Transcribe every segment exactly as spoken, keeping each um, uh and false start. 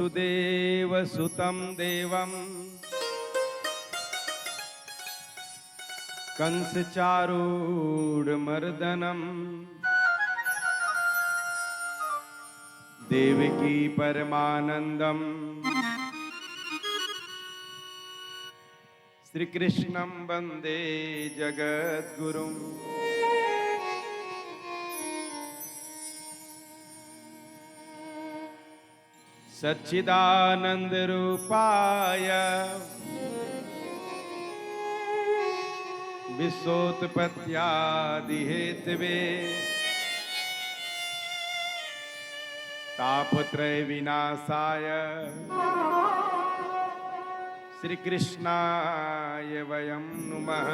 वसुदेवसुतं देवं कंसचारूढमर्दनम्। देवकी परमानन्दं श्रीकृष्णं वन्दे जगद्गुरुम्। सच्चिदानन्दरूपाय विश्वोत्पत्त्यादिहेतवे तापत्रयविनाशाय श्रीकृष्णाय वयं नुमः।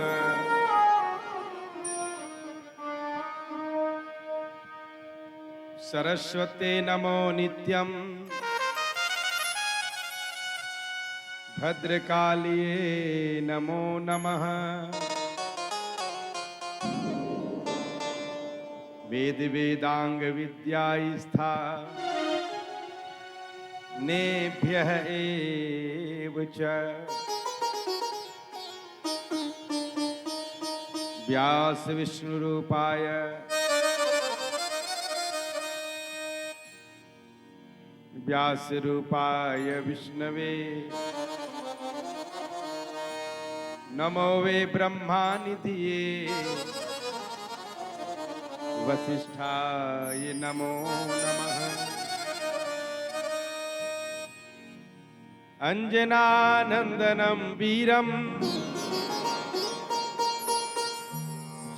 सरस्वते नमो नित्यं भद्रकालिये नमो नमः। वेद वेदांग विद्यास्था नेभ्यः एव च। व्यास विष्णु रूपाय व्यास रूपाय विष्णवे नमो वे ब्रह्मा निधिये वसिष्ठाय नमो नमः। अंजनानंदनं वीरं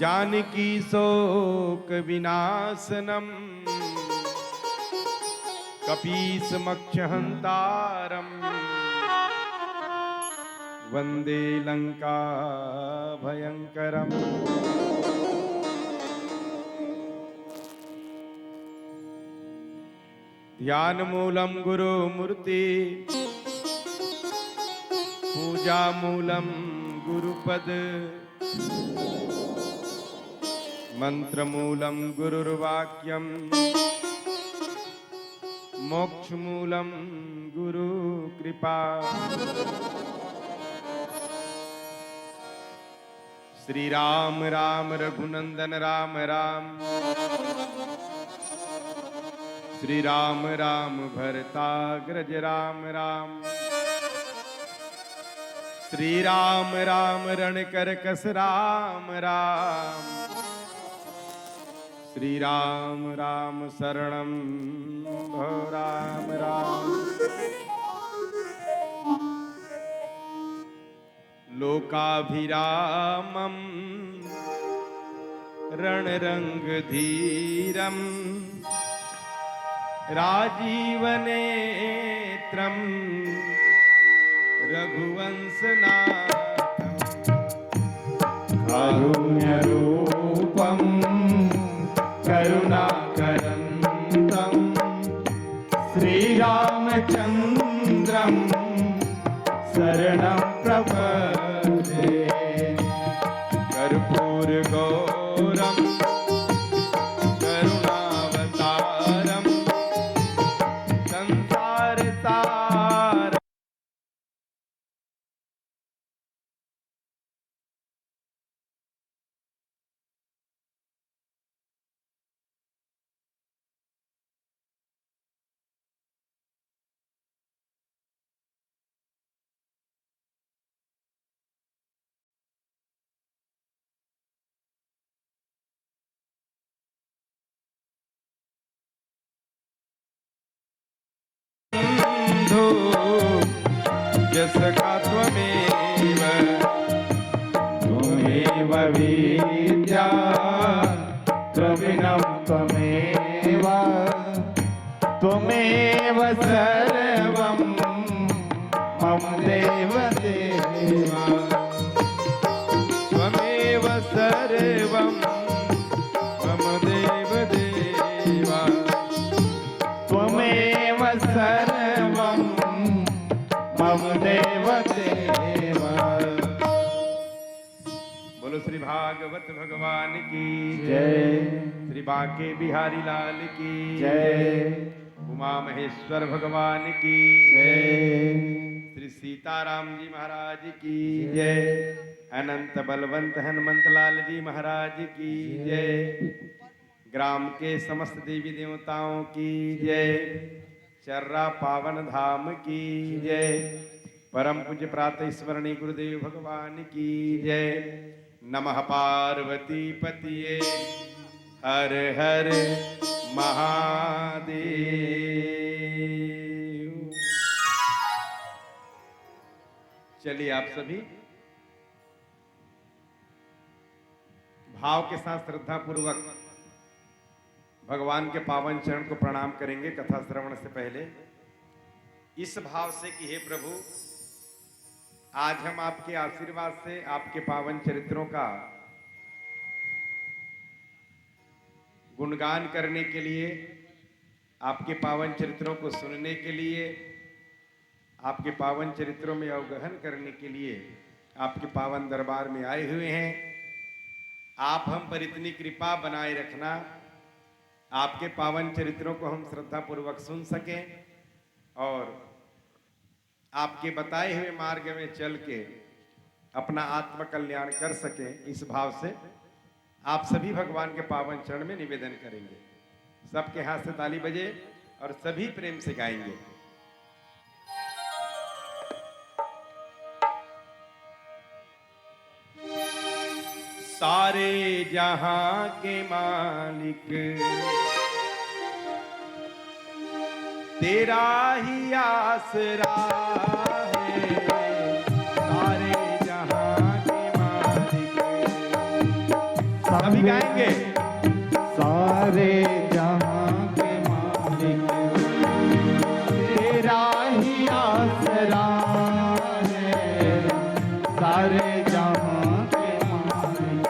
जानकी शोक विनाशनम कपीसमक्षहंतारम वंदे लंका भयंकरम। ध्यान मूलं गुरु मूर्ति, पूजा मूलं गुरुपद, मंत्र मूलं गुरुर्वाक्यम, मोक्ष मूलं गुरु कृपा। श्री राम राम रघुनंदन राम राम। श्री राम राम भरताग्रज राम राम। श्री राम राम रणकरकस राम राम। श्री राम राम शरणम भो राम राम। लोकाभिरामं रणरंगधीरं राजीवनेत्रं रघुवंशनाथं। कारुण्यरूपं करुणाकरन्तं श्रीरामचन्द्रं शरणं प्रपद्ये। कर्पूरगौरं करुणावतारं संसारसारं बंधु जसका त्वमेव, त्वमेव विद्या द्रविणं त्वमेव, त्वमेव सर्वं मम देव देव। त्वमेव सर्वं मम देव देव। त्वमेव सर्वं मम देव देव। बोलो श्री भागवत भगवान की जय। श्री बांके बिहारी लाल की जय। उमा महेश्वर भगवान की जय। श्री सीताराम जी महाराज की जय। अनंत बलवंत हनुमंत लाल जी महाराज की जय। ग्राम के समस्त देवी देवताओं की जय। चर्रा पावन धाम की जय। परम पूज्य प्रातः स्मरणीय गुरुदेव भगवान की जय। नमः पार्वती पतिये हर हर महादेव। चलिए, आप सभी भाव के साथ श्रद्धापूर्वक भगवान के पावन चरण को प्रणाम करेंगे कथा श्रवण से पहले, इस भाव से कि हे प्रभु, आज हम आपके आशीर्वाद से आपके पावन चरित्रों का गुणगान करने के लिए, आपके पावन चरित्रों को सुनने के लिए, आपके पावन चरित्रों में अवगहन करने के लिए आपके पावन दरबार में आए हुए हैं। आप हम पर इतनी कृपा बनाए रखना, आपके पावन चरित्रों को हम श्रद्धापूर्वक सुन सकें और आपके बताए हुए मार्ग में चल के अपना आत्म कल्याण कर सकें। इस भाव से आप सभी भगवान के पावन चरण में निवेदन करेंगे। सबके हाथ से ताली बजे और सभी प्रेम से गाएंगे। सारे जहां के मालिक, तेरा ही आसरा है। सारे जहां के मालिक, सभी गाएंगे। सारे जहां के मालिक, तेरा ही आसरा है। सारे जहां के मालिक,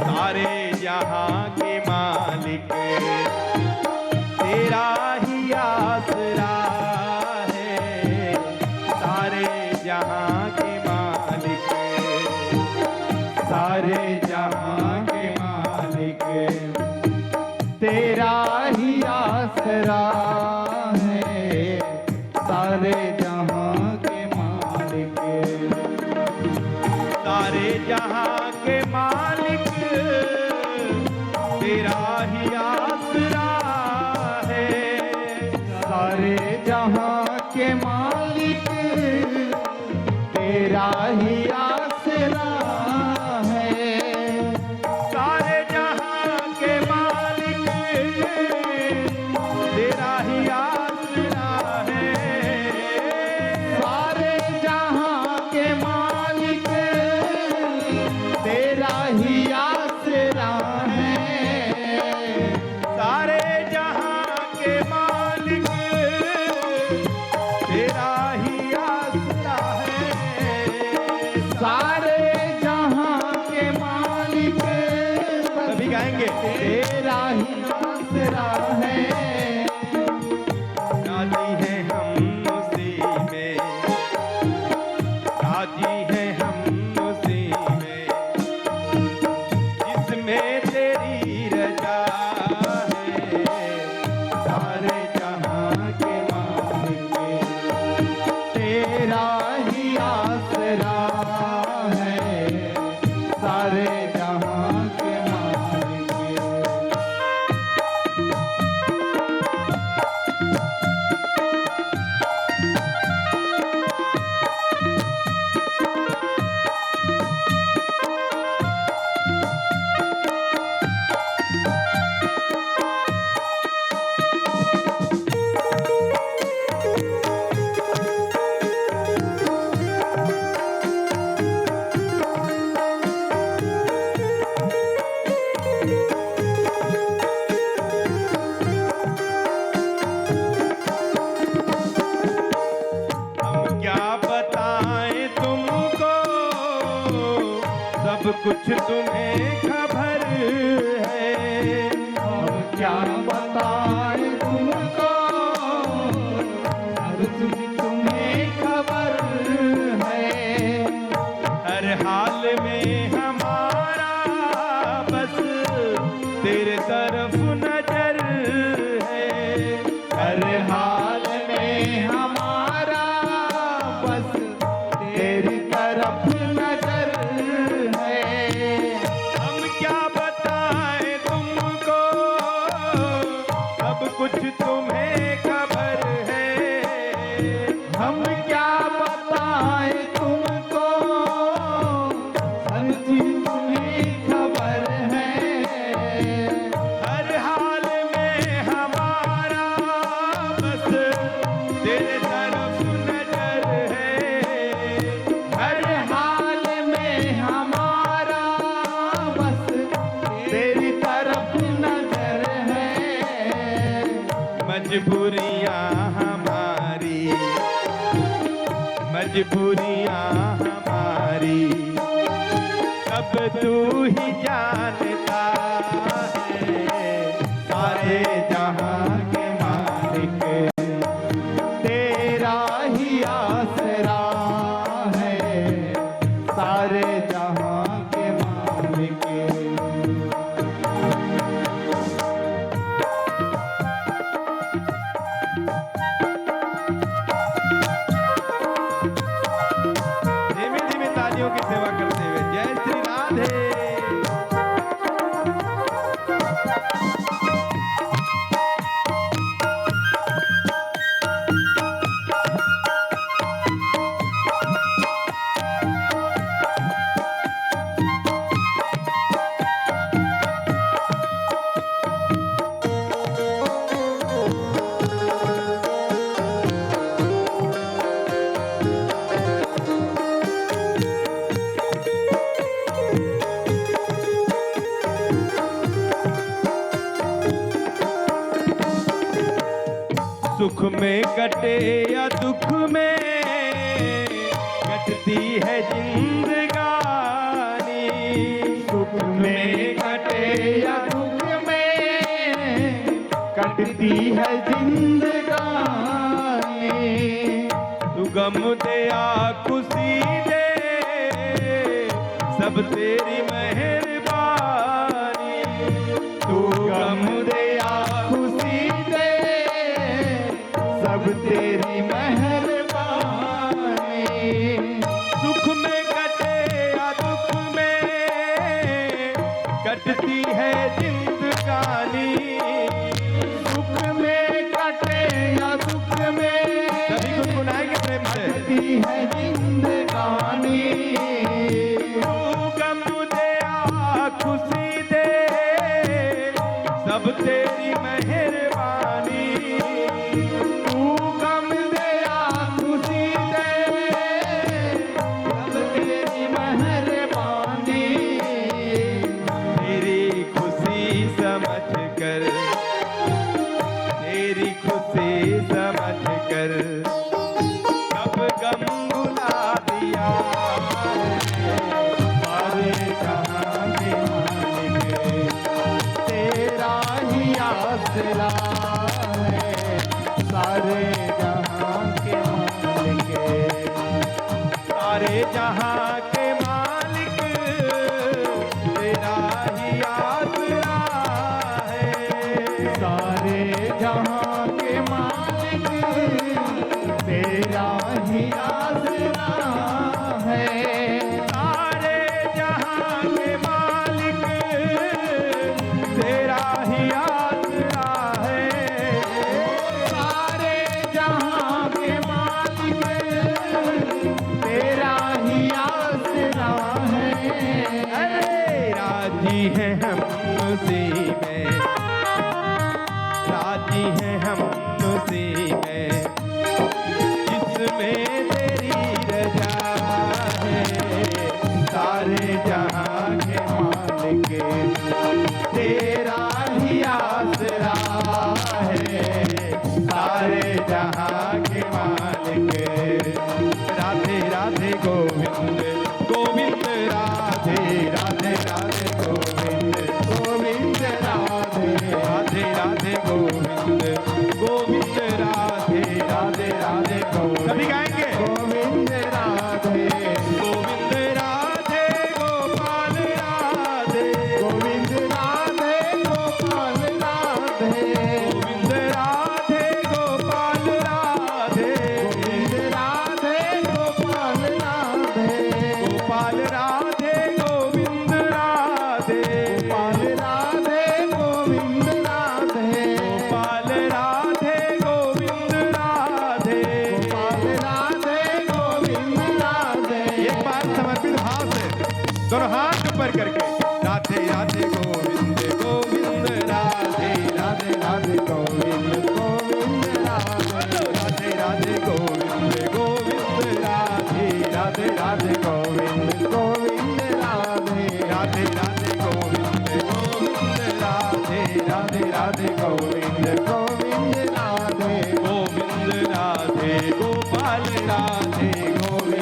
सारे जहां के मालिक, तेरा ही आसरा है। सारे जहां के मालिक, सारे जहां के मालिक, तेरा ही आसरा है। सारे जहां के मालिक, सारे जहां के मालिक, तेरा ही आसरा है। सारे जहां के मालिक, तेरा ही आसरा है। सारे जहां के मालिक, तेरा ही आसरा है। सारे जहां के मालिक, तेरा ही आसरा है। सारे जहां के मालिक, तेरा ही आसरा है। सारे जहां के मालिक, सभी गाएंगे। तेरा ही आसरा है। राजी हैं हम उसी में, राजी हैं हम उसी में, जिसमें तेरी रजा है। सारे जहां के मालिक, तेरा ही आसरा है। सारे जहां के मालिक। हम क्या बताएं तुमको, सब कुछ तुम्हें खबर है। हम क्या बताएं तुमको, सब कुछ तुम्हें खबर है। हर हाल में हमारा बस तेरे तरफ नजर है। मजबूरियां हमारी सब तू ही जानता है। सारे जहां के मालिक, तेरा ही आसरा है। सारे जहां के मालिक। धीमी धीमी तालियों की सेवा करते हुए जय श्री राधे। सुख में कटे या दुख में कटती है जिंदगानी। सुख में कटे या दुख में कटती है जिंदगानी। तू गम दे या खुशी दे, सब तेरी मेहरबानी। तू गम दे या खुशी दे, सब तेरी मेहरबानी। सुख में कटे या दुख में कटती है जिंदगानी। सुख में कटे या दुख में सभी गुनगुनाएंगे प्रेम से। कटती है जिंदगानी। तू गम दे या खुशी दे, सब तेरी मेहरबानी। तू गम दे या खुशी दे, सब तेरी मेहरबानी। तेरी खुशी समझ कर, तेरी खुशी समझ कर सब गम भुला दिया है। सारे जहां के मालिक, तेरा ही आसरा है। सारे जहां के मालिक, सारे जहां के मालिक, तेरा ही आसरा है। सारे जहां के मालिक, तेरा ही आसरा है। सारे जहां के मालिक, तेरा ही आसरा है। सारे जहां के मालिक, तेरा ही आसरा है। अरे राजी हैं हम उसी में, राजी हैं हम उसी में, जिसमें तेरी रजा है। सारे जहां के मालिक, तेरा ही आसरा है। सारे जहां के मालिक। राधे राधे गोविंद, गोविंद राधे, राधे राधे गोविंद, गोविंद राधे, राधे राधे गोविंद, गोविंद राधे, राधे राधे गोविंद। सभी गाएंगे। गोविंद राधे, गोविंद राधे, गोपाल राधे, गोविंद राधे, गोपाल राधे, गोविंद राधे, गोपाल राधे, गोविंद राधे, गोपाल राधे, गोपाल राधे, गोविंद राधे, गोपाल राधे, गोविंद राधे, गोपाल राधे, गोविंद राधे, गोपाल राधे, गोविंद राधे। एक बार समर्पित भाव से दोनों हाथ ऊपर करके, राधे राधे गोविंद गोविंद, राधे राधे राधे गोविंद गोविंद राधे, राधे राधे गोविंद गोविंद, राधे राधे राधे गोविंद गोविंद राधे, राधे राधे गोविंद गोविंद राधे, राधे राधे गोविंद गोविंद राधे, गोविंद राधे, गोपाल राधे, गोविंद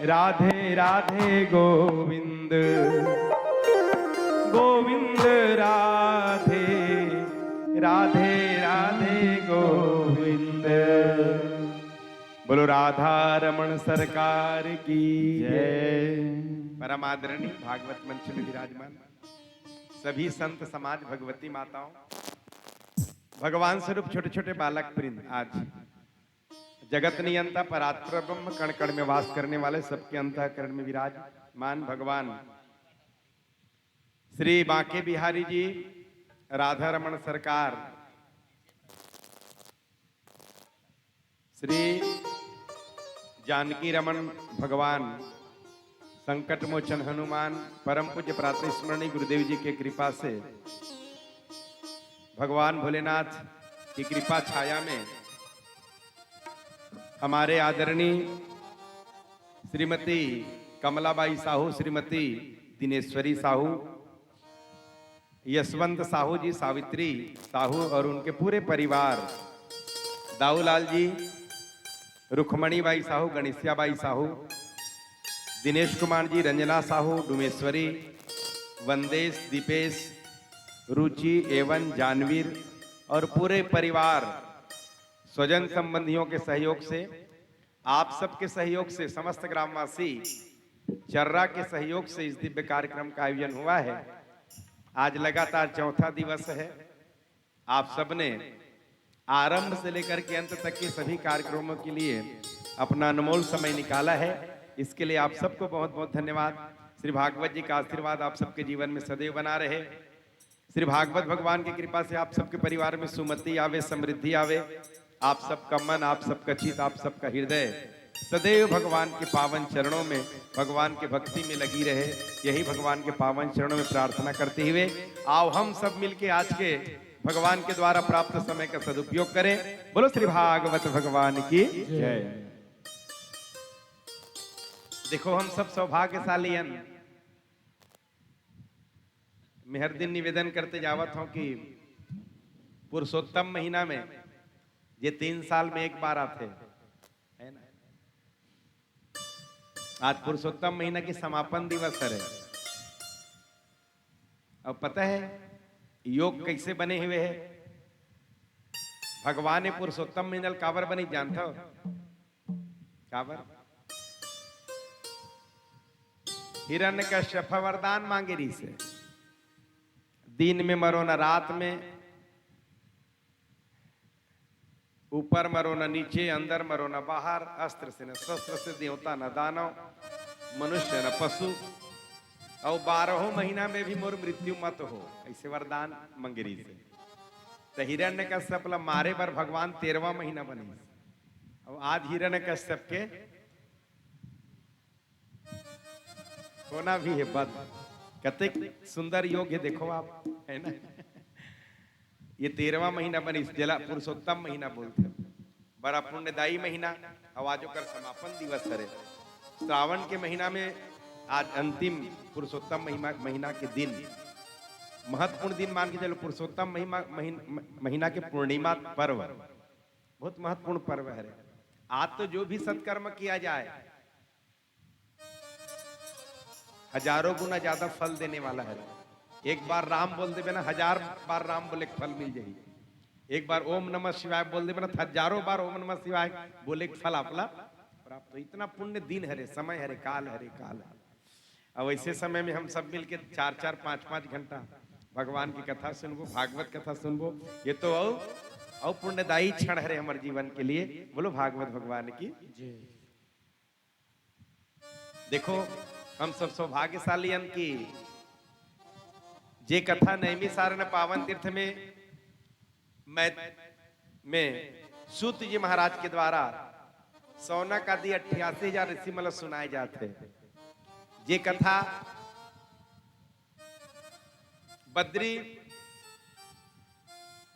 राधे राधे गोविंद, गोविंद राधे, राधे राधे गोविंद। बोलो राधा रमण सरकार की जय। परम आदरणीय भागवत मंच में विराजमान सभी संत समाज, भगवती माताओं, भगवान स्वरूप छोटे छोटे बालक वृंद, आज जगत नियंता परात्पर ब्रह्म कण कण में वास करने वाले सबके अंतःकरण में विराजमान भगवान श्री बांके बिहारी जी, राधा रमण सरकार, श्री जानकी रमण भगवान, संकट मोचन हनुमान, परम पूज्य प्रातः स्मरणीय गुरुदेव जी के कृपा से, भगवान भोलेनाथ की कृपा छाया में हमारे आदरणीय श्रीमती कमलाबाई साहू, श्रीमती दिनेश्वरी साहू, यशवंत साहू जी, सावित्री साहू और उनके पूरे परिवार, दाऊलाल जी, रुक्मणी बाई साहू, गणेशिया बाई साहू, दिनेश कुमार जी, रंजना साहू, डुमेश्वरी, वंदेश, दीपेश, रुचि एवं जानवीर और पूरे परिवार, स्वजन संबंधियों के सहयोग से, आप सबके सहयोग से समस्त ग्रामवासी चर्रा के सहयोग से इस दिव्य कार्यक्रम का आयोजन हुआ है। आज लगातार चौथा दिवस है। आप सबने आरंभ से लेकर के अंत तक के सभी कार्यक्रमों के लिए अपना अनमोल समय निकाला है। इसके लिए आप सबको बहुत बहुत धन्यवाद। श्री भागवत जी का आशीर्वाद आप सबके जीवन में सदैव बना रहे। श्री भागवत भगवान की कृपा से आप सबके परिवार में सुमति आवे, समृद्धि आवे। आप सबका मन, आप सबका चित, आप सबका हृदय सदैव भगवान के पावन चरणों में, भगवान के भक्ति में लगी रहे, यही भगवान के पावन चरणों में प्रार्थना करते हुए आओ हम सब मिलके आज के भगवान के द्वारा प्राप्त समय का सदुपयोग करें। बोलो श्री भागवत भगवान की जय। देखो, हम सब सौभाग्यशाली हन। मैं हर दिन निवेदन करते जावत हूं कि पुरुषोत्तम महीना में, जे तीन साल में एक बार आथे, है ना, आज पुरुषोत्तम महीना के समापन दिवस हरे। अब पता है योग कैसे बने हुए है? भगवान ने पुरुषोत्तम महीना ल काबर बने जानता हो? काबर? हिरण्यकश्यप वरदान मांगे रहिस हे, दिन में मरो न रात में, ऊपर मरो न नीचे, अंदर मरो न बाहर, अस्त्र से न शस्त्र से, देवता न दानव, मनुष्य न पशु, अउ बारहों महीना में भी मोर मृत्यु मत हो, ऐसे वरदान मांगे रहिस हे। त हिरण्यकश्यप ला मारे बर भगवान तेरहवाँ महीना बनिस। अब आज हिरण्यकश्यप के होना भी है बंद। कतेक सुंदर योग है, देखो आप, है ना? ये तेरहवाँ महीना बनिस, जेला पुरुषोत्तम महीना बोलथे। बड़ा पुण्यदायी महीना, अउ आज ओकर समापन दिवस हरे। श्रावण के महीना में आज अंतिम पुरुषोत्तम महिमा, महीना के दिन, महत्वपूर्ण दिन मान के चलो, पुरुषोत्तम महिमा, महीन-, म-, महीना के पूर्णिमा पर्व, बहुत महत्वपूर्ण पर्व हरे। आज तो जो भी सत्कर्म किया जाए, हजारों गुना ज्यादा फल देने वाला है। एक बार राम बोल देबे ना, हजार बार राम बोले के फल मिल जाही। एक बार ओम नमः शिवाय बोल देबे ना, हजारों बार ओम नमः शिवाय बोले के फल आपला प्राप्त हो। इतना पुण्य दिन हरे, समय हरे, काल हरे, काल हरे। अब ऐसे समय में हम सब मिलके चार चार, पाँच पाँच घंटा भगवान की कथा सुनबो, भागवत कथा सुनबो, ये तो अउ, अउ पुण्यदायी क्षण हरे हमारे जीवन के लिए। बोलो भागवत भगवान की। देखो, हम सब सौभाग्यशाली हन कि जे कथा नैमिषारण्य पावन तीर्थ में, मैं, में सूत जी महाराज के द्वारा सौनक आदि अट्ठासी हजार ऋषि मन ल सुनाए जात हे, जे कथा बद्री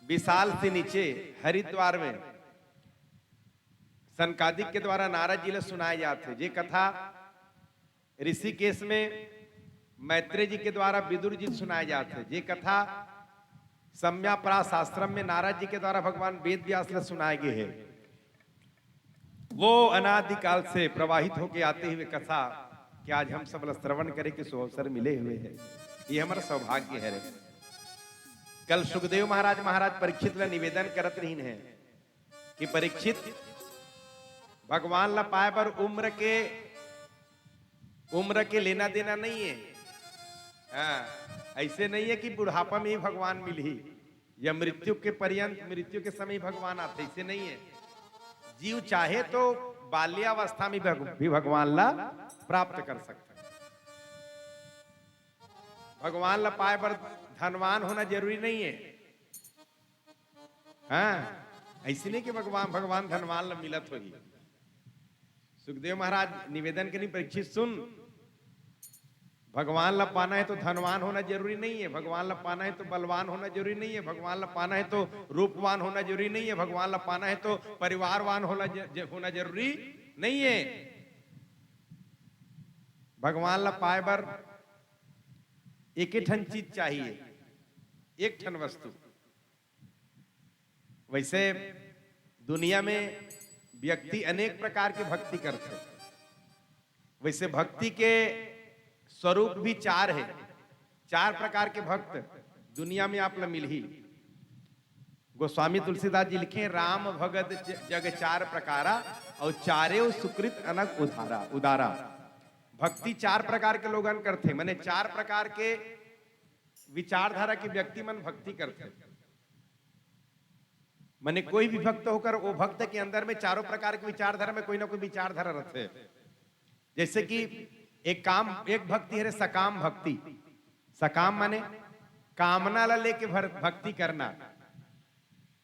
विशाल से नीचे हरिद्वार में सनकादिक के द्वारा नारद जी ल सुनाए जात हे, जे कथा ऋषिकेश में मैत्रेय जी के द्वारा विदुर जी ल सुनाए जात हे, जे कथा सम्यापरास आश्रम में नारद जी के द्वारा भगवान वेद व्यास ल सुनाए गे हे। वो अनादिकाल से प्रवाहित होके आते हुए कथा के आज हम सब ला श्रवण करे के सुअवसर मिले हुए हे। ये हमर सौभाग्य हरे। कल सुखदेव महाराज, महाराज परीक्षित ला निवेदन करत रहिन हे कि परीक्षित, भगवान ला पाए बर उम्र के, उम्र के लेना देना नहीं हे। हाँ, ऐसे नहीं हे कि बुढ़ापा में ही भगवान मिलही या मृत्यु के पर्यंत, मृत्यु के समय ही भगवान आथे, ऐसे नहीं हे। जीव चाहे तो बाल्यावस्था में भग-, भी भगवान ला प्राप्त कर सकथे। भगवान ला पाए बर धनवान होना जरूरी नहीं हे। हाँ, ऐसे नहीं कि भगवान, भगवान धनवान ला मिलत होही। सुखदेव महाराज निवेदन करिन, परीक्षित सुन, भगवान ला पाना हे तो धनवान होना जरूरी नहीं हे, भगवान ला पाना हे तो बलवान होना जरूरी नहीं हे, भगवान ला पाना हे तो रूपवान होना जरूरी नहीं हे, भगवान ला पाना हे तो परिवारवान होना ज-, ज-, होना जरूरी नहीं हे। भगवान ला पाए बर एक ठन चीज चाहिए, एक ठन वस्तु। वैसे दुनिया में व्यक्ति अनेक प्रकार के भक्ति करथे। वैसे भक्ति के स्वरूप भी चार हे। चार प्रकार के भक्त दुनिया में आप ला मिलही। गोस्वामी तुलसीदास जी लिखे, "राम भगत ज-, जग चार प्रकारा, और चारेव सुकृत अनक उधारा, उदारा।" भक्ति चार प्रकार के लोगन करथे, माने चार प्रकार के विचारधारा के व्यक्ति मन भक्ति करथे। माने कोई भी भक्त होकर, वो भक्त के अंदर में चारों प्रकार के विचारधारा में कोई ना कोई विचारधारा रथे। जैसे कि एक काम, एक भक्ति हरे सकाम भक्ति। सकाम माने कामना ला लेके भर-, भक्ति करना,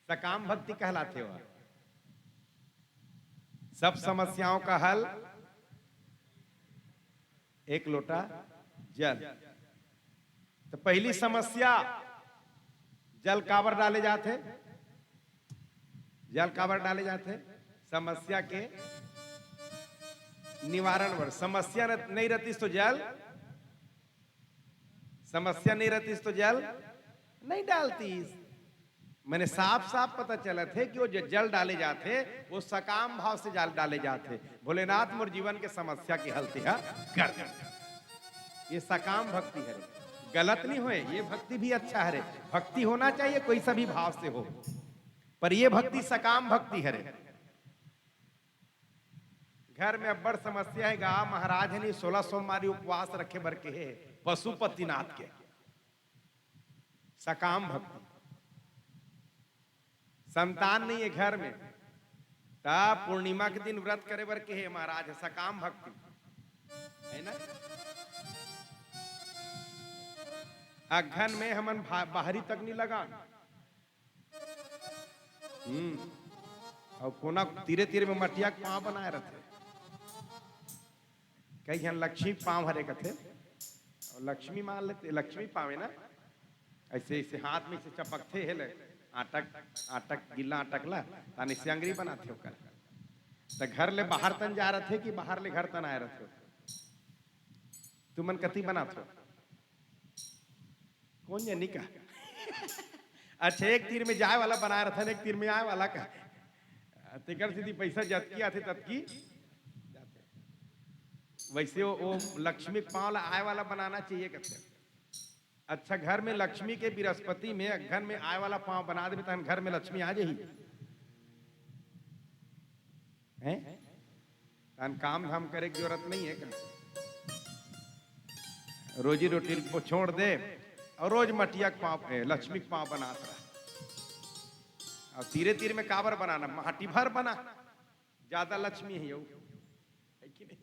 सकाम भक्ति कहलाथे। वह सब समस्याओं का हल एक लोटा जल। तो पहली समस्या, जल काबर डाले जाथे? जल काबर डाले जाथे? समस्या के निवारण बर। समस्या न-, नहीं रहतीस तो जल, समस्या नहीं रहतीस तो जल नहीं डालतीस। माने साफ साफ पता चलत हे कि वो जो जल डाले जाथे, वो सकाम भाव से जल डाले जाथे। भोलेनाथ मोर जीवन के समस्या के हल तेहा कर दे। ये सकाम भक्ति हरे, गलत नहीं होए, ये भक्ति भी अच्छा हरे। भक्ति होना चाहिए कोई सा भी भाव से हो, पर ये भक्ति सकाम भक्ति हरे। घर में अब्बड़ समस्या हे गा, महाराज हे नहीं, सोलह सोमवारी उपवास रखे बर के हे पशुपतिनाथ के। सकाम भक्ति। संतान नहीं हे घर में, त पूर्णिमा के दिन व्रत करे बर के हे महाराज, सकाम भक्ति हे ना। अगहन में हमन भा-, बाहरी तक नहीं लगा। हम्म। अउ कोना तीरे तीरे में मटिया के पाँव बनाए रथे। कई झन लक्ष्मी के पाँव हरे कथे, अउ लक्ष्मी मान लेते, लक्ष्मी पाँव हे ना, ऐसे, ऐसे हाथ में से चपकथे हे ले, आटक, आटक, गिल्ला आटक ला, ताने से अंगरी बनाथे ओकर। त घर ले बाहर तन जा रथे कि बाहर ले घर तन आए रथे? तुमन कति बनाथो? कोन जनी का? अच्छा, एक तीर में जाए वाला बनाए रथन, एक तीर में आए वाला का। तेकर सेती पैसा जतकी आथे, ततकी जाथे। वैसे वो, वो लक्ष्मी के पाँव ला आए वाला बनाना चाहिए कथे। अच्छा, घर में लक्ष्मी के बृहस्पति में, अगहन में आए वाला पाँव बना देबे, तहन घर में लक्ष्मी आ जाही। हैं? तहन काम धाम करे के जरूरत नहीं हे का? रोजी रोटी को छोड़ दे और रोज मटिया के पाँव, ए, लक्ष्मी के पाँव बनात रह। और तीरे तीर में काबर बनाना, माटी भर बना, ज्यादा लक्ष्मी हे वो, है कि नहीं?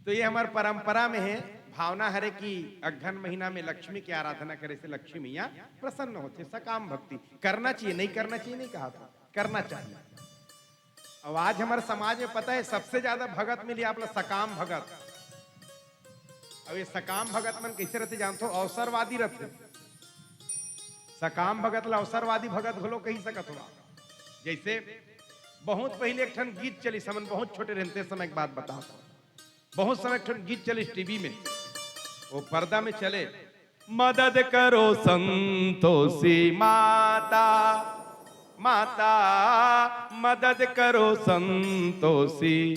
तो ये हमर परंपरा में हे, भावना हरे कि अगहन महीना में लक्ष्मी के आराधना करे से लक्ष्मी मैया प्रसन्न होथे। सकाम भक्ति करना चाहिए, नहीं करना चाहिए, नहीं कहा था, करना चाहिए। अब आज हमर समाज में पता हे, सबसे ज्यादा भगत मिली आप ला सकाम भगत। अब ये सकाम भगत मन कैसे रथे जानथो? अवसरवादी रथे। सकाम भगत ला अवसरवादी भगत घलो कही सकत हो आप। जैसे बहुत पहले एक ठन गीत चलिस, हमन बहुत छोटे रहन ते समय के बात बतावत हंव। बहुत समय एक ठन गीत चलिस टीवी में, वो पर्दा में चले, "मदद करो संतोषी माता।" माता मदद करो संतोषी।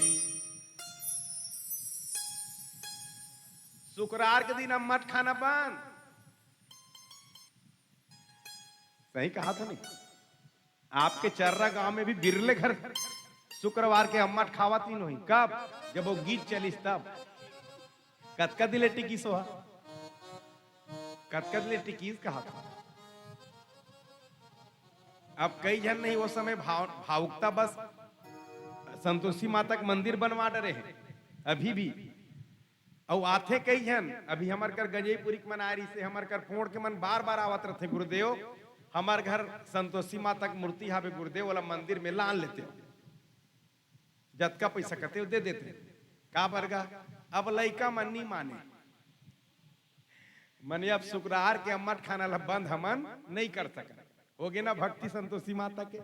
शुक्रवार के दिन अम्मट खाना बंद। सही कहा था नहीं? आपके चर्रा गांव में भी बिरले घर शुक्रवार के अम्मट खावत ही नहीं। कब? जब वो गीत चलिस तब। कतका दिन ले टिकिस हो? कतका दिन ले टिकिस कहा था? अब कई झन नहीं, वो समय भाव-, भावुकता बस संतोषी माता के मंदिर बनवा डरे हैं अभी भी। अउ आथे कई झन, अभी हमर कर गंजईपुरी के मन आए रहिसे, हमर कर पोड़ के मन बार बार आवत रथे, "गुरुदेव, हमर घर संतोषी माता के मूर्ति हावे गुरुदेव, ओला मंदिर में लान लेते।" जतका पैसा कथे, वो दे देते। का बरगा? अब लइका मन नी माने। मने अब शुक्रवार के अम्मट खाना ला बंद हमन नहीं कर सकन। होगे ना भक्ति संतोषी माता के?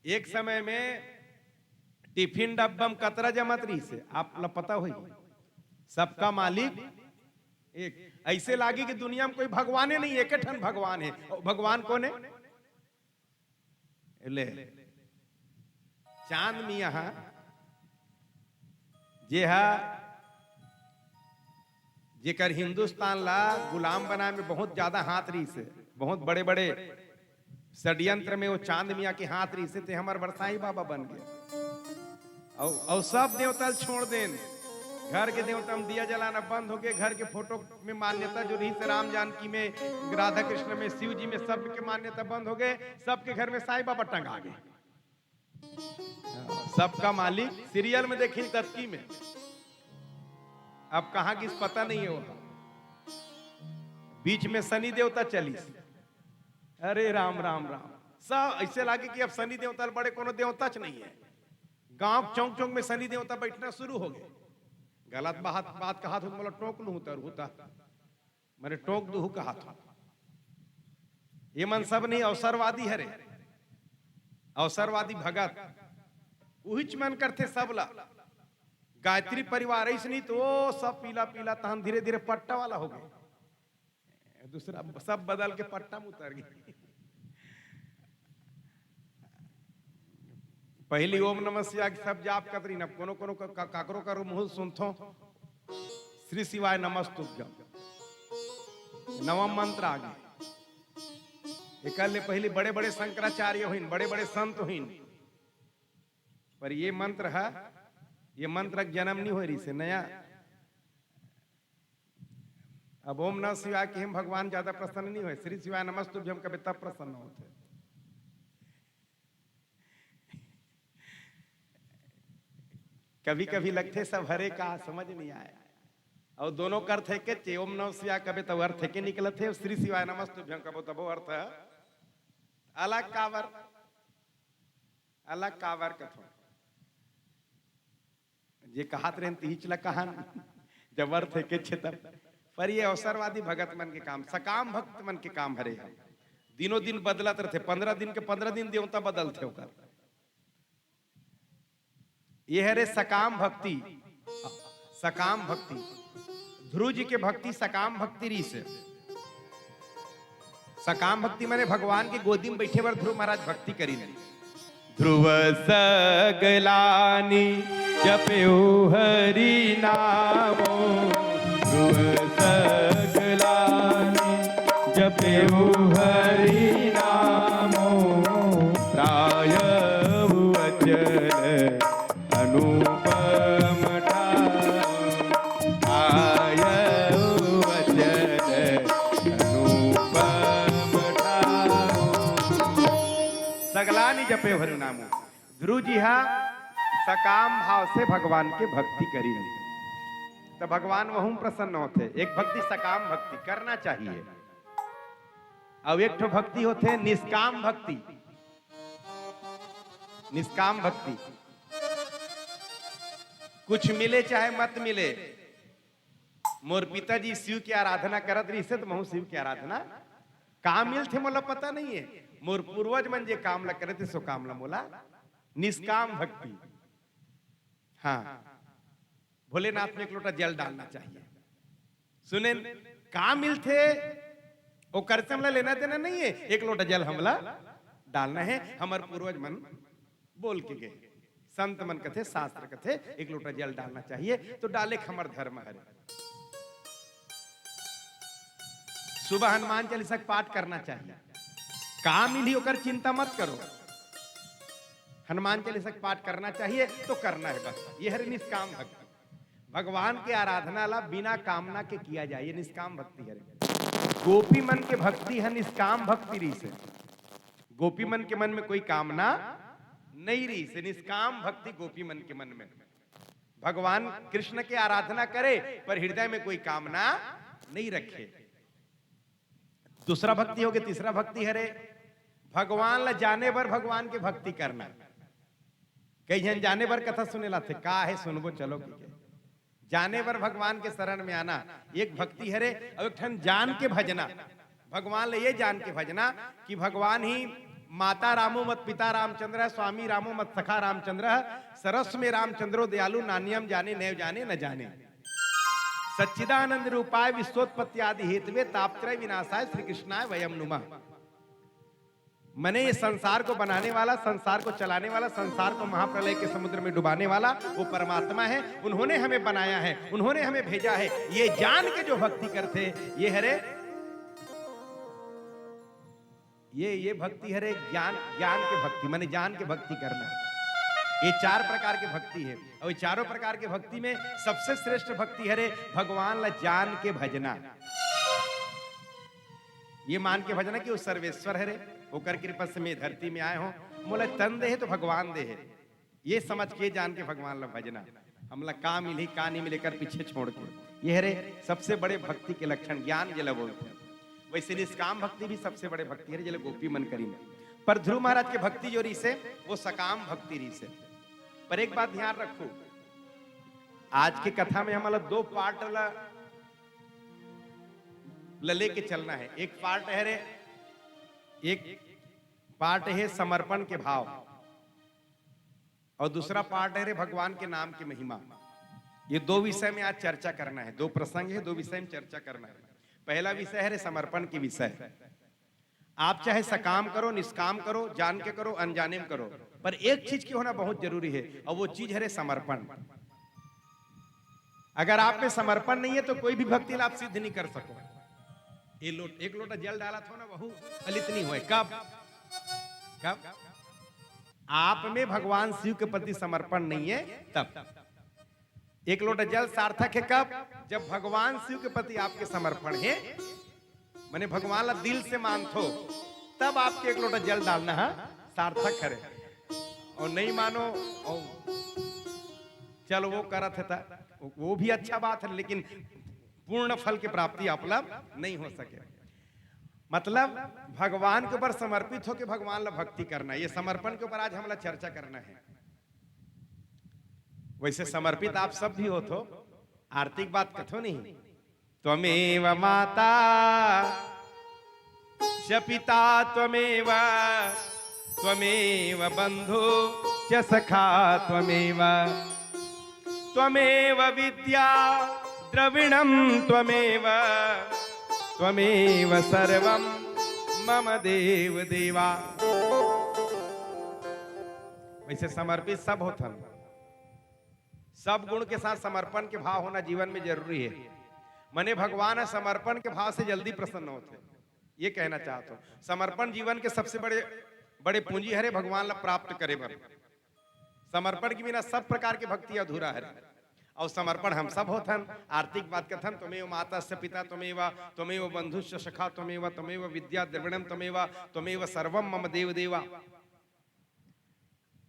एक समय में टिफिन डब्बा में कतरा जमत रहिसे, आप ला पता होही। सबका मालिक एक। ऐसे लागी कि दुनिया में कोई भगवाने नहीं, एक ठन भगवान है। अउ भगवान कोन है? ले, चांद मियाँ हा, जे हा, जेकर हिंदुस्तान ला गुलाम बनाए में बहुत ज्यादा हाथ रहिसे, बहुत बड़े-बड़े षड्यंत्र में वो चांद मियाँ के हाथ रहिसे, ते हमर बर साईं बाबा बन गे। अउ, अउ सब देवता ल छोड़ देन। घर के देवता म दिया जलाना बंद होगे, घर के फोटो में मान्यता जो रहिसे राम जानकी में, राधा कृष्ण में, शिव जी में, सब के मान्यता बंद होगे, सबके घर में साईं बाबा टंगा गे। सबका मालिक सीरियल में देखिन ततकी में, अब कहाँ गिस पता नहीं है वो। बीच में शनि देवता चलिस, अरे राम राम राम, सब ऐसे लागे कि अब शनि देवता ले बड़े कोनो देवताच नहीं है। गांव चौक चौक में शनि देवता बैठना शुरू होगे। गलत बात, बात कहात हों त मोला टोक लूहूं त अरहूं त, मने टोक दुहूं कहात हों। ये मन सब नहीं अवसरवादी हरे, अवसरवादी भगत उहिच मन करथे सब ला। गायत्री परिवार ऐसनी तो वो सब पीला पीला, तहन धीरे धीरे पट्टा वाला होगे। दूसरा सब बदल के पट्टा में उतर गे। पहिली ओम नमः शिवाय के सब जाप करत रहिन, अब कोनो कोनो का, का, काकरो काकरो मुंह सुनथों, श्री शिवाय नमस्तुभ्यम। नवम मंत्र आगे। एकर ले पहिली बड़े बड़े शंकराचार्य होइन, बड़े बड़े संत होइन, पर ये मंत्र ह, ये मंत्र के जन्म नहीं होय रहिसे नया। अब ओम नमः शिवाय के हम भगवान ज्यादा प्रसन्न नहीं होय, श्री शिवाय नमस्तुभ्यम कबे तब प्रसन्न होथे। कभी कभी लगथे सब हरे का समझ नहीं आए, अउ दोनों कर थे के चे ओम नमः शिवाय कबे तब अर्थ के निकलथे, श्री शिवाय नमस्तुभ्यम कबो तबो अर्थ अलग काबर, अलग काबर कथों। जे कहात रहेन तिहिच ल कहन, जब अर्थ एकेच हे तब। पर ये अवसरवादी भगत मन के काम, सकाम भक्त मन के काम हरे हे। दिनों दिन बदलत रथे, पंद्रह दिन के पंद्रह दिन देवता बदलथे ओकर। ये हरे सकाम भक्ति, सकाम भक्ति। ध्रुव जी के भक्ति सकाम भक्ति रहिसे। सकाम भक्ति माने भगवान के गोदी में बैठे बर ध्रुव महाराज भक्ति करिन। ध्रुव सगलानी जपेउ हरि नामो, ध्रुव सगलानी जपेउ हरि नामो, त्रायउ अचल अनुपम ठाम, त्रायउ अचल अनुपम ठाम। सगलानी जपेउ हरि नामो। ध्रुव जी हा सकाम भाव से भगवान के भक्ति करिन, त भगवान वहू प्रसन्न होथे। एक भक्ति सकाम भक्ति करना चाहिए, अउ एक ठो भक्ति होथे निष्काम भक्ति। निष्काम भक्ति, कुछ मिले चाहे मत मिले, मोर पिताजी शिव के आराधना करत रहिसे, त महू शिव के आराधना। का मिलथे मोला पता नहीं है, मोर पूर्वज मन जे काम ला करे थे, सो काम ला मोला। निष्काम भक्ति। हाँ, भोलेनाथ में एक लोटा जल डालना चाहिए। सुनेन, का मिलथे? ओकर से हमला लेना देना नहीं है, एक लोटा जल हमला डालना है। हमर पूर्वज मन बोल के गए, संत मन कथे, शास्त्र कथे, एक लोटा जल डालना चाहिए, तो डाले के हमर धर्म हरे। सुबह हनुमान चालीसा के पाठ करना चाहिए, का मिलही ओकर चिंता मत करो। हनुमान चालीसा के पाठ करना चाहिए तो करना है, बस ये हरे निष्काम भक्ति। भगवान के आराधना ला बिना कामना के किया जाए, ये निष्काम भक्ति हरे। गोपी मन के भक्ति है निष्काम भक्ति रहिस हे। गोपी मन के मन में कोई कामना नहीं रहिस हे, निष्काम भक्ति गोपी मन के मन में। भगवान कृष्ण के आराधना करे पर हृदय में कोई कामना नहीं रखे। दूसरा भक्ति होगे, तीसरा भक्ति हरे भगवान ला जाने बर भगवान के भक्ति करना। कई झन जाने बर कथा सुने ला आथे, का हे सुनबो चलो कहिके। जाने बर भगवान के शरण में आना एक भक्ति हरे, अउ एक ठन जान के भजना। भगवान ला ये जान के भजना कि भगवान ही माता रामो मत पिता रामचंद्र, स्वामी रामो मत सखा रामचंद्र, सरस में रामचंद्रो दयालु, नान्यम जाने नैव जाने न जाने। सच्चिदानंद रूपाय विश्वोत्पत्ति आदि हेतुवे तापत्रय विनाशाय श्री कृष्णाय वयम नुमः। मने ये संसार को बनाने वाला, संसार को चलाने वाला, संसार को महाप्रलय के समुद्र में डुबाने वाला वो परमात्मा है। उन्होंने हमें बनाया है, उन्होंने हमें भेजा है। ये जान के जो भक्ति करथे, ये हरे, ये ये भक्ति हरे ज्ञान, ज्ञान के भक्ति, माने जान के भक्ति करना। ये चार प्रकार के भक्ति है, और ये चारों प्रकार के भक्ति में सबसे श्रेष्ठ भक्ति हरे भगवान ला जान के भजना। ये मान के भजना कि वो सर्वेश्वर हरे, ओकर कृपा से मैं धरती में आए हों, मोला तन दे हे तो भगवान दे हे, ये समझ के जान के भगवान ला भजना। हमला का मिलही का नहीं मिले कर पीछे छोड़ के, ये हरे सबसे बड़े भक्ति के लक्षण, ज्ञान जेला बोलथे। वैसे निष्काम भक्ति भी सबसे बड़े भक्ति हरे, जेला गोपी मन करिन। पर ध्रुव महाराज के भक्ति जो रहिस हे वो सकाम भक्ति रहिस हे। पर एक बात ध्यान रखो, आज के कथा में हमला दो पार्ट ला ला लेके चलना है। एक पार्ट हरे, एक पार्ट हे समर्पण के भाव, और दूसरा पार्ट हरे भगवान के नाम की महिमा। ये दो विषय में आज चर्चा करना है, दो प्रसंग है, दो विषय में चर्चा करना है। पहला विषय हरे समर्पण के विषय। आप चाहे सकाम करो, निष्काम करो, जान के करो, अनजाने में करो, पर एक चीज के होना बहुत जरूरी है, और वो चीज हरे समर्पण। अगर आप में समर्पण नहीं है तो कोई भी भक्ति ला आप सिद्ध नहीं कर सको। ये लोट, एक लोटा जल डालत हो ना, वहू फलित नहीं होय। कब? कब? आप में भगवान शिव के प्रति समर्पण नहीं है तब। एक लोटा जल सार्थक है कब? जब भगवान शिव के प्रति आपके समर्पण है, माने भगवान ला दिल से मानथो, तब आपके एक लोटा जल डालना है सार्थक हरे। और नहीं मानो, और चल वो करत है ता, वो भी अच्छा बात है, लेकिन पूर्ण फल की प्राप्ति आप ला नहीं हो सके। मतलब भगवान के ऊपर समर्पित होके भगवान ला भक्ति करना, ये समर्पण के ऊपर आज हमला चर्चा करना है। वैसे समर्पित आप सब भी होथो, आरती के बात कथो नहीं। त्वमेव माता च पिता त्वमेव, त्वमेव बंधु च सखा त्वमेव, त्वमेव विद्या द्रविणम त्वमेव, त्वमेव सर्वम मम देव देवा। वैसे समर्पित सब होथन, सब गुण के साथ समर्पण के भाव होना जीवन में जरूरी है। मने भगवान ह समर्पण के भाव से जल्दी प्रसन्न होथे, ये कहना चाहत हूँ। समर्पण जीवन के सबसे बड़े, बड़े पूंजी हरे भगवान ला प्राप्त करे बर। समर्पण के बिना सब प्रकार के भक्ति अधूरा हरे। और समर्पण हम सब होथन, आरती के बात कथन, त्वमेव माता च पिता त्वमेव, त्वमेव बंधु च सखा त्वमेव, त्वमेव विद्या द्रविणम त्वमेव, त्वमेव सर्वम मम देव देवा।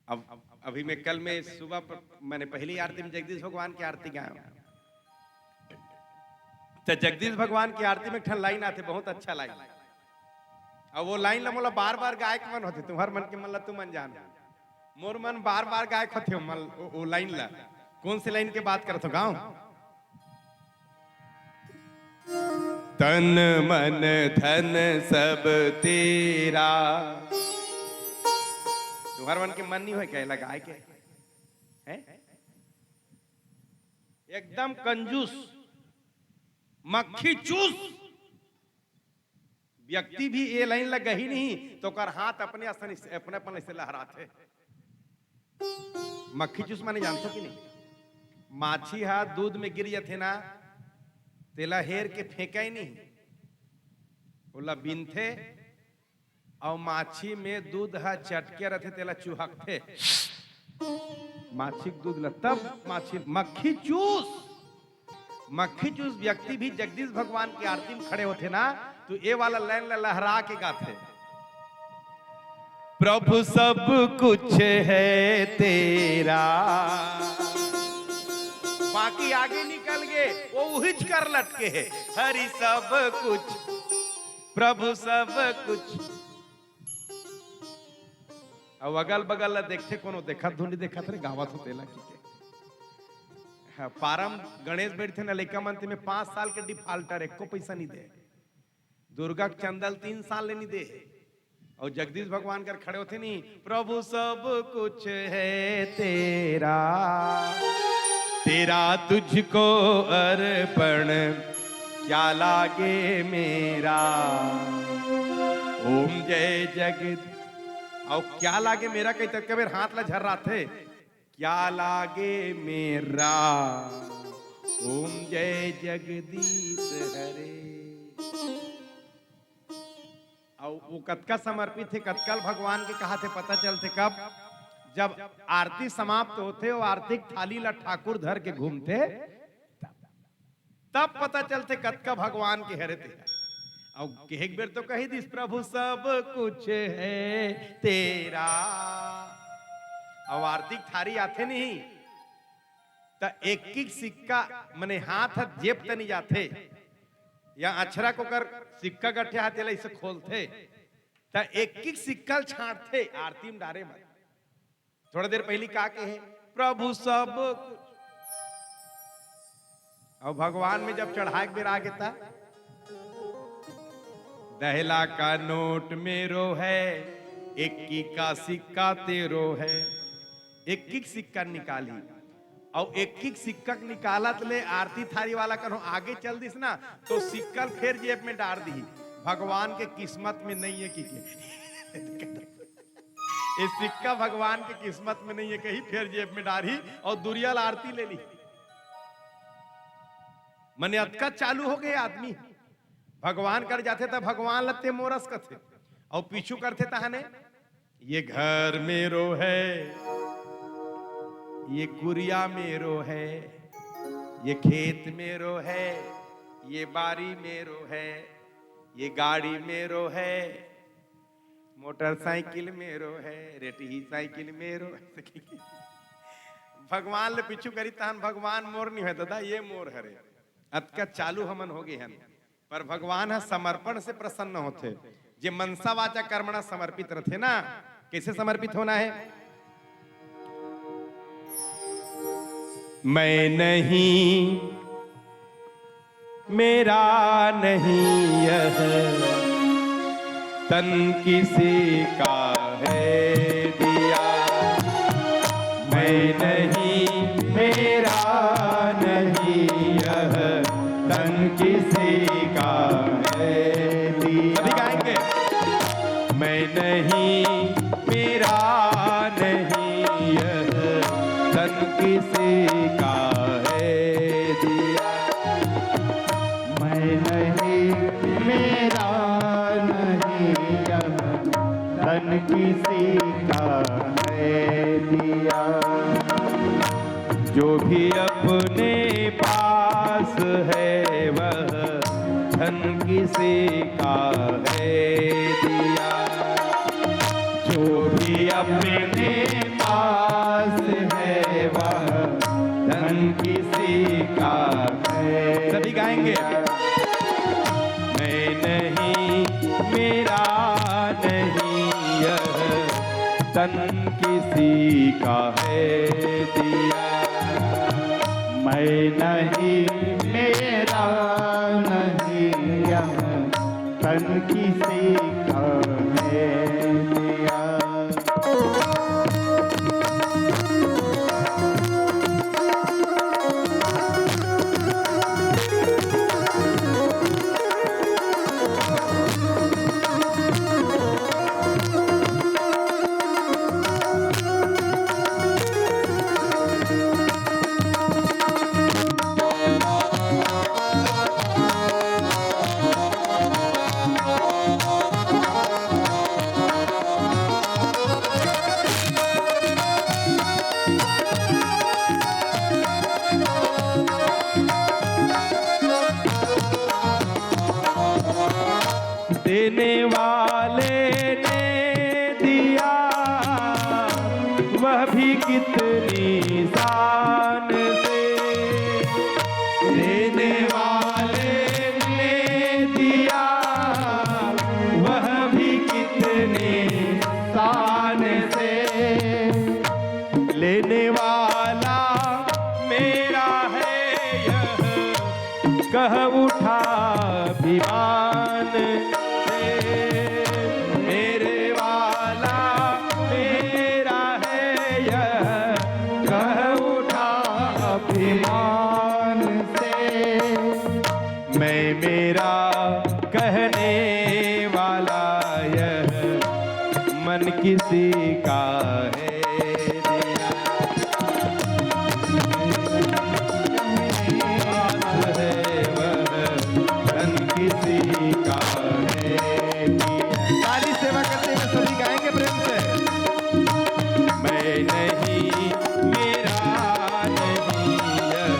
अब अभी मैं, कल मैं सुबह प-, मैंने पहली आरती में जगदीश भगवान की आरती गाया हूँ। तो जगदीश भगवान की आरती में एक ठन लाइन आथे, बहुत अच्छा लाइन। अब वो लाइन ला मोला बार बार गाय के मन होथे, तुम्हर मन के मन ला तुमन जान। मोर मन बार बार गाय के होथे, मन, वो, वो लाइन ला। कौन से लाइन के बात करत हो, गाँव? तन मन धन सब तेरा। तुम्हर मन के मन नहीं होय क्या लगा के? हैं? एकदम कंजूस, मक्खी चूस। व्यक्ति भी ये लाइन लग गही नहीं, तो ओकर हाथ अपने असन, अपने अपन ऐसे लहराथे। मक्खी चूस माने जानथो कि नहीं? माछी हा दूध में गिर जाथे ना, तेला हेर के फेंकाय नहीं, ओला बीनथे, अउ माछी में दूध हा चटके रथे, तेला चुहकथे। माछी के दूध ला तब माछी, मक्खी चूस, मक्खी चूस व्यक्ति भी जगदीश भगवान के आरती में खड़े होथे ना, तो ये वाला लाइन ला लहरा के गाथे, प्रभु सब कुछ है तेरा। बाकी आगे निकल गए, वो उहिच कर लटके है, हरि सब कुछ, प्रभु सब कुछ। अब अगल बगल ला देखथे, कोनो देखत धुन नहीं देखत रे, गावत होथे ला की के। हाँ, पारम गणेश बैठथे ना, लइका मन ते में पाँच साल के डिफाल्टर, एको पैसा नहीं दे। दुर्गा के चंदा ल तीन साल ले नहीं दे। और जगदीश भगवान कर खड़े होथे नहीं, प्रभु सब कुछ है तेरा, तेरा तुझको अर्पण, क्या लागे मेरा। ओम जय जगत, और क्या लागे मेरा कही तक कबेर हाथ ला झर्राथे, क्या लागे मेरा। ओम जय जगदीश हरे। अउ वो कतका समर्पित हे, कतका भगवान के कहाथे, पता चलथे कब? जब आरती समाप्त होथे, वो आरती के थाली ला ठाकुर धर के घूमथे, तब पता चलथे कतका भगवान के हरे तेरा। अउ कहे एक बेर तो कही दिस, प्रभु सब कुछ है तेरा। अउ आरती के थारी आथे नहीं, त एक एक सिक्का मने हाथ ह जेब तनी जाथे, या अछरा कोकर सिक्का गठिया हाथे ला इसे खोलथे, त एक एक सिक्का ल छांटथे आरती में डारे मत। थोड़ा देर पहली का कहे, प्रभु सब कुछ। और भगवान में जब चढ़ाए के बेर आ गेता, दहला का नोट मेरो है, इक्की का सिक्का तेरो है। एक एक सिक्का निकाली, और एक एक सिक्का के निकालत ले आरती थारी वाला कन्हो आगे चल दिस ना, तो सिक्का ल फेर जेब में डार दी। भगवान के किस्मत में नहीं है कि के। ये सिक्का भगवान के किस्मत में नहीं है कही, फेर जेब में डारही और दुरिया ला आरती ले ली। मने अतका चालू हो गए आदमी, भगवान कर जाथे त भगवान लते मोरस कथे, और पीछू करथे तहने, ये घर मेरो है, ये कुरिया मेरो है, ये खेत मेरो है, ये बारी मेरो है, ये गाड़ी मेरो है, मोटरसाइकिल मेरो है, रेटही साइकिल मेरो है। भगवान ले पीछू करी तहन भगवान मोर नहीं है दादा, ये मोर हरे। अतका चालू हमन हो गए हन, पर भगवान ह समर्पण से प्रसन्न होथे। जे मनसा वाचा कर्मणा समर्पित रथे ना, कैसे समर्पित होना है? मैं नहीं, मेरा नहीं यह तन किसी का है दिया। मैं नहीं, मेरा नहीं यह तन किसी का है दिया। अभी गाएंगे। मैं नहीं, मेरा नहीं यह तन किसी का है दिया। मैं नहीं, मेरा नहीं यह तन किसी का है दिया। जो भी अपने पास है वह धन किसी का है दिया। जो भी अपने पास है वह धन किसी का है। सभी गाएंगे। मैं नहीं, मेरा नहीं यह तन किसी का है दिया। मैं नहीं, मेरा नहीं यह तन किसी का है दिया। शान से। देने वाले ने दिया, वह भी कितने शान से। लेने वाला मेरा है यह, कह उठा अभिमान से। मेरे वाला मेरा है यह, कह उठा अभिमान से। मैं मेरा कहने वाला यह, मन किसी का है दिया। बात है वह, तन किसी का है दिया। ताली सेवा करते हुए सभी गाएंगे प्रेम से। मैं नहीं, मेरा नहीं यह,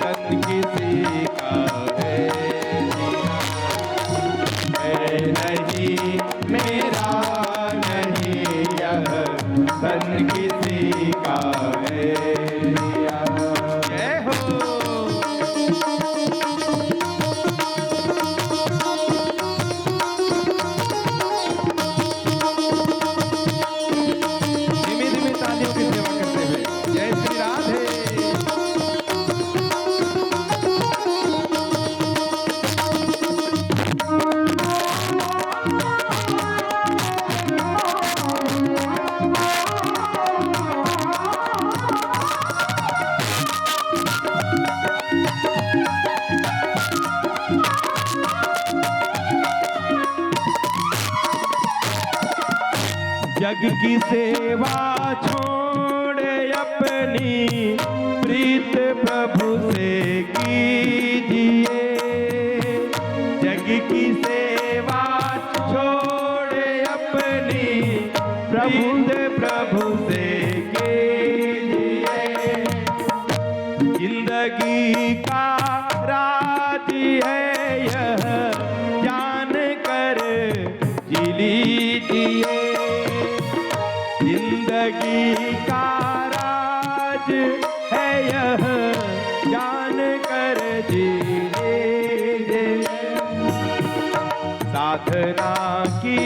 तन किसी का है दिया। मैं नहीं, मेरा नहीं यह, तन किसी का है दिया। जय हो। धीमी धीमी तालियों की सेवा करते हुए जय श्री राधे। जग की सेवा छोड़ अपनी प्रीत प्रभु से कीजिए। जग की सेवा छोड़ अपनी प्रीत प्रभु से कीजिए। जिंदगी का राज है यह, जान कर जी लीजिए। जिंदगी का राज है यह, जान कर जी लीजिए। साधना की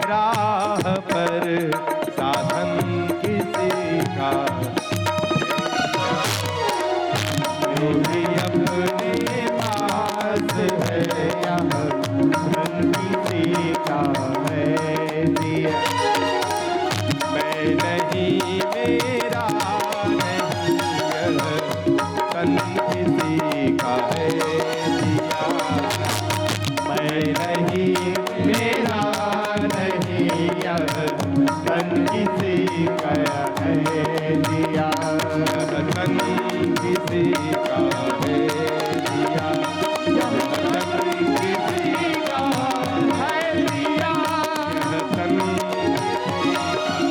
राह पर साधन किसी का, जो भी अपने पास है, यह धन किसी का है दिया। मैं नहीं, मेरा नहीं, यह तन किसी का है दिया। मैं नहीं, मेरा नहीं यह, तन किसी का है दिया। यह तन किसी का है दिया। यह तन किसी का है दिया। यह तन किसी का है।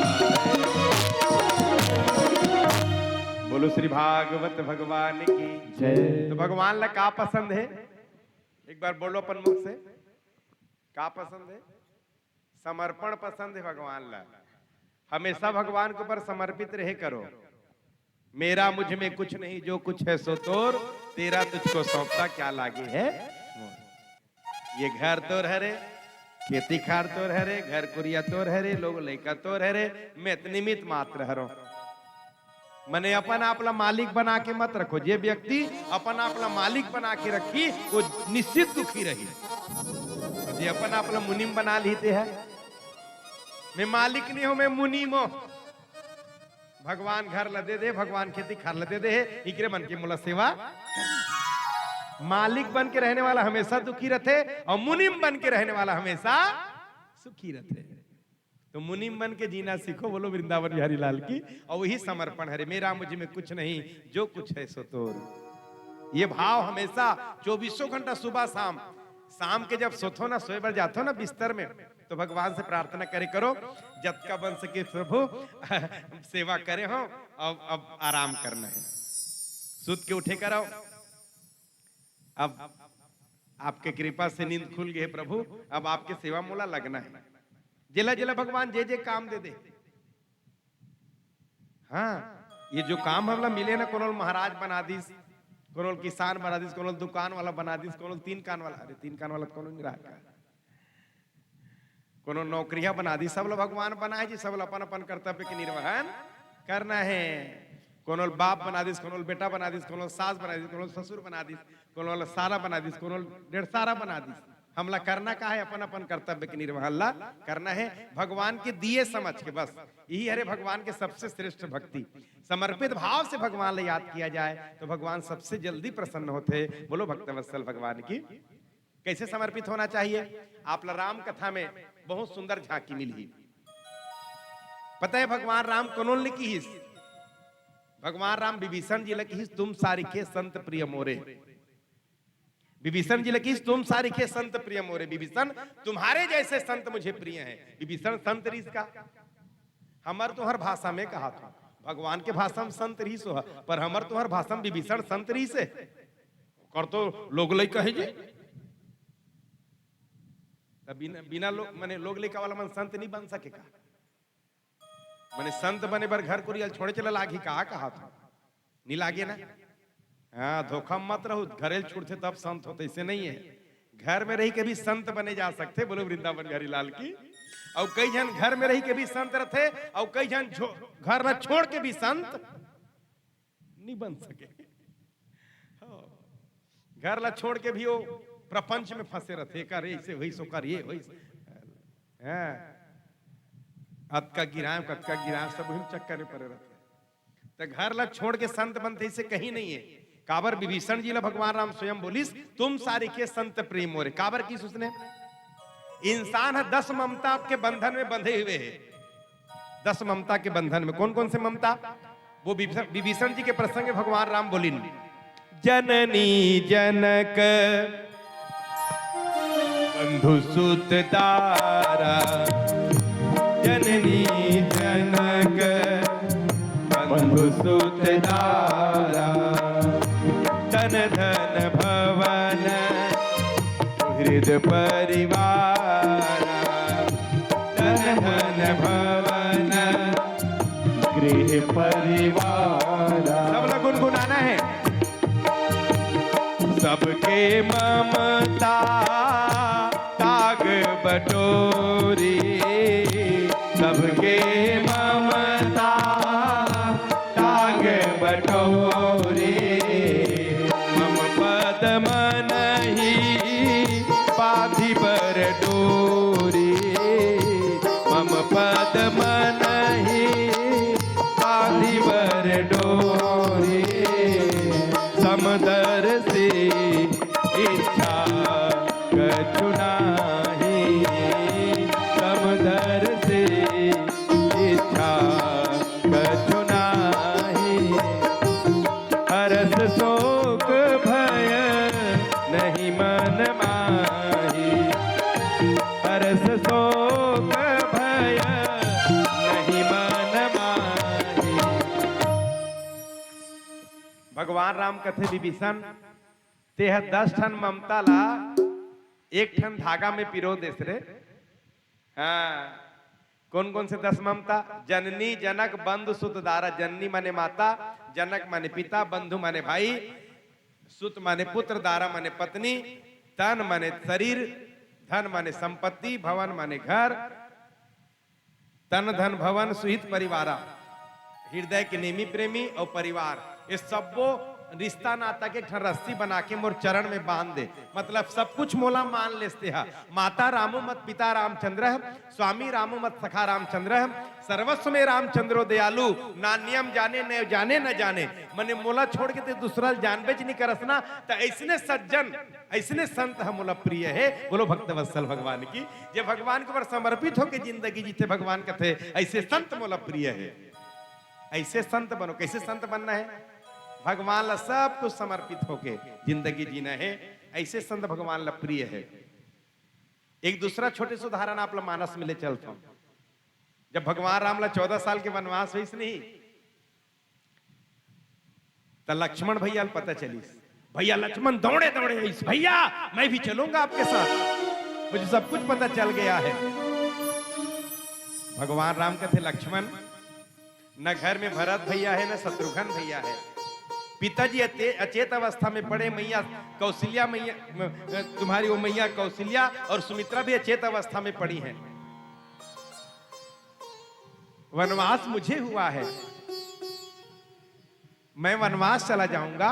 बोलो श्री भागवत भगवान की जय। तो भगवान ला का पसंद है, एक बार बोलो अपन मुख से, का पसंद है? समर्पण पसंद है भगवान ला। हमेशा भगवान के ऊपर समर्पित रहे करो। मेरा मुझ में कुछ नहीं, जो कुछ है सो तोर, तेरा तुझको सौंपता क्या लागे है मोर। ये घर तोर हरे, खेती खार तोर हरे, घर कुरिया तोर हरे, लोग लइका तोर हरे, मैं निमित्त मात्र हरो। मने अपन आप ला मालिक बना के मत रखो। जे व्यक्ति अपन आप ला मालिक बना के रखी, वो निश्चित दुखी रही। जे अपन आप ला मुनीम बना लीते है, मैं मालिक नहीं हूं, मैं मुनीम हूं। भगवान घर ला दे दे, भगवान खेती खार ला दे दे है, इकरे मन के मोला सेवा। मालिक बन के रहने वाला हमेशा दुखी रहते और मुनीम बन के रहने वाला हमेशा सुखी रहते। तो मुनीम बन के जीना सीखो, बोलो वृंदावन बिहारी लाल की। और वही समर्पण हरे, मेरा मुझ में कुछ नहीं, जो कुछ है सो तोर। ये भाव हमेशा चौबीसों घंटा, सुबह शाम, शाम के जब सोथो ना, सोए बर जाथो ना बिस्तर में, तो भगवान से प्रार्थना करे करो, जतका बन सके प्रभु सेवा करे हो, अब अब आराम करना है, सुत के उठे करो। अब आपके कृपा से नींद खुल गए प्रभु, अब आपके सेवा मोला लगना है। जेला जेला भगवान जे जे काम दे दे, हाँ, ये जो काम हमला मिले ना, कोनो ल महाराज बना दिस, कोनो ल किसान बना दिस, कोनो ल दुकान वाला बना दिस, कोनो ल तीन कान वाला, अरे तीन कान वाला त कोनो नहीं रहा का? कोनो नौकरिया बना दिस, सब ल भगवान बनाए जी, सब ल अपन अपन कर्तव्य के निर्वहन करना है। कोनो ल बाप बना दिस, कोनो ल बेटा बना दिस, कोनो ल सास बना दिस, कोनो ल ससुर बना दिस, कोनो ल सारा बना दिस, कोनो ल डेढ़ सारा बना दिस। हमला करना का है? अपन अपन कर्तव्य के निर्वहन ला करना है, भगवान के दिए समझ के, बस। यही हरे भगवान के सबसे श्रेष्ठ भक्ति। समर्पित भाव से भगवान ला याद किया जाए तो भगवान सबसे जल्दी प्रसन्न होते। बोलो भक्तवत्सल भगवान की। कैसे समर्पित होना चाहिए? आप ला राम कथा में बहुत सुंदर झांकी मिलही। पता है भगवान राम कोनो ल किहिस? भगवान राम विभीषण जी ल किहिस, "तुम सारिखे संत प्रिय मोरे।" विभीषण जी ल किहिस, "तुम सारिखे संत प्रिय मोरे।" विभीषण, "तुम्हारे जैसे संत मुझे प्रिय हैं।" विभीषण संत रिहिस का? हमर तुंहर भाषा में कहा था, भगवान के भाषा में संत रिहिस हो, पर हमर तुंहर भाषा में विभीषण संत रिहिस हे? कर तो लोग लइका हे जी। त बिना, बिना लोग, माने लोग लइका वाला मन संत नहीं बन सके का? माने संत बने बर घर कुरिया ल छोड़े चला लागही का, कहा था? नहीं लागे ना? हाँ, धोखा म मत रहू, घरे ल छुड़थे तब संत होथे, ऐसे नहीं है। घर में रही के भी संत बने जा सकथे। बोलो वृंदावन बिहारी लाल की। अउ कई झन घर में रही के भी संत रथे, अउ कई झन छो-, घर ला छोड़ के भी संत नहीं बन सके। हाँ। घर ला छोड़ के भी वो प्रपंच में फंसे रथे, एकर ऐसे होइस, ओकर ये होइस। हाँ। अतका गिराएं, कतका गिराएं, सब वही चक्कर में पड़े रथे। त घर ला छोड़ के संत बनथे, ऐसे कहीं नहीं है। काबर विभीषण जी ला भगवान राम स्वयं बोलिस, "तुम सारिखे संत प्रिय मोरे।" काबर किहिस उसने? इंसान ह दस ममता के बंधन में बंधे हुए है। दस ममता के बंधन में। कौन कौन से ममता? वो विभीषण, विभीषण जी के प्रसंग में भगवान राम बोलिन, "जननी जनक बंधु सुत दारा, जननी जनक बंधु सुत दारा, तन धन भवन सुहृद परिवारा, तन धन भवन गृह परिवारा।" सबला गुनगुनाना है। सबके ममता ताग बटोरी, सबके ममता ताग बटोरी, मम पद मनहि बाँधि बर डोरी, मम पद मनहि बाँधि बर डोरी। समदर से इच्छा कछु नाही, समदर से इच्छा कछु नाही। हरस शोक भय नहीं मन माही, हरस शोक भय नहीं मन माही। भगवान राम कथे, "विभीषण, तेह दस ठन ममता ला एक ठन धागा में पिरो देस रे।" हाँ, कौन कौन से दस ममता? जननी जनक बंधु सुत दारा। जननी माने माता, जनक माने पिता, बंधु माने भाई, सुत माने पुत्र, दारा माने पत्नी, तन माने शरीर, धन माने संपत्ति, भवन माने घर, तन धन भवन सुहित परिवारा, हृदय के नेमी प्रेमी अउ परिवार, ये सब्बो रिश्ता नाता के एक ठन रस्सी बना के मोर चरण में बांध दे। मतलब सब कुछ मोला मान लेस तेहा। माता रामो मत पिता रामचंद्र, स्वामी रामो मत सखा रामचंद्र, सर्वस्व में रामचंद्रो दयालु, नान्यम जाने न जाने न जाने। मने मोला छोड़ के ते दूसरा ल जानबेच नहीं करस ना, त ऐसने सज्जन, ऐसने संत ह मोला प्रिय हे। बोलो भक्तवत्सल भगवान की। जे भगवान के ऊपर समर्पित होके जिंदगी जीथे, भगवान कथे, "ऐसे संत मोला प्रिय हे।" ऐसे संत बनो। कैसे संत बनना है? भगवान ला सब कुछ समर्पित होके जिंदगी जीना है। ऐसे संत भगवान ला प्रिय है। एक दूसरा छोटे से उदाहरण आप ला मानस में ले चलता हूं। जब भगवान राम ला चौदह साल के वनवास होइस नहीं, त लक्ष्मण भैया ल पता चलिस। भैया लक्ष्मण दौड़े दौड़े आइस, "भैया, मैं भी चलूंगा आपके साथ, मुझे सब कुछ पता चल गया है।" भगवान राम कथे, "लक्ष्मण, न घर में भरत भैया है, न शत्रुघ्न भैया है। पिताजी अचे-, अचेत अवस्था में पड़े, मैया कौशल्या, मैया म-, तुम्हारी वो मैया कौशल्या और सुमित्रा भी अचेत अवस्था में पड़ी हैं। वनवास मुझे हुआ है, मैं वनवास चला जाऊंगा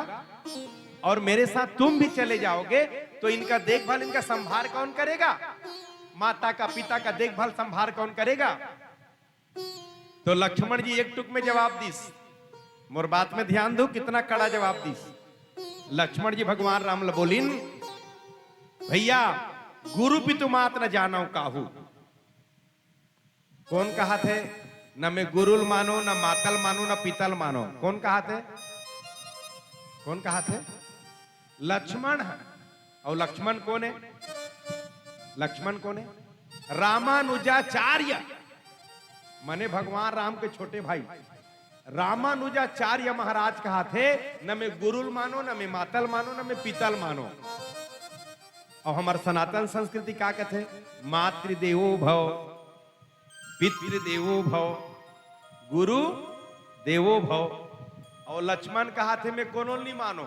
और मेरे साथ तुम भी चले जाओगे, तो इनका देखभाल, इनका संभार कौन करेगा? माता का, पिता का देखभाल, संभार कौन करेगा? तो लक्ष्मण जी एक टुक में जवाब दिस। मोर बात में ध्यान दो, कितना कड़ा जवाब दिस। लक्ष्मण जी भगवान राम ल बोलिन, भैया, गुरु पितु मात न जानव काहू। कौन कहाथे, न मैं गुरुल मानो, न मातल मानो, न पितल मानो? कौन कहाथे? कौन कहाथे? लक्ष्मण ह। अउ लक्ष्मण कोन हे? लक्ष्मण कोन हे? रामानुजाचार्य, मने भगवान राम के छोटे भाई। रामानुजाचार्य महाराज कहाथे, न मैं गुरुल मानो, न मैं मातल मानो, न मैं पितल मानो। अउ हमर सनातन संस्कृति का कथे? मातृदेवो भव, पितृदेवो भव, गुरु देवो भव। अउ लक्ष्मण कहाथे, मैं कोनो ल नी मानो।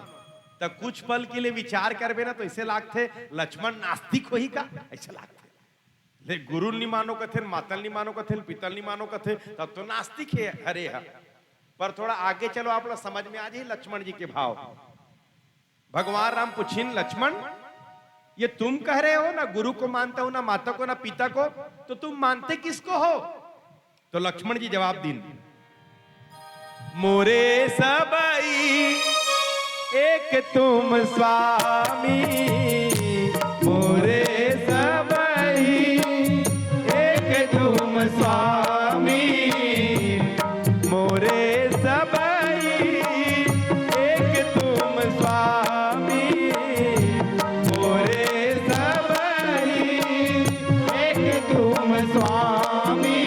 त कुछ पल के लिए विचार करबे ना, तो ऐसे लागथे, लक्ष्मण नास्तिक होही का? ऐसे लागथे। ले, गुरु ल नी मानो कथे, मातल नी मानो कथे, पितल नी मानो कथे, तब तो नास्तिक हे हरे ह। पर थोड़ा आगे चलो, आप लोग समझ में आ जाही लक्ष्मण जी के भाव। भगवान राम पूछिन, लक्ष्मण, ये तुम कह रहे हो, ना गुरु को मानता हूं, ना माता को, ना पिता को, तो तुम मानते किसको हो? तो लक्ष्मण जी जवाब दीन, मोरे सबई एक तुम स्वामी, मोरे सबई एक तुम स्वामी, मोरे सबई एक तुम स्वामी, मोरे सबई एक तुम स्वामी।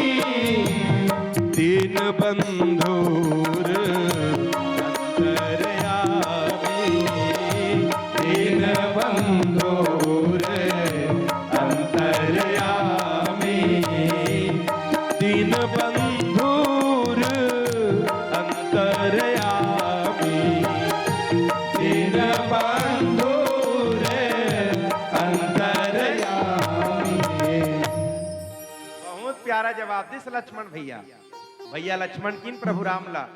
दीन बंधुर अंतर्यामी, दीन बंधुर अंतर्यामी, दीन बंधुर अंतर्यामी, दीन बंधुर अंतर्यामी। बहुत प्यारा जवाब दिस लक्ष्मण भैया। भैया लक्ष्मण किन प्रभु राम ला,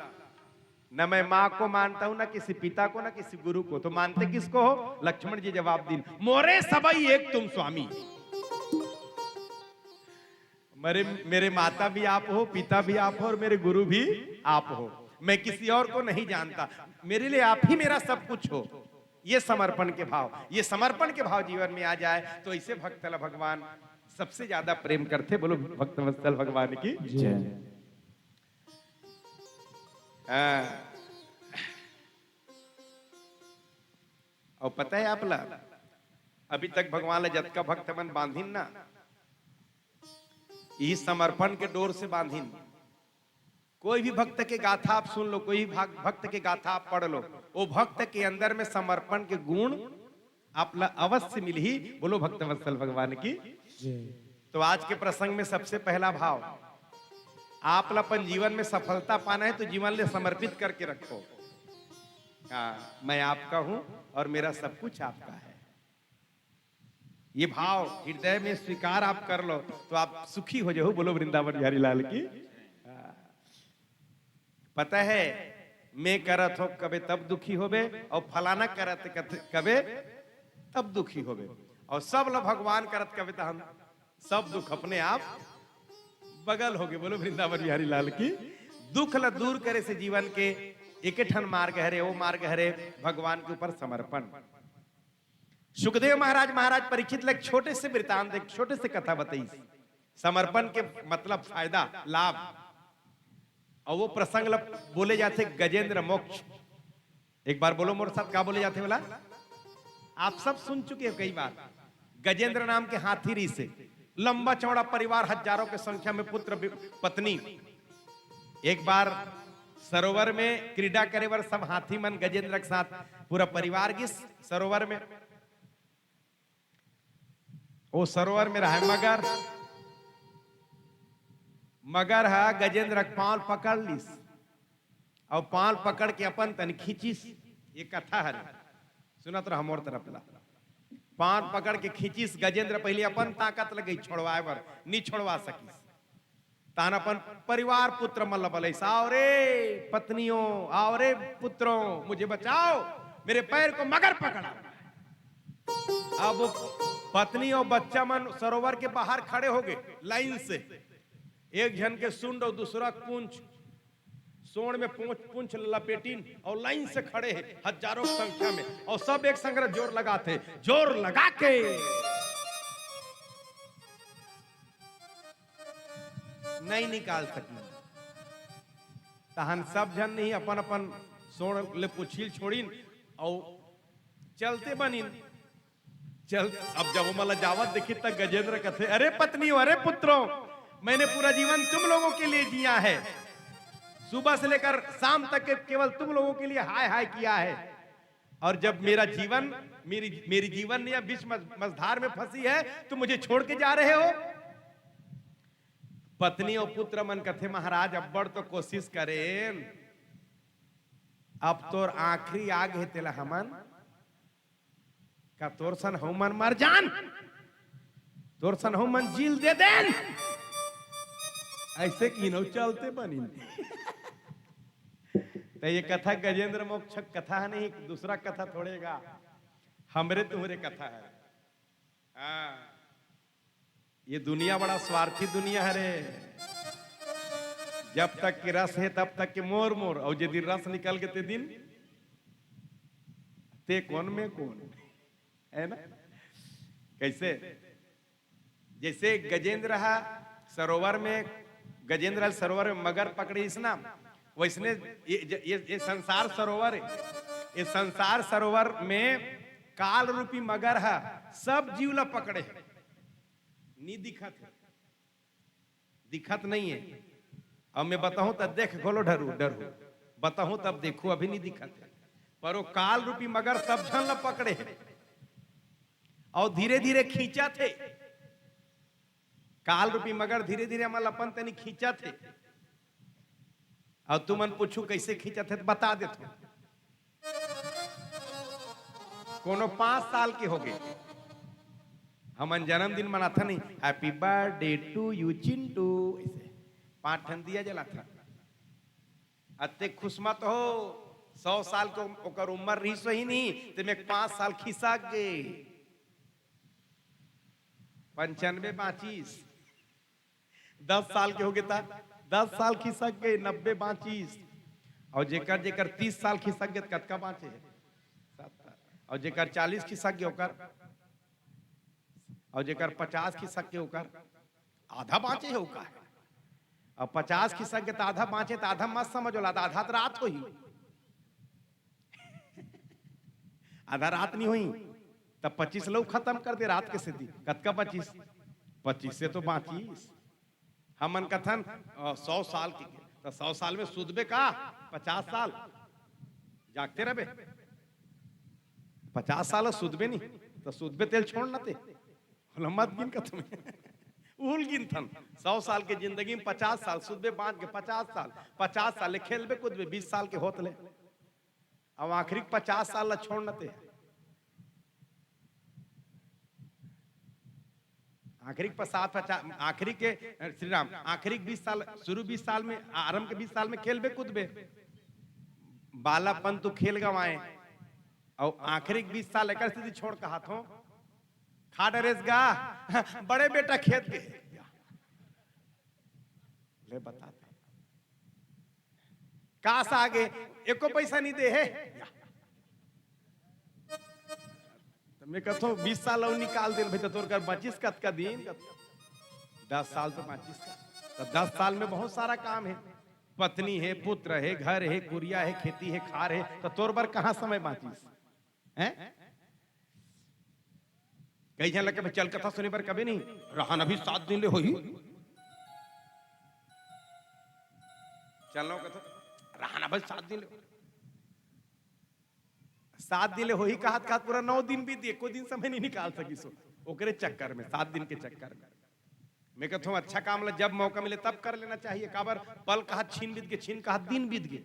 न मैं माँ को मानता हूँ, न किसी पिता को, न किसी गुरु को। तो मानते किसको हो? लक्ष्मण जी जवाब दीन, मोरे सबई एक तुम स्वामी। मेरे, मेरे माता भी आप हो, पिता भी आप हो और मेरे गुरु भी आप हो। मैं किसी और को नहीं जानता, मेरे लिए आप ही मेरा सब कुछ हो। ये समर्पण के भाव, ये समर्पण के भाव जीवन में आ जाए, तो ऐसे भक्त ला भगवान सबसे ज्यादा प्रेम करथे। बोलो भक्तवत्सल भगवान की जय। हाँ। अउ पता हे आप ला, अभी तक भगवान ला जतका भक्त मन बांधिन ना, इही समर्पण के डोर से बांधिन। कोई भी भक्त के गाथा आप सुन लो, कोई भी भाग-, भक्त के गाथा आप पढ़ लो, वो भक्त के अंदर में समर्पण के गुण आप ला अवश्य मिलही। बोलो भक्तवत्सल भगवान की। जय। तो आज के प्रसंग में सबसे पहला भाव, आप ला अपन जीवन में सफलता पाना है तो जीवन ले समर्पित करके रखो। हाँ, मैं आपका हूं और मेरा सब कुछ आपका है। ये भाव हृदय में स्वीकार आप कर लो तो आप सुखी हो जाओ। बोलो वृंदावन बिहारी लाल की। हाँ। पता है, मैं करत हो कबे तब दुखी होबे, और फलाना करत कत-, कबे तब दुखी होबे, और सब ल भगवान करत कबे त हम सब दुख अपने आप बगल होगे। बोलो वृंदावन बिहारी लाल की। दुख ल दूर करे से जीवन के एके ठन मार्ग हरे, वो मार्ग हरे भगवान के ऊपर समर्पण। सुखदेव महाराज, महाराज परीक्षित ल एक छोटे से वृत्तांत, एक छोटे से कथा बताइस, समर्पण के मतलब फायदा, लाभ। और वो प्रसंग ल बोले जाथे गजेंद्र मोक्ष। एक बार बोलो मोर साथ, का बोले जाथे बोला? आप सब सुन चुके हो कई बार। गजेंद्र नाम के हाथी रिहिसे, लंबा चौड़ा परिवार, हजारों के संख्या में पुत्र वि-, पत्नी। एक बार सरोवर में क्रीड़ा करे बर सब हाथी मन गजेंद्र के साथ पूरा परिवार गिस सरोवर में। वो सरोवर में रहे मगर, मगर हा गजेंद्र के पांव पकड़ लिस। अउ पांव पकड़ के अपन तनी खींचिस। ये कथा हरे, सुनत रह मोर तरफ ला। पांव पकड़ के खींचिस गजेंद्र, पहले अपन ताकत लगई छोड़वाए बर, नी छोड़वा सकिस। तहान अपन परिवार पुत्र मन ल बलइस, "आओ रे पत्नियों, आओ रे पुत्रों, मुझे बचाओ, मेरे पैर को मगर पकड़ा।" अब पत्नी अउ बच्चा मन सरोवर के बाहर खड़े हो गए लाइन से, एक झन के सुंड अउ दूसरा के पूंछ, सोंड़ में पूंछ, पूंछ लपेटिन अउ लाइन से खड़े हे हजारों की संख्या में, अउ सब एक संग जोर लगाथे, जोर लगा के नहीं निकाल सकिन। तहन सब झन नहीं अपन अपन सोंड़ ले पूंछी ल छोड़िन अउ चलते बनिन। चल, अब जब ओमन ला जावत देखिस त गजेंद्र कथे, "अरे पत्नियों, अरे पुत्रों, मैंने पूरा जीवन तुम लोगों के लिए जिया है, सुबह से लेकर शाम तक के केवल तुम लोगों के लिए हाय हाय किया है, और जब मेरा जीवन, मेरी मेरी जीवन या बीच मझ-, मझधार में फंसी है तो मुझे छोड़ के जा रहे हो?" पत्नी अउ पुत्र मन कथे, "महाराज, अब्बड़ तो कोशिश करेन, अब तोर आखिरी आग हे, तेला हमन का तोर सन हमन मर जान, तोर सन हमन जी ल दे देन।" अइसे किहिन अउ चलते बनिन। त ये कथा गजेंद्र मोक्ष कथा हे नहीं, दूसरा कथा थोड़े गा, हमरे तुम्हरे कथा हे। हाँ, ये दुनिया बड़ा स्वार्थी दुनिया हरे। जब तक के रस हे तब तक के मोर मोर, अउ जे दिन रस निकल गे ते दिन ते कोन मैं कोन, है ना? कइसे? जइसे गजेंद्र हा सरोवर में, गजेंद्र हा सरोवर में मगर पकड़िस ना, वइसने ये, ये, ये संसार सरोवर हे, ये संसार सरोवर में काल रूपी मगर हा सब जीव ला पकड़े हे, नी दिखत हे, दिखत नहीं हे। अब मैं बताहूं तब देख घलो डरू, डरू, बताहूं तब देखू, अभी नी दिखत हे, पर वो काल रूपी मगर सब झन ला पकड़े हे अउ धीरे धीरे खींचत हे। काल रूपी मगर धीरे धीरे हमन ला अपन तनी खींचत हे। अउ तुमन पूछू कइसे खींचत हे त बता देथों। कोनो पांच साल के होगे, हमन जन्मदिन मनाथन नहीं, "Happy birthday to you Chintu," अइसे पांच ठन दिया जलाथन। अतेक खुश मत हो, सौ साल के ओकर उम्र रहिस होही नहीं, ते में पांच साल खिसक गे, पंचानबे बांचिस। दस साल के होगे त दस साल खिसक गे, नब्बे बांचिस। अउ जेकर जेकर तीस साल खिसक गे त कतका बांचे हे? सत्तर। अउ जेकर चालीस खिसक गे ओकर, अउ जेकर पचास खिसक गे ओकर आधा बांचे हे ओकर। अब पचास खिसक गे त आधा बांचे त आधा मत समझ ओला, त आधा त रात होही। आधा रात नहीं होही, त पच्चीस लऊ खतम कर दे रात के सेती। कतका पच्चीस? पच्चीस से तो बांचिस। हमन कथन, "अ, सौ साल के," त सौ साल में सुतबे का? पचास साल जागते रहबे, पचास साल सुतबे नहीं, त सुतबे तेल छोड़ न ते। ओला मत गिन कथन। उल गिनथन, सौ साल के जिंदगी में पचास साल सुतबे, बांच के पचास साल, पचास साल ले खेलबे कूदबे, बीस साल के होत ले। अब आखिरी के पचास साल ला छोड़ न ते। आखिरी के पचास, पचास, आखिरी के, श्री राम, आखिरी के बीस साल, शुरू बीस साल में, आरंभ के बीस साल में खेलबे कूदबे, बालापन तू खेल गंवाए, अउ आखिरी के बीस साल एकर सेती छोड़ कहत हों, खा डरेस गा, बड़े बेटा खेत गे। ले बता दे। कास आगे, एको पैसा नहीं दे हे। त मैं कथों, "बीस साल अउ निकाल देन भाई, त तोर कर बांचिस कतका दिन?" दस साल तो बांचिस का। त दस साल में बहुत सारा काम हे, पत्नी हे, पुत्र हे, घर हे, कुरिया हे, खेती हे, खार हे, त तोर बर कहाँ समय बांचिस? हैं? कई झन लगे, "भाई, चल कथा सुने बर कबे नहीं, रहन अभी सात दिन ले होही।" चलना कथा, "रहन अभी सात दिन ले, सात दिन ले होही," कहत कहत पूरा नौ दिन बीत गे, एको दिन समय नहीं निकाल सकिस हो। ओकरे चक्कर में, सात दिन के चक्कर में। मैं कहत हों, अच्छा काम ला जब मौका मिले तब कर लेना चाहिए। काबर पल कहत छीन बीत गे, छीन कहत दिन बीत गे।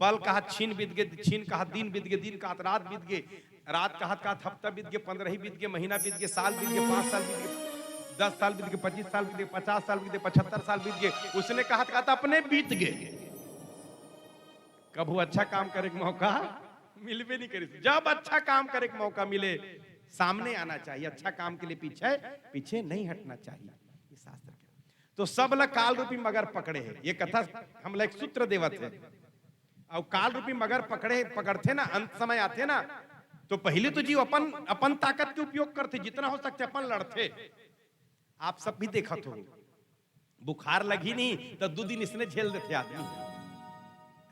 पल कहत छीन बीत गे, छीन कहत दिन बीत गे, दिन कहत रात बीत गे, रात कहत कहत हफ्ता बीत गे, पंद्रह बीत गे, महीना बीत गे, साल बीत गे, पाँच साल बीत गे, दस साल बीत गे, पच्चीस साल बीत गे, पचास साल बीत गे, पचहत्तर साल बीत गे, उसने कहत कहत अपने बीत गे। कभू अच्छा काम करे के मौका मिलबे नहीं करिस। जब अच्छा काम करे के मौका मिले, सामने आना चाहिए। अच्छा काम के लिए पीछे पीछे नहीं हटना चाहिए। ये शास्त्र के तो सब ला काल रूपी मगर पकड़े है। ये कथा हमला एक सूत्र देवत है। अउ काल रूपी मगर पकड़े पकड़थे ना, अंत समय आथे ना, तो पहले तो जीव अपन अपन ताकत के उपयोग करथे, जितना हो सकथे अपन लड़थे। आप सब भी देखत हो, बुखार लगही नहीं तो दू दिन इसने झेल देथे आदमी।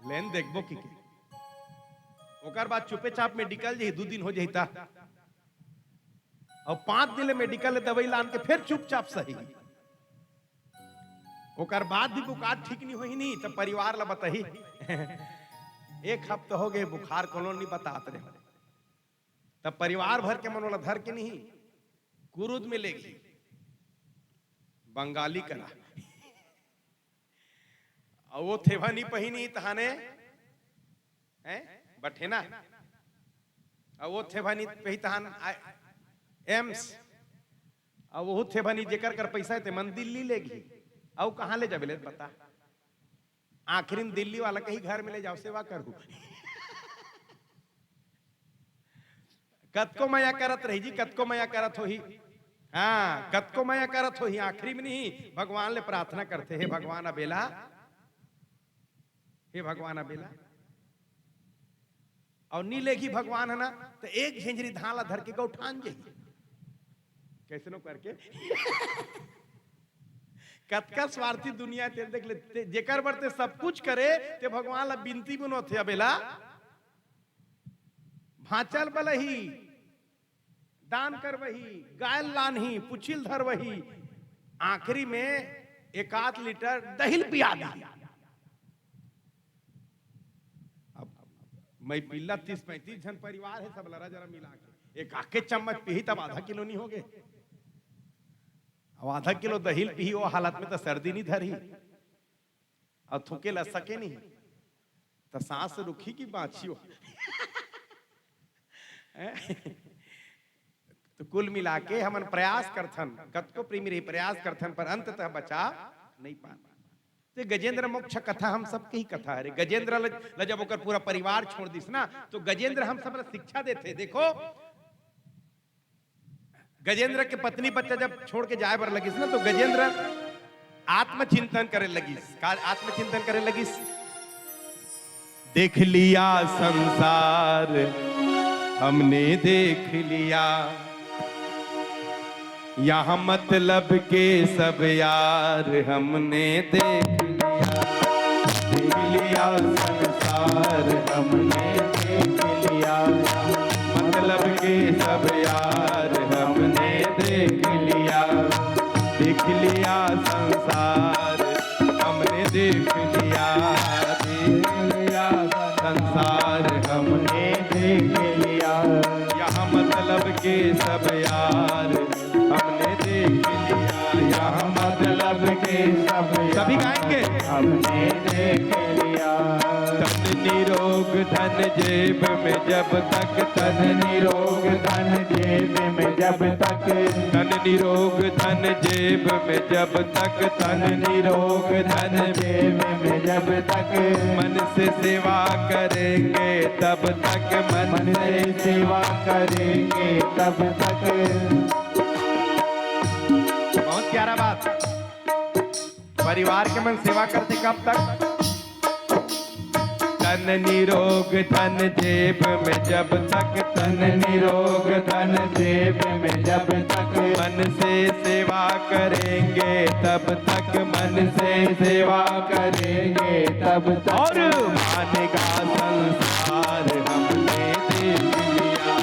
लेन देखबो कि के। ओकर बाद चुपे चाप मेडिकल जही, दू दिन हो जही ता। अउ पाँच दिन ले मेडिकल ले दवाई लान के फिर चुपचाप सही। ओकर बाद भी बुखार ठीक नहीं होही नहीं तो परिवार ला बताही, एक हफ्ता हो गए बुखार कोनो नहीं बतात रहे। तब परिवार भर के मन ओला धर के नहीं कुरुद में लेगी बंगाली करा। अउ वो थेवा नहीं पहिनी तहाने हैं बठेना। अउ वो थेवा नहीं पही तहान आ- एम्स। अउ वो थेवा नहीं जेकर कर पैसा है ते मन दिल्ली लेगी। अउ कहाँ ले जाबे ले बता। आखिरी में दिल्ली वाला कहीं घर में ले जाओ, सेवा करू। कतको मया करत रही जी, कतको मया करत होही। हाँ, कतको मया करत होही, आखिरी में नहीं भगवान ले प्रार्थना करथे, हे भगवान अबेला, हे भगवान अबेला। अउ नी लेगी भगवान है ना, तो एक झेंझरी धान ला धर के गौठान जही। कैसनो करके कतका स्वार्थी दुनिया ते देख ले, ते, जेकर बर ते सब कुछ करे, ते भगवान ला बिनती बुनोथे, अबेला भांचल बलही, दान करवही, गायल लानही, पुछिल धरवही, आखिरी में एक आध लीटर दहिल पिया दी। अब मैं पिल्ला तीस पैंतीस झन परिवार है, सब लरा जरा मिला के एक आके चम्मच पीही तब आधा किलो नहीं हो गए। अब आधा किलो दहिल पीही वो हालत में तो सर्दी नहीं धरही। अउ थूके ला सके नहीं, त सांस रुकही कि बाँचही वो। हैं? तो कुल मिला के हमन प्रयास करथन, कतको प्रेमी रही प्रयास करथन, पर अंततः बचा नहीं पान। तो गजेंद्र मोक्ष कथा हम सबके ही कथा हरे। गजेंद्र ल, ल जब ओकर पूरा परिवार छोड़ दिस ना, तो गजेंद्र हम सब ल शिक्षा देथे। देखो, गजेंद्र के पत्नी बच्चा जब छोड़ के जाए बर लगिस ना, तो गजेंद्र आत्मचिंतन करे लगिस। का आत्मचिंतन करे लगिस? देख लिया संसार हमने, देख लिया यहाँ मतलब के सब यार हमने देख लिया। देख लिया संसार हमने, देख लिया मतलब के सब यार हमने देख लिया। देख लिया संसार हमने, देख लिया, देख लिया संसार हमने, देख लिया। यहाँ मतलब के सब यार हमने देख लिया, यहाँ मतलब के सब सभी गाएंगे। हमने देख लिया। तन निरोग धन जेब में जब तक, तन निरोग धन जेब में जब तक, तन निरोग धन जेब में जब तक, तन निरोग धन जेब में जब तक मन से सेवा करेंगे तब तक, मन मन से से सेवा करेंगे तब तक। बहुत प्यारा बात। परिवार के मन सेवा करथे कब तक? तन निरोग धन जेब में जब तक, तन निरोग धन जेब में जब तक मन से सेवा करेंगे तब तक, मन से सेवा करेंगे तब तक। और मानेगा संसार हमने देख लिया,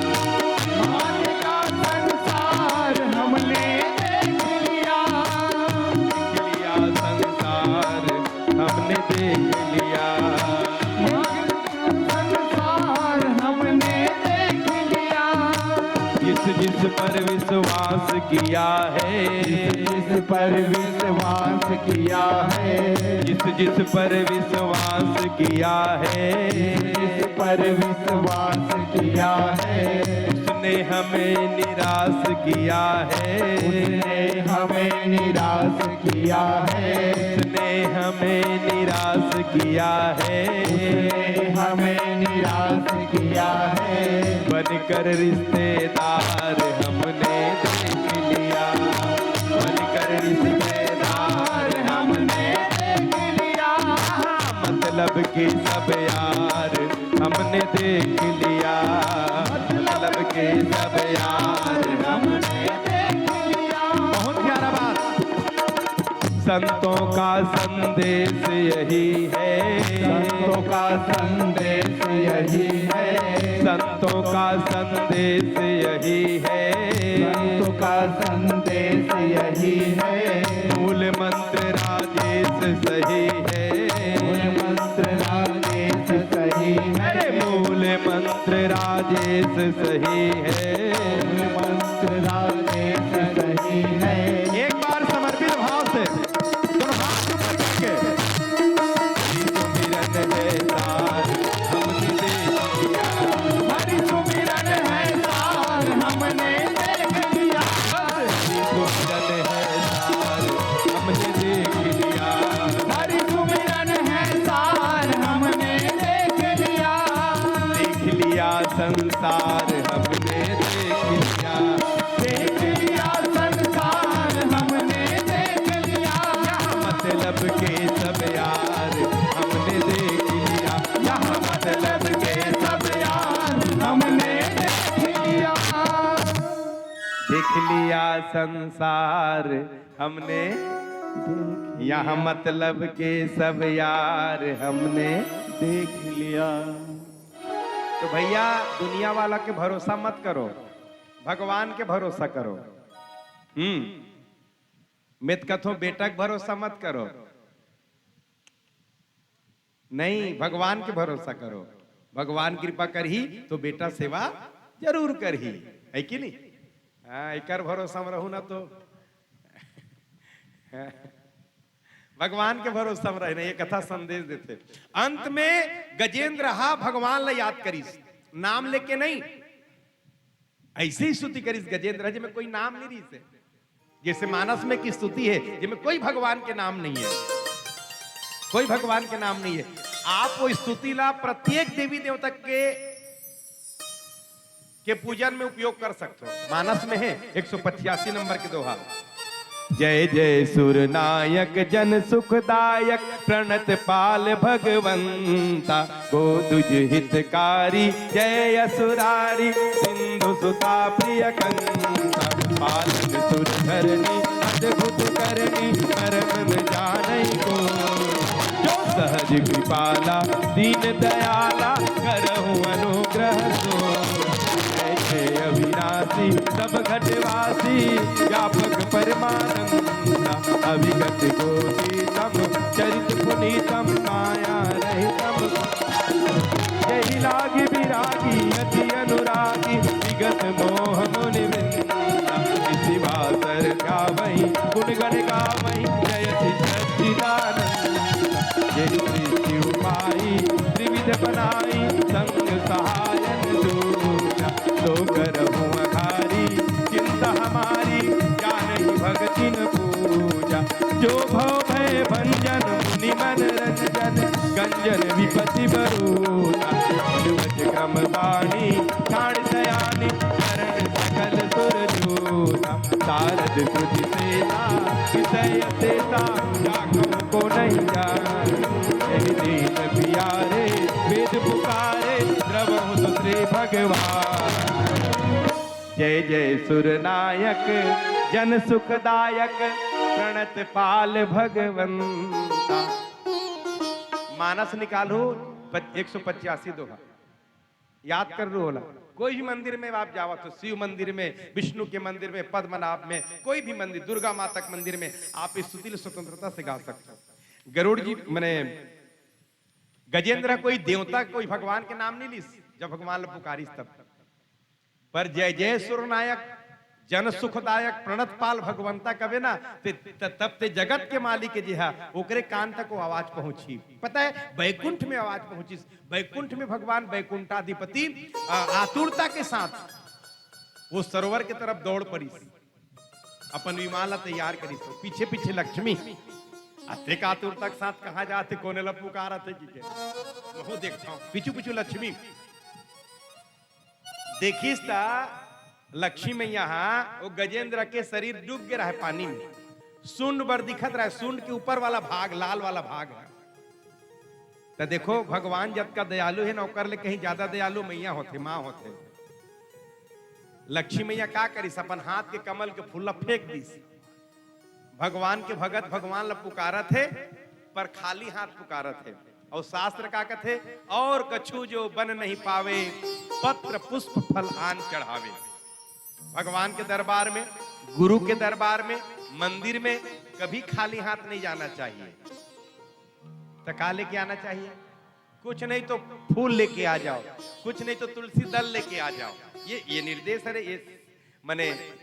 मानेगा संसार हमने देख लिया। देख लिया संसार हमने, देख लिया संसार हमने देख लिया। इस जिस पर विश्वास किया है, जिस जिस पर विश्वास किया है, जिस जिस पर विश्वास किया है, जिस पर विश्वास किया है, उसने हमें निराश किया है, उसने हमें निराश किया है, उसने हमें निराश किया है, उसने हमें निराश किया है। बनकर रिश्तेदार हमने देख लिया, बनकर रिश्तेदार हमने देख लिया। मतलब के सब यार हमने देख लिया, मतलब के सब यार हमने देख लिया। बहुत प्यारा बात। संतों का संदेश यही है, संतों का संदेश यही है, संतों का संदेश यही है, संतों का संदेश यही है। मूल मंत्र राजेश सही है, मूल मंत्र राजेश सही है, अरे मूल मंत्र राजेश सही है, मूल मंत्र राजेश सही है। एक बार समर्पित भाव से दोनों हाथ ऊपर करके। हरि सुमिरन है सार, हमने देख लिया। हरि सुमिरन है सार, हमने देख लिया। हरि सुमिरन है सार, हमने देख लिया। हरि सुमिरन है सार, हमने देख लिया। देख लिया संसार, हमने देख लिया। देख लिया संसार हमने देख लिया। यहाँ मतलब के सब यार हमने देख लिया। यहाँ मतलब के सब यार हमने देख लिया। देख लिया संसार हमने, यहाँ मतलब के सब यार हमने देख लिया। तो भैया, दुनिया वाला के भरोसा मत करो, भगवान के भरोसा करो। हम्म। मैं तो कथों, बेटा के भरोसा मत करो, नहीं, भगवान के भरोसा करो। भगवान कृपा करही तो बेटा सेवा जरूर करही, है कि नहीं? हाँ, एकर भरोसा में रहू ना तो भगवान के भरोसा में रहे ना। ये कथा संदेश देथे। अंत में गजेंद्र हा भगवान ला याद करिस, नाम लेके नहीं, ऐसे ही स्तुति करिस गजेंद्र, जेमे कोई नाम नहीं रहिस हे। जैसे मानस में की स्तुति है, जेमे कोई भगवान के नाम नहीं है, कोई भगवान के नाम नहीं है। आप वो स्तुति ला प्रत्येक देवी देवता के, के पूजन में उपयोग कर सकते हो। मानस में है एक सौ पचासी नंबर के दोहा। जय जय सुर नायक जन सुखदायक, प्रणत पाल भगवंता, को तुझ हितकारी जय असुरारी, सिंधु सुता प्रिय कंता, पालन सुर धरणी अद्भुत करणी, परम न जानई को। जो सहज कृपाला दीन दयाला, करहु अनुग्रह सो। जय जय अविनाशी सब घटवासी, व्यापक परमानंद अविगत गोपीतम, चरित पुनीतम माया रहितम। यही लागी विरागी अति अनुरागी, विगत मोह मुनि वृंदा। इसी वासर गावही गुण गण गावही, जयति सच्चिदानंद। यही सृष्टि उपाई त्रिविध बनाई, संग सहायन दूजा। तो करहु अघारी चिंता हमारी, जानही भगतिन पूजा। जो भव भय भंजन मुनि मन रंजन, गंजन विपति बरूना। अनुवच क्रम वाणी ठाण सयानी, चरण सकल सुर जूना। सारद श्रुति सेना विषय सेता, जा कहु को नहीं जान। यही दीन पियारे वेद पुकारे, द्रवहु तो श्री भगवान। जय जय सुर नायक जन सुखदायक, प्रणत पाल भगवंता। मानस निकालू, एक सौ पचासी दोहा याद कर लो होला। कोई भी मंदिर में आप जावत हो, शिव मंदिर में, विष्णु के मंदिर में, पद्मनाभ में, कोई भी मंदिर, दुर्गा माता के मंदिर में, आप इस स्तुति ले स्वतंत्रता से गा सकते हो। गरुड़ जी, मने गजेंद्र कोई देवता, कोई भगवान के नाम नहीं लिस, जब भगवान ला पुकारिस तब। पर जय जय सुरनायक, जन सुखदायक, प्रणतपाल भगवंता कबे ना, ते, त-, तब ते जगत के मालिक हे जी हा, ओकरे कान तक वो आवाज पहुंची। पता है, बैकुंठ में आवाज पहुंची। बैकुंठ में भगवान बैकुंठाधिपति, आ, आतुरता के साथ वो सरोवर के तरफ दौड़ पड़िस, अपन विमान ला तैयार करिस। तो पीछे पीछे लक्ष्मी, अतेक आतुरता के साथ कहाँ जाथे, कोने ला पुकारत हे कि के? वहू देखता हूँ, पीछू पीछू लक्ष्मी। देखिस त लक्ष्मी मैया हा, वो गजेंद्र के शरीर डूब गे रहे पानी में, सुंड बर दिखत रहे, सुंड के ऊपर वाला भाग, लाल वाला भाग है। त देखो, भगवान जतका दयालु हे ना, ओकर ले कहीं ज्यादा दयालु मैया होथे, माँ होथे। लक्ष्मी मैया का करिस, अपन हाथ के कमल के फूल ला फेंक दिस। भगवान के भगत भगवान ला पुकारत हे, पर खाली हाथ पुकारत हे। और शास्त्र का कथे, और कछु जो बन नहीं पावे, पत्र पुष्प फल आन चढ़ावे। भगवान के दरबार में, गुरु के दरबार में, मंदिर में कभी खाली हाथ नहीं जाना चाहिए। तो का लेके आना चाहिए? कुछ नहीं तो फूल लेके आ जाओ, कुछ नहीं तो तुलसी दल लेके आ जाओ। ये, ये निर्देश है, ये मने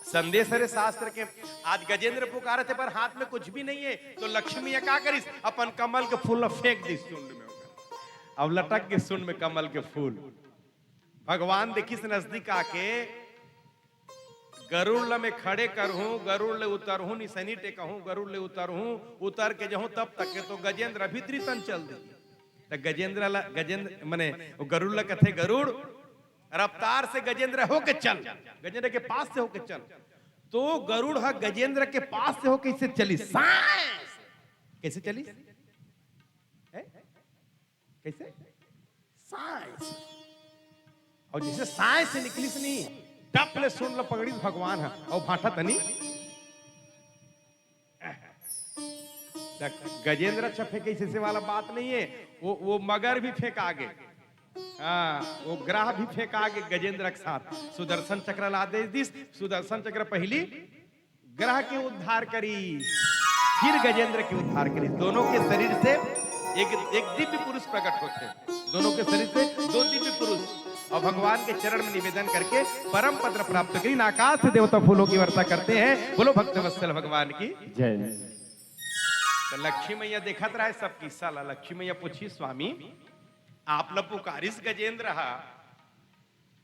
संदेश हरे शास्त्र के। आज गजेंद्र पुकारत हे, पर हाथ में कुछ भी नहीं है, तो लक्ष्मी मैया का करिस, अपन कमल के फूल ला फेंक दिस सुंड में। अब लटक गे सुंड में कमल के फूल। भगवान देखिस नजदीक आके, गरुड़ ल मैं खड़े करहूं, गरुड़ ले उतरहूं, निसैनी टेकहूं, गरुड़ ले उतरहूं, उतर के जहूं तब तक के तो गजेंद्र अभी त्रितन चल दे। त गजेंद्र ला, गजेंद्र मने वो गरुड़ ला कथे, "गरुड़, रफ्तार से गजेंद्र होके चल, गजेंद्र के पास से होके चल।" तो गरुड़ ह गजेंद्र के पास से होके इसे चली, सांस। कैसे चली? हैं? कैसे? सांस। और जैसे सांस से निकलिस नहीं, टप ले सुंड ल पकड़िस भगवान ह, और भांटा तनी। त गजेंद्र अच्छा फेंके, इसे वाला बात नहीं है। वो, वो मगर भी फेंका गे। हाँ, वो ग्रह भी फेंका गे गजेंद्र के साथ। सुदर्शन चक्र ला आदेश दिस, सुदर्शन चक्र पहली ग्रह के उद्धार करी, फिर गजेंद्र के उद्धार करी। दोनों के शरीर से एक, एक दिव्य पुरुष प्रकट होथे। दोनों के शरीर से दो दिव्य पुरुष। और भगवान के चरण में निवेदन करके परम पद प्राप्त करी। आकाश से देवता फूलों की वर्षा करते हैं। बोलो भक्त वत्सल भगवान की। जय। तो लक्ष्मी मैया देखत रहे सब किस्सा ला। लक्ष्मी मैया पूछी, "स्वामी, आप ला पुकारिस गजेंद्र हा,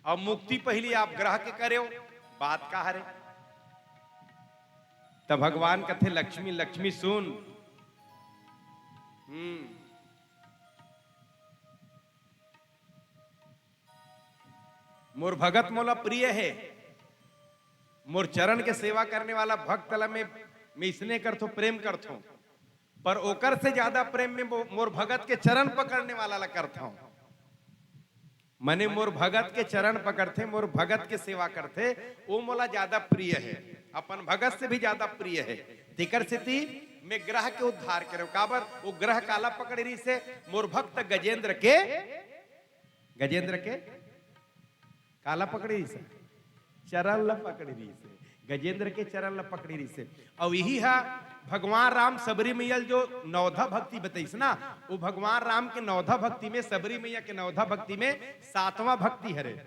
और मुक्ति पहली आप ग्रह के करेव, बात का हरे?" तब भगवान कथे, "लक्ष्मी, लक्ष्मी सुन, हम्म, मोर भगत मोला प्रिय हे, मोर चरण के सेवा करने वाला भक्त ला मैं, मैं इसने करथो, प्रेम करथो, पर ओकर से ज्यादा प्रेम में मो-, मोर भगत के चरण पकड़ने वाला ला करथो।" मने मोर भगत के चरण पकड़थे, मोर भगत के सेवा करथे, वो मोला ज्यादा प्रिय हे, अपन भगत से भी ज्यादा प्रिय हे। तेकर सेती मैं ग्रह के उद्धार करेव। काबर? वो ग्रह काला पकड़े रहिसे, मोर भक्त गजेंद्र के, गजेंद्र के काला पकड़े रहिसे? चरण ल पकड़े रहिसे, गजेंद्र के चरण ल पकड़े रहिसे। अउ इही ह भगवान राम सबरी मैया ल जो नवधा भक्ति बतइस ना, वो भगवान राम के नवधा भक्ति में, सबरी मैया के नवधा भक्ति में सातवां भक्ति हरे।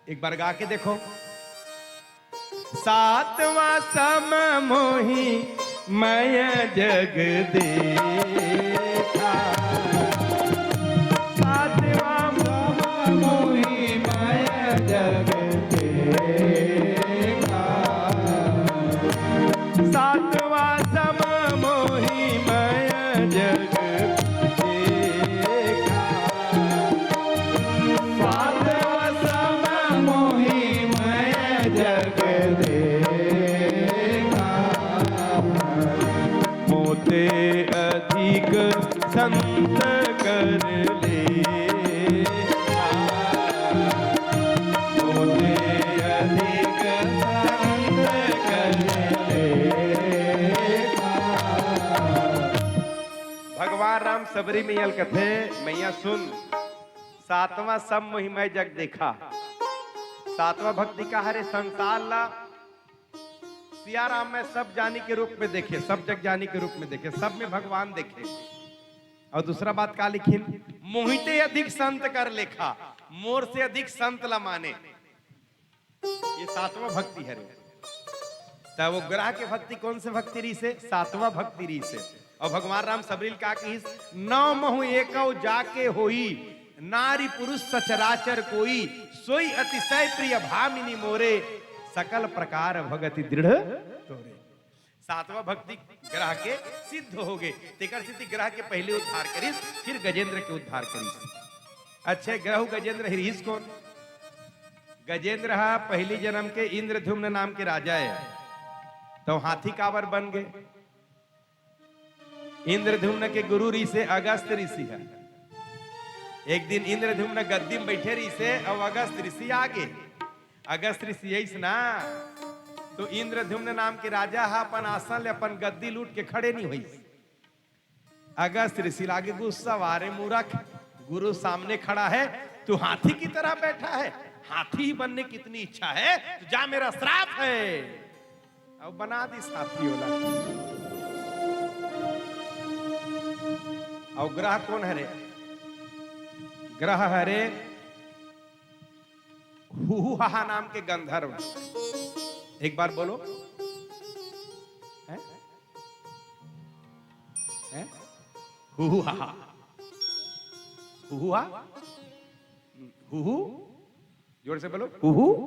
एक बार गा के देखो। सातवां सम मोहि मय जग देखा। सातवां सम मोहि मय जग देखा। सातवां सम मोहि मय जग देखा। सातवां सम मोहि मय जग देखा। मोते अधिक संत कर लेखा। मोते अधिक संत कर लेखा। भगवान राम सबरी मैया ल कथे, "मैया सुन, सातवां सम मोहि मय जग देखा।" सातवां भक्ति का हरे? संसार ला सिया राम में सब जानी के रूप में देखे, सब जग जानी के रूप में देखे, सब में भगवान देखे। अउ दूसरा बात का लिखिन, मोहिते अधिक संत कर लेखा, मोर से अधिक संत ला माने। ये सातवां भक्ति हरे। तब वो ग्रह के भक्ति कौन से भक्ति रहिसे? सातवां भक्ति रहिसे। अउ भगवान राम सबरी ल का कहिस, नौ महु एकौ जाके होई, नारी पुरुष सचराचर कोई, सोई अतिशय प्रिय भामिनी मोरे, सकल प्रकार भगति दृढ़ तोरे। सातवां भक्ति ग्रह के सिद्ध होगे, तेकर सेती ग्रह के पहली उद्धार करिस, फिर गजेंद्र के उद्धार करिस। अच्छे, ग्रह गजेंद्र ही रहिस कौन? गजेंद्र हा पहली जन्म के इंद्रद्युम्न नाम के राजा हे, तो हाथी काबर बन गे? इंद्रद्युम्न के गुरु रहिसे अगस्त ऋषि हे। एक दिन इंद्रद्युम्न गद्दी में बैठे रहिसे, अउ अगस्त ऋषि आगे। अगस्त ऋषि आइस ना, तो इंद्रद्युम्न नाम के राजा हा अपन आसन ले अपन गद्दी ल उठ के खड़े नहीं होइस। अगस्त ऋषि ल आगे गुस्सा, "वारे मूरख, गुरु सामने खड़ा है, तू हाथी की तरह बैठा है, हाथी ही बनने की इतनी इच्छा है, तो जा, मेरा श्राप है।" अउ बना दिस हाथी ओला। अउ ग्रह कौन हरे? ग्रह हरे हुहुहाहा नाम के गंधर्व। एक बार बोलो। हैं? हैं? हुहुहाहा। हुहुहा? हुहु? जोर से बोलो। हुहु?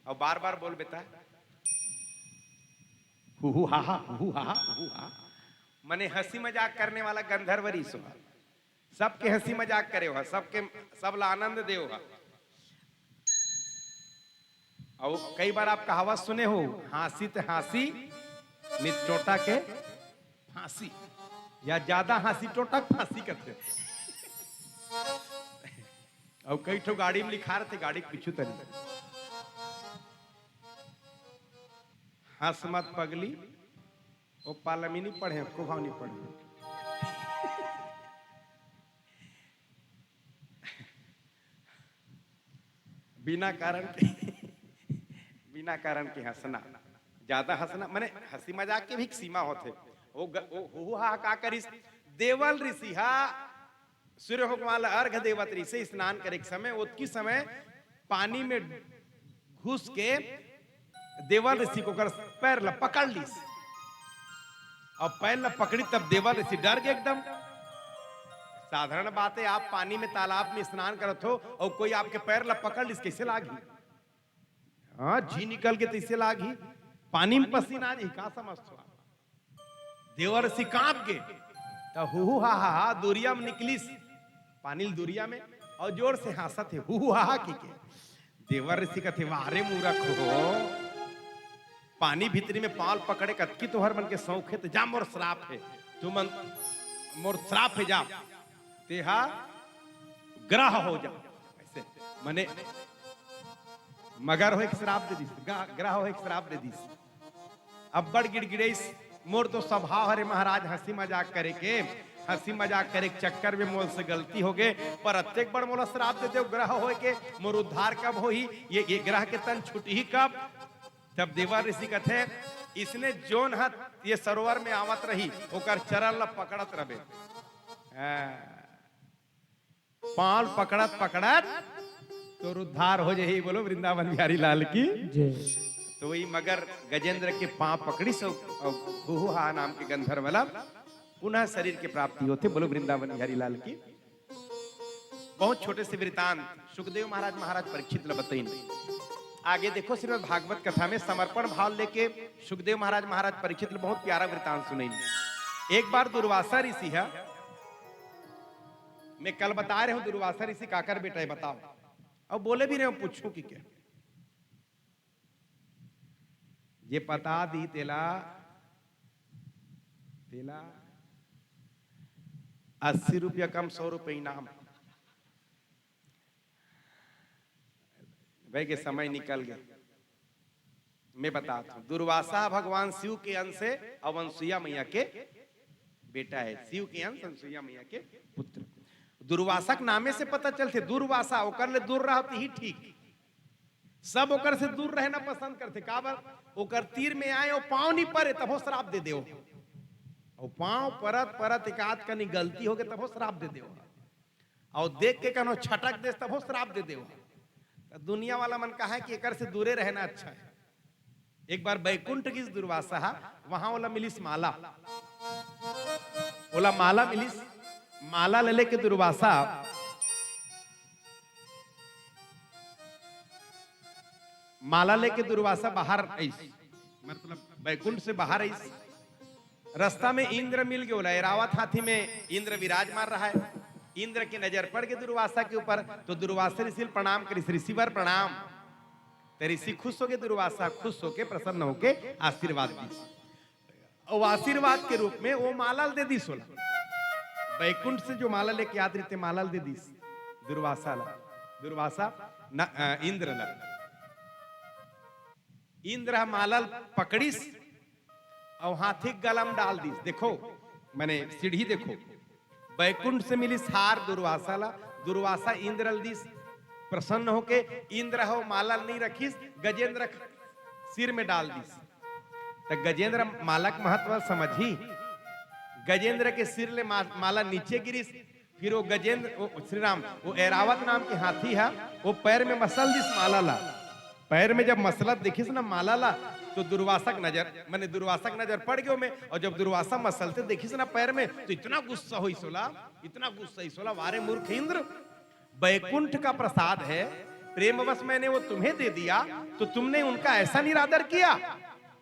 अउ बार बार बोल बेटा। हुहुहाहा, हुहुहाहा, हुहुहा। मने हंसी मजाक करने वाला गंधर्व रहिस हा। सबके हंसी मजाक करे हा, सबके, सब ला आनंद दे हा। अउ कई बार आप कहावत सुने हो, "हांसी ते हांसी, नित टोटा के फांसी।" या ज्यादा हांसी टोटा के फांसी कथे। अउ कई ठो गाड़ी में लिखा रथे, गाड़ी के पीछू तनी, "हंस मत पगली, ओ पालमी नहीं पढ़े, को भाव नहीं पढ़े।" बिना कारण के, बिना कारण के हंसना, ज्यादा हंसना, माने हंसी मजाक के भी एक सीमा होथे। वो ग-, वो हुहुहा का करिस, देवल ऋषि हा सूर्य भगवान ला अर्घ देवत रहिसे, स्नान करे के समय, ओतकी समय पानी में घुस के देवल ऋषि के ओकर पैर ला पकड़ लिस। अब पैर ला पकड़ी तब देवल ऋषि डर गे एकदम। साधारण बात हे, आप पानी में, तालाब में स्नान करत हो अउ कोई आपके पैर ला पकड़ लिस, कइसे लागही? हाँ, जी निकल गे तइसे लागही, पानी में पसीना आ जाही, का समझथो आप? देवल ऋषि कांप गे, त हुहुहाहा दुरिया में निकलिस, पानी ल दुरिया में, अउ जोर से हांसत हे, हुहुहाहा कहिके। देवल ऋषि कथे, "वाह रे मूरख हो, पानी भीतरी में पांव ल पकड़े कतकी तोहर मन के शौक हे, त जा मोर श्राप हे, तुमन मोर श्राप हे, जा, तेहा ग्रह हो जा।" ऐसे, मने मगर हो एक श्राप दे दिस, ग-, ग्रह हो एक श्राप दे दिस। अब्बड़ गिड़गिड़ाइस, "मोर तो स्वभाव हरे महाराज हंसी मजाक करे के, हंसी मजाक करे के चक्कर में मोर से गलती हो गे, पर अतेक बड़ मोला श्राप दे देव ग्रह होय के, मोर उद्धार कब होही? ये, ये ग्रह के तन छुटही कब?" तब देवल ऋषि कथे, "इसने जोन ह ये सरोवर में आवत रही, ओकर चरण ल पकड़त रबे।" हाँ। पांव पकड़त पकड़त तोर उद्धार हो जाही। बोलो वृंदावन बिहारी लाल की। जय। तो वही मगर गजेंद्र के पांव पकड़िस अउ, अउ हुहुहा नाम के गंधर्व ला पुनः शरीर के प्राप्ति होथे। बोलो वृंदावन बिहारी लाल की। बहुत छोटे से वृतांत सुखदेव महाराज, महाराज परीक्षित ला बतइन। आगे देखो श्रीमद् भागवत कथा में समर्पण भाव लेके सुखदेव महाराज, महाराज परीक्षित ला बहुत प्यारा वृतांत सुनइन। एक बार दुर्वासा ऋषि ह, मैं कल बता रहे हूं दुर्वासा ऋषि काकर बेटा हे, बताओ। अउ बोले भी रहे हूं, पूछूं कि क्या, जे पता दी तेला, तेला अस्सी रुपया कम, सौ रुपया इनाम। भाई के समय निकल गे। मैं बतात हूं, दुर्वासा भगवान शिव के अंश हे अउ अनसुईया मैया के बेटा हे। शिव के अंश, अनसुईया मैया के पुत्र। दुर्वासा के नामे से पता चलथे, दुर्वासा, ओकर ले दूर रहो त ही ठीक। सब ओकर से दूर रहना पसंद करथे, काबर? ओकर तीर में आए अउ पांव नहीं परे, तभो श्राप दे देव। पांव परत परत एकाध कनी गलती होगे तभो श्राप दे देव, अउ देख के कनो छटक देस तभो श्राप दे देव। त दुनिया वाला मन कहा कि एकर से दूरे रहना अच्छा है। एक बार बैकुंठ गिस दुर्वासा हा, वहां ओला मिलिस माला, ओला माला मिलिस। माला ले लेके दुर्वासा, माला लेके दुर्वासा बाहर आइस, मतलब बैकुंठ से बाहर आइस। रास्ता में इंद्र मिल गए, ओला ऐरावत हाथी में इंद्र विराजमान रहा है। इंद्र की नजर पड़ गई दुर्वासा के ऊपर, तो दुर्वासा ऋषि ल प्रणाम करिस, "ऋषिवर प्रणाम।" तो ऋषि खुश होके, दुर्वासा खुश होके, प्रसन्न होके आशीर्वाद दिस। अउ आशीर्वाद के रूप में वो माला ल दे दिस ओला। बैकुंठ से जो माला लेके आत रहिस ते माला ल दे दिस दुर्वासा ला, दुर्वासा न, अ, इंद्र ला। इंद्र ह माला ल पकड़िस अउ हाथी के गला म डाल दिस। देखो, मने सीढ़ी देखो, बैकुंठ से मिलिस हार दुर्वासा ला, दुर्वासा इंद्र ल दिस। प्रसन्न होके इंद्र ह माला ल नहीं रखिस, गजेंद्र के सिर में डाल दिस। त गजेंद्र माला के महत्व समझही। गजेंद्र के सिर ले मा-, माला नीचे गिरिस, फिर वो गजेंद्र, वो श्री राम, वो ऐरावत नाम के हाथी हा, वो पैर में मसल दिस माला ला। पैर में जब मसलत देखिस ना माला ला, तो दुर्वासा के नजर, मने दुर्वासा के नजर पड़ गयो में, अउ जब दुर्वासा मसलते देखिस ना पैर में, तो इतना गुस्सा होइस ओला, इतना गुस्सा होइस ओला, "वारे मूर्ख इंद्र, बैकुंठ का प्रसाद है, प्रेमवश मैंने वो तुम्हें दे दिया, तो तुमने उनका ऐसा निरादर किया।"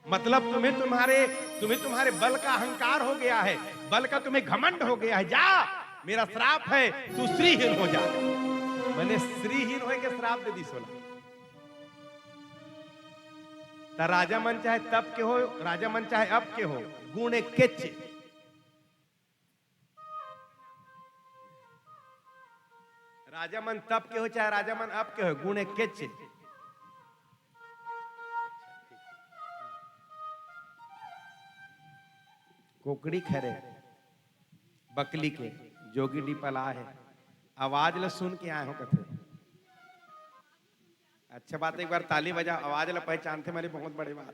मतलब तुम्हें तुम्हारे, तुम्हें तुम्हारे बल का अहंकार हो गया है, बल का तुम्हें घमंड हो गया है। जा, मेरा श्राप है, तू श्रीहीन हो जा। मने श्रीहीन होए के श्राप दे दिस ओला। त राजा मन चाहे तब के हो, राजा मन चाहे अब के हो, गुण एकेच। राजा मन तब के हो चाहे राजा मन अब के हो, गुण एकेच। कोकड़ी खरे बकली के जोगी डीपा ला हे, आवाज ल सुन के आए हो कथे। अच्छा बात, एक बार ताली बजा, आवाज ला पहचानथे मारे, बहुत बड़ी बात।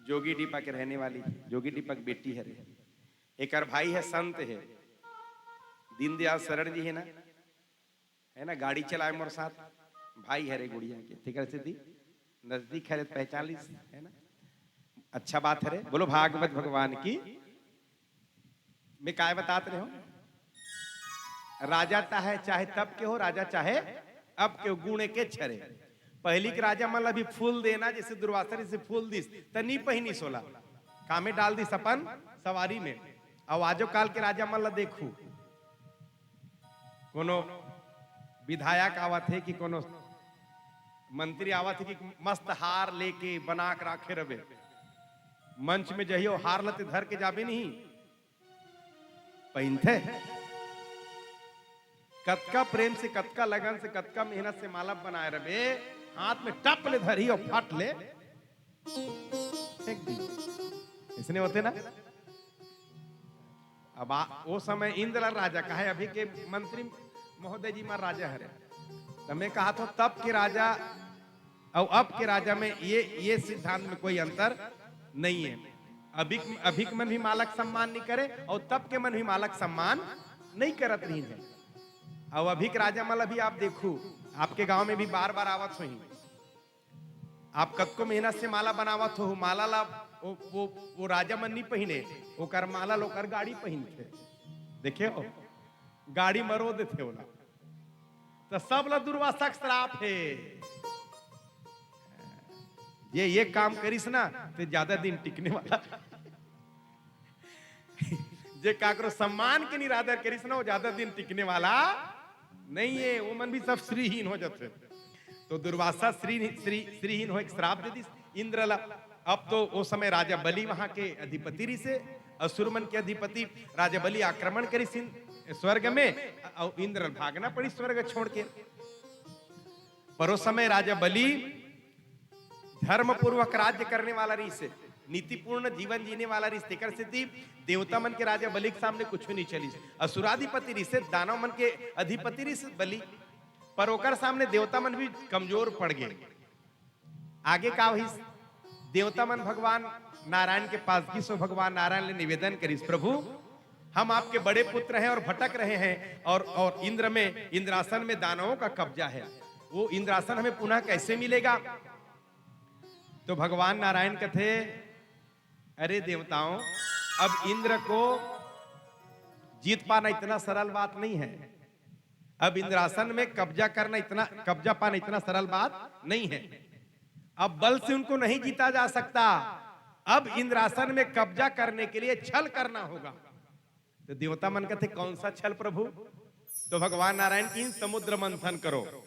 जोगी डीपा के रहने वाली, जोगी डीपा के बेटी हरे। एकर भाई है, संत है, दीनदयाल शरण जी है ना, है ना, गाड़ी चलाए मोर साथ, भाई हरे गुड़िया के, तेकर सेती नजदीक हरे, पहचान लिस, है ना। अच्छा बात हरे, बोलो भागवत भगवान की। मैं काय बतात रहे हो, राजा चाहे, चाहे तब के हो, राजा चाहे अब के हो, गुण एकेच हरे। पहली के राजा मन ला भी फूल देना, जैसे दुर्वासा ऋषि फूल दिस, त नी पहिनिस ओला, कामे डाल दिस अपन सवारी में। अउ आजो काल के राजा मन ला देखू, कोनो विधायक आवत हे कि कोनो मंत्री आवत हे कि मस्त हार लेके बना के राखे रबे, मंच में जहियो हार लते धर के जाबे नहीं, पहिनथे। कतका प्रेम से, कतका लगन से, कतका मेहनत से माला बनाए रबे, हाथ में टप ले धरी अउ फट ले फेंक दी। इसने होते ना। अब आ, वो समय इंद्र राजा कहे, अभी के मंत्री महोदय जी मार राजा हरे, तो मैं कहा था तब के राजा अउ अब के राजा में ये, ये सिद्धांत में कोई अंतर नहीं है। अभी, अभी के मन भी माला के सम्मान नहीं करे अउ तब के मन भी माला के सम्मान नहीं करत रही है। अउ अभी के राजा मन ला भी आप देखू, आपके गांव में भी बार बार आवत होही, आप कतको मेहनत से माला बनावत हो, माला ला वो, वो, वो राजा मन नहीं पहिने, ओकर माला ला ओकर गाड़ी पहिनथे। देखे हो, गाड़ी मरो देथे ओला। तो सब ला दुर्वासा के श्राप हे। ये, ये काम करिस ना, तो ज्यादा दिन टिकने वाला। जे काकरो सम्मान के निरादर करिस ना, वो ज्यादा दिन टिकने वाला नहीं है, वो मन भी सब श्रीहीन हो जाते। तो दुर्वासा श्री, श्री, श्रीहीन हो एक श्राप दे दिस इंद्र ला। अब तो वो समय राजा बलि वहां के अधिपति रिसे, असुर मन के अधिपति। राजा बलि आक्रमण करिस इन-, स्वर्ग में, अउ इंद्र भागना पड़ी स्वर्ग छोड़ के। पर वो समय राजा बलि धर्मपूर्वक राज्य करने वाला रिसे, नीतिपूर्ण जीवन जीने वाला रिसे, तेकर सेती देवता मन के राजा बलि के सामने कुछ नहीं चलिस। असुराधिपति रिसे, दानव मन के अधिपति रिसे बलि, पर ओकर सामने देवता मन भी कमजोर पड़ गए। आगे का होइस? देवता मन भगवान नारायण के पास गिस अउ भगवान नारायण ले निवेदन करिस, "प्रभु, हम आपके बड़े पुत्र हैं और भटक रहे हैं, और, और इंद्र में, इंद्रासन में दानवों का कब्जा है, वो इंद्रासन हमें पुनः कैसे मिलेगा?" तो भगवान नारायण कथे, "अरे देवताओं, अब इंद्र को जीत पाना इतना सरल बात नहीं है। अब इंद्रासन में कब्जा करना इतना, कब्जा पाना इतना सरल बात नहीं है। अब बल से उनको नहीं जीता जा सकता। अब इंद्रासन में कब्जा करने के लिए छल करना होगा।" तो देवता मन कथे, "कौन सा छल प्रभु?" तो भगवान नारायण कहिन, "समुद्र मंथन करो।"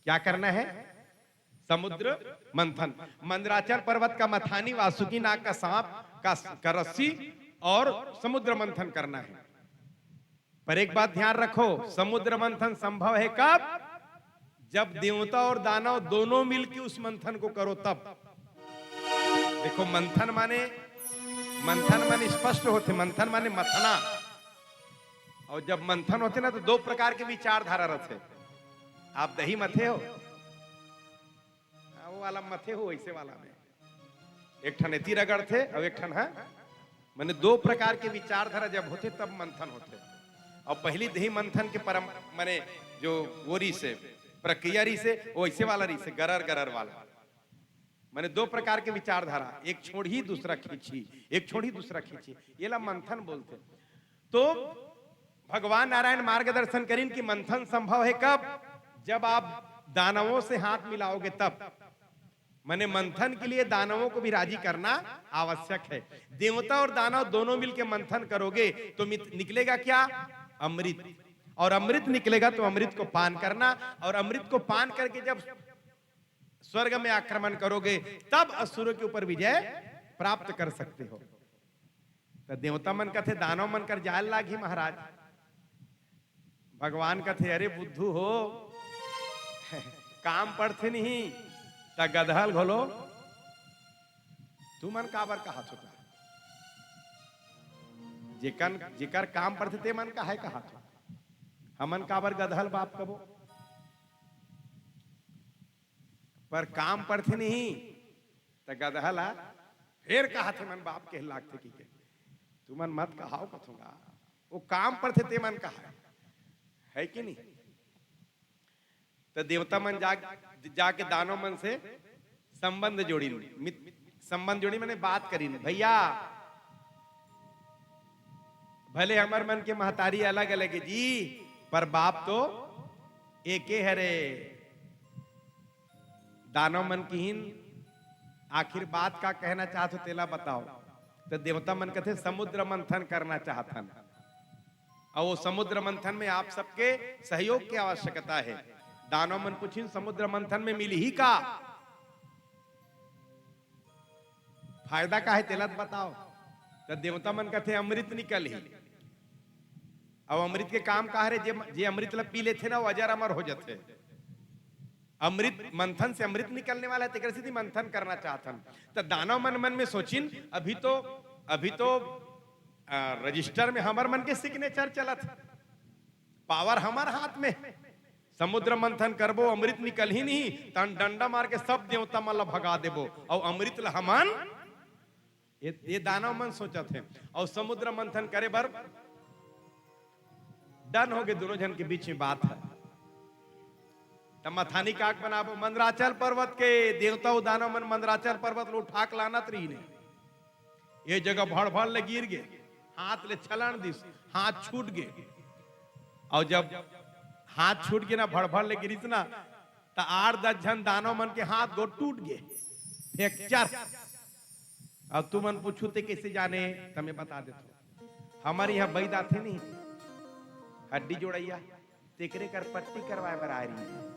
क्या करना है? समुद्र मंथन। मंदराचल पर्वत का मथानी, वासुकी नाग का सांप का, का रस्सी और समुद्र मंथन करना है। पर एक बात ध्यान रखो, समुद्र मंथन संभव है कब? जब देवता और दानव दोनों मिलके उस मंथन को करो तब। देखो, मंथन माने, मंथन माने स्पष्ट होथे, मंथन माने मथना। और जब मंथन होथे ना, तो दो प्रकार के विचारधारा रथे। आप दही मथे हो, हाँ, वो वाला मथे हो, ऐसे वाला में एक ठन एती रगड़थे और एक ठन, हाँ, माने दो प्रकार के विचारधारा जब होथे तब मंथन होथे। और पहली दही मंथन के परम, माने जो वो रहिसे, प्रक्रिया रहिसे, वो ऐसे वाला रहिसे, गरर गरर वाला। माने दो प्रकार के विचारधारा, एक छोड़ही दूसरा खींचही, एक छोड़ही दूसरा खींचही, ये ला मंथन बोलथे। तो भगवान नारायण मार्गदर्शन करिन कि मंथन संभव है कब? जब आप दानवों से हाथ मिलाओगे तब। माने मंथन के लिए दानवों को भी राजी करना आवश्यक है। देवता और दानव दोनों मिलके मंथन करोगे तो मित-, निकलेगा क्या? अमृत। और अमृत निकलेगा तो अमृत को पान करना, और अमृत को पान करके जब स्वर्ग में आक्रमण करोगे तब असुरों के ऊपर विजय प्राप्त कर सकते हो। तो देवता मन कथे, "दानव मन कर जाय ल लागही महाराज।" भगवान कथे, "अरे बुद्धू हो, काम पड़थे नहीं त गदहल घलो तुमन काबर कहाथो? जेकर, जेकर काम पड़थे ते मन काहे कहाथो? हमन काबर गदहल बाप कबो?" पर काम पड़थे नहीं, त गदहा ला फेर कहाथे, मन बाप कहे लागथे कि के, "तुमन मत कहाओ," कथों गा, "वो काम पड़थे ते मन कहा है कि नहीं?" त देवता मन जा, जाके दानव मन से संबंध जोड़िन, मित-, संबंध जोड़िन, माने बात करिन, "भैया, भले हमर मन के महतारी अलग-अलग हे जी, पर बाप तो एके हरे।" दानव मन किहिन, "आखिर बात का कहना चाहत हो, तेला बताओ।" त देवता मन कथे, "समुद्र मंथन करना चाहत हन, अउ वो समुद्र मंथन में आप सबके सहयोग के आवश्यकता हे।" दानव मन पूछिन, "समुद्र मंथन में मिलही का? फायदा का हे, तेला त बताओ।" त देवता मन कथे, "अमृत निकलही।" अब अमृत के काम का हरे? जे, जे अमृत ला पी लेथे ना, वो अजर अमर हो जाथे। अमृत, मंथन से अमृत निकलने वाला है, तेकर सेती मंथन करना चाहत हन। त दानव मन, मन में सोचिन, "अभी तो, अभी तो, अ, रजिस्टर में हमर मन के सिग्नेचर चलत, पावर हमर हाथ में। समुद्र मंथन करबो, अमृत निकलही नहीं, तन डंडा मार के सब देवता मन ला भगा देबो, अउ अमृत ला हमन।" ये, ये दानव मन सोचत हे, अउ समुद्र मंथन करे बर डन हो गे, दोनों झन के बीच में बात हे। त मथानी काक बनाबो, मंदराचल पर्वत के देवता अउ दानव मन मंदराचल पर्वत ला उठा के लानत रहिन हे। ये जगह भड़भड़ ले गिर गे, हाथ ले छलन दिस, हाथ छूट गे। अउ जब हाथ छूट गे ना, भड़भड़ ले गिरिस ना, त आठ दस झन दानव मन के हाथ गोड़ टूट गे, फ्रैक्चर। अउ तुमन पूछू ते कैसे जाने, त मैं बता देथों। हमर इहाँ बैद आथे नहीं, हड्डी जोड़इया, तेकरे कर पट्टी करवाए बर आए रहिन।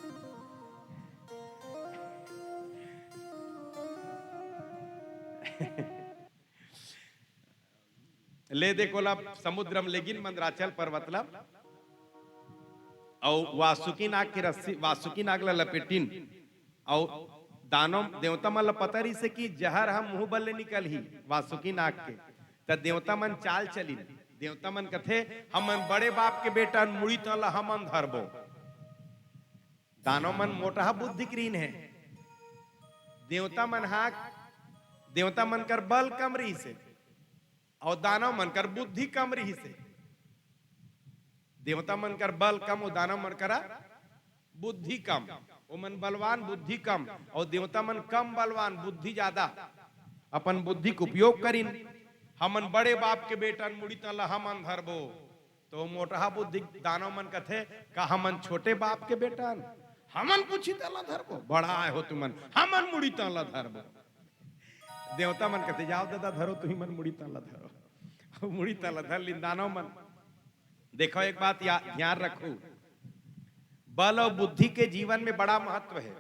ले दे ओला समुद्र म लेगिन, मंदराचल पर्वत ला, अउ वासुकी नाग के रस्सी, वासुकी नाग ला लपेटिन, अउ दानव देवता मन ला पता रहिसे कि जहर ह मुंह बल ले निकलही वासुकी नाग के। त देवता मन चाल चलिन। देवता मन कथे, "हमन बड़े बाप के बेटा हन, मुड़ी तन ला हमन धरबो।" दानव मन मोटहा बुद्धि के रहिन हे। देवता मन हा देवता मन कर बल कम रहिस हे, अउ दानव मन कर बुद्धि कम रहिस हे। देवता मन कर बल कम, अउ दानव मन करा बुद्धि कम। ओमन बलवान, बुद्धि कम, अउ देवता मन कम बलवान, बुद्धि ज्यादा। अपन बुद्धि के उपयोग करिन। "हमन बड़े बाप के बेटा अन, मुड़ी तन ला हमन धरबो।" तो मोटहा बुद्धि दानव मन कथे, "का हमन छोटे बाप के बेटा अन? हमन पूछी तन ला धरबो? बड़ा आय हो तुमन, हमन मुड़ी तन ला धरबो।" देवता मन कथे, "जाव ददा, धरो तुही मन मुड़ी तन ला धरो।" मुड़ी तन ला धर लिन दानव मन। देखो, एक बात या-, ध्यान रखो, बल अउ बुद्धि के जीवन में बड़ा महत्व हे।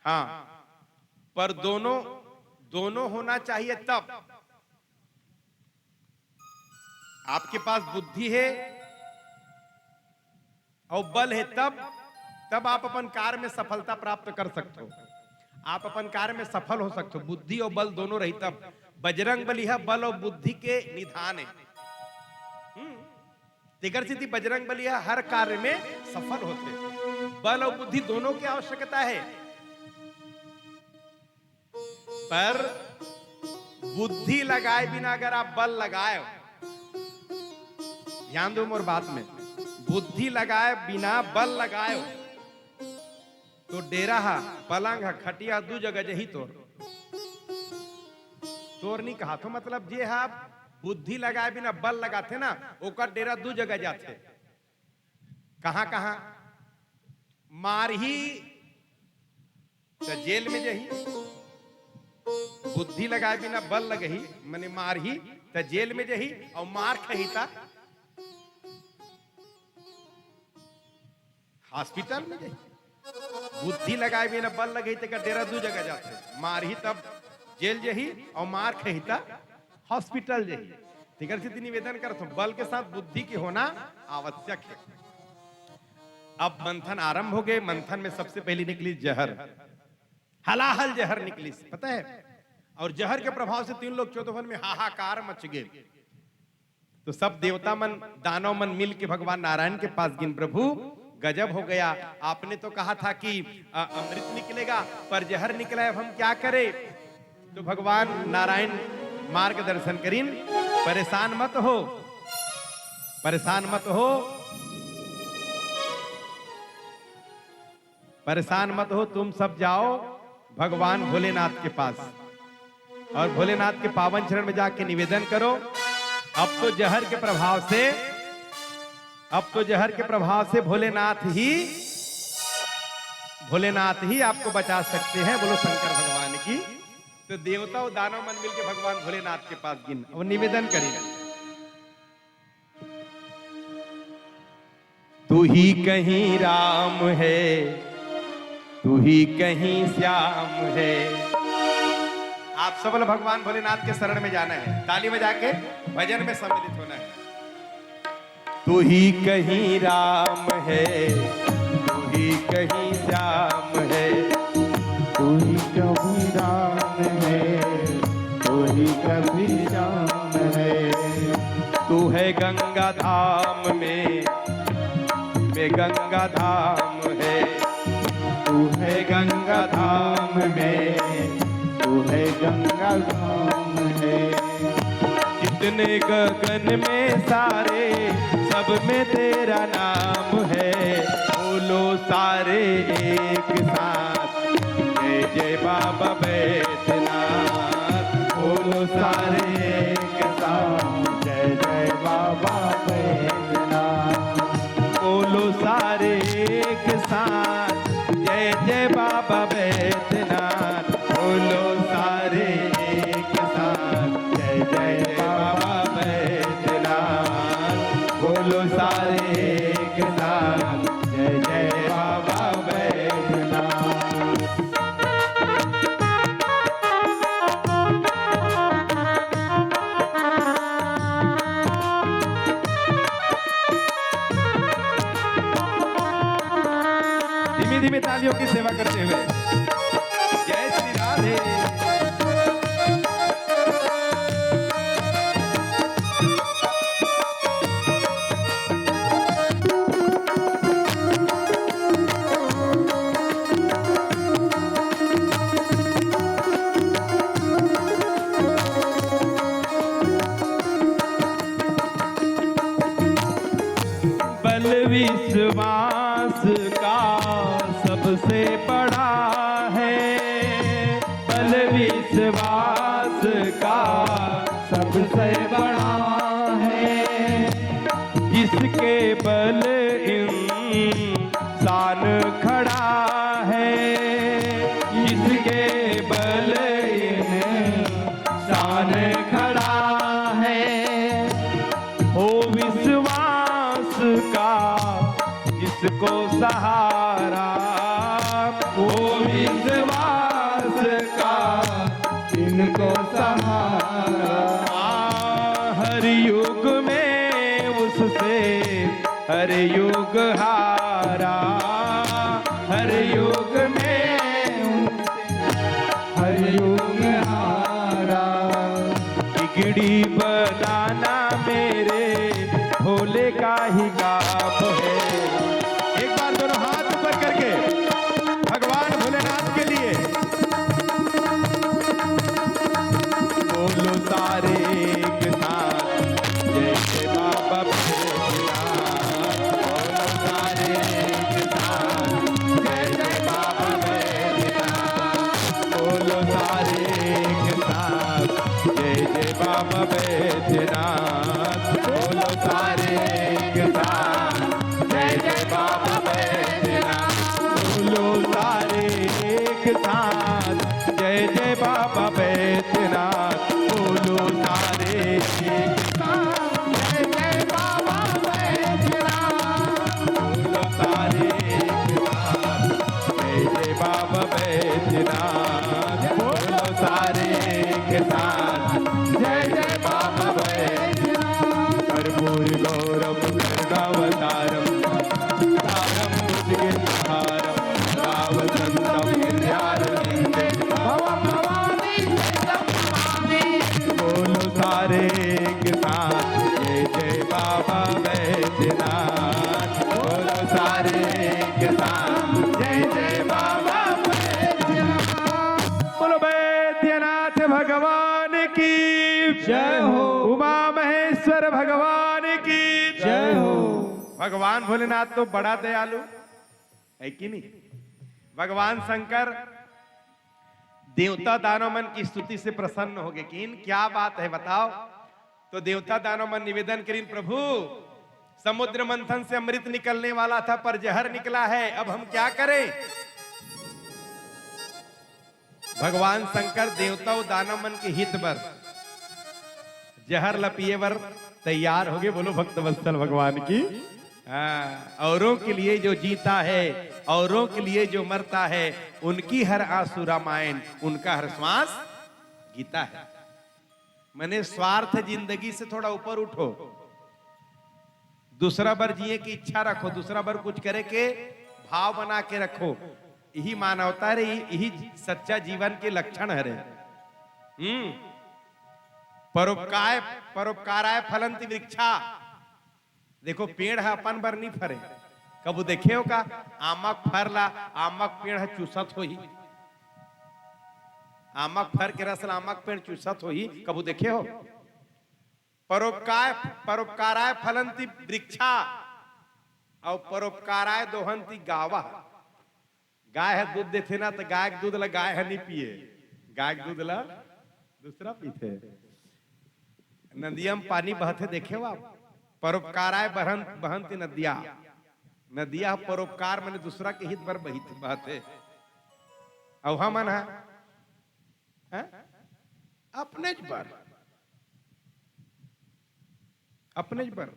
हाँ, पर दोनों, दोनों होना चाहिए तब। आपके पास बुद्धि हे अउ बल हे तब, तब आप अपन कार्य में सफलता प्राप्त कर सकथो, आप अपन कार्य में सफल हो सकथो। बुद्धि अउ बल दोनों रही तब। बजरंग बली ह बल अउ बुद्धि के निधान हे। हम्म। तेकर सेती बजरंग बली ह हर कार्य में सफल होथे। बल अउ बुद्धि दोनों के आवश्यकता हे, पर बुद्धि लगाए बिना अगर आप बल लगाए, ध्यान दो मोर बात में, बुद्धि लगाए बिना बल लगाए, तो डेरा ह, पलंग ह, खटिया दू जगह जही तोर। तोर नी कहा तो मतलब जे ह बुद्धि लगाए बिना बल लगाथे ना, ओकर डेरा दू जगह जाथे। कहाँ कहाँ? मारही त जेल में जही, बुद्धि लगाए बिना बल लगही, मने मारही त जेल में जही, अउ मार खही त हॉस्पिटल में जाही। बुद्धि लगाए बिना बल लगही, तेकर डेरा दू जगह जाथे, मारही तब जेल जही अउ मार खही त हॉस्पिटल जही। तेकर सेती निवेदन करत हूँ, बल के साथ बुद्धि के होना आवश्यक हे। अब मंथन आरंभ हो गए। मंथन में सबसे पहली निकली जहर, हलाहल जहर निकली, पता है। और जहर के प्रभाव से तीन लोक चौदह भुवन में हाहाकार मच गए। तो सब देवता मन, दानव मन मिल के भगवान नारायण के पास गिन, "प्रभु, गजब हो गया, आपने तो कहा था कि, अ, अमृत निकलेगा, पर जहर निकला है, अब हम क्या करें?" तो भगवान नारायण मार्गदर्शन करिन, "परेशान मत हो, परेशान मत हो, परेशान मत हो, तुम सब जाओ भगवान भोलेनाथ के पास और भोलेनाथ के पावन चरण में जाके निवेदन करो।" अब तो जहर के प्रभाव से, अब तो जहर के प्रभाव से भोलेनाथ ही, भोलेनाथ ही आपको बचा सकते हैं। बोलो शंकर भगवान की। तो देवता और दानव मन मिलके भगवान भोलेनाथ के पास गिन और निवेदन करिन। तू ही कहीं राम है, तू ही कहीं श्याम है। आप सब लोग भगवान भोलेनाथ के शरण में जाना है, ताली बजा के भजन में सम्मिलित होना है। तू ही कहीं राम है, तू ही कहीं श्याम है, तू ही कभी राम है, तू ही कभी राम है। तू है गंगा धाम में, में गंगा धाम है। तू है गंगा धाम में, तू है गंगा धाम है। जितने गगन में सारे, सब में तेरा नाम है। बोलो सारे एक साथ, जय जय बाबा बैद्यनाथ। बोलो सारे एक साथ, जय जय बाबा बैद्यनाथ। बोलो सारे एक साथ, जय जय बाबा बैद्यनाथ। बोलो सारे एक साथ, जय जय बाबा बैद्यनाथ। बोलो सारे एक साथ, जय जय बाबा बैद्यनाथ। धीमे धीमे तालियों की सेवा करते हुए, जय श्री राधे। विश्वास का सबसे बड़ा है, बल विश्वास का सबसे बड़ा है। जिसके बल इंसान खड़ा है, जिसके बल इंसान खड़ा है, हो विश्वास का जिसको सहारा, हो विश्वास का जिनको सहारा। आ, हर युग में उससे हर युग हारा, हर युग में हर युग हारा। बिगड़ी बनाना मेरे भोले का ही काम है। एक बार दोनों हाथ ऊपर करके भगवान भोलेनाथ के लिए बोलो सारे एक साथ, जय जय बाबा बैजनाथ। बोलो सारे एक साथ, जय जय बाबा बैजनाथ। बोलो सारे एक साथ, जय जय बाबा बैजनाथ। बोलो सारे एक साथ, जय जय बाबा बैजनाथ। बोलो सारे एक साथ, जय जय बाबा बैजनाथ। बोलो सारे एक साथ, जय जय बाबा बैजनाथ। बोलो सारे एक साथ, जय जय बाबा बैजनाथ। बोलो सारे एक साथ, जय जय बाबा बैजनाथ। कर्पूर गौरम करुणावतारम, सारम भुजगेन्द्रहारम, सदा वसंतम हृदयारविंदे। भवभवानी शैलम नमामि। बोलो सारे एक साथ, जय जय बाबा बैजनाथ। बोलो सारे एक साथ, जय जय बाबा बैजनाथ। बोलो बैद्यनाथ भगवान की जय हो। उमा महेश्वर भगवान की जय हो। भगवान भोलेनाथ तो बड़ा दयालु है कि नहीं? भगवान शंकर देवता दानव मन की स्तुति से प्रसन्न हो गए कि इन क्या बात है बताओ। तो देवता दानव मन निवेदन करिन, प्रभु, समुद्र मंथन से अमृत निकलने वाला था, पर जहर निकला है, अब हम क्या करें? भगवान शंकर देवता अउ दानव मन के हित बर जहर ल पिए बर तैयार हो गए। बोलो भक्त वत्सल भगवान की। हाँ, औरों के लिए जो जीता है, औरों के लिए जो मरता है, उनकी हर आंसू रामायण, उनका हर श्वास गीता है। मने स्वार्थ जिंदगी से थोड़ा ऊपर उठो, दूसरा बर जिए की इच्छा रखो, दूसरा बर कुछ करे के भाव बना के रखो। यही मानवता रे, यही सच्चा जीवन के लक्षण हरे। हम्म। परोपकार, परोपकाराय फलंति वृक्षा। देखो, पेड़ ह अपन बर नहीं फरे। कभू देखे हो का? आमक फर ला आमक पेड़ ह चूसत होही, आमक फर के रस ला आमक पेड़ चूसत होही, कभू देखे हो? परोपकार, परोपकाराय फलंति वृक्षा, अउ परोपकाराय दोहंति गावः। गाय ह दूध देथे ना, त गाय के दूध ला गाय ह नहीं पिए, गाय के दूध ला दूसरा पीथे। नदिया में पानी बहथे, देखे हो आप? परोपकाराय बहन, बहंती नदिया। नदिया ह परोपकार, माने दूसरा के हित बर बहित, बहथे। अउ हमन ह, हैं? अपनेच बर, अपनेच बर।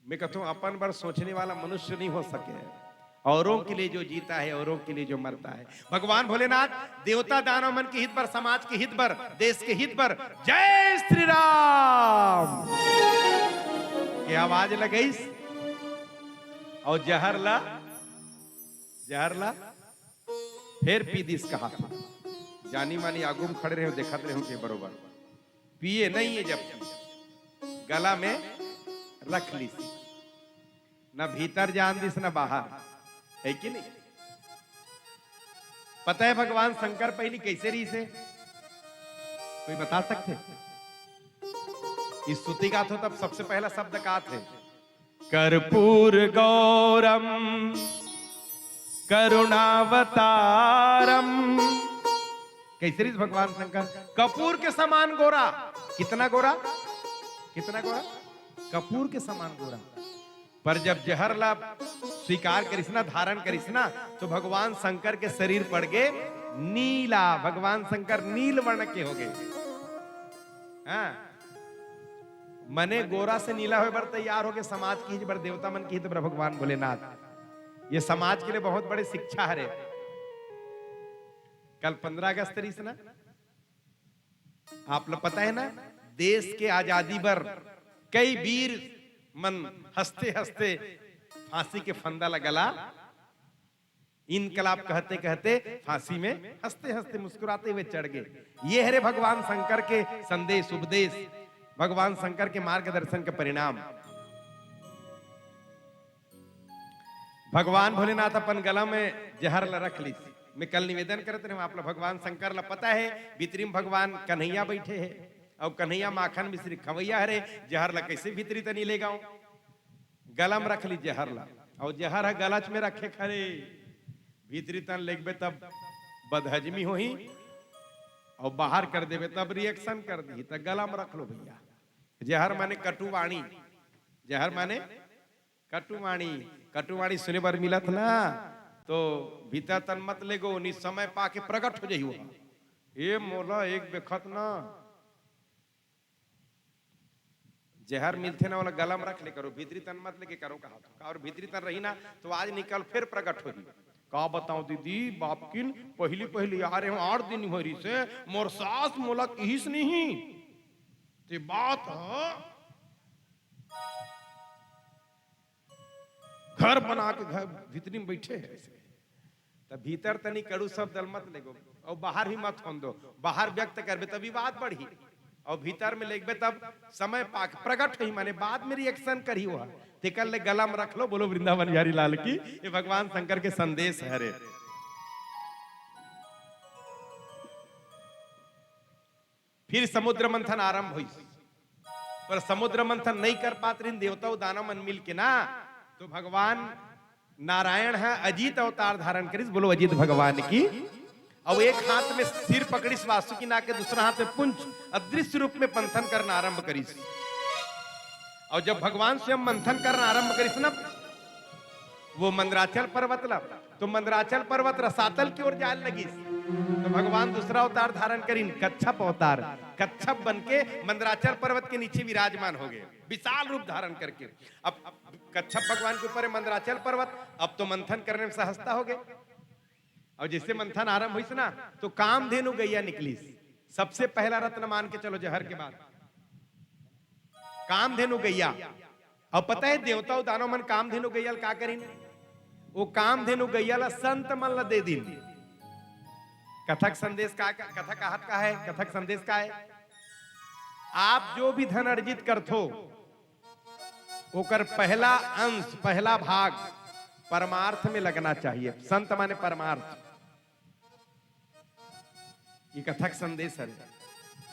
मैं कहता हूं, अपन बर सोचने वाला मनुष्य नहीं हो सके। औरों के लिए जो जीता है, औरों के लिए जो मरता है। भगवान भोलेनाथ देवता दानव मन के हित बर, समाज के हित बर, देश के हित बर, जय श्री राम के आवाज लगइस अउ जहर ला, जहर ला फेर पी दिस कहा। जानी मानी आगू में खड़े रहे, देखत रहे के बरोबर पिए नहीं है, जब गला में रख लिस, न भीतर जान दिस न बाहर, है कि नहीं? पता है भगवान शंकर पहिली कैसे रहिस हे? कोई बता सकथे? स्तुति गाथो तब सबसे पहला शब्द का आथे? कर्पूर गौरम करुणावतारम। कैसे रहिस भगवान शंकर? कपूर के समान गोरा। कितना गोरा? कितना गोरा? कपूर के समान गोरा। पर जब जहर ला स्वीकार करिस ना, धारण करिस ना, तो भगवान शंकर के शरीर पड़ गे नीला। भगवान शंकर नील वर्ण के हो गए। हाँ, मने गोरा से नीला होए बर तैयार हो गए, समाज की बर, देवता मन की बर, भगवान भोलेनाथ। ये समाज के लिए बहुत बड़े शिक्षा हरे। कल पंद्रह अगस्त रहिस ना, आप ला पता है ना, देश के आजादी बर कई वीर मन हंसते हंसते फांसी के फंदा ला गला, इनकलाब कहते कहते फांसी में हंसते हंसते मुस्कुराते हुए चढ़ गए। ये हरे भगवान शंकर के संदेश उपदेश, भगवान शंकर के मार्गदर्शन का परिणाम। भगवान भोलेनाथ अपन गला में जहर ला रख लीस। मैं कल निवेदन करत रहे, आप ला भगवान शंकर ला पता है, भीतरी में भगवान कन्हैया बैठे है, और कन्हैया माखन मिश्री खवैया हरे, जहर ला कैसे भीतरी तनी ले गाऊं? गला में रख ली जहर ला, और जहर है गलच में रखे खरे, भीतरी तन लेगबे तब बदहजमी होही, और बाहर कर देबे तब रिएक्शन कर दी। तो गला में रख लो भैया, जहर माने कटुवाणी, जहर माने कटुवाणी। कटुवाणी सुने बर मिलत ना, तो भीतर तन मत लेगो, नि समय पाके प्रगट हो जाही। ए मोला एक बेखत ना, जहर मिलथे ना, वाला गला में रख ले करो, भीतरी तन मत लेके करो कहा तो। और भीतरी तन रही ना, तो आज निकल फिर प्रगट होही। का बताऊं दीदी, बापकिन पहली पहली आ रहे हो, आठ दिन होरी से मोर सास मोला किहिस नहीं, ते बात ह घर बना के घर भीतरी में बैठे है ऐसे। तब भीतर तनी कड़ू शब्द मत लेगो, और बाहर भी मत होन दो। बाहर व्यक्त करबे तब विवाद बढ़ी, और भीतर में लेगबे तब समय पाक प्रगट होही, माने बाद में रिएक्शन करही। वह तेकर ले गला में रख लो। बोलो वृंदावन बिहारी लाल की। ये भगवान शंकर के संदेश हरे। फिर समुद्र मंथन आरंभ होइस, पर समुद्र मंथन नहीं कर पात रहिन देवता अउ दानव मन मिल के ना, तो भगवान नारायण ह अजीत अवतार धारण करिस। बोलो अजीत भगवान की। अउ एक हाथ में सिर पकड़िस वासुकी नाग के, दूसरा हाथ में पुंछ, अदृश्य रूप में मंथन करना आरंभ करिस। और जब भगवान स्वयं मंथन करना आरंभ करिस ना, वो मंदराचल पर्वत ला, तो मंदराचल पर्वत रसातल की ओर जाए लगिस। तो भगवान दूसरा अवतार धारण करिन, कच्छप अवतार। कच्छप बन के मंदराचल पर्वत के नीचे विराजमान हो गए, विशाल रूप धारण करके। अब कच्छप भगवान के ऊपर है मंदराचल पर्वत। अब तो मंथन करने में सहजता हो गए। और जैसे मंथन आरंभ हुई ना, तो कामधेनु गैया निकलिस। सबसे पहला रत्न मान के चलो जहर के बाद कामधेनु गैया। अब पता है, देवता अउ दानव मन कामधेनु गैया ल का करिन? वो कामधेनु गैया ला संत मन ला दे दिन। कथक संदेश का, कथा कहत का है, कथक संदेश का है? आप जो भी धन अर्जित करथो, ओकर पहला अंश, पहला भाग परमार्थ में लगना चाहिए। संत माने परमार्थ। ये कथक संदेश है।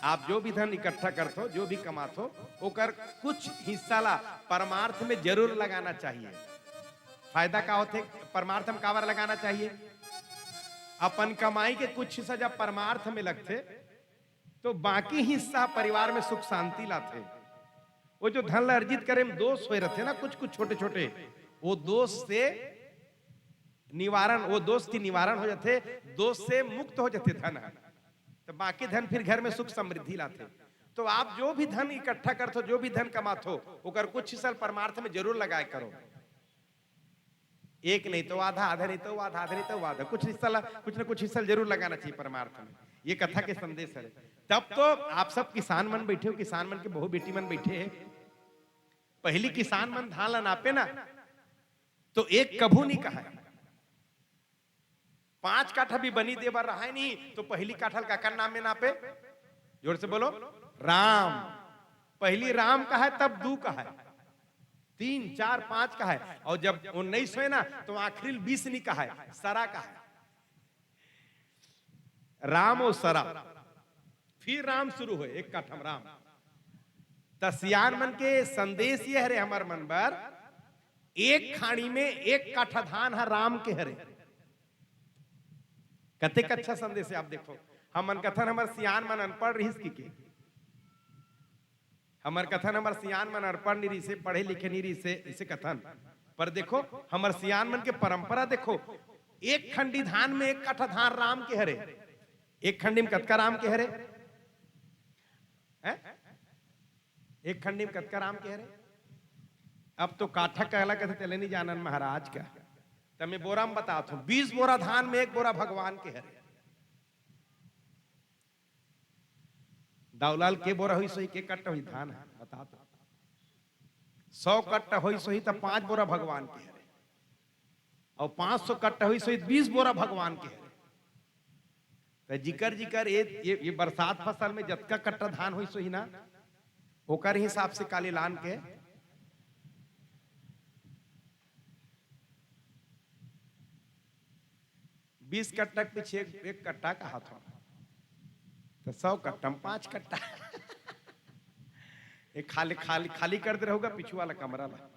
आप जो भी धन इकट्ठा करथो, जो भी कमाथो, ओकर कुछ हिस्सा ला परमार्थ में जरूर लगाना चाहिए। फायदा का होथे? परमार्थ में काबर लगाना चाहिए? अपन कमाई के कुछ हिस्सा जब परमार्थ में लगथे, तो बाकी हिस्सा परिवार में सुख शांति लाथे। वो जो धन ला अर्जित करे में दोष होए रहथे ना, कुछ कुछ छोटे छोटे, वो दोष से निवारण, वो दोष की निवारण हो जाथे, दोष से मुक्त हो जाथे धन ह। तो बाकी धन फिर घर में सुख समृद्धि लाथे। तो आप जो भी धन इकट्ठा करथो, जो भी धन कमाथो, ओकर कुछ हिस्सा परमार्थ में जरूर लगाए करो। एक नहीं तो आधा, आधा नहीं तो आधा, आधा नहीं तो आधा, कुछ हिस्सा ला, कुछ ना कुछ हिस्सा जरूर लगाना चाहिए परमार्थ में। ये कथा के संदेश है। तब तो आप सब किसान मन बैठे हो, किसान मन के बहू बेटी मन बैठे हैं। पहली किसान मन धान ला नापे ना, तो एक कभू नहीं कहा, पांच काठा भी बनी दे बर रहा नहीं, तो पहली काठा ल काकर नाम में नापे? जोर से बोलो, राम। पहली राम कहा है, तब दू कहा है, तीन, चार, पांच कहा है, और जब उन्नीस हुए ना, तो आखिरी बीस नहीं कहा है, सरा कहा है। राम और सरा, फिर राम शुरू हुए, एक काठम राम। त सियान मन के संदेश ये हरे हमर मन बर, एक खाड़ी में एक काठा धान ह राम के हरे। कतेक अच्छा संदेश हे। आप देखो, हमन कथन हमर सियान मन अनपढ़ रहिस कि के। हमर कथन हमर सियान मन अनपढ़ नहीं रहिसे, पढ़े लिखे नहीं रहिसे, इसे कथन। पर देखो, हमर सियान मन के परंपरा देखो, एक खंडी धान में एक काठा धान राम के हरे। एक खंडी में कतका राम के हरे? हैं? एक खंडी में कतका राम के हरे? अब तो काठा कहला कथे तेला नहीं जानन महाराज का। त मैं बोरा में बतात हूं, बीस बोरा धान में एक बोरा भगवान के हरे। दाऊलाल, के बोरा होइस होही, के कट्टा होइस धान ह? बता तो। सौ कट्टा होइस होही त पांच बोरा भगवान के हरे, अउ पांच सौ कट्टा होइस होही त बीस बोरा भगवान के हरे। त जिकर जिकर ये, ये, ये बरसात फसल में जतका कट्टा धान होइस होही ना, ओकर हिसाब से काली लान के बीस कट्टा के पीछे एक, एक कट्टा कहत हंव, त सौ कट्टा में पांच कट्टा। एक खाली, खाली, खाली कर दे रहूंगा पीछू वाला कमरा ला।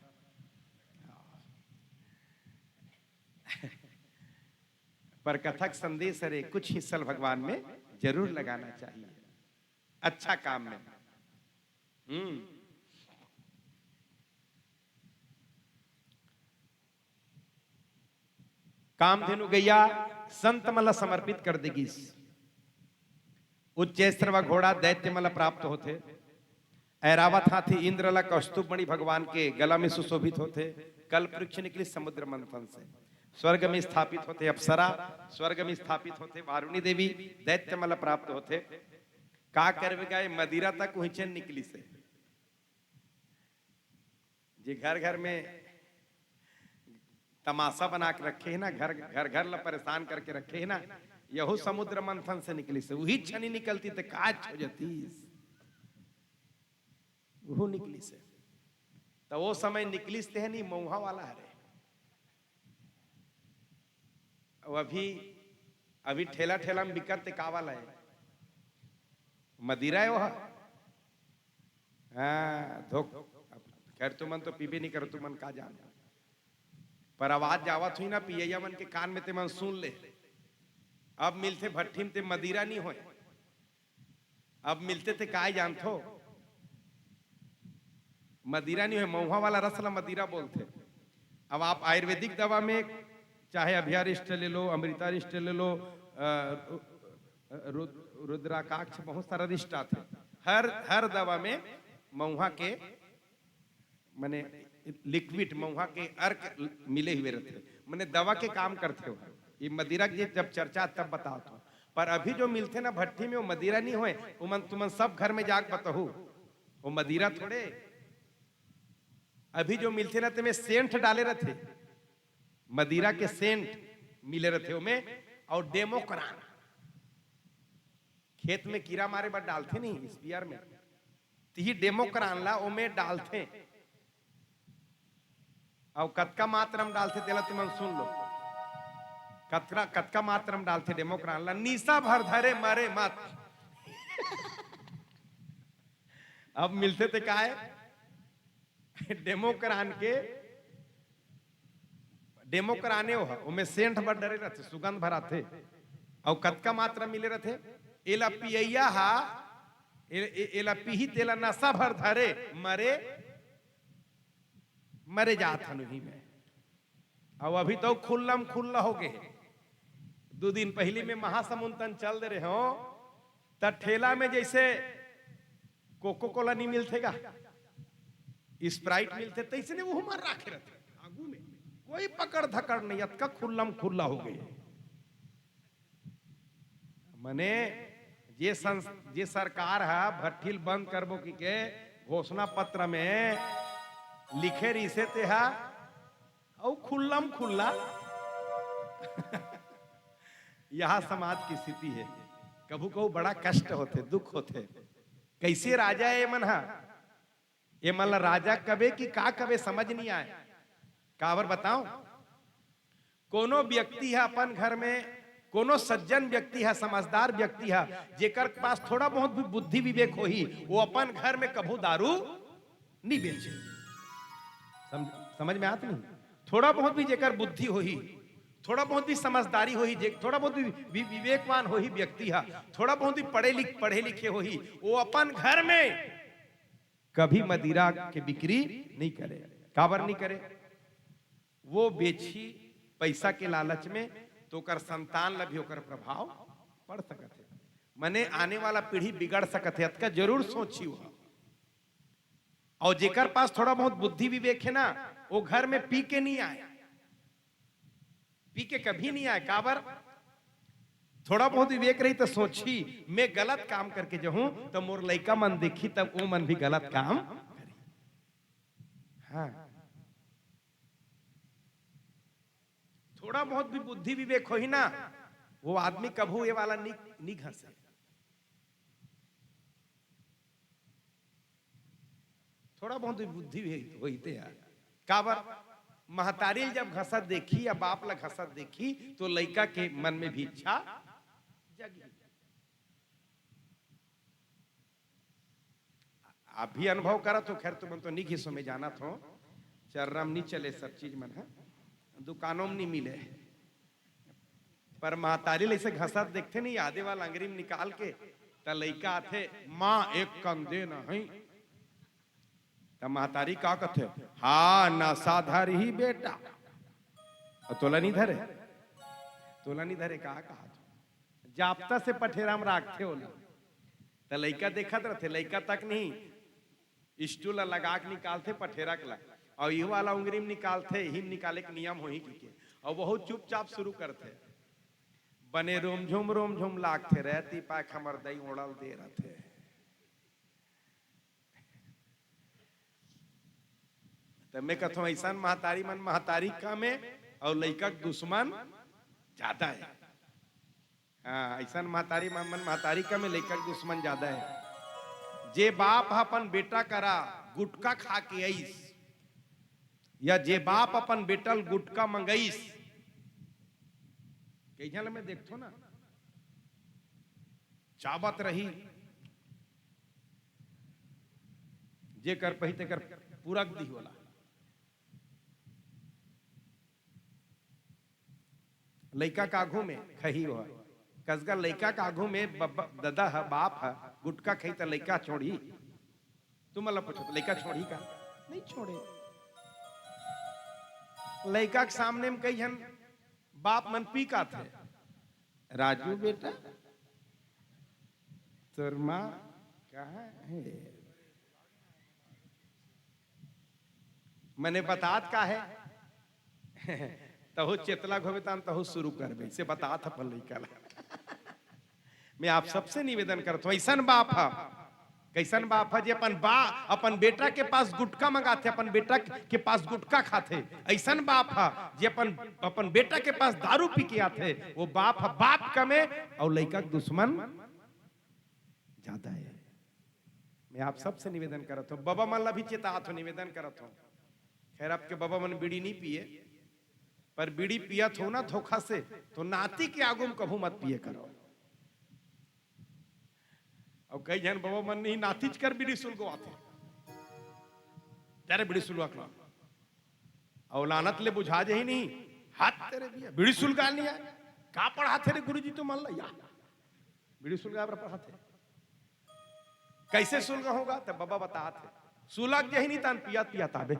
पर कथा के संदेश हरे, कुछ हिस्सा ल भगवान में जरूर लगाना चाहिए, अच्छा काम में। हम्म। कामधेनु गैया संत मन ला समर्पित कर दे गिस। उच्चैःस्रवा घोड़ा दैत्य मन ला प्राप्त होथे। ऐरावत हाथी इंद्र ला कौस्तुभ मणि भगवान के गला में सुशोभित होथे। कल्प वृक्ष निकलिस समुद्र मंथन से, स्वर्ग में स्थापित होथे। अप्सरा स्वर्ग में स्थापित होथे। वारुणी देवी दैत्य मन ला प्राप्त होथे। का करबे गा, मदिरा तक उहिंचे निकलिस हे। जे घर घर में तमाशा बना के रखे हे ना, घर घर घर ला परेशान करके रखे हे ना, यहू समुद्र मंथन से निकलिस हे। उही छनी निकलती त काच हो जातीस, उहू निकलिस हे। त वो समय निकलिस ते हे नहीं, मऊहा वाला हरे। अउ अभी, अभी ठेला ठेला में बिकत ते का वाला हे? मदिरा हे वो ह। हाँ, धोख। अब खैर, तुमन तो पीबे नहीं करो, तुमन का जानो। पर आवाज जावत हुई ना पियैया मन के कान में, ते मन सुन ले। अब मिलथे भट्ठी में ते मदिरा नहीं होय, अब मिलथे ते काय जानथो, मदिरा नहीं होय, मऊहा वाला रस ला मदिरा बोलथे। अब आप आयुर्वेदिक दवा में चाहे अभयारिष्ट ले लो, अमृतारिष्ट ले लो, अ, रु-, रुद्राकाक्ष, बहुत सारा रिष्ट आथे। हर, हर दवा में मऊहा के, मने लिक्विड मऊहा के अर्क मिले हुए रथे, मने दवा के काम करथे हो। ये मदिरा के जब चर्चा तब बतावत हो, पर अभी जो मिलथे ना भट्ठी में, वो मदिरा नहीं होय। उमन, तुमन सब घर में जाके बतहू, वो मदिरा थोड़े। अभी जो मिलथे ना, तेमे सेंट डाले रथे, मदिरा के सेंट मिले रथे ओमे, अउ डेमोक्रान, खेत में कीरा मारे बर डालथे नहीं स्प्रेयर में, तिही डेमोक्रान ला ओमे डालथे। अउ कतका मात्रा में डालथे, तेला तुमन सुन लो। कतका, कतका मात्रा में डालथे डेमोक्रान ला, निशा भर धरे मरे मत। अब मिलथे ते काय? डेमोक्रान के, डेमोक्राने हो, ओमे सेंट बर डरे रथे, सुगंध भराथे। अउ कतका मात्रा मिले रथे? एला पियैया हा, ए-, ए-, एला पीही तेला नशा भर धरे, मरे, मरे जात हन उही में। अउ अभी तो खुल्लम खुल्ला हो गए। दू दिन पहिली में महासमुंद तन चल दे रहे हो, त ठेला में जैसे कोको कोला नहीं मिलथे गा, स्प्राइट मिलथे, तैसने वो मन राखे रहथे आगू में, कोई पकड़ धकड़ नहीं, अतका खुल्लम खुल्ला हो गए। मने जे संस-, जे सरकार ह भट्ठिल बंद करबो कि के घोषणा पत्र में लिखे रहिसे, ते ह अउ खुल्लम खुल्ला। यह समाज की स्थिति है। कभू कभू बड़ा कष्ट होथे, दुख होथे। कैसे राजा ए मन ह, ए मन ला राजा कबे कि का कबे, समझ नहीं आए। काबर बताओ, कोनो व्यक्ति ह अपन घर में, कोनो सज्जन व्यक्ति ह, समझदार व्यक्ति ह, जेकर पास थोड़ा बहुत भी बुद्धि विवेक होही, वो अपन घर में कभू दारू नहीं बेचे। समझ, समझ में आत नहीं? थोड़ा बहुत भी जेकर बुद्धि होही, थोड़ा बहुत भी समझदारी होही, जे थोड़ा बहुत भी वि-, विवेकवान होही व्यक्ति हा, थोड़ा बहुत भी पढ़े लिख पढ़े लिखे होही, वो अपन घर में कभी मदिरा के बिक्री नहीं करे। काबर नहीं करे? वो बेची पैसा के लालच में, तो ओकर संतान ला भी ओकर प्रभाव पड़ सकत हे। मने आने वाला पीढ़ी बिगड़ सकत हे, अतका जरूर सोची हो। और जेकर पास थोड़ा बहुत बुद्धि विवेक हे ना, वो घर में पी के नहीं आए, पी के कभी नहीं आए। काबर? थोड़ा बहुत विवेक रही तो सोची, मैं गलत काम करके जाहूं तो मोर लइका मन देखी, तब वो मन भी गलत काम करी। हाँ, थोड़ा बहुत भी बुद्धि विवेक होही ना, वो आदमी कभू ये वाला नी, नी घसे। थोड़ा बहुत भी बुद्धि भी होही ते यार। काबर? महतारी ल जब घसत देखी या बाप ला घसत देखी, तो लइका के मन में भी इच्छा जगी। आप भी अनुभव करत हो, खैर तुमन तो नी घिसो, मैं जानत हो, चर्रा म नी चले सब चीज मन ह, दुकानों म नी मिले। पर महतारी ल ऐसे घसत देखथे नहीं, आधे वाला अंगरी में निकाल के, त लइका आथे, "माँ, एक कन दे नहीं।" त महतारी का कथे, "हाँ, नशा धरही बेटा।" अउ तोला नहीं धरे, तोला नहीं धरे, का कहा तू? जाप्ता से पठेरा में राखथे ओला। त लइका देखत रथे, लइका तक नहीं, स्टूल ला लगा के निकालथे पठेरा के ला, अउ इहू वाला उंगरी में निकालथे, इही में निकाले के नियम होही कहिके, अउ बहुत चुपचाप शुरू करथे, "बने रोमझुम रोमझुम लागथे रे, तीपा के हमर दई ओड़ल दे रथे।" त मैं कथों, ऐसन महतारी मन महतारी कम हे अउ लइका के दुश्मन ज्यादा हे। हाँ, ऐसन महतारी मन, मन महतारी कम हे, लइका के दुश्मन ज्यादा हे। जे बाप ह अपन बेटा करा गुटखा खा के आइस, या जे बाप अपन बेटा ल गुटखा मंगइस, कई झन ल मैं देखथों ना, चाबत रही, जेकर पही तेकर पुरक दिही ओला। लइका के आघू में खही हो, कसगर लइका के आघू में बब्बा, ददा ह, बाप ह, गुटखा खही त लइका छोड़ही? तुमन ला पूछत, लइका छोड़ही का? नहीं छोड़े। लइका के सामने में कई झन बाप मन पी के आथे, "राजू बेटा, तोर माँ कहाँ हे?" मने बतात का हे? तहू चेतला घोबे तान तहू शुरू करबे, इसे बतात अपन लइका ला। मैं आप सबसे निवेदन करत हूँ, ऐसन बाप ह, कैसन बाप ह जे अपन बा, अपन बेटा के पास गुटखा मंगाथे, अपन बेटा के पास गुटखा खाथे। ऐसन बाप ह जे अपन, अपन बेटा के पास दारू पी के आथे, वो बाप ह, बाप कमे अउ लइका के दुश्मन ज्यादा हे। मैं आप सबसे निवेदन करत हूँ, बबा मन ला भी चेतात हूँ, निवेदन करत हूँ। खैर, आपके बबा मन बीड़ी नहीं पिए, पर बीड़ी पियत हो ना धोखा से, तो नाती के आगू में कभू मत पिए करो। अउ कई झन बबा मन नहीं, नातीच कर बीड़ी सुलगवाथे, "जा रे बीड़ी सुलगा के ला।" अउ लानत ले बुझा जाही नहीं, "हाथ तेरे दिया, बीड़ी सुलगा नहीं आए, का पढ़ाथे रे गुरुजी तुमन ला यार?" बीड़ी सुलगाए बर पढ़ाथे। कैसे सुलगाहूं गा? त बबा बतात हे, सुलग जाही नहीं तहान पियत पियत आबे।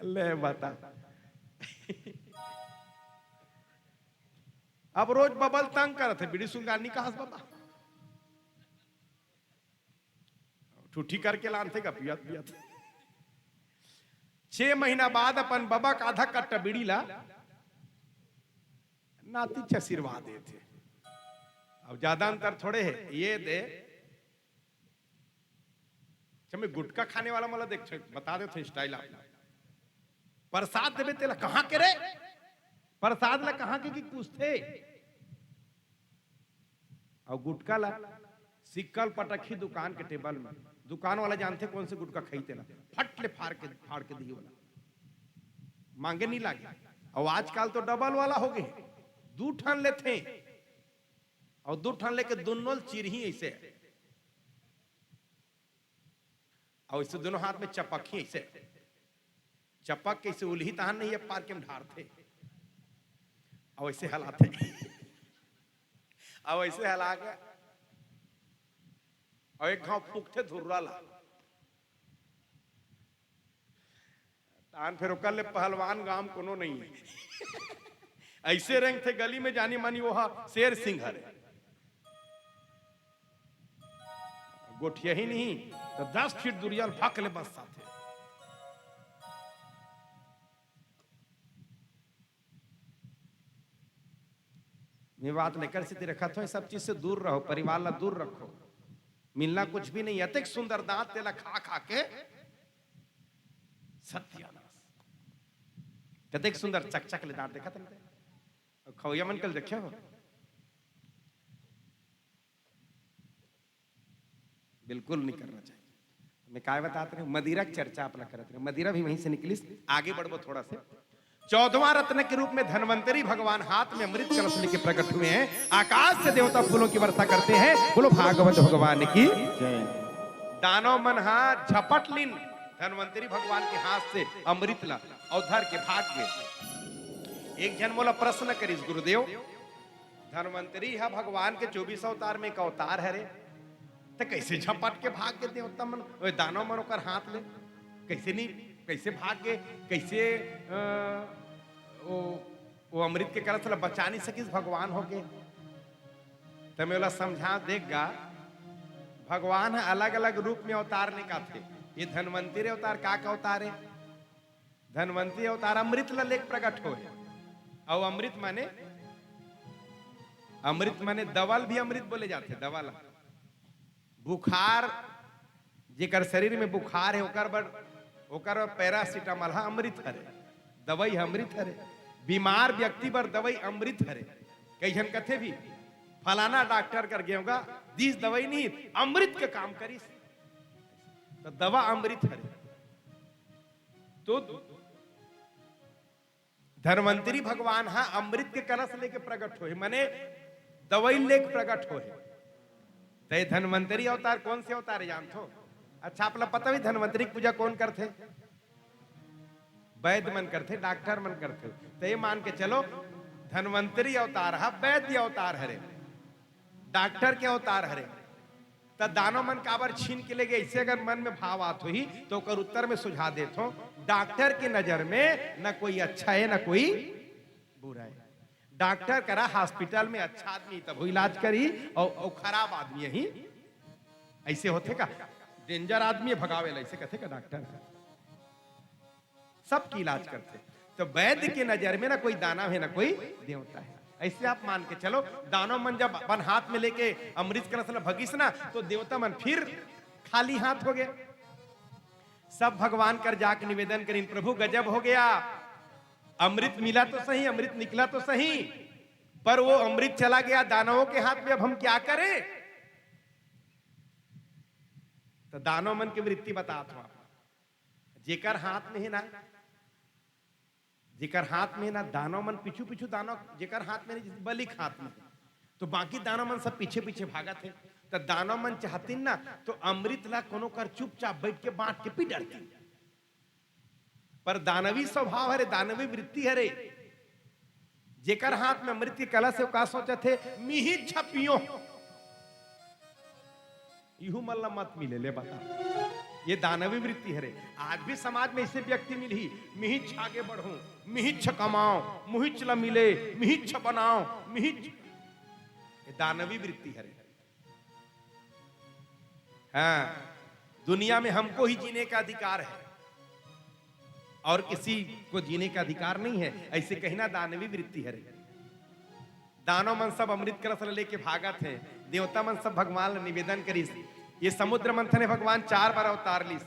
ले बता। अब रोज बबा ल तंग करत हे, "बीड़ी सुलगा नहीं कहस बबा।" ठूठी करके लानथे का पियत पियत। छह महीना बाद अपन बबा के आधा कट्टा बीड़ी ला नातीच आशीर्वाद देथे। अब ज्यादा अंतर थोड़े हे, ये दे। अच्छा, मैं गुटखा खाने वाला मन ला देख, बता देथों style आप। प्रसाद देबे तेला, "कहाँ के रे?" प्रसाद ला कहाँ के कि पूछथे। अउ गुटखा ला सिक्कल पटकही दुकान के टेबल में, दुकान वाला जानथे कोन से गुटखा खाही तेला, फट ले फाड़ के, फाड़ के दिही ओला, मांगे नहीं लागे। अउ आजकल तो डबल वाला हो गए, दू ठन लेथे अउ दू ठन लेके दुन्नो ल चिरही ऐसे। अउ ऐसे दोनों हाथ में चपक ही ऐसे, चपक के ऐसे उलही तहान नहीं, अब पार के में ढारथे, अउ ऐसे हलाथे, अउ ऐसे हला के, अउ एक घाव फूकथे धुर्रा ला। तान फिर ओकर ले पहलवान गांव कोनो नहीं है। ऐसे रेंगथे गली में, जानी मानी वो हा शेर सिंह हरे। गोठिया ही नहीं तो दस फीट दूरिया ल भक ले बस साथे। मैं बात लेकर से रखा था, सब चीज से दूर रहो, परिवार ला दूर रखो। मिलना कुछ भी नहीं, अतेक सुंदर दांत तेला खा खा के सत्यानाश। कतेक सुंदर चकचक ले दांत देखा तुमने, खवैया मन कल देखे हो? बिल्कुल नहीं करना चाहिए। मैं काय बतात रहे हूँ, मदिरा के चर्चा अपना करत रहे, मदिरा भी वहीं से निकलिस। आगे बढ़बो थोड़ा से। चौदहवां रत्न के रूप में धन्वंतरी भगवान हाथ में अमृत कलश लेके प्रकट हुए हैं। आकाश से देवता फूलों की वर्षा करते हैं। बोलो भागवत भगवान की। जय। दानव मन हा झपट लीन धन्वंतरी भगवान के हाथ से अमृत ला अउ धर के भाग गे। एक झन मोला प्रश्न करिस, गुरुदेव, धन्वंतरी हा भगवान के चौबीस अवतार में एक अवतार हरे, त कैसे झपट के भाग गे देवता मन, ओए दानव मन ओकर हाथ ले? कैसे नहीं, कैसे भाग गे? कैसे अ, वो, वो अमृत के कलश ला बचा नहीं सकिस भगवान होके? त मैं ओला समझा, देख गा, भगवान ह अलग-अलग रूप में अवतार लेके आथे। ये धन्वंतरी अवतार का का अवतार है? धन्वंतरी अवतार अमृत ला लेके प्रकट होए। अउ अमृत माने, अमृत माने दवा ल भी अमृत बोले जाथे, दवा ला। बुखार, जेकर शरीर में बुखार है, ओकर बर, ओकर बर पैरासिटामोल ह अमृत हरे, दवाई ह अमृत हरे। बीमार व्यक्ति बर दवाई अमृत हरे। कई झन कथे भी, फलाना डॉक्टर कर गेंव गा, दिस दवाई नहीं, अमृत के काम करिस। त दवा अमृत हरे। तो धन्वंतरी भगवान हा अमृत के कलश लेके प्रकट होए, माने दवाई लेके प्रकट होए। त ये धन्वंतरी अवतार कौन से अवतार है जानथो? अच्छा, आप ला पता भी धन्वंतरी की पूजा कौन करथे? वैद्य मन करथे, डॉक्टर मन करथे। त ये मान के चलो, धन्वंतरी अवतार हा वैद्य अवतार हरे, डॉक्टर के अवतार हरे। त दानव मन काबर छीन के ले गे, ऐसे अगर मन में भाव आत होही तो ओकर उत्तर में सुझाव देत हों, डॉक्टर के नजर में न कोई अच्छा है न कोई बुरा है। डॉक्टर करा हॉस्पिटल में अच्छा आदमी तब इलाज करी अउ, अउ खराब आदमी ही ऐसे होथे का? डेंजर आदमी भगावे ला ऐसे कथे का डॉक्टर? सबकी इलाज करथे। तो वैद्य के नजर में ना कोई दानव है ना कोई देवता है। ऐसे आप मान के चलो, दानव मन जब अपन हाथ में लेके अमृत कलश ला भगिस ना, तो देवता मन फिर खाली हाथ हो गए। सब भगवान कर जाके निवेदन करिन, प्रभु गजब हो गया, अमृत मिला तो सही, अमृत निकला तो सही, पर वो अमृत चला गया दानवों के हाथ में, अब हम क्या करें? तो दानव मन की वृत्ति बतात हों आप, जेकर हाथ में है ना, जेकर हाथ में ना, दानव मन पीछू पीछू, दानव जेकर हाथ में नहीं, जैसे बलि के हाथ में, तो बाकी दानव मन सब पीछे पीछे भागत है। तो दानव मन चाहतिन ना, तो अमृत ला कोनो कर चुपचाप बैठ के बांट के पी डरतिन। पर दानवी स्वभाव हरे, दानवी वृत्ति हरे। जेकर हाथ में अमृत के कलश है, वो का सोचत है, मिही छपियो, इहू मन ला मत मिले, ले बता। ये दानवी वृत्ति हरे। आज भी समाज में ऐसे व्यक्ति मिलही, मिहिच आगे बढ़ो, मिहिच कमाओ, मुहिच ला मिले, मिहिच बनाओ, मिहिच, ये दानवी वृत्ति हरे। हाँ, दुनिया में हमको ही जीने का अधिकार है और किसी को जीने का अधिकार नहीं है, ऐसे कहना दानवी वृत्ति हरे। दानव मन सब अमृत कलश ल लेके भागत हे। देवता मन सब भगवान ल निवेदन करिस, ये समुद्र मंथन हे, भगवान चार बार अवतार लिस।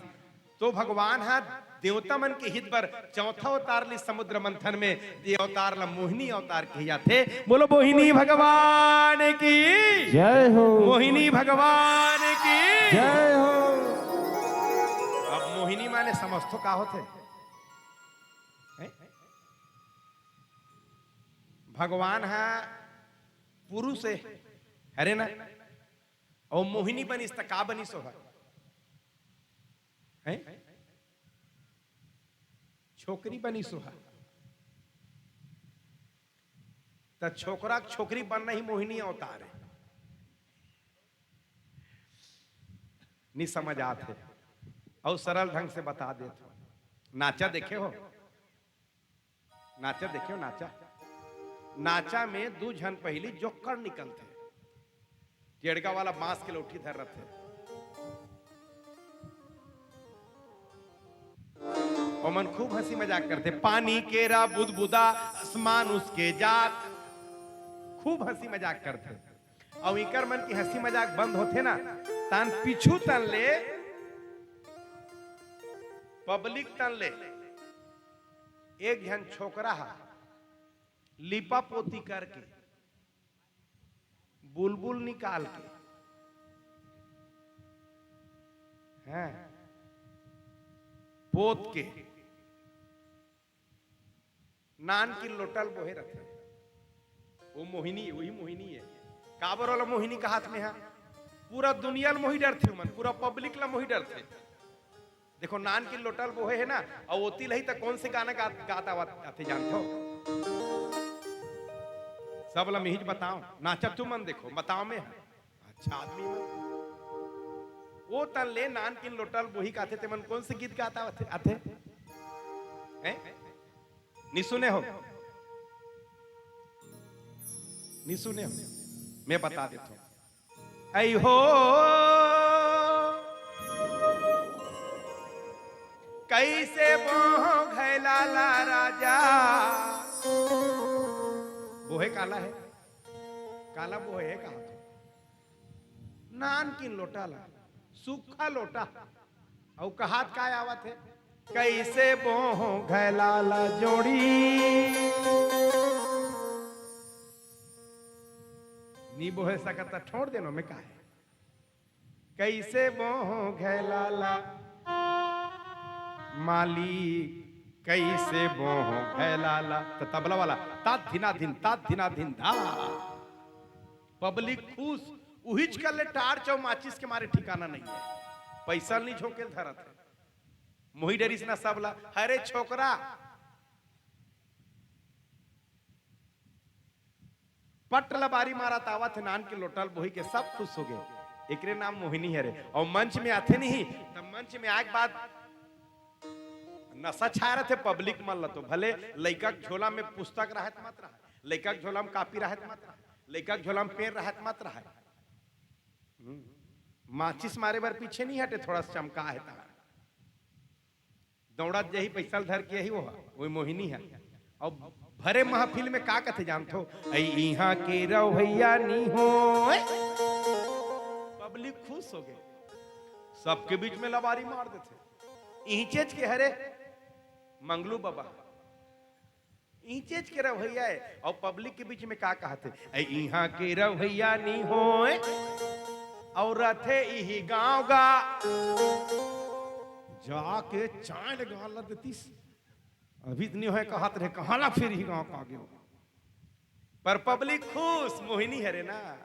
तो भगवान ह देवता मन के हित बर चौथा अवतार लिस समुद्र मंथन में, ये अवतार ल मोहिनी अवतार कहे जाथे। बोलो मोहिनी भगवान की, जय हो। मोहिनी भगवान की। जय हो। अब मोहिनी माने समझथो का होथे? हैं? भगवान ह पुरुष हे, हरे ना? अउ मोहिनी बनिस त का बनिस ओह? हैं? छोकरी बनी सुहा। त छोकरा के छोकरी बनना ही मोहिनी अवतार है। नहीं समझ आत है। और सरल ढंग से बता देत हो। नाचा देखे हो? नाचा देखे हो? नाचा, नाचा में दू झन पहली जोक्कड़ निकलथे। टेड़गा वाला बांस के लौठी धर रथे। ओमन खूब हंसी मजाक करथे। पानी केरा बुदबुदा, आसमान उसके जात। खूब हंसी मजाक करथे। अउ इकर मन की हंसी मजाक बंद होथे ना, तान पीछू तन ले, पब्लिक तन ले एक झन छोकरा हा लिपा पोती करके, बुलबुल निकाल के, हैं, पोत के, नान की लोटल बोहे रथे। वो मोहिनी, वही मोहिनी है। काबर वाला मोहिनी का हाथ में है? पूरा दुनिया ल मोही डरथे मन, पूरा पब्लिक ला मोही डरथे। देखो, नान की लोटल बोहे है ना, अउ ओती लही त कौन से गाना गा-, गात आवत आथे जानथो? सब ला मिहिज बताओ, नाचा तुमन देखो, बताओ में है। अच्छा आदमी मन। वो तन ले नान किन लोटल बोही काथे, ते मन कौन से गीत गाता आथे, आथे? हैं? नी सुने हो? नी सुने हो? मैं बता देता हूँ। ऐ हो, कैसे बोहो घैलाला राजा। बोहे काला है, काला बोहे है कहा तो। नान किन लोटा ला, सूखा लोटा। अउ कहात काय आवत है, कैसे बोहो घैलाला जोड़ी। नी बोहे सकत त छोड़ देनो में काहे। कैसे बोहो घैलाला मालिक, कैसे बोहो घैलाला। त तबला वाला तात धिना धिन, तात धिना धिन धा। पब्लिक खुश, उहिच कर ले टार्च अउ माचिस के मारे ठिकाना नहीं है। पैसा नहीं झोंके धरत है। मोही डरिस ना सब ला, हरे छोकरा, पट लबारी मारत आवत हे, नान के लोटल बोही के सब खुश हो गए। एकरे नाम मोहिनी हरे। अउ मंच में आथे नहीं, त मंच में आए के बाद नशा छाए रथे पब्लिक मन ल। तो भले लइका के झोला में पुस्तक रहत मत रहे, लइका के झोला में कापी रहत मत रहे, लइका के झोला में पेन रहत मत रहे। हम्म। माचिस मारे बर पीछे नहीं हटे, थोड़ा सा चमका है तहां। दौड़त जही पैसा ल धर के यही वो, वही मोहिनी है। अब भरे महफिल में का कथे जानथो, "ऐ इहाँ के रवैया नी होय।" पब्लिक खुश हो गए, सबके बीच में लबारी मार देथे। इहिंचेच के हरे मंगलू बाबा, इहिंचेच के रवैया है। और पब्लिक के बीच में का कहथे, "ऐ इहाँ के रवैया नी होय।" और रथे इही गांव गा, जाके चांड गाल देतीस। अभी तो नहीं होय कहत रहे, कहाँ ला फिर ही गांव का गयो। पर पब्लिक खुश, मोहिनी हरे ना,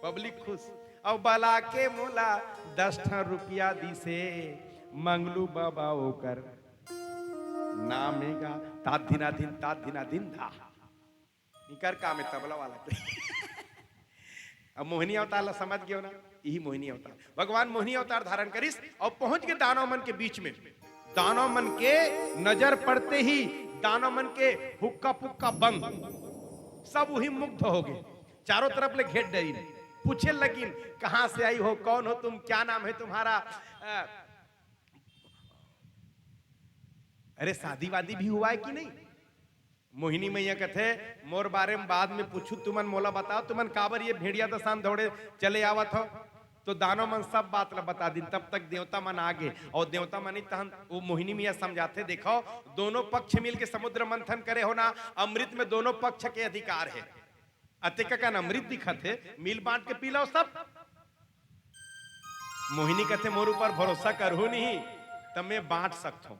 पब्लिक खुश। अब बला के मोला दस ठन रुपया दिसे, मंगलू बाबा ओकर नाम हे गा, तात धिना धिन, तात धिना धिन धा। इकर काम है तबला वाला के। अब मोहिनी अवतार ला समझ गयो ना, यही मोहिनी अवतार। भगवान मोहिनी अवतार धारण करिस और पहुंच गए दानव मन के बीच में। दानव मन के नजर पड़ते ही दानव मन के हुक्का पुक्का बंद, सब वही मुग्ध हो गए, चारों तरफ ले घेर डरिन, पूछे लगिन, "कहाँ से आई हो, कौन हो तुम, क्या नाम है तुम्हारा?" अ, अरे, शादी वादी भी हुआ है कि नहीं? मोहिनी मैया कथे, "मोर बारे में बाद में पूछू, तुमन मोला बताओ, तुमन काबर ये भेड़िया दसान दौड़े चले आवत हो?" तो दानव मन सब बात ला बता दिन। तब तक देवता मन आ गे, और देवता मन ही तहन वो मोहिनी मैया समझाथे, "देखो, दोनों पक्ष मिल के समुद्र मंथन करे हो ना, अमृत में दोनों पक्ष के अधिकार है, अतेक कन अमृत दिखत है, मिल बांट के पी लो सब।" मोहिनी कथे, "मोर ऊपर भरोसा करहू नहीं, त मैं बांट सकथों।"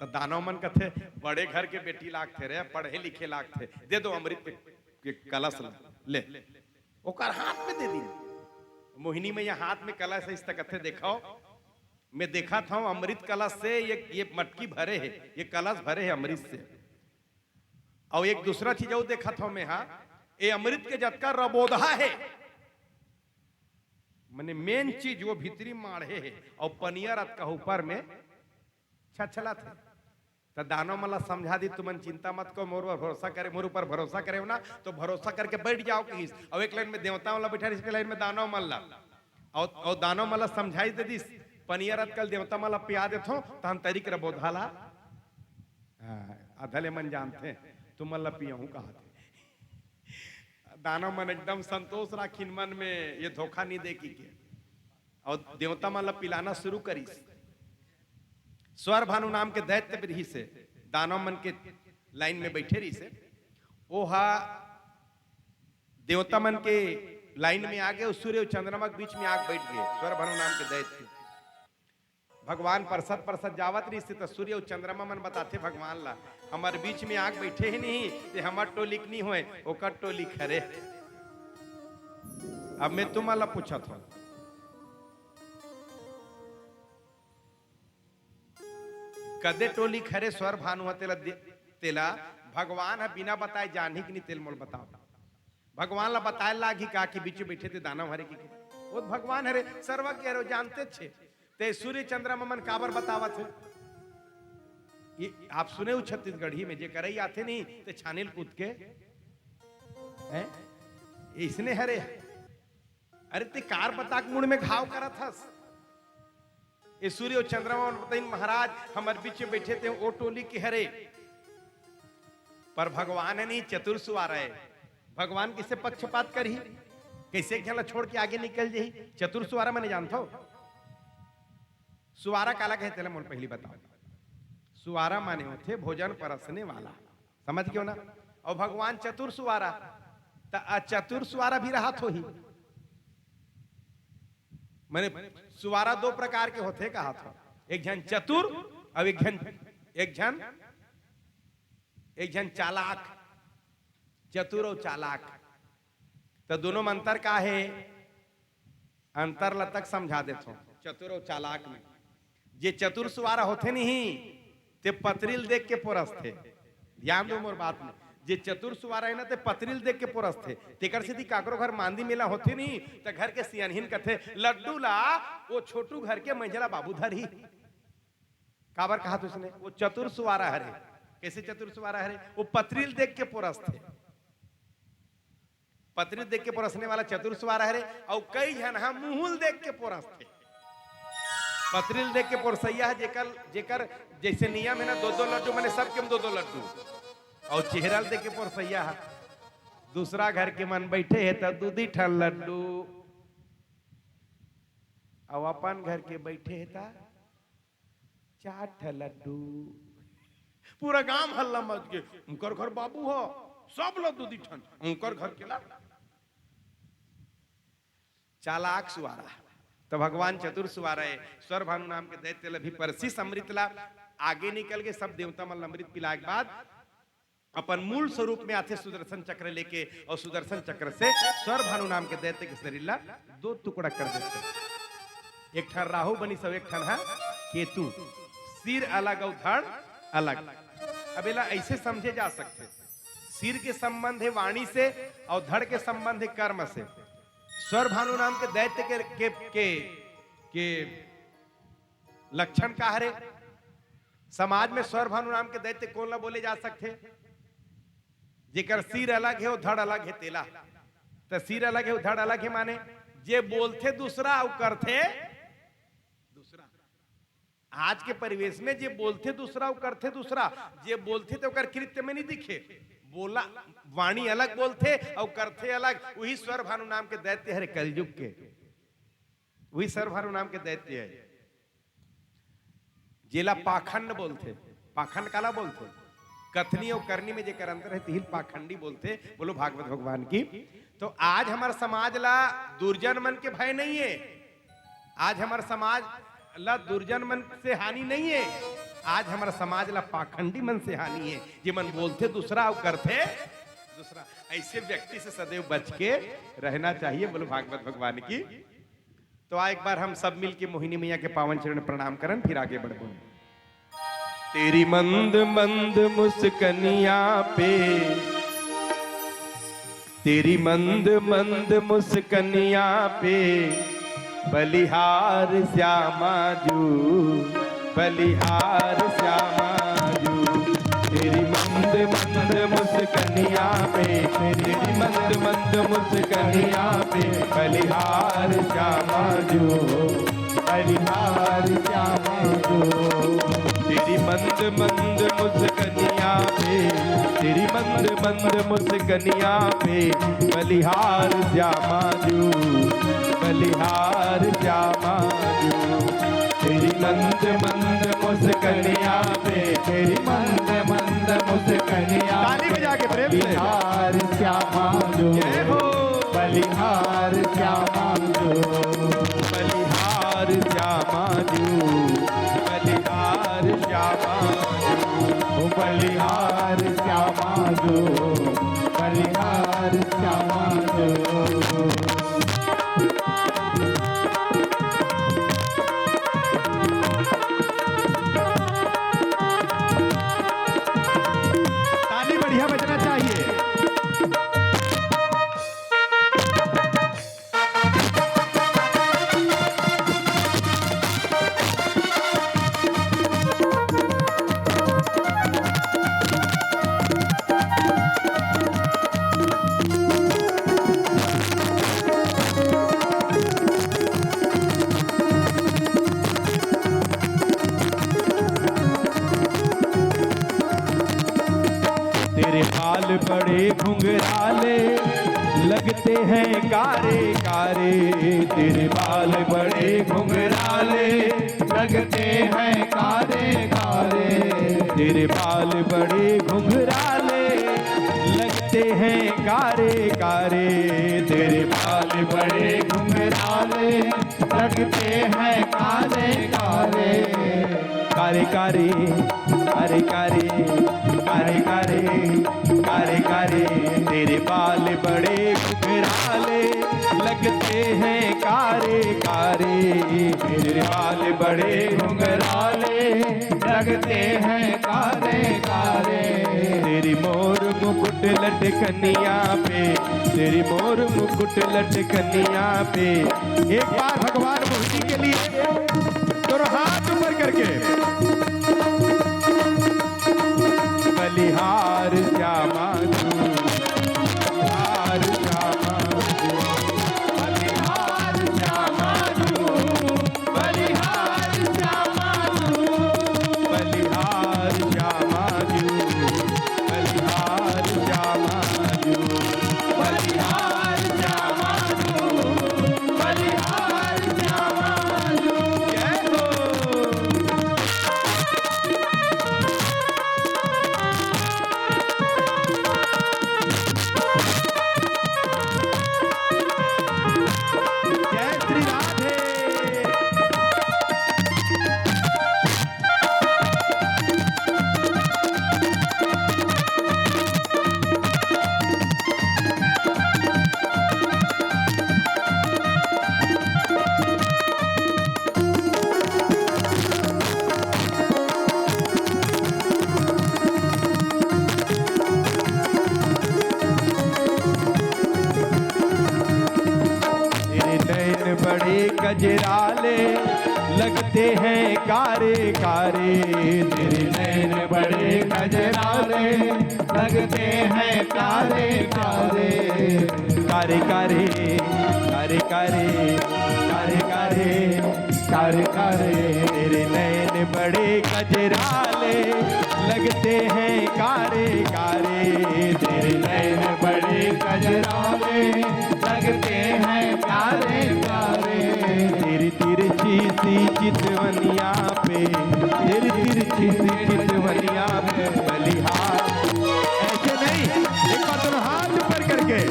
त दानव मन कथे, "बड़े घर के बेटी लागथे रे, पढ़े लिखे लागथे, दे दो अमृत के, के कलश ला, ले।" ओकर हाथ में दे दी। मोहिनी मैया हाथ में कलश है, इस तक कथे, "देखो, मैं देखत हंव अमृत कलश से ये, ये मटकी भरे हे, ये कलश भरे हे अमृत से। अउ एक दूसरा चीज अउ देखत हंव मैं हा, ये अमृत के जतका रबोधा हे, मने मेन चीज वो भीतरी माढ़े हे, अउ पनियर अतका ऊपर में छछलत हे। त दानव मन ला समझा दी, तुमन चिंता मत करो, मोर ऊपर भरोसा करे, मोर ऊपर भरोसा करे हो ना, तो भरोसा करके बैठ जाओ कहिस। अउ एक लाइन में देवता मन ला बैठा रहिस, एक लाइन में दानव मन ला। अउ, अउ दानव मन ला समझाई दे दिस, पनियर अतका ल देवता मन ला पिया देथो, तहन तरी के रबोधा ला। हाँ, आधा ले मन जानथे, तुमन ला पियाहूं कहा थे। दानव मन एकदम संतोष राखिन मन में, ये धोखा नहीं दे कहिके। अउ देवता मन ला पिलाना शुरू करिस। स्वर भानु नाम के दैत्य भी रहिस हे, दानव मन के लाइन में बैठे रहिस हे। ओहा देवता मन के लाइन में आगे अउ सूर्य अउ चंद्रमा के बीच में आके बैठ गे स्वर भानु नाम के दैत्य। भगवान परसत परसत जावत रहिस हे, त सूर्य अउ चंद्रमा मन बताथे भगवान ला, हमर बीच में आके बैठे हे नहीं, ते हमर टोली के नहीं होय, ओकर टोली के हरे। अब मैं तुमन ला पूछत हंव, कदे टोली के हरे स्वर भानु ह तेला दे-, तेला भगवान ह बिना बताए जानही कि नहीं, तेला मोला बताओ। भगवान ला बताए लागही का कि बीच में बैठे ते दानव हरे कहिके? वो तो भगवान हरे, सर्वज्ञ हरे, वो जानते छे। ते सूर्य चंद्रमा मन काबर बतावत हे? ये आप सुने हो छत्तीसगढ़ी में, जे करई आथे नहीं, ते छानिल कूद के, हैं? इसने हरे। अरे, ते कार बता के मुड़ में घाव करत हस। ये सूर्य अउ चंद्रमा मन बताइन, महाराज, हमर बीच में बैठे ते ओ टोली के हरे। पर भगवान हे नहीं, चतुर सुवारा हे। भगवान कइसे पक्षपात करही? कइसे एक झन ला छोड़ के आगे निकल जाही? चतुर सुवारा माने जानथो? सुवारा काला कहे, तेला मोला पहिली बताओ। सुवारा माने होथे भोजन परसने वाला, समझ गेव ना? अउ भगवान चतुर सुवारा, त आ चतुर सुवारा भी रहत होही। माने सुवारा दो प्रकार के होथे कहत हो, एक झन चतुर अउ एक झन, एक झन, एक झन चालाक। चतुर अउ चालाक, त दोनों में अंतर का हे? अंतर ल तक समझा देथों। चतुर अउ चालाक में, जे चतुर सुवारा होथे नहीं, ते पतरी ल देख के पोरसथे। ध्यान दो मोर बात में, जे चतुर सुवारा हे ना, ते पतरी ल देख के पोरसथे। तेकर सेती काकरो घर मांदी मेला होथे नहीं, त घर के सियनहिन कथे, "लड्डू ला वो छोटू घर के मंझला बाबू धरही।" काबर कहा तुसने? वो चतुर सुवारा हरे। कइसे चतुर सुवारा हरे? वो पतरी ल देख के पोरसथे। पतरी ल देख के पोरसने वाला चतुर सुवारा हरे, अउ कई झन ह मुंह ल देख के पोरसथे। पतरी ल देख के पोरसइया ह, जेकर, जेकर जइसे नियम हे ना, दो दो लड्डू, माने सबके म दो दो लड्डू, अउ चेहरा ल देख के पोरसइया ह, दूसरा घर के मन बैठे हे त दू दी ठन लड्डू, अउ अपन घर के बैठे हे त चार ठा लड्डू। पूरा गांव हल्ला मच गे, "उंकर घर बाबू ह, सब लड्डू दिठन, उंकर घर के ला।" चालाक सुवारा। त भगवान चतुर सुवारा हे, स्वर भानु नाम के दैत्य ल भी परसिस अमृत ला, आगे निकल गे। सब देवता मन ल अमृत पिलाए के बाद अपन मूल स्वरूप में आथे सुदर्शन चक्र लेके, अउ सुदर्शन चक्र से स्वर भानु नाम के दैत्य के शरीर ला दो टुकड़ा कर देथे। एक ठन राहु बनिस अउ एक ठन ह केतु। सिर अलग अउ धड़ अलग। अब एला अइसे समझे जा सकथे, सिर के संबंध हे वाणी से अउ धड़ के संबंध हे कर्म से। स्वर भानु नाम के दैत्य के, के, के लक्षण का हरे? समाज में स्वर भानु नाम के दैत्य कोन ला बोले जा सकथे? जेकर सिर अलग हे, अउ धड़ अलग हे, तेला। त सिर अलग हे, अउ धड़ अलग हे, माने जे बोलथे दूसरा अउ करथे दूसरा। आज के परिवेश में जे बोलथे दूसरा अउ करथे दूसरा, जे बोलथे त ओकर कृत्य में नहीं दिखे, बोला, वाणी अलग बोलथे अउ करथे अलग। वही स्वर भानु नाम के दैत्य हरे कलयुग के, वही स्वर भानु नाम के दैत्य हे। जेला पाखंड बोलथे। पाखंड काला बोलथे? कथनी अउ करनी में जेकर अंतर हे, तिही ल पाखंडी बोलथे। बोलो भागवत भगवान की। तो आज हमर समाज ला दुर्जन मन के भय नहीं हे, आज हमर समाज ला दुर्जन मन से हानि नहीं हे, आज हमर समाज ला पाखंडी मन से हानि हे, जे मन बोलथे दूसरा अउ करथे दूसरा। अइसे व्यक्ति से सदैव बच के रहना चाहिए। बोलो भागवत भगवान की। तो आ एक बार हम सब मिल के मोहिनी मैया के पावन चरण प्रणाम करन, फिर आगे बढ़बो। तेरी मंद मंद मुस्कनिया पे, तेरी मंद मंद मुस्कनिया पे, बलिहार श्यामा जू, बलिहार श्यामा जू। तेरी मंद मंद मुस्कनिया पे, तेरी मंद मंद मुस्कनिया पे, बलिहार श्यामा जू, बलिहार श्यामा जू। तेरी मंद मंद मुस्कनिया पे, तेरी मंद मंद मुस्कनिया पे, बलिहार श्यामा जू, बलिहार श्यामा जू। तेरी मंद मंद मुस्कनिया पे, तेरी मंद मंद मुस्कनिया, ताली बजा के प्रेम से। बलिहार श्यामा जू, जय हो। बलिहार श्यामा जू, बलिहार श्यामा जू, बलिहार श्यामा जू, बलिहार श्यामा जू, बलिहार श्यामा जू। ताली बढ़िया बजना चाहिए। तेरे बाल बड़े घुंघराले, लगते हैं कारे कारे। तेरे बाल बड़े घुंघराले, लगते हैं कारे कारे। तेरे बाल बड़े घुंघराले, लगते हैं कारे कारे। तेरे बाल बड़े घुंघराले, लगते हैं कारे कारे। कारे कारे, कारे कारे, कारे कारे, कारे कारे। तेरे बाल बड़े घुंघराले, लगते हैं कारे कारे। तेरे बाल बड़े घुंघराले, लगते हैं कारे कारे। तेरी मोर मुकुट लटकनिया पे, तेरी मोर मुकुट लटकनिया पे। एक बार भगवान मोहिनी के लिए दोनों हाथ ऊपर करके। बलिहार श्यामा जू, बलिहार श्यामा जू, बलिहार श्यामा जू, बलिहार श्यामा जू, बलिहार श्यामा जू, बलिहार श्यामा जू, बलिहार श्यामा जू, बलिहार श्यामा जू। जय हो। जय श्री राधे। तेरे नैन बड़े कजराले, लगते हैं कारे कारे। तेरे नैन बड़े कजराले, लगते हैं कारे कारे। कारे कारे, कारे कारे, कारे कारे, कारे कारे। तेरे नैन बड़े कजराले, लगते हैं कारे कारे। तेरे नैन बड़े कजराले, लगते हैं कारे कारे। तेरी तिरछी सी चितवनिया पे, तेरी तिरछी सी चितवनिया पे बलिहार। ऐसे नहीं, एक बार दोनों हाथ ऊपर करके।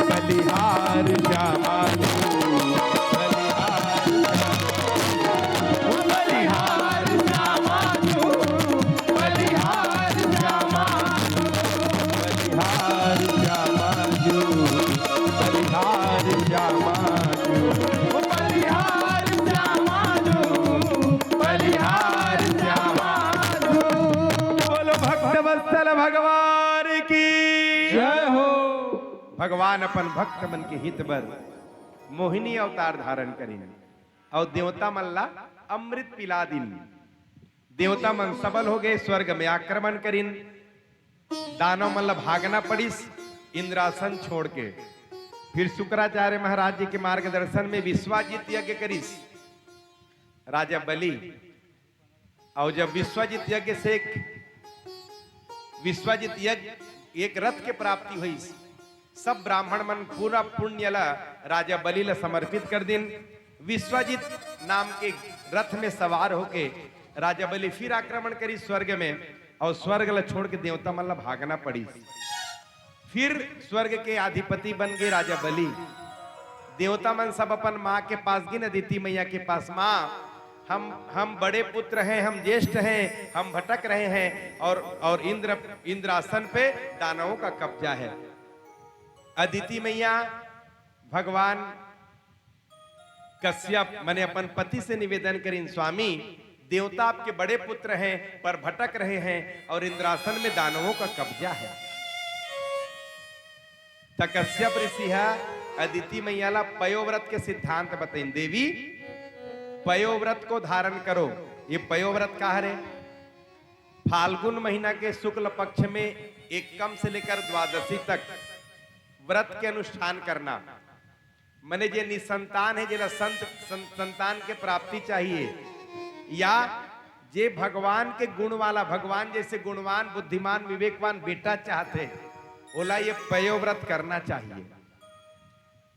बलिहार श्यामा जू, बलिहार श्यामा जू, बलिहार श्यामा भगवान अपन भक्त मन के हित बर मोहिनी अवतार धारण करिन अउ देवता मन ला अमृत पिला दिन। देवता मन सबल हो गए, स्वर्ग में आक्रमण करिन, दानव मन ला भागना पड़िस इंद्रासन छोड़ के। फिर शुक्राचार्य महाराज जी के मार्गदर्शन में विश्वाजित यज्ञ करिस राजा बलि। और जब विश्वाजित यज्ञ से एक विश्वाजित यज्ञ एक रथ के प्राप्ति हुई, सब ब्राह्मण मन पूरा पुण्य ला राजा बलि ला समर्पित कर दिन। विश्वाजित नाम के रथ में सवार होके राजा बलि फिर आक्रमण करी स्वर्ग में, और स्वर्ग ला छोड़ के देवता मन ला भागना पड़ी। फिर स्वर्ग के अधिपति बन गए राजा बलि। देवता मन सब अपन माँ के पास गिन, अदिति मैया के पास, "माँ, हम हम बड़े पुत्र हैं, हम ज्येष्ठ हैं, हम भटक रहे हैं और और इंद्र इंद्रासन पे दानवों का कब्जा है।" अदिति मैया भगवान कश्यप मने अपन पति से निवेदन करिन, "स्वामी, देवता आपके बड़े पुत्र हैं पर भटक रहे हैं और इंद्रासन में दानवों का कब्जा है।" त कश्यप ऋषि ह अदिति मैया ला पयोव्रत के सिद्धांत बतइन, "देवी, पयोव्रत को धारण करो।" ये पयोव्रत का हरे? फाल्गुन महीना के शुक्ल पक्ष में एकम से लेकर द्वादशी तक व्रत के अनुष्ठान करना। मने जे निसंतान है, जेला संत सं, संतान के प्राप्ति चाहिए, या जे भगवान के गुण वाला, भगवान जैसे गुणवान, बुद्धिमान, विवेकवान बेटा चाहते, ओला ये पयोव्रत करना चाहिए।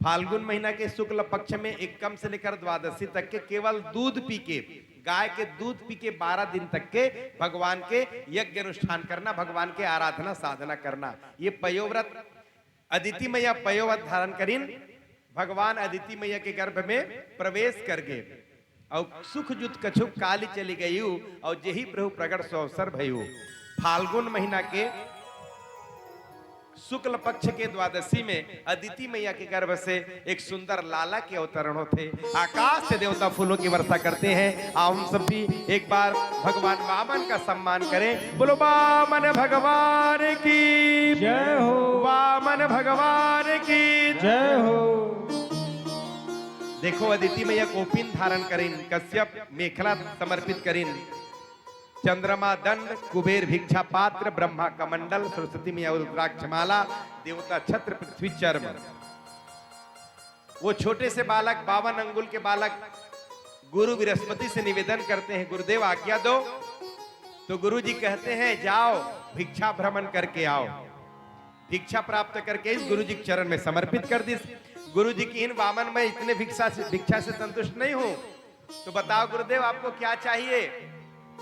फाल्गुन महीना के शुक्ल पक्ष में एकम से लेकर द्वादशी तक के केवल दूध पी के, गाय के दूध पी के बारह दिन तक के भगवान के यज्ञ अनुष्ठान करना, भगवान के आराधना साधना करना, ये पयोव्रत। अदिति मैया पयोव्रत धारण करिन, भगवान अदिति मैया के गर्भ में प्रवेश कर गए। और सुख जुत कछुक काली चली गयू, और जेही प्रभु प्रगट सो अवसर भयू। फाल्गुन महीना के शुक्ल पक्ष के द्वादशी में अदिति मैया के गर्भ से एक सुंदर लाला के अवतरण होथे। आकाश से देवता फूलों की वर्षा करते हैं। आओ हम सब भी एक बार भगवान वामन का सम्मान करें। बोलो वामन भगवान की। जय हो। वामन भगवान की। जय हो। देखो, अदिति मैया कोपिन धारण करिन, कश्यप मेखला समर्पित करिन, चंद्रमा दंड, कुबेर भिक्षा पात्र, ब्रह्मा कमंडल, सरस्वती मैया रुद्राक्ष माला, देवता छत्र पृथ्वी चर्म। वो छोटे से बालक, बावन अंगुल के बालक, गुरु बृहस्पति से निवेदन करते हैं, "गुरुदेव, आज्ञा दो।" तो गुरु जी कहते हैं, "जाओ, भिक्षा भ्रमण करके आओ।" भिक्षा प्राप्त करके इस गुरु जी के चरण में समर्पित कर दिस। गुरु जी किहिन, "वामन, मैं इतने भिक्षा से, भिक्षा से संतुष्ट नहीं हूँ, तो बताओ गुरुदेव, आपको क्या चाहिए?"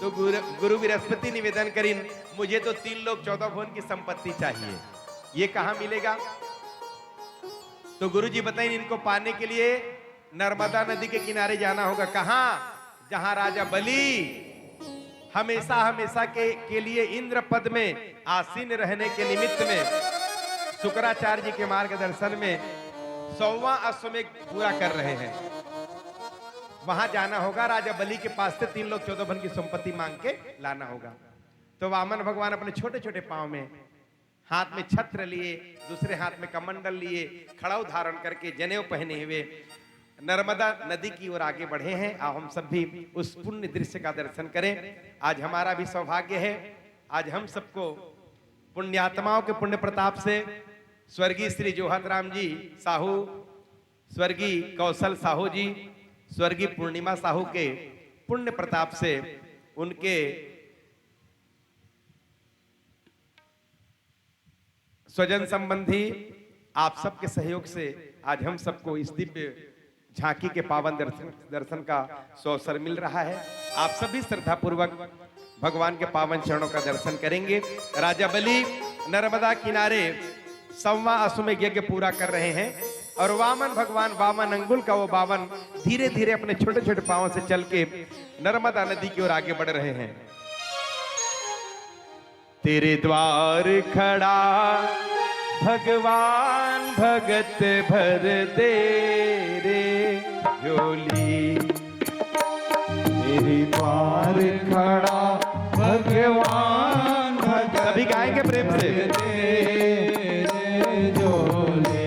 तो गुरु, गुरु बृहस्पति निवेदन करिन, "मुझे तो तीन लोक चौदह भुवन की संपत्ति चाहिए, ये कहाँ मिलेगा?" तो गुरु जी बताइन, इनको पाने के लिए नर्मदा नदी के किनारे जाना होगा। कहाँ? जहाँ राजा बलि हमेशा हमेशा के, के लिए इंद्र पद में आसीन रहने के निमित्त में शुक्राचार्य जी के मार्गदर्शन में सौवां अश्वमेघ पूरा कर रहे हैं। वहां जाना होगा, राजा बलि के पास से तीन लोक चौदह भुवन की संपत्ति मांग के लाना होगा। तो वामन भगवान अपने छोटे छोटे पांव में, हाथ में छत्र लिए, दूसरे हाथ में कमंडल लिए, खड़ाऊ धारण करके जनेऊ पहने हुए नर्मदा नदी की ओर आगे बढ़े हैं। आओ हम सब भी उस पुण्य दृश्य का दर्शन करें। आज हमारा भी सौभाग्य है, आज हम सबको पुण्यात्माओं के पुण्य प्रताप से स्वर्गीय श्री जोहत राम जी साहू, स्वर्गीय कौशल साहू जी, स्वर्गीय पूर्णिमा साहू के पुण्य प्रताप से उनके स्वजन संबंधी आप सबके सहयोग से आज हम सबको इस दिव्य झांकी के पावन दर्शन, दर्शन का सुअवसर मिल रहा है। आप सभी श्रद्धापूर्वक भगवान के पावन चरणों का दर्शन करेंगे। राजा बलि नर्मदा किनारे सौवां अश्वमेघ यज्ञ पूरा कर रहे हैं और वामन भगवान, वामन अंगुल का वो वामन धीरे धीरे अपने छोटे छोटे पांवों से चल के नर्मदा नदी की ओर आगे बढ़ रहे हैं। तेरे द्वार खड़ा भगवान, भगत भर दे रे झोली। तेरे द्वार खड़ा भगवान, भगत सभी गाएंगे प्रेम से। भर दे रे झोली।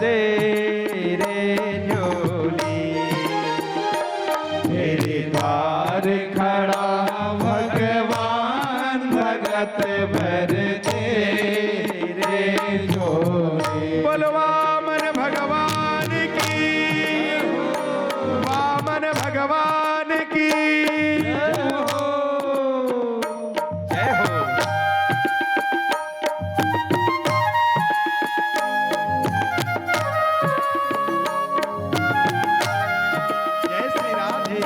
दे रे झोली। तेरे द्वार खड़ा भगवान भगत भर दे रे झोली। बोलो वामन भगवान की, वामन भगवान की जय हो। जय हो। जय श्री राधे।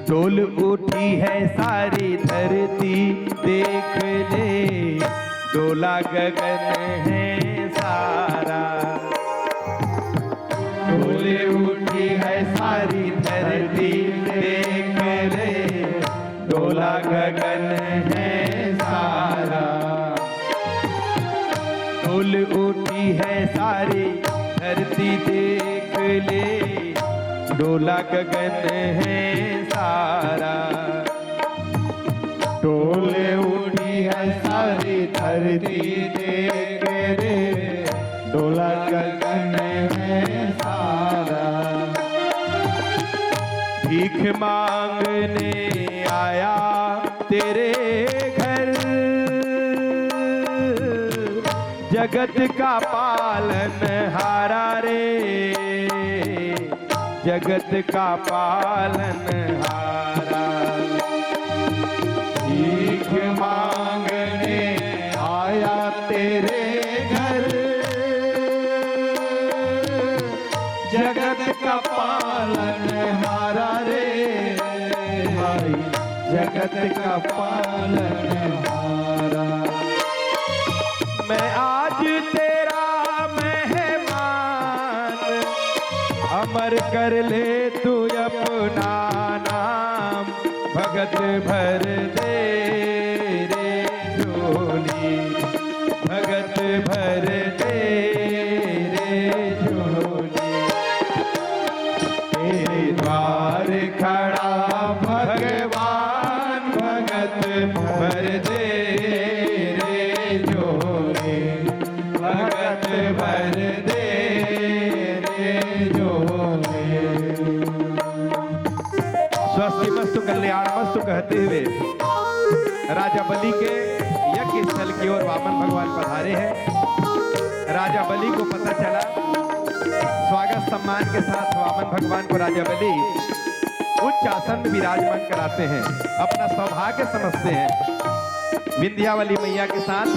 डोल उठी है सारी धरती, देख ले, डोला गगन है सारा। डोल उठी है सारी धरती, देख ले, डोला गगन है सारा। डोल उठी है सारी धरती, देख ले, डोला गगन है सारा। डोल उठी है सारी धरती, देख रे, डोला गगन है सारा। भीख मांगने आया तेरे घर, जगत का पालनहारा रे, जगत का पालनहारा। भीख मांगने आया तेरे घर, जगत का पालनहारा रे भाई, जगत का पालनहारा। मैं आज तेरा मेहमान, अमर कर ले तू अपना नाम। भगत भर दे रे झोली, भगत भर दे रे झोली। तेरे द्वार खड़ा भगवान, भगत भर दे रे झोली, भगत भर दे रे झोली। स्वस्ति मस्तु कल्याण मस्तु कहते हुए राजा बलि के यज्ञ स्थल की ओर वामन भगवान पधारे हैं। राजा बलि को पता चला, स्वागत सम्मान के साथ वामन भगवान को राजा बलि उच्च आसन में विराजमान कराते हैं, अपना सौभाग्य समझते हैं। विंध्यावली मैया के साथ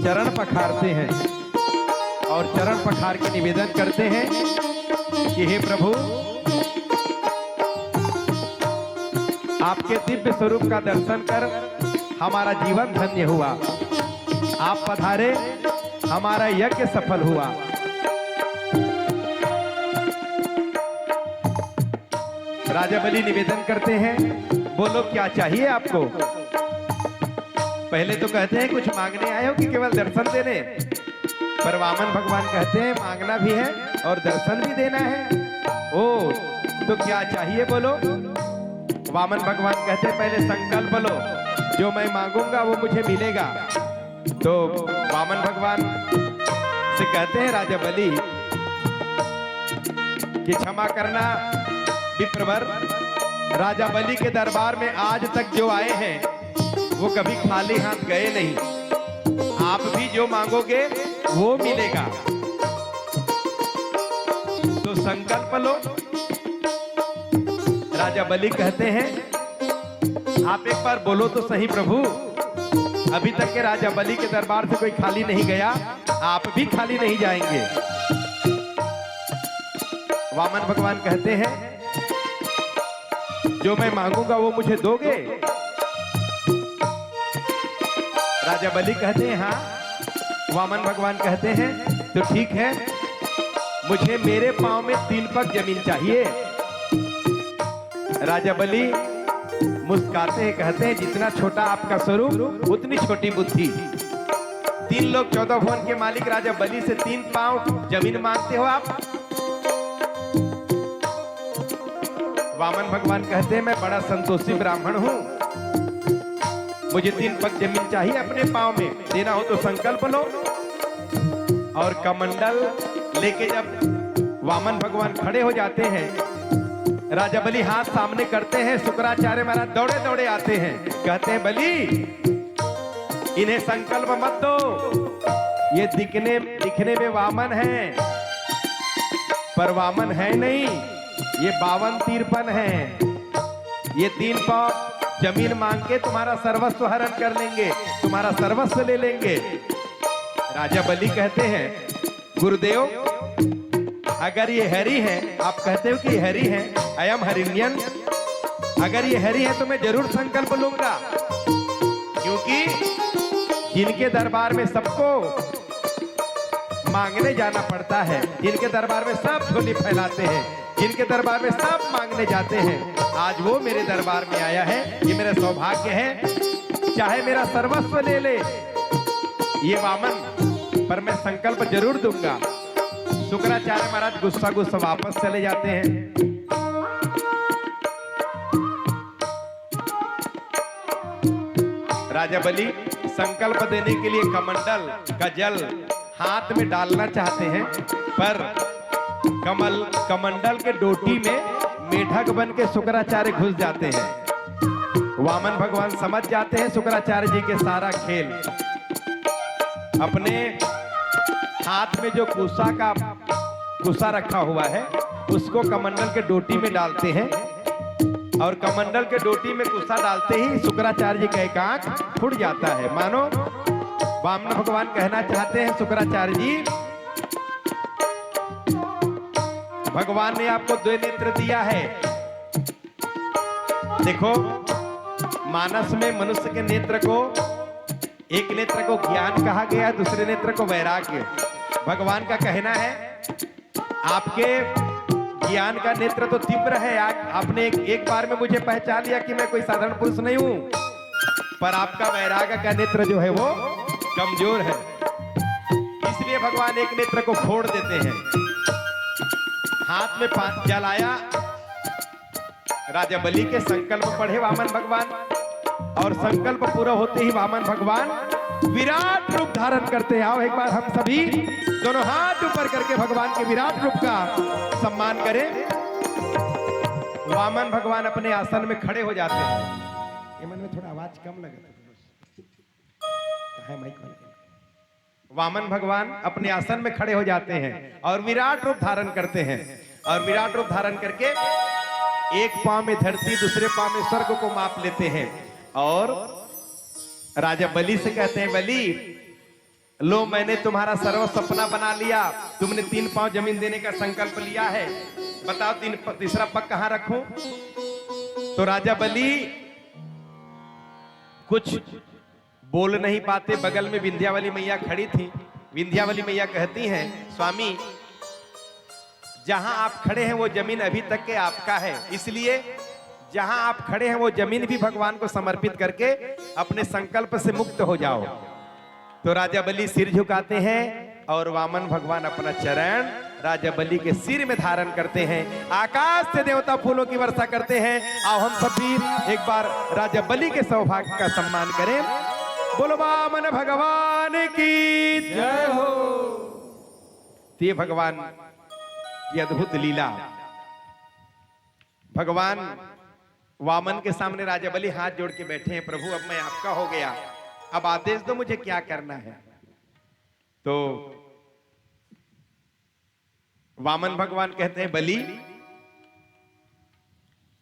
चरण पखारते हैं और चरण पखार के निवेदन करते हैं कि हे प्रभु, आपके दिव्य स्वरूप का दर्शन कर हमारा जीवन धन्य हुआ। आप पधारे, हमारा यज्ञ सफल हुआ। राजा बलि निवेदन करते हैं, बोलो क्या चाहिए आपको? पहले तो कहते हैं कुछ मांगने आए हो कि केवल दर्शन देने? पर वामन भगवान कहते हैं मांगना भी है और दर्शन भी देना है। ओ, तो क्या चाहिए बोलो? वामन भगवान कहते हैं पहले संकल्प लो, जो मैं मांगूंगा वो मुझे मिलेगा। तो वामन भगवान से कहते हैं राजा बलि कि क्षमा करना विप्रवर, राजा बलि के दरबार में आज तक जो आए हैं वो कभी खाली हाथ गए नहीं। आप भी जो मांगोगे वो मिलेगा। तो संकल्प लो। राजा बलि कहते हैं, आप एक बार बोलो तो सही प्रभु, अभी तक के राजा बलि के दरबार से कोई खाली नहीं गया, आप भी खाली नहीं जाएंगे। वामन भगवान कहते हैं, जो मैं मांगूंगा वो मुझे दोगे? राजा बलि कहते हैं, हाँ, वामन भगवान कहते हैं, तो ठीक है, मुझे मेरे पांव में तीन पग जमीन चाहिए। राजा बलि मुस्काते हैं, कहते हैं, जितना छोटा आपका स्वरूप, उतनी छोटी बुद्धि। तीन लोक चौदह भुवन के मालिक राजा बलि से तीन पांव जमीन मांगते हो आप। वामन भगवान कहते हैं, मैं बड़ा संतोषी ब्राह्मण हूं, मुझे तीन पग जमीन चाहिए अपने पांव में, देना हो तो संकल्प लो। और कमंडल लेके जब वामन भगवान खड़े हो जाते हैं, राजा बलि हाथ सामने करते हैं, शुक्राचार्य महाराज दौड़े दौड़े आते हैं, कहते हैं, बलि, इन्हें संकल्प मत दो, ये दिखने दिखने में वामन है, पर वामन है नहीं, ये बावन तिरपन है। ये तीन पांव जमीन मांग के तुम्हारा सर्वस्व हरण कर लेंगे, तुम्हारा सर्वस्व ले लेंगे। राजा बलि कहते हैं, गुरुदेव, अगर ये हरि हैं, आप कहते हो कि ये हरि हैं, अयम हरिण्यन, अगर ये हरि हैं तो मैं जरूर संकल्प लूंगा, क्योंकि जिनके दरबार में सबको मांगने जाना पड़ता है, जिनके दरबार में सब झोली फैलाते हैं, जिनके दरबार में सब मांगने जाते हैं, आज वो मेरे दरबार में आया है, ये मेरा सौभाग्य है। चाहे मेरा सर्वस्व ले ले ये वामन, पर मैं संकल्प जरूर दूंगा। शुक्राचार्य महाराज गुस्सा गुस्सा वापस चले जाते हैं। राजा बलि संकल्प देने के लिए कमंडल का जल हाथ में डालना चाहते हैं, पर कमल कमंडल के डोटी में मेढक बन के शुक्राचार्य घुस जाते हैं। वामन भगवान समझ जाते हैं शुक्राचार्य जी के सारा खेल। अपने हाथ में जो कुसा का कुसा रखा हुआ है, उसको कमंडल के डोटी में डालते हैं और कमंडल के डोटी में कुसा डालते ही शुक्राचार्य जी का एक आंख फूट जाता है। मानो वामन भगवान कहना चाहते हैं, शुक्राचार्य जी, भगवान ने आपको दो नेत्र दिया है। देखो, मानस में मनुष्य के नेत्र को, एक नेत्र को ज्ञान कहा गया, दूसरे नेत्र को वैराग्य। भगवान का कहना है, आपके ज्ञान का नेत्र तो तीव्र है, आ-, आपने एक, एक बार में मुझे पहचान लिया कि मैं कोई साधारण पुरुष नहीं हूं, पर आपका वैराग्य का नेत्र जो है वो कमजोर है, इसलिए भगवान एक नेत्र को फोड़ देते हैं। हाथ में पा-, जल आया, राजा बलि के संकल्प पढ़े वामन भगवान, और संकल्प पूरा होते ही वामन भगवान विराट रूप धारण करते हैं। आओ, एक बार हम सभी दोनों हाथ ऊपर करके भगवान के विराट रूप का सम्मान करें। वामन भगवान अपने आसन में खड़े हो जाते हैं। ये मन में थोड़ा आवाज कम लगे, कहाँ है माइक वाला? वामन भगवान अपने आसन में खड़े हो जाते हैं और विराट रूप धारण करते हैं, और विराट रूप धारण करके एक पांव में धरती, दूसरे पांव में स्वर्ग को माप लेते हैं। और राजा बलि से कहते हैं, बलि, लो, मैंने तुम्हारा सर्व सपना बना लिया, तुमने तीन पांव जमीन देने का संकल्प लिया है, बताओ, तीन प-, तीसरा पग कहां रखूं? तो राजा बलि कुछ बोल नहीं पाते। बगल में विंध्यावली मैया खड़ी थी। विंध्यावली मैया कहती हैं, स्वामी, जहां आप खड़े हैं वो जमीन अभी तक के आपका है, इसलिए जहां आप खड़े हैं वो जमीन भी भगवान को समर्पित करके अपने संकल्प से मुक्त हो जाओ। तो राजा बलि सिर झुकाते हैं और वामन भगवान अपना चरण राजा बलि के सिर में धारण करते हैं। आकाश से देवता फूलों की वर्षा करते हैं। आओ, हम सब भी एक बार राजा बलि के सौभाग्य का सम्मान करें। बोलो वामन भगवान की जय हो। तो ये भगवान की अद्भुत लीला। भगवान वामन के सामने राजा बलि हाथ जोड़ के बैठे हैं, प्रभु, अब मैं आपका हो गया, अब आदेश दो, मुझे क्या करना है? तो वामन भगवान कहते हैं, बलि,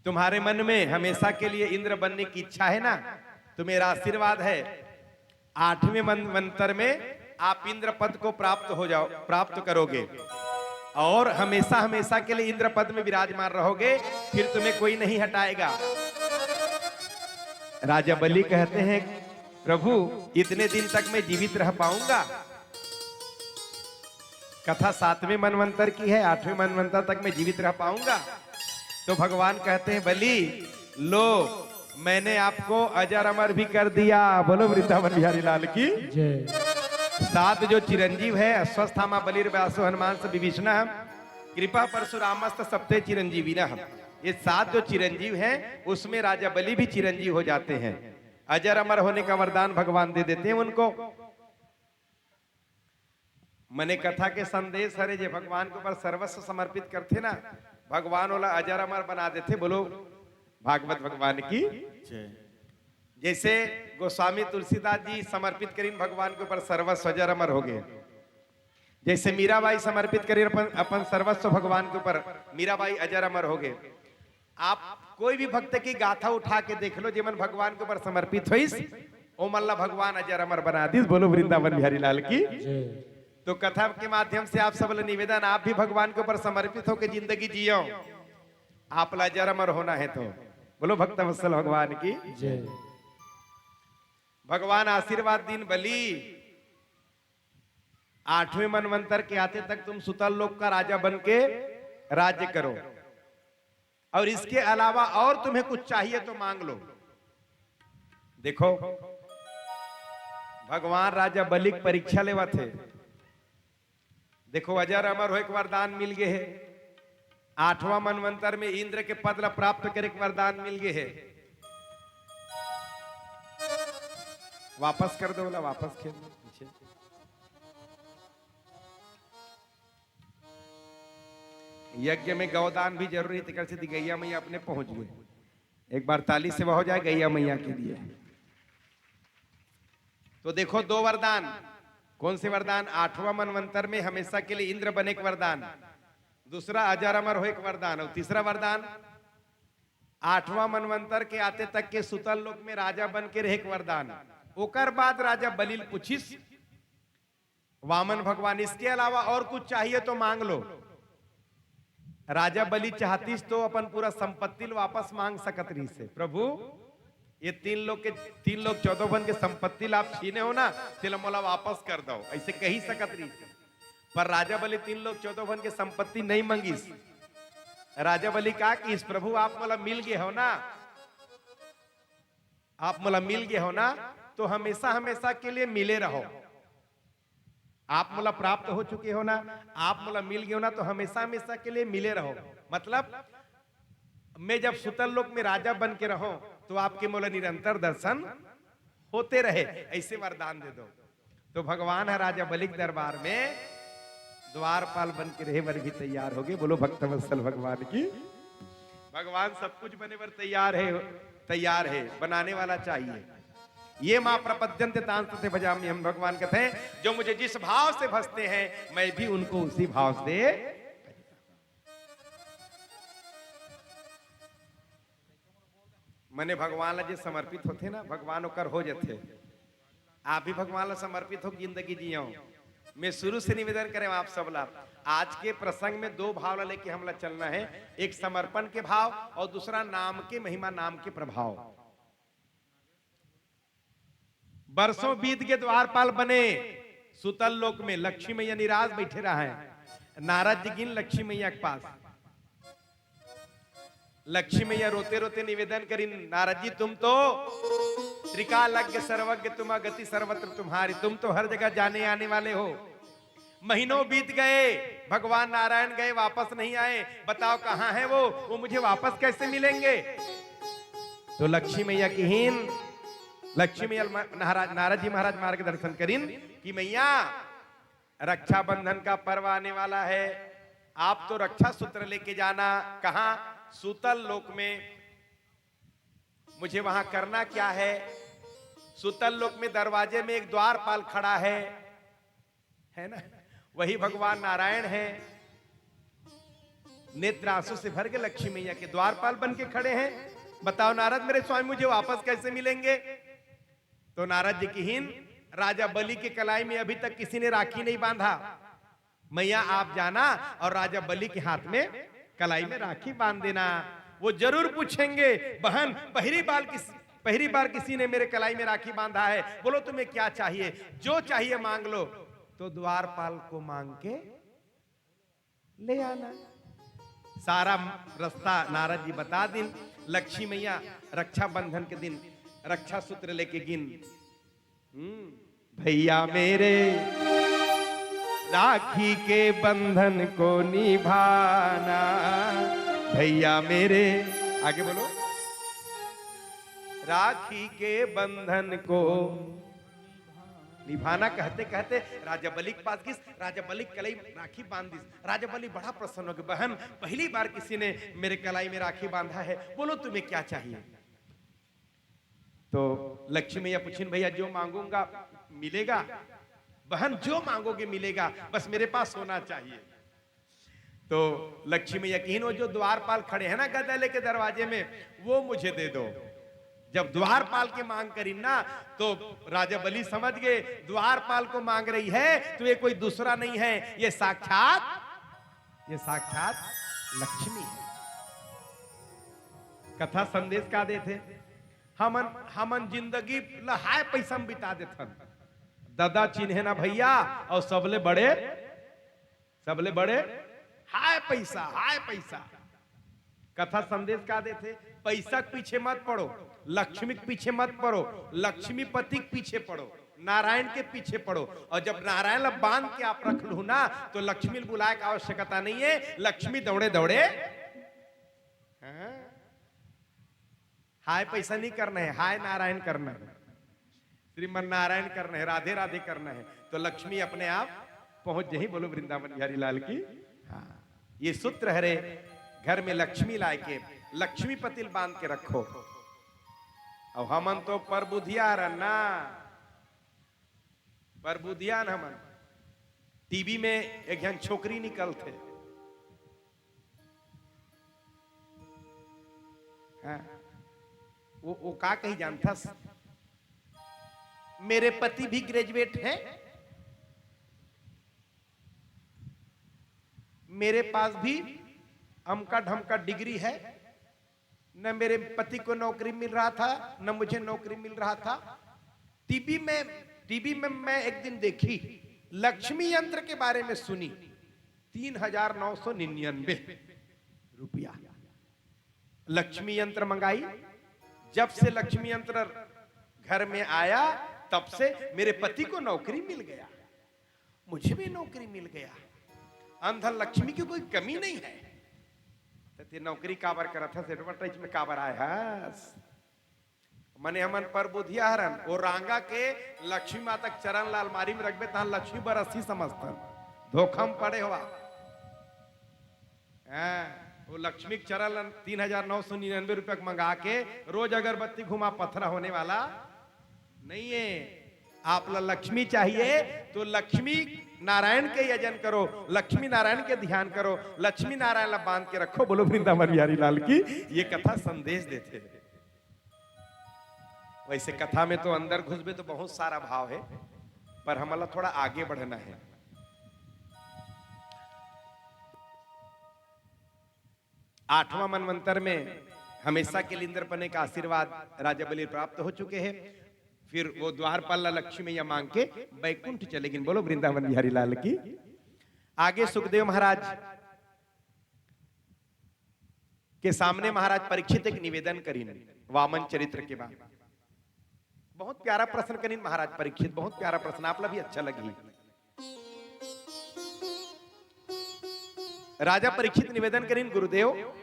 तुम्हारे मन में हमेशा के लिए इंद्र बनने की इच्छा है ना? तो मेरा आशीर्वाद है, आठवें मन-, मंत्र में आप इंद्र पद को प्राप्त हो जाओ, प्राप्त करोगे और हमेशा हमेशा के लिए इंद्र पद में विराजमान रहोगे, फिर तुम्हें कोई नहीं हटाएगा। राजा बलि कहते हैं, प्रभु, इतने दिन तक मैं जीवित रह पाऊंगा? कथा सातवें मनवंतर की है, आठवें मनवंतर तक मैं जीवित रह पाऊंगा? तो भगवान कहते हैं, बलि, लो, मैंने आपको अजर अमर भी कर दिया। बोलो वृंदावन बिहारी लाल की। जय। सात जो चिरंजीव है, अश्वत्थामा, बलिर्व्यासो हनुमांश्च विभीषणः, कृपा परशुरामश्च सप्ते चिरंजीविनः। ये सात जो चिरंजीव हैं, उसमें राजा बलि भी चिरंजीव हो जाते हैं। अजर अमर होने का वरदान भगवान दे देते हैं उनको। मने कथा के संदेश हरे, जे भगवान के ऊपर सर्वस्व समर्पित करथे ना, भगवान ओला अजर अमर बना देथे। बोलो भागवत भगवान की। जय। जैसे गोस्वामी तुलसीदास जी समर्पित करीन भगवान के ऊपर सर्वस्व, अजर अमर हो गए। जैसे मीराबाई समर्पित करीन अपन, अपन सर्वस्व भगवान के ऊपर, मीराबाई अजर अमर हो गए। आप कोई भी भक्त की गाथा उठा के देख लो, जेमन भगवान के ऊपर समर्पित होइस, ओमन ला भगवान अजर अमर बना दिस। बोलो वृंदावन बिहारी लाल की। जय। तो कथा के माध्यम से आप सब ला निवेदन, आप भी भगवान के ऊपर समर्पित होकर जिंदगी जियो। आप ला अजर अमर होना है तो बोलो भक्तवत्सल भगवान की। जय। भगवान आशीर्वाद दीन, बलि, आठवें मनवंतर के आते तक तुम सुतल लोक का राजा बन के राज्य करो, और इसके अलावा और तुम्हें कुछ चाहिए तो मांग लो। देखो, भगवान राजा बलि के परीक्षा लेवत हे। देखो, अजर अमर होए के वरदान मिल गए हे, आठवां मनवंतर में इंद्र के पद ला प्राप्त करे के वरदान मिल गए हे। वापस कर दो ला, वापस खेल दो पीछे। यज्ञ में गौदान भी जरूरी, तेकर से गैया मैया अपने पहुंच गए। एक बार ताली सेवा हो जाए गैया मैया के लिए। तो देखो, दो वरदान। कौन से वरदान? आठवां मनवंतर में हमेशा के लिए इंद्र बने के वरदान, दूसरा अजर अमर होए के वरदान, और तीसरा वरदान आठवां मनवंतर के आते तक के सुतल लोक में राजा बन के रहे के वरदान। ओकर बाद राजा बलि ल पूछिस वामन भगवान, इसके अलावा और कुछ चाहिए तो मांग लो। राजा बलि चाहतिस तो अपन पूरा संपत्ति ल वापस मांग सकत रहिस हे, प्रभु, ये तीन लोक के, तीन लोक चौदह भुवन के संपत्ति ला आप छीने हो ना, तेला मोला वापस कर दो, ऐसे कही सकत रहिस हे। पर राजा बलि तीन लोक चौदह भुवन के संपत्ति नहीं मंगिस। राजा बलि का किहिस, प्रभु, आप मोला मिल गए हो ना, आप मोला मिल गए हो ना, तो हमेशा हमेशा के लिए मिले रहो। आप मोला प्राप्त हो चुके हो ना, आप मोला मिल गए हो ना, तो हमेशा हमेशा के लिए मिले रहो। मतलब, मैं जब सुतल लोक में राजा बन के रहूं, तो आपके मोला निरंतर दर्शन होते रहे, ऐसे वरदान दे दो। तो भगवान ह राजा बलि के दरबार में द्वारपाल बन के रहे बर भी तैयार हो गए। बोलो भक्तवत्सल भगवान की। भगवान सब कुछ बने बर तैयार है, तैयार है, बनाने वाला चाहिए। ये माँ प्रपद्यंते तांस्तु ते भजाम्यहम्, भगवान कहते हैं, जो मुझे जिस भाव से भजते हैं, मैं भी उनको उसी भाव से। मने भगवान ला जे समर्पित होथे ना, भगवान ओकर हो जथे। आप भी भगवान ला समर्पित हो, जिंदगी जियो। मैं शुरू से निवेदन करें आप सब ला, आज के प्रसंग में दो भाव ला लेके हमला चलना है, एक समर्पण के भाव और दूसरा नाम के महिमा, नाम के प्रभाव। बरसों बीत के द्वारपाल बने, सुतल लोक में लक्ष्मी मैया निराश बैठे रहे। नारद जी गिन लक्ष्मी मैया के पास, लक्ष्मी मैया रोते रोते निवेदन करिन, नारद जी, तुम तो त्रिकालज्ञ सर्वज्ञ, तुम गति सर्वत्र तुम्हारी, तुम तो हर जगह जाने आने वाले हो। महीनों बीत गए, भगवान नारायण गए, वापस नहीं आए, बताओ कहाँ है वो, वो मुझे वापस कैसे मिलेंगे? तो लक्ष्मी मैया किहिन, लक्ष्मी मैया नारद जी महाराज मार्गदर्शन करिन कि मैया, रक्षाबंधन का पर्व आने वाला है, आप तो रक्षा सूत्र लेके जाना। कहाँ? सुतल लोक में। मुझे वहां करना क्या है? सुतल लोक में दरवाजे में एक द्वारपाल खड़ा है, है ना? वही भगवान नारायण है। नेत्र आंसू से भर के लक्ष्मी मैया के द्वारपाल बन के खड़े हैं। बताओ नारद, मेरे स्वामी मुझे वापस कैसे मिलेंगे? तो नारद जी किहिन, राजा बलि के कलाई में अभी तक किसी ने राखी नहीं बांधा। मैया आप जाना और राजा बलि के हाथ में कलाई में राखी बांध देना। वो जरूर पूछेंगे, बहन, पहली बार किस पहली बार किसी ने मेरे कलाई में राखी बांधा है, बोलो तुम्हें क्या चाहिए, जो चाहिए मांग लो। तो द्वारपाल को मांग के ले आना। सारा रास्ता नारद जी बता दिन। लक्ष्मी मैया रक्षाबंधन के दिन रक्षा सूत्र लेके गिन। हम्म, भैया मेरे, राखी के बंधन को निभाना। भैया मेरे, आगे बोलो। राखी के बंधन को निभाना कहते कहते राजा बलि के पास गिस। राजा बलि के कलाई में राखी बांध दिस। राजा बलि बड़ा प्रसन्न हो गए, बहन, पहली बार किसी ने मेरे कलाई में राखी बांधा है, बोलो तुम्हें क्या चाहिए? तो लक्ष्मी मैया पूछिन, भैया जो मांगूंगा मिलेगा? बहन, जो मांगोगे मिलेगा, बस मेरे पास होना चाहिए। तो लक्ष्मी मैया कहिन, वो जो द्वारपाल खड़े हैं ना गदा लेके दरवाजे में, वो मुझे दे दो। जब द्वारपाल के मांग करिन ना, तो राजा बलि समझ गए द्वारपाल को मांग रही है तो ये कोई दूसरा नहीं है, ये साक्षात, ये साक्षात लक्ष्मी है। कथा संदेश का देथे? हमन हमन जिंदगी ल हाय पैसा में बिता देथन। ददा चिन्हे ना भैया, और सबले बड़े, सबले बड़े हाय पैसा, हाय पैसा। कथा संदेश का देथे? पैसा के पीछे मत पड़ो, लक्ष्मी के पीछे मत पड़ो, लक्ष्मीपति के पीछे पड़ो, नारायण के पीछे पड़ो। और जब नारायण ला बांध के आप रख लू ना, तो लक्ष्मी ल बुलाए के आवश्यकता नहीं है। लक्ष्मी दौड़े दौड़े, हाँ? हाय पैसा नहीं करना है, हाय नारायण करना है, श्रीमन नारायण करना है, राधे राधे करना है, तो लक्ष्मी अपने आप पहुंच जाही। बोलो वृंदावन बिहारी लाल की। हाँ, ये सूत्र हरे, घर में लक्ष्मी लाए के, लक्ष्मीपति ल बांध के रखो। अब हमन तो परबुधिया हरन ना, परबुधिया न हमन। टीवी में एक झन छोकरी निकलथे, हाँ, वो, वो का कही जानथस? मेरे पति भी ग्रेजुएट हैं, मेरे पास भी अमका ढमका डिग्री है, न मेरे पति को नौकरी मिल रहा था, न मुझे नौकरी मिल रहा था। टीवी में, टीवी में मैं एक दिन देखी, लक्ष्मी यंत्र के बारे में सुनी, तीन हजार नौ सौ निन्यानवे रुपया। लक्ष्मी यंत्र मंगाई। जब से लक्ष्मी यंत्र घर में आया, तब से मेरे पति को नौकरी मिल गया, मुझे भी नौकरी मिल गया। अंधन लक्ष्मी की कोई कमी नहीं है। तो ते नौकरी काबर करत हस, एडवर्टाइज में काबर आए हस? मने हमन परबुधिया हरन, वो रांगा के लक्ष्मी माता के चरण ला अलमारी में रखबे, तहां लक्ष्मी बरसही समझथन। धोखा में पड़े हवा। हाँ, वो लक्ष्मी के चरण ला तीन हजार नौ सौ निन्यानवे रुपया के मंगा के रोज अगरबत्ती घुमा, पथरा होने वाला नहीं है। आप ला लक्ष्मी चाहिए तो लक्ष्मी नारायण के यजन करो, लक्ष्मी नारायण के ध्यान करो, लक्ष्मी नारायण ला बांध के रखो। बोलो वृंदावन बिहारी लाल की। ये कथा संदेश देथे। वैसे कथा में तो अंदर घुसबे तो बहुत सारा भाव है, पर हमला थोड़ा आगे बढ़ना है। आठवां मनवंतर में हमेशा के लिए इंद्रपने का आशीर्वाद राजा बलि प्राप्त हो चुके हैं। फिर वो द्वारपाल ला लक्ष्मी मैया मांग के बैकुंठ चले गिन। बोलो वृंदावन बिहारी लाल की। आगे सुखदेव महाराज के सामने महाराज परीक्षित एक निवेदन करिन वामन चरित्र के बाद। बहुत प्यारा प्रश्न करिन महाराज परीक्षित, बहुत प्यारा प्रश्न, आप ला भी अच्छा लगी। राजा परीक्षित निवेदन करिन, गुरुदेव,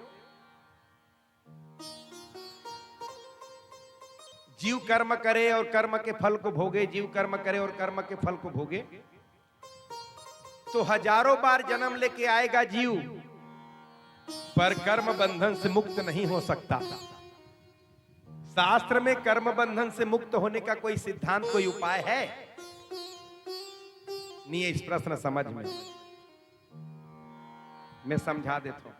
जीव कर्म करे और कर्म के फल को भोगे, जीव कर्म करे और कर्म के फल को भोगे, तो हजारों बार जन्म लेके आएगा जीव, पर कर्म बंधन से मुक्त नहीं हो सकता। शास्त्र में कर्म बंधन से मुक्त होने का कोई सिद्धांत, कोई उपाय है? नहीं है। इस प्रश्न समझ में, मैं समझा देता हूं।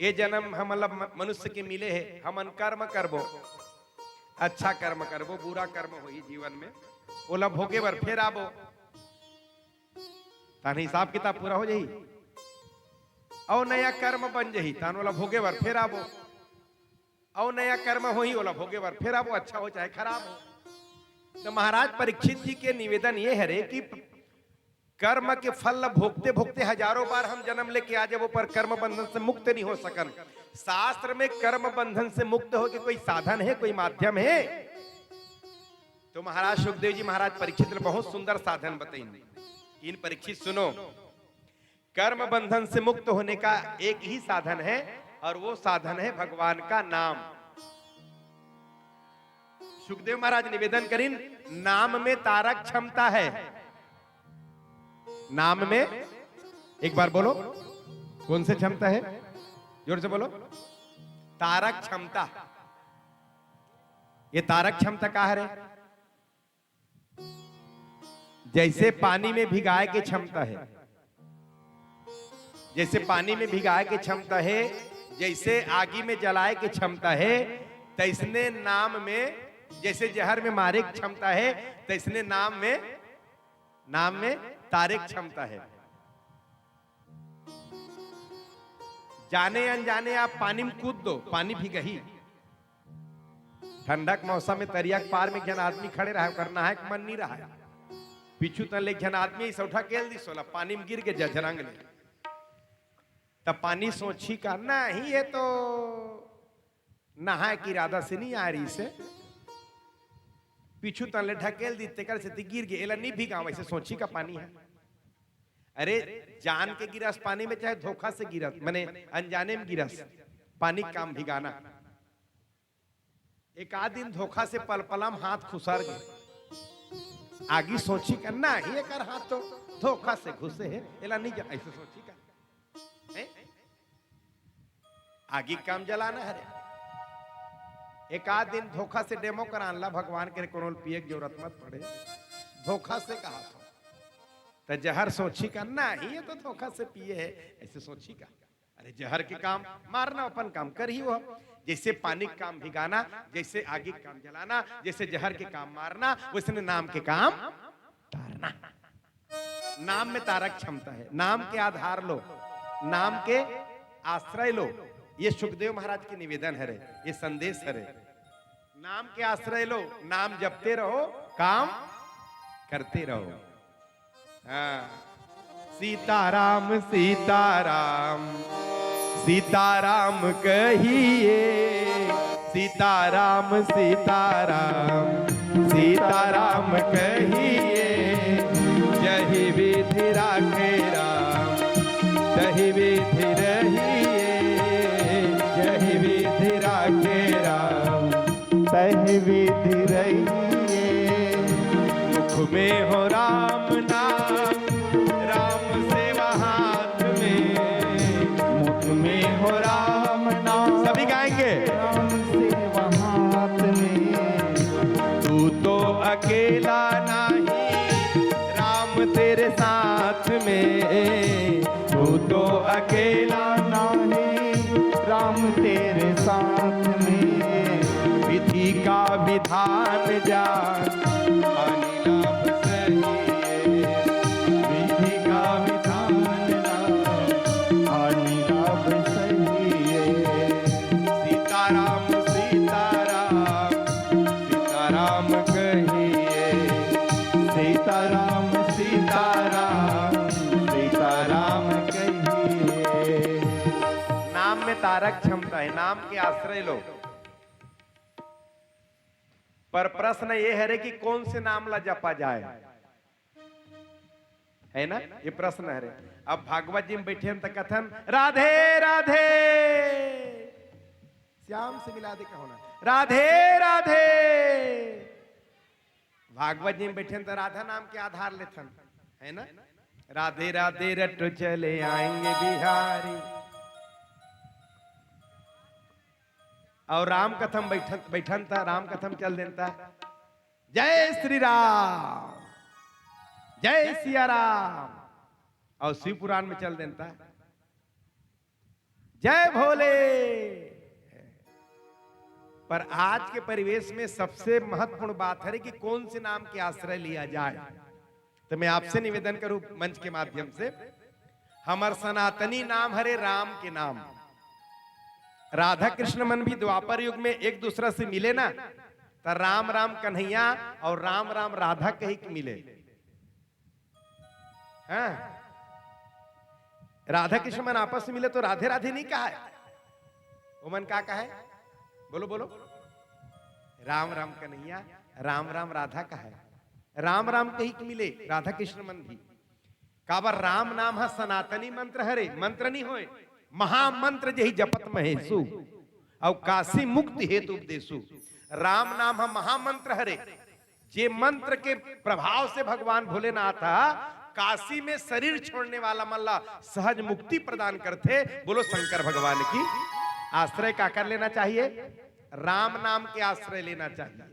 ये जन्म हमला म-, मनुष्य के मिले हे, हमन कर्म करबो, अच्छा कर्म करबो, बुरा कर्म होही जीवन में, ओला भोगे बर फेर आबो, तहन हिसाब किताब पूरा हो जाही। अउ नया कर्म बन जाही, तहन ओला भोगे बर फेर आबो। अउ नया कर्म होही, ओला भोगे बर फेर आबो, अच्छा हो चाहे खराब हो। तो महाराज परीक्षित जी के निवेदन ये हरे कि कर्म के फल ल भोगते भोगते हजारों बार हम जन्म लेके आ जाबो, पर कर्म बंधन से मुक्त नहीं हो सकन। शास्त्र में कर्म बंधन से मुक्त होके कोई साधन है, कोई माध्यम है? तो महाराज सुखदेव जी महाराज परीक्षित ल बहुत सुंदर साधन बताइन। इन परीक्षित सुनो, कर्म बंधन से मुक्त होने का एक ही साधन है, और वो साधन है भगवान का नाम। सुखदेव महाराज निवेदन करिन, नाम में तारक क्षमता है। नाम में, एक बार बोलो, कौन से क्षमता है? जोर से बोलो। तारक क्षमता। ये तारक क्षमता का हरे? जैसे पानी में भिगाए के क्षमता है, जैसे पानी में भिगाए के क्षमता है, जैसे आगी में जलाए के क्षमता है, तैसने नाम में, जैसे जहर में मारे के क्षमता है, तैसने नाम में, नाम में तारे के क्षमता है। जाने अनजाने आप पानी में कूद दो, पानी भिगही। ठंडा के मौसम में तरिया के पार में एक झन आदमी खड़े रहे, ओकर नहाए के मन नहीं रहा। पीछू तन ले एक झन आदमी ऐसे उठा केल दिस ओला, पानी में गिर के जझरंग ले। तब पानी सोची का, नहीं, ये तो नहाए के इरादा से नहीं आ रही से, पीछू तन ले ढकेल दिस, तेकर से ती गिर गे, एला नहीं भिगाओ, ऐसे सोची का पानी है। अरे, जान के गिरस पानी में, चाहे धोखा से गिरस, मने अनजाने में गिरस, पानी के काम भिगाना। एक आध दिन धोखा से पलपला म हाथ खुसर गे। आगी सोची का, नहीं, एकर हाथ तो धोखा से घुसे हे, एला नहीं जा, ऐसे सोची का? हैं? आगी काम जलाना हरे। एक आध दिन धोखा से डेमो करान ला, भगवान के कोनो ल पिए के जरूरत मत पड़े, धोखा से कहा था। त जहर सोची का, नहीं, ये तो धोखा से पिए है, ऐसे सोची का? अरे, जहर के काम मारना, अपन काम करही वो। जैसे पानी के काम भिगाना, जैसे आगी के काम जलाना, जैसे जहर के काम मारना, वैसने नाम के काम तारना। नाम में तारक क्षमता है। नाम के आधार लो, नाम के आश्रय लो। ये सुखदेव महाराज के निवेदन हरे, ये संदेश हरे। नाम के आश्रय लो, नाम जपते रहो, काम करते रहो। हाँ। सीताराम सीताराम, सीताराम कहिए, सीताराम सीताराम, सीताराम कहिए। जहि विधि राखे राम, तहि विधि रहिए, जहि विधि राखे राम, तहि विधि रहिए। मुख में हो राम नाम, राम सेवा हाथ में। मुख में हो राम नाम, सभी गाएंगे। राम सेवा हाथ में। तू तो अकेला नहीं, राम तेरे साथ में। तू तो अकेला नहीं, राम तेरे साथ में। विधि का विधान जान, हानि लाभ सहिए। विधि का विधान जान, हानि लाभ सहिए। सीताराम सीताराम, सीताराम कहिए। सीताराम सीताराम, सीताराम कहिए। नाम में तारक क्षमता है, नाम के आश्रय लो। पर प्रश्न ये हरे कि कौन से नाम ला जपा जाए, है ना? ये प्रश्न हरे। अब भागवत जी में बैठे हन त कथन, "राधे राधे।" श्याम से मिला दे कहो ना, "राधे राधे।" भागवत जी में बैठे हन त राधा नाम के आधार लेथन, है ना? "राधे राधे रटो चले आएंगे बिहारी।" और राम कथा म बैठन, बैठन त राम कथा म चल देन त, "जय श्री राम, जय सिया राम।" और शिव पुराण में चल देन त, "जय भोले।" पर आज के परिवेश में सबसे महत्वपूर्ण बात हरे कि कौन से नाम के आश्रय लिया जाए। तो मैं आपसे निवेदन करूं मंच के माध्यम से, हमर सनातनी नाम हरे राम के नाम। राधा कृष्ण मन भी द्वापर युग में एक दूसरा से मिले ना, त राम राम कन्हैया और राम राम राधा कहि के मिले, हाँ, राधा कृष्ण मन आपस में मिले तो राधे राधे नहीं कहा है। वो मन का कहा है? बोलो बोलो। राम राम कन्हैया, राम राम राधा कहा है। राम राम कही के मिले राधा कृष्ण मन भी। काबर राम नाम ह सनातनी मंत्र हरे, मंत्र नहीं होए, महामंत्र जही जपत महेशु, अउ काशी मुक्ति हेतु उपदेशु। राम नाम ह महामंत्र हरे, जे मंत्र के प्रभाव से भगवान भोलेनाथ ह काशी में शरीर छोड़ने वाला मन ला सहज मुक्ति प्रदान करथे। बोलो शंकर भगवान की। आश्रय काकर लेना चाहिए? राम नाम के आश्रय लेना चाहिए।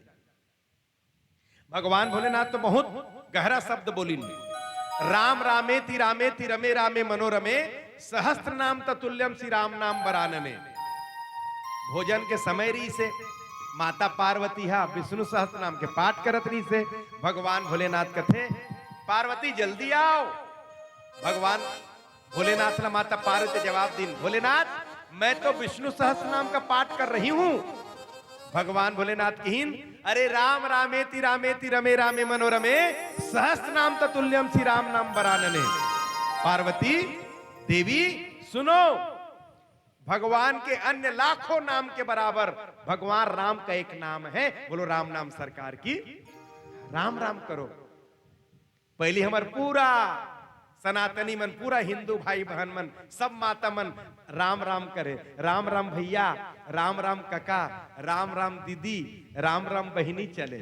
भगवान भोलेनाथ तो बहुत गहरा शब्द बोलिन। राम रामेति रामेति रमे रामे मनोरमे, सहस्त्र नाम ततुल्यम श्री राम नाम वरानने। भोजन के समय रहिसे, माता पार्वती हा विष्णु सहस्त्र नाम के पाठ करत रहिसे। भगवान भोलेनाथ कथे, पार्वती जल्दी आओ। भगवान भोलेनाथ ला माता पार्वती जवाब दीन, भोलेनाथ, मैं तो विष्णु सहस्त्र नाम का पाठ कर रही हूँ। भगवान भोलेनाथ किहिन, अरे राम रामेति रामेति रमे रामे मनोरमे, सहस्त्र नाम ततुल्यम श्री राम नाम वरानने। पार्वती देवी सुनो, भगवान के अन्य लाखों नाम के बराबर भगवान राम का एक नाम है। बोलो राम नाम सरकार की। राम राम करो। पहली हमर पूरा सनातनी मन, पूरा हिंदू भाई बहन मन, सब माता मन राम राम करे, राम राम भैया, राम राम कका, राम राम दीदी, राम राम बहिनी चले।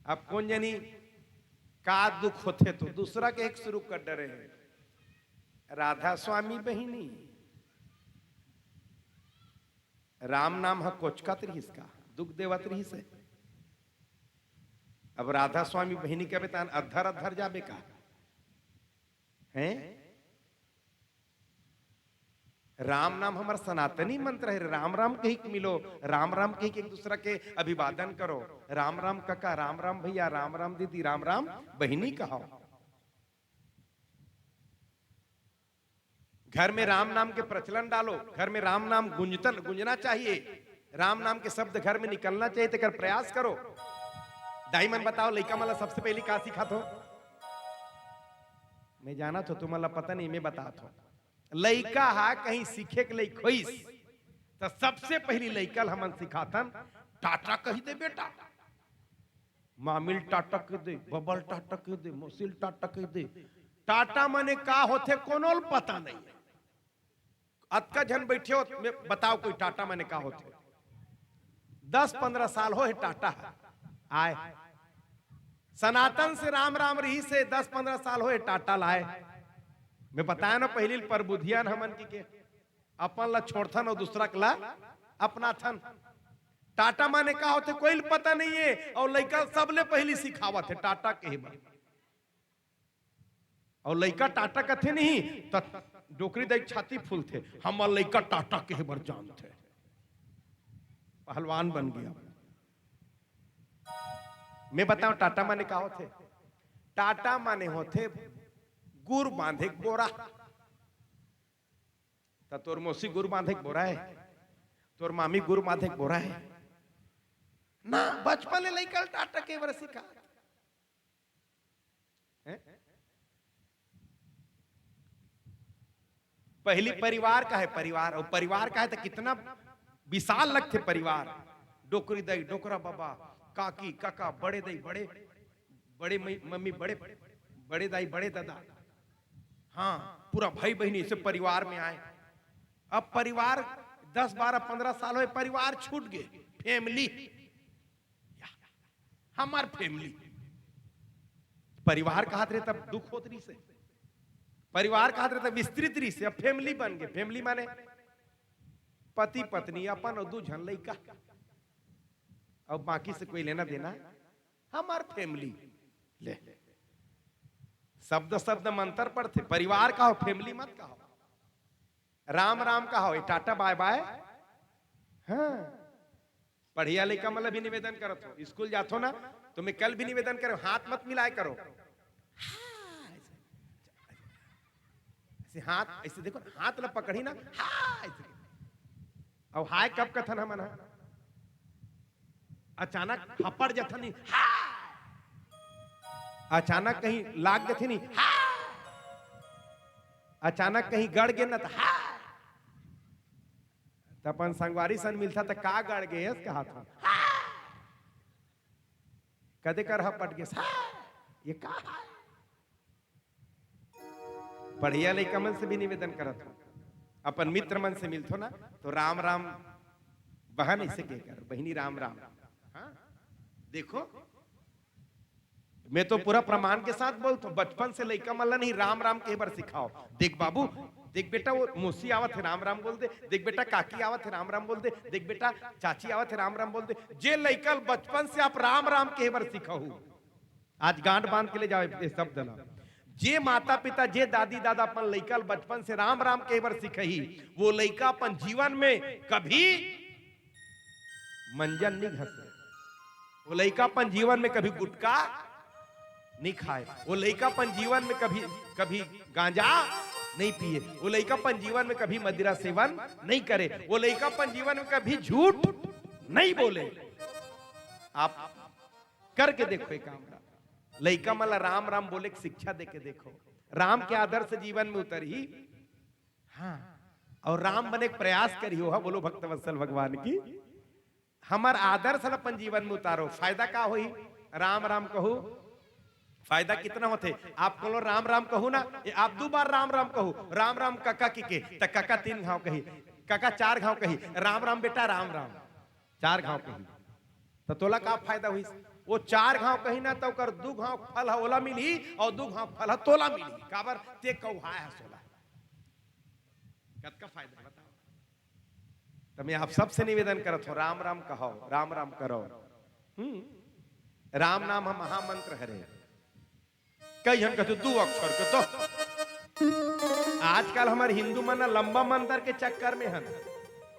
अब कोन जनी का दुख होथे तो दूसरा के एक शुरू कर डरे हैं। राधा स्वामी बहिनी, राम नाम ह कोचकत रहिस का, दुख देवत रहिस है। अब राधा स्वामी बहिनी कबे तान अद्धर अद्धर जाबे का? हैं? राम नाम हमर सनातनी मंत्र है। राम राम कही के मिलो, राम राम कही के एक दूसरा के अभिवादन करो। राम राम कका, राम राम भैया, राम राम दीदी, राम राम बहिनी कहो। घर में राम नाम के प्रचलन डालो, घर में राम नाम गुंजतन गुंजना चाहिए, राम नाम के शब्द घर में निकलना चाहिए, तेकर प्रयास करो। दाई मन बताओ, लइका मन ला सबसे पहली का सिखात हो? मैं जानत हो, तुमन ला पता नहीं, मैं बतात हो। लइका हा कहीं सीखे के लइक होइस, त सबसे पहली लइका ल हमन सिखाथन, टाटा कही दे बेटा। मामिल टाटा कह दे, बबल टाटा कह दे, मोसिल टाटा कह दे। टाटा माने का होथे, कोनो ल पता नहीं है। अतका झन बैठे हो, मैं बताओ कोई टाटा माने का होथे? दस पन्द्रह साल हो हे टाटा ह आय। सनातन से राम राम रहिस हे, दस पन्द्रह साल हो हे टाटा ल आय। मैं बताया ना पहली ल परबुधिया न हमन की के, अपन ला छोड़थन अउ दूसरा के ला अपनाथन। टाटा माने का होथे, कोई ल पता नहीं है, अउ लइका सबले पहली सिखावत हे टाटा कहे बर। अउ लइका टाटा कथे नहीं, त डोकरी दाई छाती फूलथे, हमर लइका टाटा कहे बर जानथे, पहलवान बन गया। मैं बताओ टाटा माने का होथे? टाटा माने होथे गुर बांधे के बोरा। त तोर मौसी गुर बांधे के बोरा है, तोर मामी गुर बांधे के बोरा है ना। बचपन ले लइका ल टाटा कहे बर सिखा। हैं? पहली परिवार का है, परिवार, अउ परिवार का है त कितना विशाल लगथे परिवार। डोकरी दाई, डोकरा बाबा, काकी, काका, बड़े दाई, बड़े, बड़े मई-, मम्मी, बड़े, बड़े दाई, बड़े दादा, हाँ, पूरा भाई बहिनी ऐसे परिवार में आय। अब परिवार दस, बारह, पन्द्रह साल होय, परिवार छूट गे, family। या, हमर family। परिवार कहत रहे तब दुख होत रहिस हे, परिवार कहत रहे तब विस्तृत रहिस हे, अब family बन गे। Family माने पति पत्नी, अपन अउ दू झन लइका, अउ बाकी से कोई लेना देना, हमर family। ले, शब्द शब्द में अंतर पड़थे। परिवार कहो, family मत कहो। राम राम कहो, ये टाटा bye bye। हाँ, पढ़िया लइका मन ला भी निवेदन करत हो, स्कूल जात हो ना, तो मैं कल भी निवेदन करे, हाथ मत मिलाए करो। हाँ, ऐसे, ऐसे हाथ, ऐसे देखो, हाथ ला पकड़ी ना, हाँ, ऐसे। अब हाय कब कथन हमन ह? अचानक हपड़ जथन ही, हाँ। अचानक कहीं लाग जथे नहीं, हा! अचानक कहीं गड़ गे न त हा! त अपन संगवारी सन मिलथा त का गड़ गे कहा था, हा! कदे कर हा पट गे, हा! ये का है? पढ़िया लइका मन से भी निवेदन करत हो, अपन मित्र मन से मिलथो ना, तो राम राम बहन ऐसे के कर, बहिनी राम राम। हाँ, देखो, मैं तो पूरा प्रमाण के साथ बोलत हूँ, बचपन से लइका मन ला नहीं राम राम कहे बर सिखाओ। देख बाबू, देख बेटा, वो मौसी आवत है, राम राम बोल दे। देख बेटा, काकी आवत है, राम राम बोल दे। देख बेटा, चाची आवत है, राम राम बोल दे। जे लइका ल बचपन से आप राम राम कहे बर सिखाओ, आज गांठ बांध के ले जाओ ये शब्द ला। जे माता पिता, जे दादी दादा अपन लइका ल बचपन से राम राम कहे बर सिखही, वो लइका अपन जीवन में कभी मंजन नहीं घसे, वो लइका अपन जीवन में कभी गुटखा नहीं खाए, वो लइका अपन जीवन में कभी, कभी गांजा नहीं पिए, वो लइका अपन जीवन में कभी मदिरा सेवन नहीं करे, वो लइका अपन जीवन में कभी झूठ नहीं बोले। आप करके देखो ये काम ला। लइका मन ला राम राम बोले के शिक्षा दे के देखो, राम के आदर्श जीवन में उतरही। हाँ, और राम बने के प्रयास करिहो। हाँ, बोलो भक्तवत्सल भगवान की। हमर आदर्श ल अपन जीवन में उतारो, फायदा का होही? राम राम कहू, फायदा कितना होथे? आप कोनो राम राम कहू ना, ये आप दू बार राम राम कहू, राम राम कका किके, त कका तीन घाव कही, कका चार घाव कही, राम राम बेटा, राम राम चार घाव कही, त तोला का फायदा होइस? वो चार घाव कही ना, त ओकर दू घाव फल ह ओला मिलही और दू घाव फल ह तोला मिलही। काबर? ते कौहाय हस ओला। कतका फायदा, बताओ। त मैं आप सबसे निवेदन करत हूँ, राम राम कहो, राम राम करो। हम्म, राम नाम ह महामंत्र हरे। कई झन कहते दू अक्षर के तो। आजकल हमर हिंदू मन ना लंबा मंत्र के चक्कर में हन।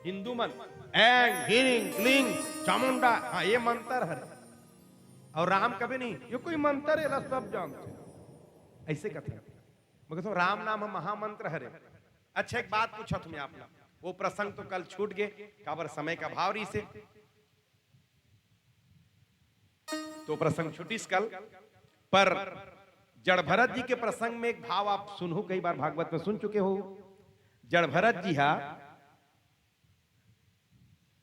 हिंदू मन ऐं ह्रीं क्लीं चामुंडा, हाँ, ये मंत्र हरे। और राम कभी नहीं, ये कोई मंत्र है, सब जानते हैं। ऐसे कथे। मगर तो राम नाम ह महामंत्र हरे। अच्छा, एक बात पूछत हूँ मैं आप ला, वो प्रसंग तो कल छूट गे, काबर समय का भाव रही से, तो प्रसंग छुटिस कल। पर जड़ भरत जी के प्रसंग में एक भाव आप सुनहु, कई बार भागवत में सुन चुके हो। जड़ भरत जी हा,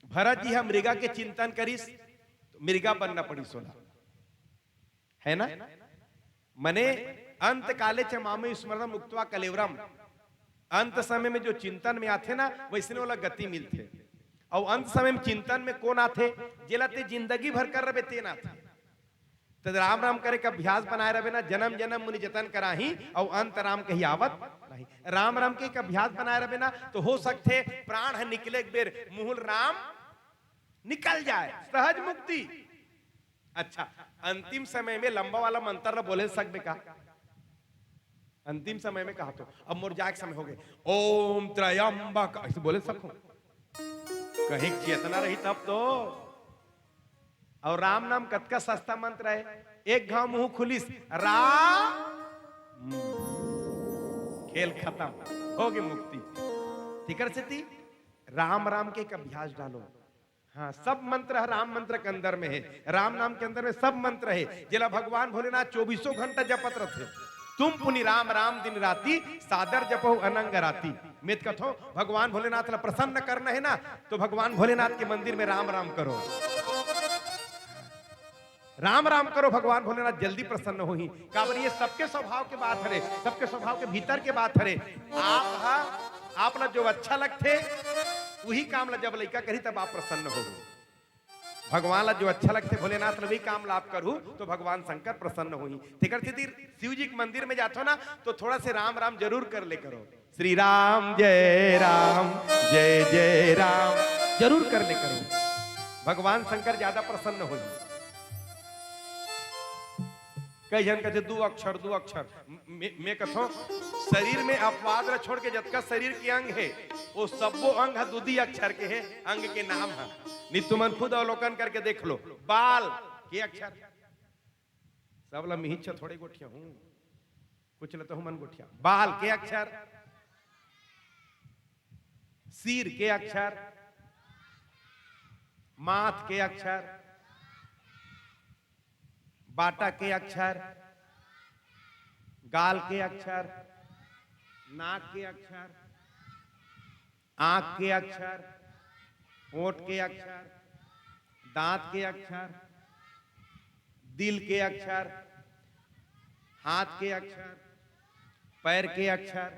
भरत जी हा मृगा के चिंतन करिस, तो मृगा बनना पड़िस ओला, है ना? मने अंत काले च मामेव स्मरन्तं मुक्त्वा कलेवरम्, अंत समय में जो चिंतन में आथे ना, वैसने ओला गति मिलथे। अउ अंत समय में चिंतन में कोन आथे? जेला ते जिंदगी भर करे रहिबे, तेन आथे। त राम राम करे के अभ्यास बनाए रहिबे ना, जनम जनम मुनि जतन कराही, अउ अंत राम कहीं आवत नहीं। राम राम के एक अभ्यास बनाए रहिबे ना, तो हो सकथे प्राण ह निकले के बेर मुँह ले राम निकल जाए, सहज मुक्ति। अच्छा, अंतिम समय में लंबा वाला मंत्र ला बोले सकबे का? अंतिम समय में कहा तो, अब मोर जाए के समय हो गे, ओम त्र्यंबक, ऐसे बोले सकहूं? कहीं चेतना रही तब तो। अउ राम नाम कतका सस्ता मंत्र हे, एक घाव मुंह खुलिस, राम, हम्म, खेल खतम, हो गे मुक्ति। तेकर सेती राम राम के एक अभ्यास डालो। हाँ, सब मंत्र ह राम मंत्र के अंदर में हे, राम नाम के अंदर में सब मंत्र हे, जेला भगवान भोलेनाथ चौबीसों घंटा जपत रथे। तुम पुनि राम राम दिन राति, सादर जपहु अनंग राति। मैं त कथों, भगवान भोलेनाथ ला प्रसन्न करना हे ना, तो भगवान भोलेनाथ के मंदिर में राम राम करो। राम राम करो, भगवान भोलेनाथ जल्दी प्रसन्न होही। काबर ये सबके स्वभाव के बात हरे, सबके स्वभाव के भीतर के बात हरे। आप हा, आप ला जो अच्छा लगथे, वही काम ला जब लइका करही, तब आप प्रसन्न हो। भगवान ला जो अच्छा लगथे, भोलेनाथ ला वही काम ला आप करहू, तो भगवान शंकर प्रसन्न होही। तेकर सेती शिव जी के मंदिर में जाथो ना, तो थोड़ा से राम राम जरूर कर ले करो। श्री राम जय राम, जय जय राम, जरूर कर ले करो, भगवान शंकर ज्यादा प्रसन्न होही। कई झन कथे दू अक्षर, दू अक्षर। मैं, मैं कथों, शरीर में अपवाद ला छोड़ के जतका शरीर के अंग हे, वो सब्बो अंग ह दू दी अक्षर के हे, अंग के नाम ह। नहीं तुमन खुद अवलोकन करके देख लो, बाल के अक्षर, सब ला मिहिच थोड़े गोठिया हूँ, कुछ ल तो हमन गोठिया। बाल के अक्षर, सिर के अक्षर, माथ के अक्षर, बाटा के अक्षर, गाल के अक्षर, नाक के अक्षर, आंख के अक्षर, होंठ के अक्षर, दांत के अक्षर, दिल के अक्षर, हाथ के अक्षर, पैर के अक्षर,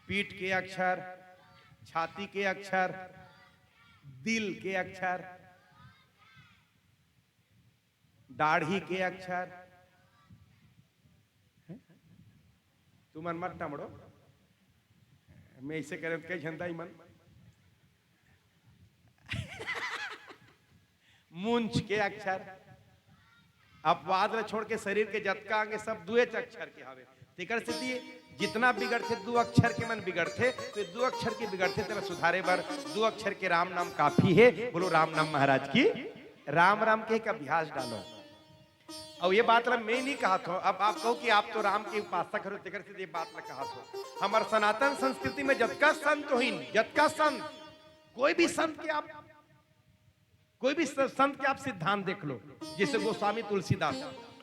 पीठ के अक्षर, छाती के अक्षर, दिल के अक्षर, दाढ़ी के अक्षर। तुमन मत टमड़ो, मैं ऐसे करे कई झंदा ही मन। मूंछ के अक्षर। अपवाद ल छोड़ के शरीर के जतका अंग हे, सब दुएच अक्षर के हवे। तेकर सेती जितना बिगड़थे, दू अक्षर के मन बिगड़थे, तो दू अक्षर के बिगड़थे, तेला सुधारे बर दू अक्षर के राम नाम काफी हे। बोलो राम नाम महाराज की। राम राम के एक अभ्यास डालो। अउ ये बात ला मैं नहीं कहत हूं, अब आप कहो कि आप तो राम के उपासक हरो, तेकर सेती ये बात ला कहत हूं। हमर सनातन संस्कृति में जतका संत होइन, जतका संत, कोई भी संत के आप कोई भी स-, संत के आप सिद्धांत देख लो, जैसे गोस्वामी तुलसीदास,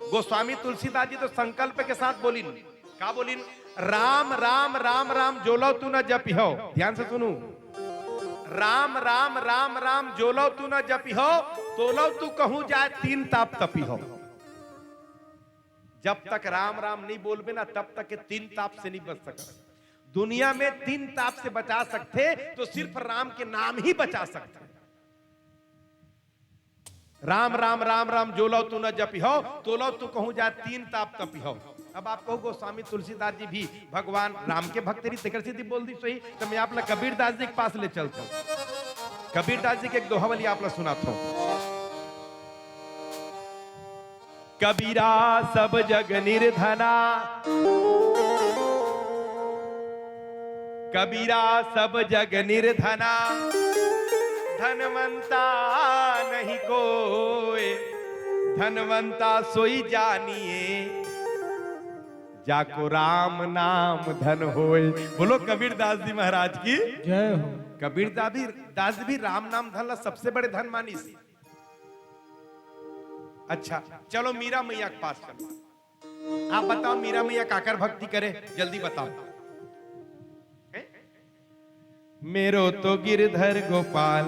गोस्वामी तुलसीदास जी तो संकल्प के साथ बोलिन, का बोलिन? राम राम राम राम जोलव तू न जपिहव। ध्यान से सुनू, राम राम राम राम जोलव तू न जपिहव, तोलव तू कहूं जाय तीन ताप तपिहव। जब तक राम राम नहीं बोलबे ना, तब तक के तीन ताप से नहीं बच सकत। दुनिया में तीन ताप से बचा सकथे तो सिर्फ राम के नाम ही बचा सकथे। राम राम राम राम जोलव तू न जपिहव, तोलव तू कहूं जाय तीन ताप तपिहव। अब आप कहो गोस्वामी तुलसीदास जी भी भगवान राम के भक्त रहिस, तेकर सेती बोल दिस होही, तो मैं आप ला कबीरदास जी के पास ले चलत हूं। कबीरदास जी के एक दोहावली आप ला सुनात हूं। कबीरा सब जग निर्धना, कबीरा सब जग निर्धना, धनवंता नहीं कोय, धनवंता सोई जानिए, जाको राम नाम धन होय। बोलो कबीरदास जी महाराज की। जय हो। कबीरदास भी, दास भी राम नाम धन ला सबसे बड़े धन मानिस। अच्छा, चलो मीरा मैया के पास चलो। आप बताओ मीरा मैया काकर भक्ति करे, जल्दी बताओ। हैं? मेरो तो गिरधर गोपाल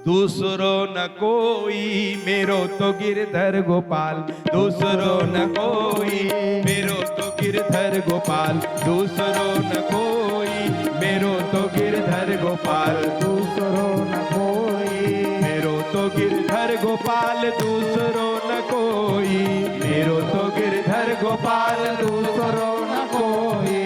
दूसरो न कोई, मेरो तो गिरधर गोपाल दूसरो न कोई, मेरो तो गिरधर गोपाल दूसरो न कोई, मेरो तो गिरधर गोपाल दूसरो न कोई, मेरो तो गिरधर गोपाल दूसरो न कोई, मेरो तो गिरधर गोपाल दूसरो न कोई,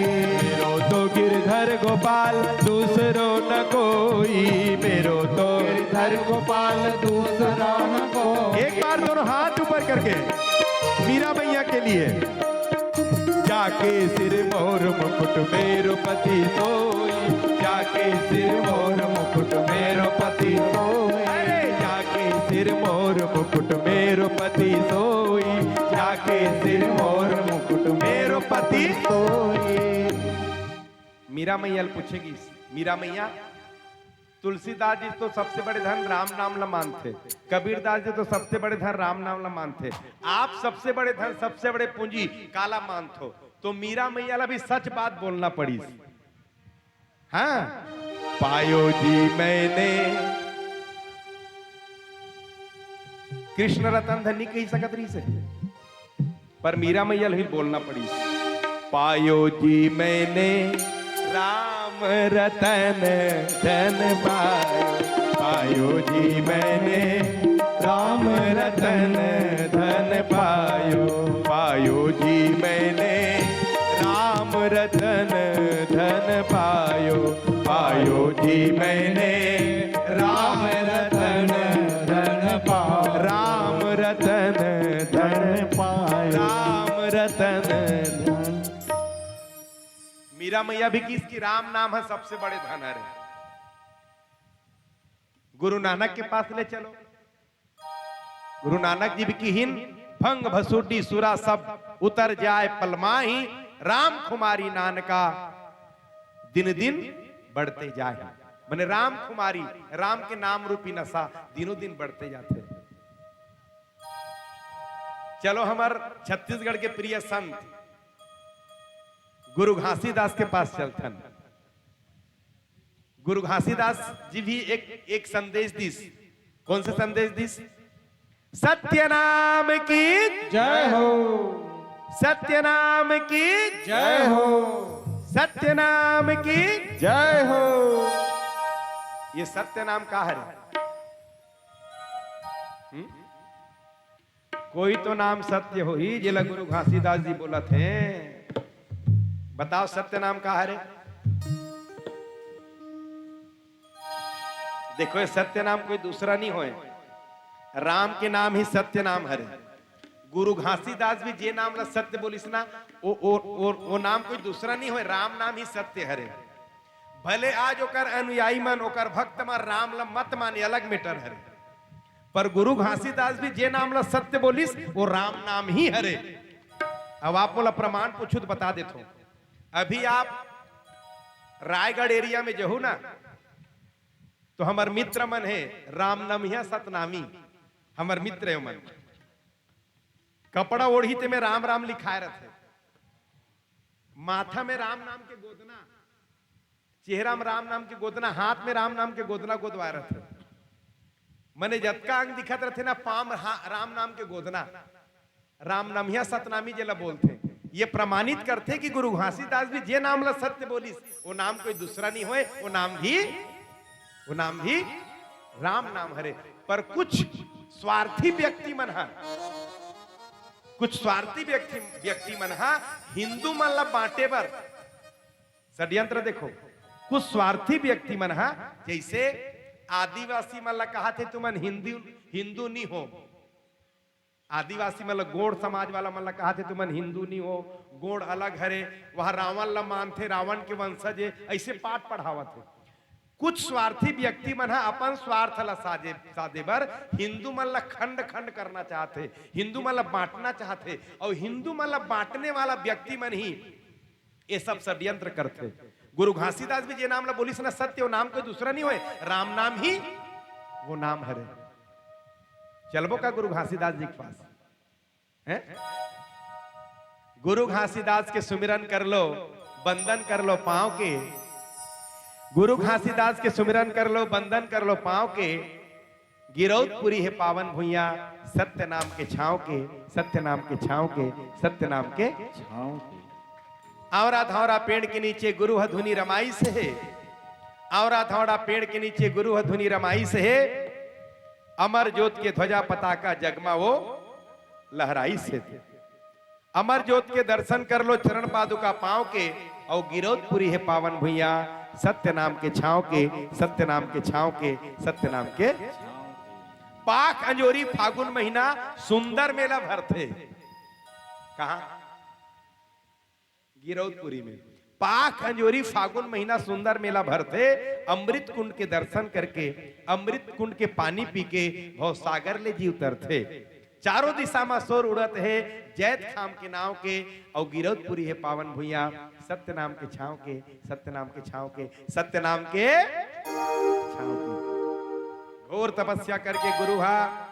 मेरो तो गिरधर गोपाल दूसरो न कोई, मेरो तो गिरधर गोपाल दूसरो न कोई। एक बार दोनों हाथ ऊपर करके मीरा मैया के लिए। जाके सिर मोर मुकुट मेरो पति सोई, जाके सिर मोर मुकुट मेरो पति सोई, अरे जाके सिर मोर मुकुट मेरो पति सोई, जाके सिर मोर मुकुट मेरो पति सोई। मीरा मैया ल पूछे गिस, मीरा मैया, तुलसीदास जी तो सबसे बड़े धन राम नाम ला मानथे, कबीरदास जी तो सबसे बड़े धन राम नाम ला मानथे, आप सबसे बड़े धन, सबसे बड़े पूंजी काला मानथो? तो मीरा मैया ला भी सच बात बोलना पड़िस। हाँ, पायो जी मैंने, कृष्ण रतन धन नहीं कही सकत रहिस हे, पर मीरा मैया ल भी बोलना पड़िस। पायो जी मैंने राम रतन धन पायो, पायो जी मैंने राम रतन धन पायो, पायो जी मैंने राम रतन धन पायो, पायो जी मैंने राम रतन धन पायो, राम रतन धन पायो, राम रतन धन। मीरा मैया भी किहिस कि राम नाम ह सबसे बड़े धन हरे। गुरु नानक के पास ले चलो। गुरु नानक जी भी किहिन, भंग भसुड्डी सुरा सब उतर जाय पलमाही, राम खुमारी नानका दिन दिन बढ़ते जाही। माने राम खुमारी, राम के नाम रूपी नशा दिनों दिन बढ़ते जाथे। चलो हमर छत्तीसगढ़ के प्रिय संत गुरु घासीदास के पास चलथन। गुरु घासीदास जी भी एक, एक संदेश दिस। कौन सा संदेश दिस? सत्य नाम की, जय हो। सत्य नाम की, जय हो। सत्य नाम की, जय हो। ये सत्य नाम का हरे? हम्म? कोई तो नाम सत्य होही, जेला गुरु घासीदास जी बोलत हे। बताओ, सत्य नाम का हरे? देखो, ये सत्य नाम कोई दूसरा नहीं होय, राम के नाम ही सत्य नाम हरे। गुरु घासीदास भी जे नाम ला सत्य बोलिस ना, ओ, ओ, ओ, ओ नाम कोई दूसरा नहीं होय, राम नाम ही सत्य हरे। भले आज ओकर अनुयायी मन, ओकर भक्त मन राम ला मत माने, अलग matter हरे, पर गुरु घासीदास भी जे नाम ला सत्य बोलिस, वो राम नाम ही हरे। अब आप मोला प्रमाण पूछू त बता देथो। अभी आप रायगढ़ area में जहू ना, तो हमर मित्र मन हे रामनमिया सतनामी, हमर मित्र हे मन। कपड़ा ओढ़ी ते में राम राम लिखाए रथे, माथा में राम नाम के गोदना, चेहरा में राम नाम के गोदना, हाथ में राम नाम के गोदना गोदवाए रथे। मने जतका अंग दिखत रथे ना, पाम हा-, राम नाम के गोदना, रामनमिया सतनामी जेला बोलथे। ये प्रमाणित करथे कि गुरु घासीदास भी जे नाम ला सत्य बोलिस, वो नाम कोई दूसरा नहीं होय, वो नाम भी, वो नाम भी राम नाम हरे। पर कुछ स्वार्थी व्यक्ति मन हा, कुछ स्वार्थी व्यक्ति, व्यक्ति मन हा हिंदू मन ला बांटे बर षड्यंत्र देखो। कुछ स्वार्थी व्यक्ति मन हा, जैसे आदिवासी मन ला कहा थे, "तुमन हिंदू, हिंदू नहीं हो।" आदिवासी मन ला, गोंड़ समाज वाला मन ला कहा थे, "तुमन हिंदू नहीं हो, गोंड़ अलग हरे, वह रावण ला मानथे, रावण के वंशज हे," ऐसे पाठ पढ़ावत हे। कुछ स्वार्थी व्यक्ति मन हा अपन स्वार्थ ला साजे, साधे बर हिंदू मन ला खंड खंड करना चाहथे, हिंदू मन ला बांटना चाहथे, और हिंदू मन ला बांटने वाला व्यक्ति मन ही ये सब षड्यंत्र करथे। गुरु घासीदास भी जे नाम ला बोलिस ना सत्य, वो नाम कोई दूसरा नहीं होय, राम नाम ही वो नाम हरे। चलबो का गुरु घासीदास जी के पास? हैं? गुरु घासीदास के सुमिरन कर लो, बंदन कर लो पाँव के। गुरु घासीदास के सुमिरन कर लो, बंदन कर लो पाँव के। गिरौदपुरी हे पावन भुइयां, सत्य नाम के छांव के, सत्य नाम के छांव के, सत्य नाम के छांव के। आंवरा धौंरा पेड़ के नीचे गुरु ह धुनी रमाइस हे। आंवरा धौंरा पेड़ के नीचे गुरु ह धुनी रमाइस हे। अमर जोत के ध्वजा पताका जगमा वो लहराइस हे। अमर जोत के दर्शन कर लो, चरण पादुका पाँव के, अउ गिरौदपुरी हे पावन भुइयां, सत्य नाम के छांव के, सत्य नाम के छांव के, सत्य नाम के। पाख अंजोरी फागुन महीना सुंदर मेला भरथे। कहाँ? गिरौदपुरी में। पाख अंजोरी फागुन महीना सुंदर मेला भरथे। अमृत कुंड के दर्शन करके, अमृत कुंड के पानी पी के भवसागर ले जी उतरथे। चारों दिशा म शोर उड़त हे जैतखाम के नांव के, अउ गिरौदपुरी हे पावन भुइयां, सत्य नाम के छांव के, सत्य नाम के छांव के, सत्य नाम के छांव के। घोर तपस्या करके गुरु हा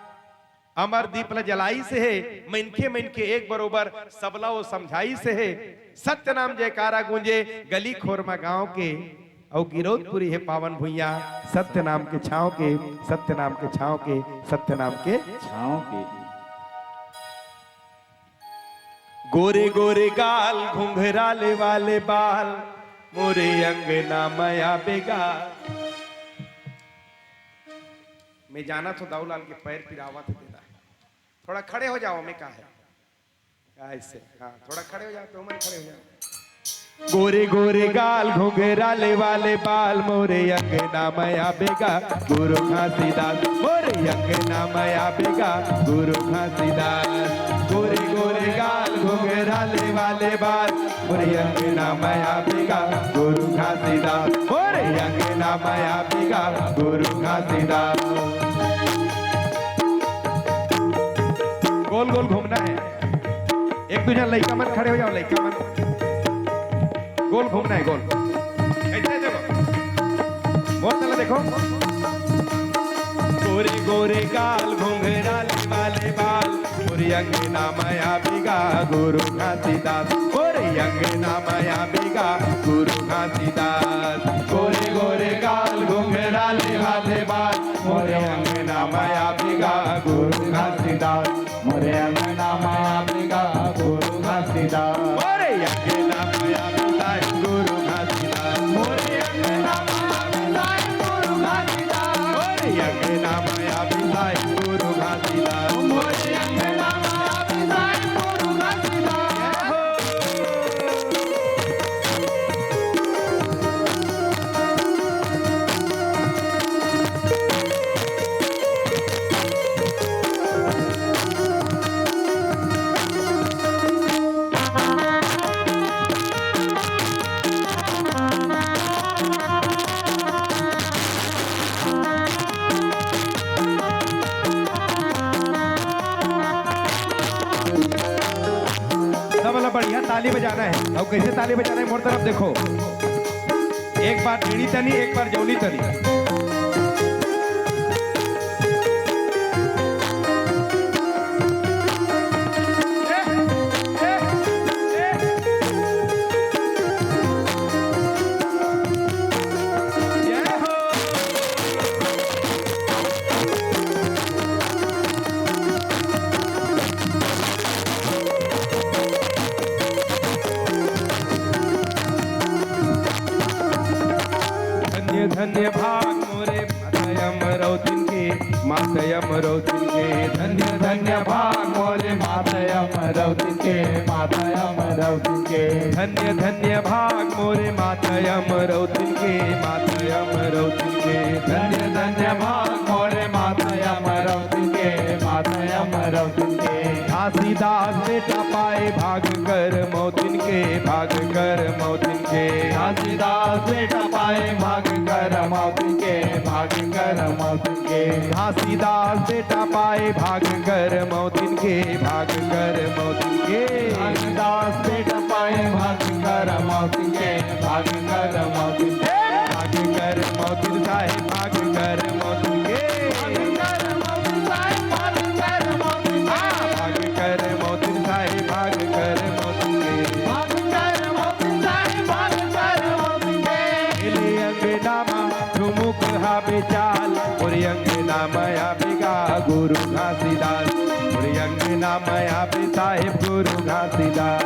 अमर दीप ल जलाइस हे, मनखे मनखे एक बरोबर सबला वो समझाइस हे। सत्य नाम जयकारा गूंजे गली खोर म गांव के, अउ गिरौदपुरी हे पावन भुइयां, सत्य नाम के छांव के, सत्य नाम के छांव के, सत्य नाम के छांव के। गोरे गोरे गाल, घुंघराले वाले बाल, मोरे अंगना म आबे गा। मैं जानत हों दाऊलाल के पैर पिरावत हे तेला। थोड़ा खड़े हो जाओ, मैं का है? ऐसे, हाँ, थोड़ा खड़े हो जाओ, तो मन खड़े हो जाओ। गोरे गोरे गाल, घुंघराले वाले बाल, मोरे अंगना म आबे गा गुरु घासीदास, मोरे अंगना म आबे गा गुरु घासीदास। गोरे गोरे गाल, घुंघराले वाले बाल, मोरे अंगना म आबे गा गुरु घासीदास, मोरे अंगना म आबे गा गुरु घासीदास। गोल गोल घूमना है। एक दू झन लइका मन खड़े हो जाओ, लइका मन। गोल घूमना है, गोल। ऐसे देखो। मोर तरफ देखो। गोरे गोरे गाल, घुंघराले वाले बाल, मोरे अंगना म आबे गा गुरु घासीदास, मोरे अंगना माया बेगा गुरु घासीदास, गोरे गोरे गाल घुंघरा ले हाथे बाल, मोरे अंगना माया बेगा गुरु घासीदास, मोरे अंगना माया बेगा गुरु घासीदास। मोरे अंगना माया बेगा गुरु घासीदास, मोरे अंगना माया बेगा गुरु घासीदास, मोरे अंगना माया बेगा गुरु घासीदास, मोरे अंगना माया बेगा गुरु घासीदास। जय हो। सब वाला बढ़िया ताली बजाना है। अउ कइसे ताली बजाना है, मोर तरफ देखो। एक बार एड़ी तनी, एक बार जौनी तनी। जय हो। धन्य धन्य भाग मोरे माता अमरौतिन के, माता अमरौतिन के। धन्य धन्य भाग मोरे माता अमरौतिन के, माता अमरौतिन के। धन्य धन्य भाग मोरे माता अमरौतिन के, माता अमरौतिन के। धन्य धन्य भाग मोरे माता अमरौतिन के, माता अमरौतिन के। घासीदास बेटा पाए भाग कर मौतिन के, भाग कर मौतिन के। घासीदास बेटा पाए भाग कर मौतिन के, भाग कर मौतिन के। घासीदास बेटा पाए भाग कर मौतिन के, भाग कर मौतिन के। घासीदास बेटा पाए भाग कर मौतिन के, भाग कर मौतिन के। भाग कर मौतिन साहेब, भाग कर मौतिन के। भाग कर मौतिन साहेब, भाग कर मौतिन के। हाँ, भाग कर मौतिन साहेब, भाग कर मौतिन के। भाग कर मौतिन साहेब, भाग कर मौतिन के। एले अंगना मा ठुमुक हाबे चाल, मोरे अंगना माया बेगा गुरु घासीदास, मोरे अंगना माया बे साहेब गुरु घासीदास।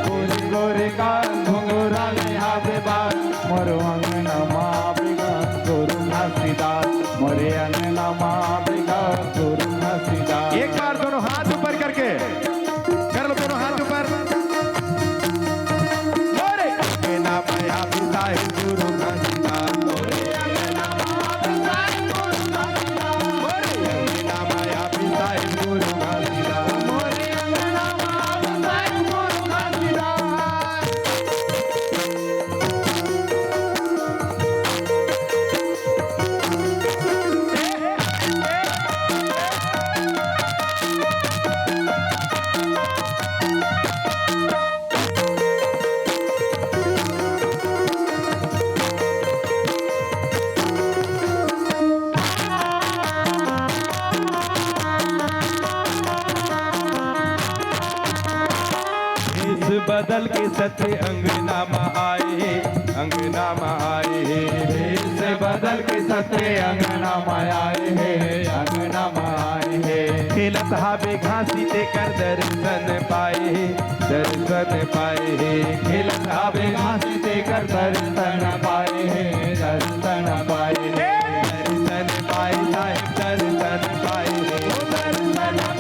गोरे गोरे गाल घुंघरा ले हाथे बाल, मोर अंगना मा बेगा गुरु घासीदास, मोरे अंगना मा बेगा गुरु घासीदास। एक बार दोनों हाथ ऊपर करके कर लो, दोनों हाथ ऊपर। मोरे अंगना माया बे साहेब गुरु घासीदास, मोरे अंगना माया बे साहेब गुरु घासीदास, मोरे अंगना माया बे साहेब गुरु घासीदास, मोरे अंगना माया बे साहेब गुरु घासीदास। भेष बदल के सत्य अंगना म आए हे, अंगना म आए हे। भेष बदल के सत्य अंगना म आए हे, अंगना म आए हे। खेलत हाबे घासी तेकर दर्शन पाए हे, दर्शन पाए हे। खेलत हाबे घासी तेकर दर्शन पाए हे, दर्शन पाए हे। दर्शन पाए साहेब, दर्शन पाए हे। दर्शन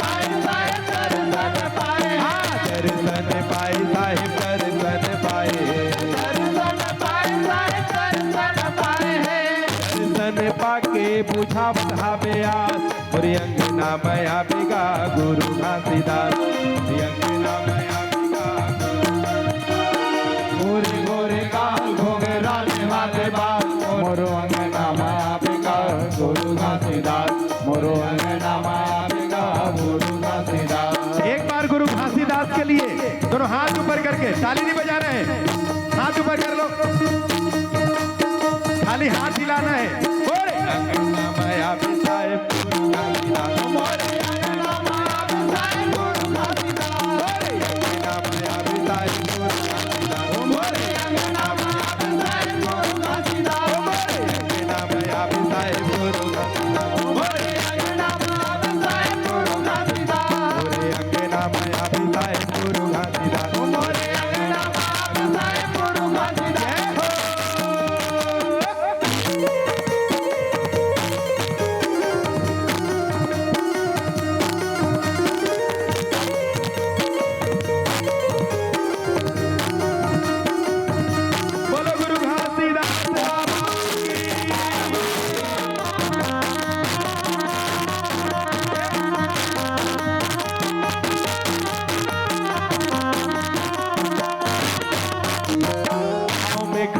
पाए साहेब, दर्शन पाए हे। हाँ, दर्शन पाए साहेब, दर्शन पाए हे। दर्शन पाए साहेब, दर्शन पाए हे। दर्शन पाके बुझावत हाबे आस, मोरे अंगना म आबे गा गुरु घासीदास, मोरे अंगना म आबे गा गुरु घासीदास। गोरे गोरे गाल घोंघरा ले हाथे बाल, मोरो अंगना म आबे गा गुरु घासीदास, मोरो अंगना म आबे गा गुरु घासीदास। एक बार गुरु घासीदास के लिए दोनों हाथ ऊपर करके ताली नहीं बजा रहे हैं, हाथ ऊपर कर लो, खाली हाथ हिलाना है। बोले, अंगना माया बिसाए गुरु घासीदास, मोरे अंगना माया बिसाए गुरु घासीदास, मोरे अंगना माया बिसाए गुरु घासीदास।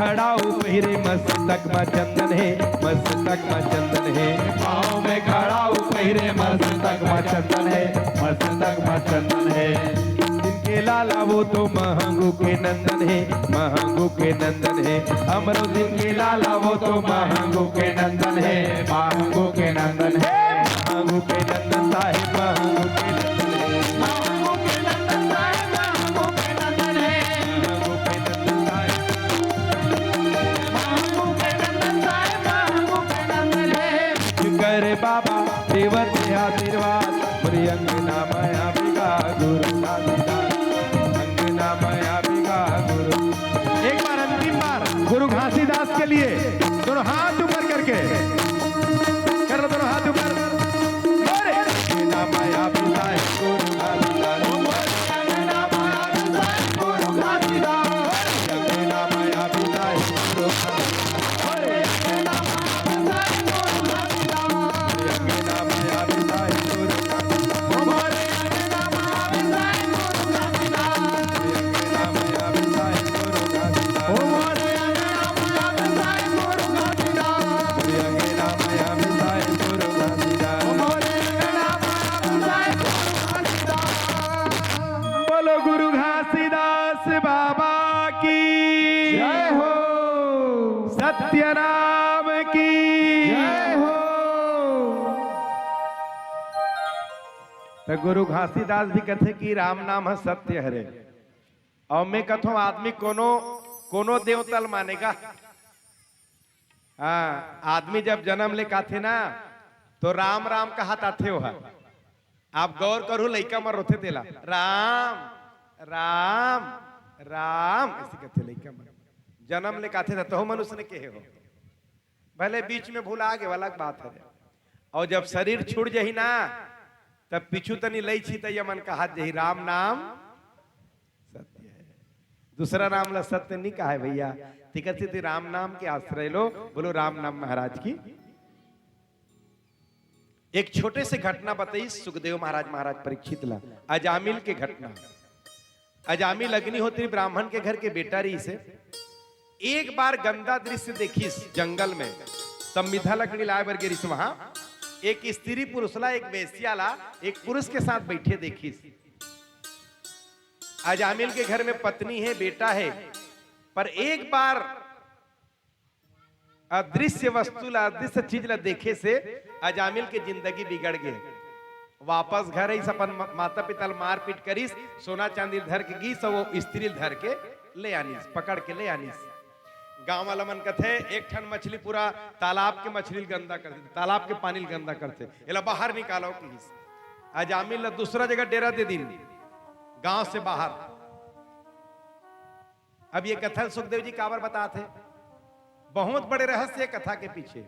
खड़ाऊ पहिरे मस्तक म चंदन हे, मस्तक म चंदन हे। पाँव में खड़ाऊ पहिरे मस्तक म चंदन हे, मस्तक म चंदन हे। जिनके लाला वो तो महंगू के नंदन हे, महंगू के नंदन हे। हमरो जिनके लाला वो तो महंगू के नंदन हे, महंगू के नंदन हे। महंगू के नंदन साहेब, महंगू के नंदन हे। महंगू के नंदन साहेब, महंगू के नंदन हे। महंगू के नंदन साहेब, महंगू के नंदन साहेब, महंगू के नंदन हे। करे बाबा देवत के आशीर्वाद, मोरे अंगना माया बिगा गुरु घासीदास। अंगना माया बिगा गुरु। एक बार, अंतिम बार, गुरु घासीदास के लिए दोनों हाथ ऊपर करके, कर लो दोनों हाथ ऊपर। अरे! अंगना माया बिगा गुरु घासीदास। अंगना माया बिगा गुरु घासीदास। अंगना माया बिगा गुरु घासीदास। बोलो गुरु घासीदास बाबा की। जय हो। सत्यनाम की। जय हो। त गुरु घासीदास भी कथे कि राम नाम ह सत्य हरे। अउ मैं कथों, आदमी कोनो, कोनो देवता ल मानेगा। हाँ, आदमी जब जनम लेके आथे ना, तो राम राम कहत आथे ओहा। आप गौर करहू, लइका मन रोथे तेला, "राम, राम, राम," अइसे कथे लइका मन। जनम लेके आथे त तहू मनुष्य ने कहे हो, भले बीच में भुला गे, अलग बात हे। अउ जब शरीर छूट जाही ना, तब पीछू तनी लई छी त ये मन कहत जाही, "राम नाम सत्य हे।" दूसरा नाम ला सत्य नहीं कहा है भैया। तिकर सेती राम नाम के आश्रय लो। बोलो राम नाम महाराज की। एक छोटे से घटना बताइस सुखदेव महाराज, महाराज परीक्षित ला। अजामिल के घटना। अजामिल अग्निहोत्री ब्राह्मण के घर के बेटा रहिस हे। एक बार गंदा दृश्य देखिस जंगल में। संविधा लकड़ी लाए बर गे रहिस वहां। एक स्त्री पुरुष ला, एक वेश्या ला, एक पुरुष के साथ बैठे देखिस। अजामिल के घर में पत्नी हे, बेटा हे, पर एक बार अदृश्य वस्तु ला, अदृश्य चीज ला देखे से अजामिल के जिंदगी बिगड़ गे। वापस घर आइस, अपन म-, माता पिता ला मारपीट करिस, सोना चांदी धर के गिस, वो स्त्री धर के ले आनिस, पकड़ के ले आनिस। गांव वाला मन कथे, "एक ठन मछली पूरा तालाब के मछली ल गंदा कर देथे, तालाब के पानी ल गंदा करथे, एला बाहर निकालो," किहिस। अजामिल ला दूसरा जगह डेरा दे दिन, गांव से बाहर। अब ये कथा सुखदेव जी काबर बतात हे, बहुत बड़े रहस्य हे कथा के पीछे।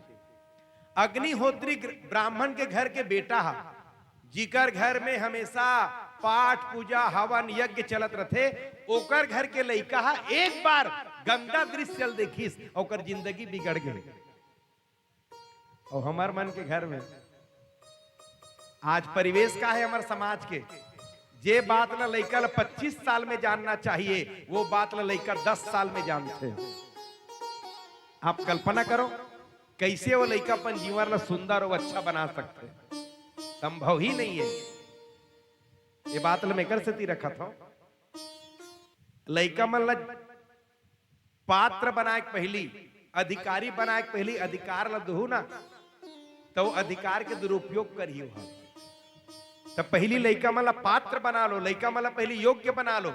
अग्निहोत्री ग्र-, ब्राह्मण के घर के बेटा हा, जिकर घर में हमेशा पाठ, पूजा, हवन, यज्ञ चलत रथे, ओकर घर के लइका हा एक बार गंदा दृश्य ल देखिस, ओकर जिंदगी बिगड़ गे। अउ हमर मन के घर में आज परिवेश का हे हमर समाज के, जे बात ला लइका ला पच्चीस साल में जानना चाहिए, वो बात ला लइका दस साल में जानथे। आप कल्पना करो, कइसे वो लइका अपन जीवन ला सुंदर अउ अच्छा बना सकथे? संभव ही नहीं हे। ये बात ला मैं एकर सेती रखत हौं, लइका मन ला पात्र बनाए के पहिली, अधिकारी बनाए के पहिली अधिकार ला दुहू ना, त वो अधिकार के दुरुपयोग करही ओहा। त पहिली लइका मन ला पात्र बना लो, लइका मन ला पहिली योग्य बना लो,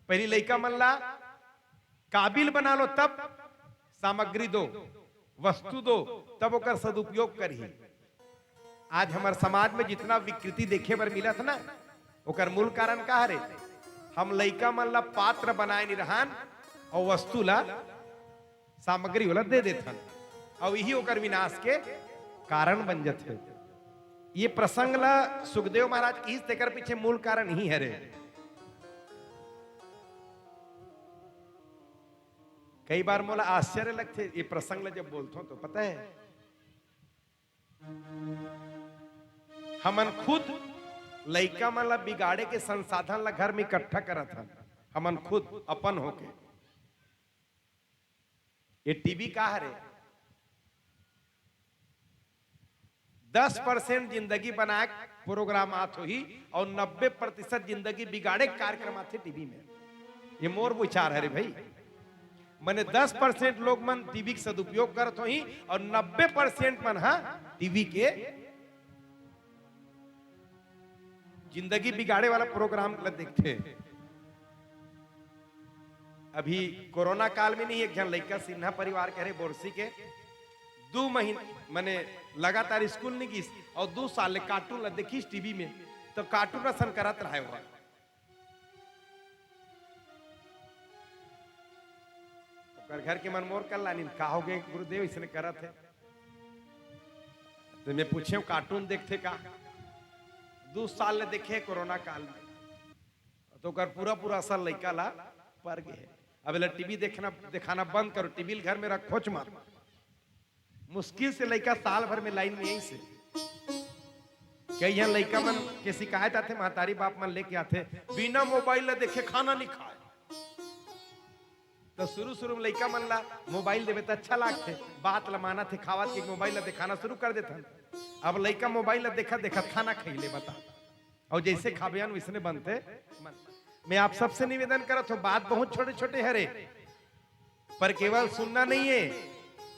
पहिली लइका मन ला काबिल बना लो, तब सामग्री दो, वस्तु दो, तब ओकर सदुपयोग करही। आज हमर समाज में जितना विकृति देखे बर मिलत ना, ओकर मूल कारण का हरे? हम लइका मन ला पात्र बनाए नि रहन अउ वस्तु ला, सामग्री ओला दे देथन, अउ इही ओकर विनाश के कारण बन जथे। ये प्रसंग ला सुखदेव महाराज किहिस, तेकर पीछे मूल कारण इही हरे। कई बार मोला आश्चर्य लगथे ये प्रसंग ला जब बोलथों तो, पता है, हमन खुद लइका मन ला बिगाड़े के संसाधन ला घर में इकट्ठा करत हन, हमन खुद अपन होके। ये टीबी का हरे? दस परसेंट जिंदगी बनाए प्रोग्राम आत होही और नब्बे प्रतिशत जिंदगी बिगाड़े के कार्यक्रम आथे टीबी में। ये मोर विचार हरे भाई। मने दस परसेंट लोग मन टीबी के सदुपयोग करत होही और नब्बे परसेंट मन हा टीबी के जिंदगी बिगाड़े वाला प्रोग्राम ला देखथे। अभी कोरोना काल में नहीं, एक झन लइका सिन्हा परिवार के हरे, बोरसी के, दू महीना मने लगातार स्कूल नहीं गिस और दू साल ले कार्टून ला देखिस टीबी में, तो कार्टून असन करत रहे हुआ। ओकर घर के मन मोर कर लानिन, "का हो गए गुरुदेव, इसने करत है?" तो मैं पूछे, "कार्टून देखथे का?" दू साल ले देखे कोरोना काल में, तो ओकर पूरा पूरा असर लइका ला पर गे हे। अब एला टीबी देखना, दिखाना बंद करो, टीबी ल घर में रखोच मत। मुश्किल से लइका साल भर में लाइन में आइस हे। कई झन लइका मन के शिकायत आथे, महतारी बाप मन लेके आथे, "बिना मोबाइल ला देखे खाना नहीं खाए।" तो शुरू शुरू में लइका मन ला मोबाइल देवे त अच्छा लागथे, बात ला मानत हे, खावत के मोबाइल ला दिखाना शुरू कर देथन। अब लइका मोबाइल ला देखत देखत खाना खइले, बता। और जैसे खाबेन वैसने बनथे। मैं आप सबसे निवेदन करत हूँ, बात बहुत छोटे छोटे हरे, पर केवल सुनना नहीं है,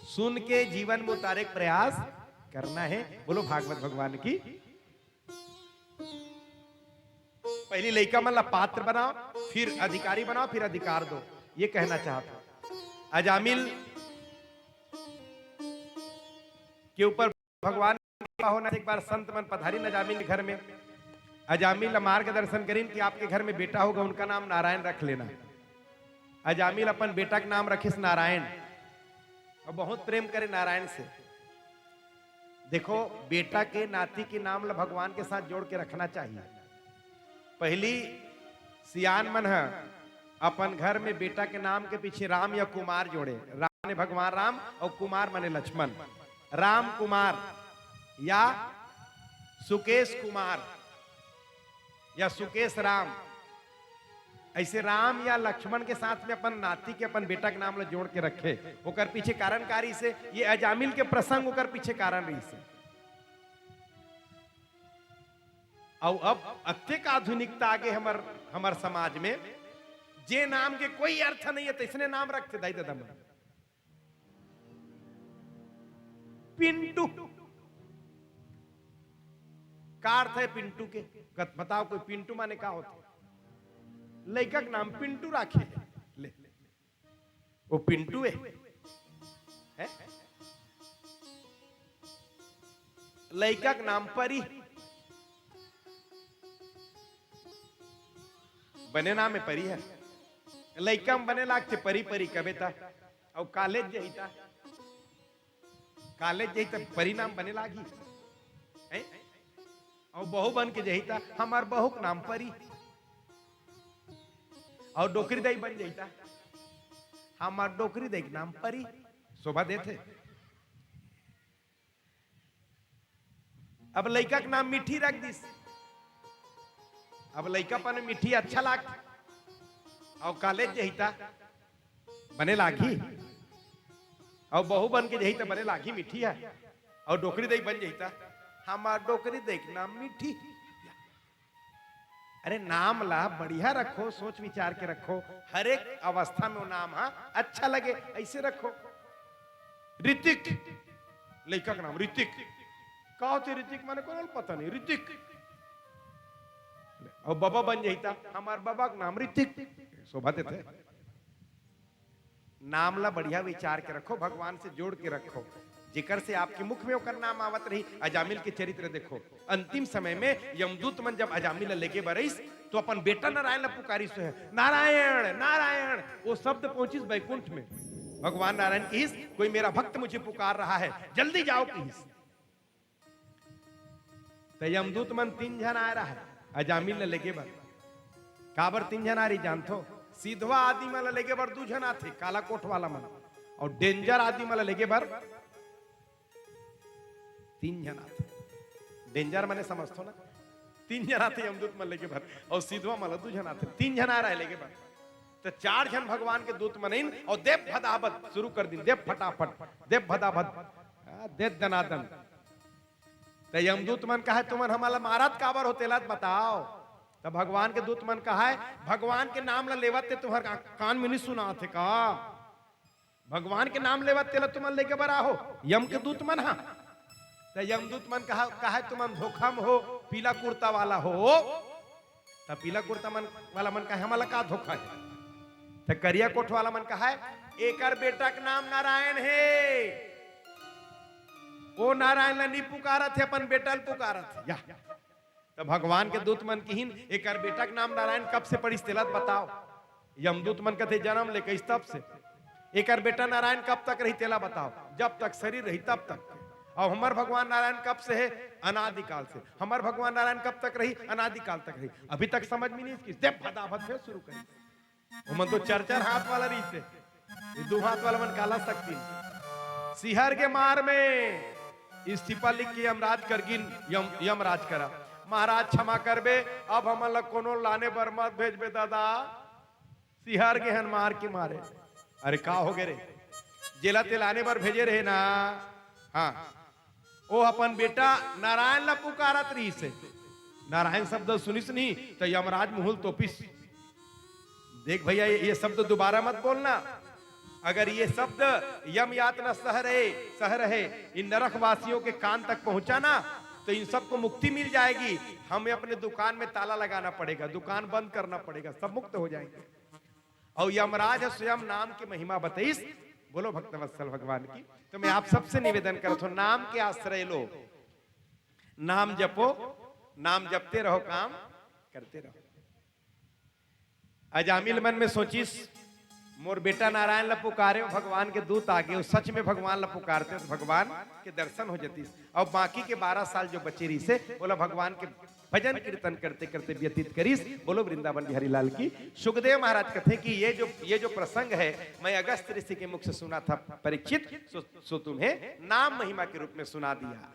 सुन के जीवन में उतारे के प्रयास करना है। बोलो भागवत भगवान की। पहली लइका मन ला पात्र बनाओ, फिर अधिकारी बनाओ, फिर अधिकार दो, ये कहना चाहता हूँ। अजामिल के ऊपर भगवान कृपा होना, एक बार संत मन पधारिन अजामिल के घर में। अजामिल ला मार्गदर्शन करिन कि आपके घर में बेटा होगा, उनका नाम नारायण रख लेना। अजामिल अपन बेटा के नाम रखिस नारायण, और बहुत प्रेम करे नारायण से। देखो, बेटा के नाती के नाम ला भगवान के साथ जोड़ के रखना चाहिए। पहली सियान मन ह अपन घर में बेटा के नाम के पीछे राम या कुमार जोड़े। राम माने भगवान राम और कुमार माने लक्ष्मण। राम कुमार या सुकेश कुमार या सुकेश राम, ऐसे राम या लक्ष्मण के साथ में अपन नाती के, अपन बेटा के नाम ला जोड़ के रखे। ओकर पीछे कारण का रहिस हे? ये अजामिल के प्रसंग ओकर पीछे कारण रहिस हे। अउ अब अतेक आधुनिकता आगे हमर, हमर समाज में, जे नाम के कोई अर्थ नहीं है, तैसने नाम रखथे दाई ददा मन। पिंटू, का अर्थ है पिंटू के? कत-, बताओ, कोई पिंटू माने का होथे? लइका के नाम पिंटू राखे हे। ले, वो पिंटू है, है? लइका के नाम परी, बने नाम है परी है। लइका में बने लागथे परी परी कबे ता, अउ कॉलेज जही ता, कॉलेज जही ता परी नाम बने लागही, हैं? अउ बहू बन के जही ता, "हमार बहू के नाम परी।" अउ डोकरी दाई बन जही ता, "हमार डोकरी दाई के नाम परी।" शोभा देथे। अब लइका के नाम मिठी रख दिस। अब लइका पन मिठी अच्छा लाग, अउ कॉलेज जही ता बने लागही, अउ बहू बन के जही ता बने लागही मिठी है, अउ डोकरी दाई बन जही ता, "हमार डोकरी दाई के नाम मिठी।" अरे, नाम ला बढ़िया रखो, सोच विचार के रखो, हर एक अवस्था में वो नाम हा अच्छा लगे, ऐसे रखो। ऋतिक, लइका के नाम ऋतिक। का होथे ऋतिक माने? कोनो ल पता नहीं, ऋतिक। अउ बबा बन जही ता, "हमार बबा के नाम ऋतिक।" शोभा देथे। नाम ला बढ़िया विचार के रखो, भगवान से जोड़ के रखो, जेकर से आपके मुख में ओकर नाम आवत रही। अजामिल के चरित्र देखो, अंतिम समय में यमदूत मन जब अजामिल ला लेगे बर आइस, तो अपन बेटा नारायण ला पुकारिस हे, "नारायण, नारायण।" वो शब्द पहुंचिस बैकुंठ में। भगवान नारायण किहिस, "कोई मेरा भक्त मुझे पुकार रहा है, जल्दी जाओ," किहिस। त यमदूत मन तीन झन आए रहे अजामिल ला लेगे बर। काबर तीन झन आ रही जानथो? सिधवा आदि मन ला लेगे बर दू झन आथे, काला कोट वाला मन, अउ डेंजर आदि मन ला लेगे बर तीन झन आथे। डेंजर माने समझथो ना, तीन झन आथे यमदूत मन लेगे बर, अउ सिधवा मन ला दू झन आथे, तीन झन आ रहे लेगे बर। त चार झन भगवान के दूत मन आइन अउ देब भदाभद शुरू कर दिन, देब फटाफट, देब भदाभद, हाँ, दे दनादन। त यमदूत मन कहय, "तुमन हमला मारत काबर हो, तेला बताव।" त भगवान के दूत मन कहय, "भगवान के नाम ल लेवत ते तुम्हर का-, कान में नहीं सुनात हे का? भगवान के नाम लेवत तेला तुमन लेके बर आहो, यम के दूत मन हा।" त यमदूत मन कहा, कहय, "तुमन धोखा में हो, पीला कुर्ता वाला हो।" त पीला कुर्ता मन वाला मन कहय, "हमला का धोखा हे?" त करिया कोट वाला मन कहय, "एकर बेटा के नाम नारायण हे, ओ नारायण ल नी पुकारत हे, अपन बेटा ल पुकारत हे।" या। त भगवान के दूत मन किहिन, "एकर बेटा के नाम नारायण कब से पड़िस, तेला त बताव।" यमदूत मन कथे, "जनम ले कहिस तब से।" "एकर बेटा नारायण कब तक रही, तेला बताव।" "जब तक शरीर रही, तब तक।" "अउ हमर भगवान नारायण कब से हे?" "अनादिकाल से।" "हमर भगवान नारायण कब तक रही?" "अनादिकाल तक रही।" अभी तक समझ में नहीं इसकी, देब भदाभद फेर शुरू करी। ओमन तो चार चार हाथ वाला रहिथे, ये दू हाथ वाला मन काला सकती। सिहर के मार में इस्तीफा लिख के यमराज कर गिन, यम, यमराज करा, "महाराज क्षमा करबे, अब हमन ला कोनो लाने बर मत भेजबे दादा, सिहर गे हन मार के मारे।" "अरे का हो गे रे, जेला ते लाने बर भेजे रहे ना?" हाँ, ओ अपन बेटा नारायण ला पुकारत रहिस हे। नारायण शब्द सुनिस नहीं त यमराज मुहुल तोपिस। "देख भैया, ये, ये शब्द दोबारा मत बोलना। अगर ये शब्द यम यातना सह रहे, सह रहे, इन नरक वासियों के कान तक पहुंचा ना, तो इन सबको मुक्ति मिल जाएगी। हमें अपने दुकान में ताला लगाना पड़ेगा, दुकान बंद करना पड़ेगा, सब मुक्त हो जाएंगे।" अउ यमराज ह स्वयं नाम के महिमा बतइस। बोलो भक्तवत्सल भगवान की। तो मैं आप सबसे निवेदन करत हूं, नाम के आश्रय लो, नाम जपो, नाम जपते रहो, काम करते रहो। अजामिल मन में सोचिस, "मोर बेटा नारायण ला पुकारे, भगवान के दूत आगे, वो सच में भगवान ला पुकारते तो भगवान के दर्शन हो जतिस, अउ बाकी के बारह साल जो बचे रहिसे, ओला भगवान के भजन कीर्तन करते करते व्यतीत करिस।" बोलो वृंदावन बिहारी लाल की। सुखदेव महाराज कहते हैं कि ये जो, ये जो प्रसंग है, मैं अगस्त ऋषि के मुख से सुना था परीक्षित, सो, सो तुम्हें नाम महिमा के रूप में सुना दिया।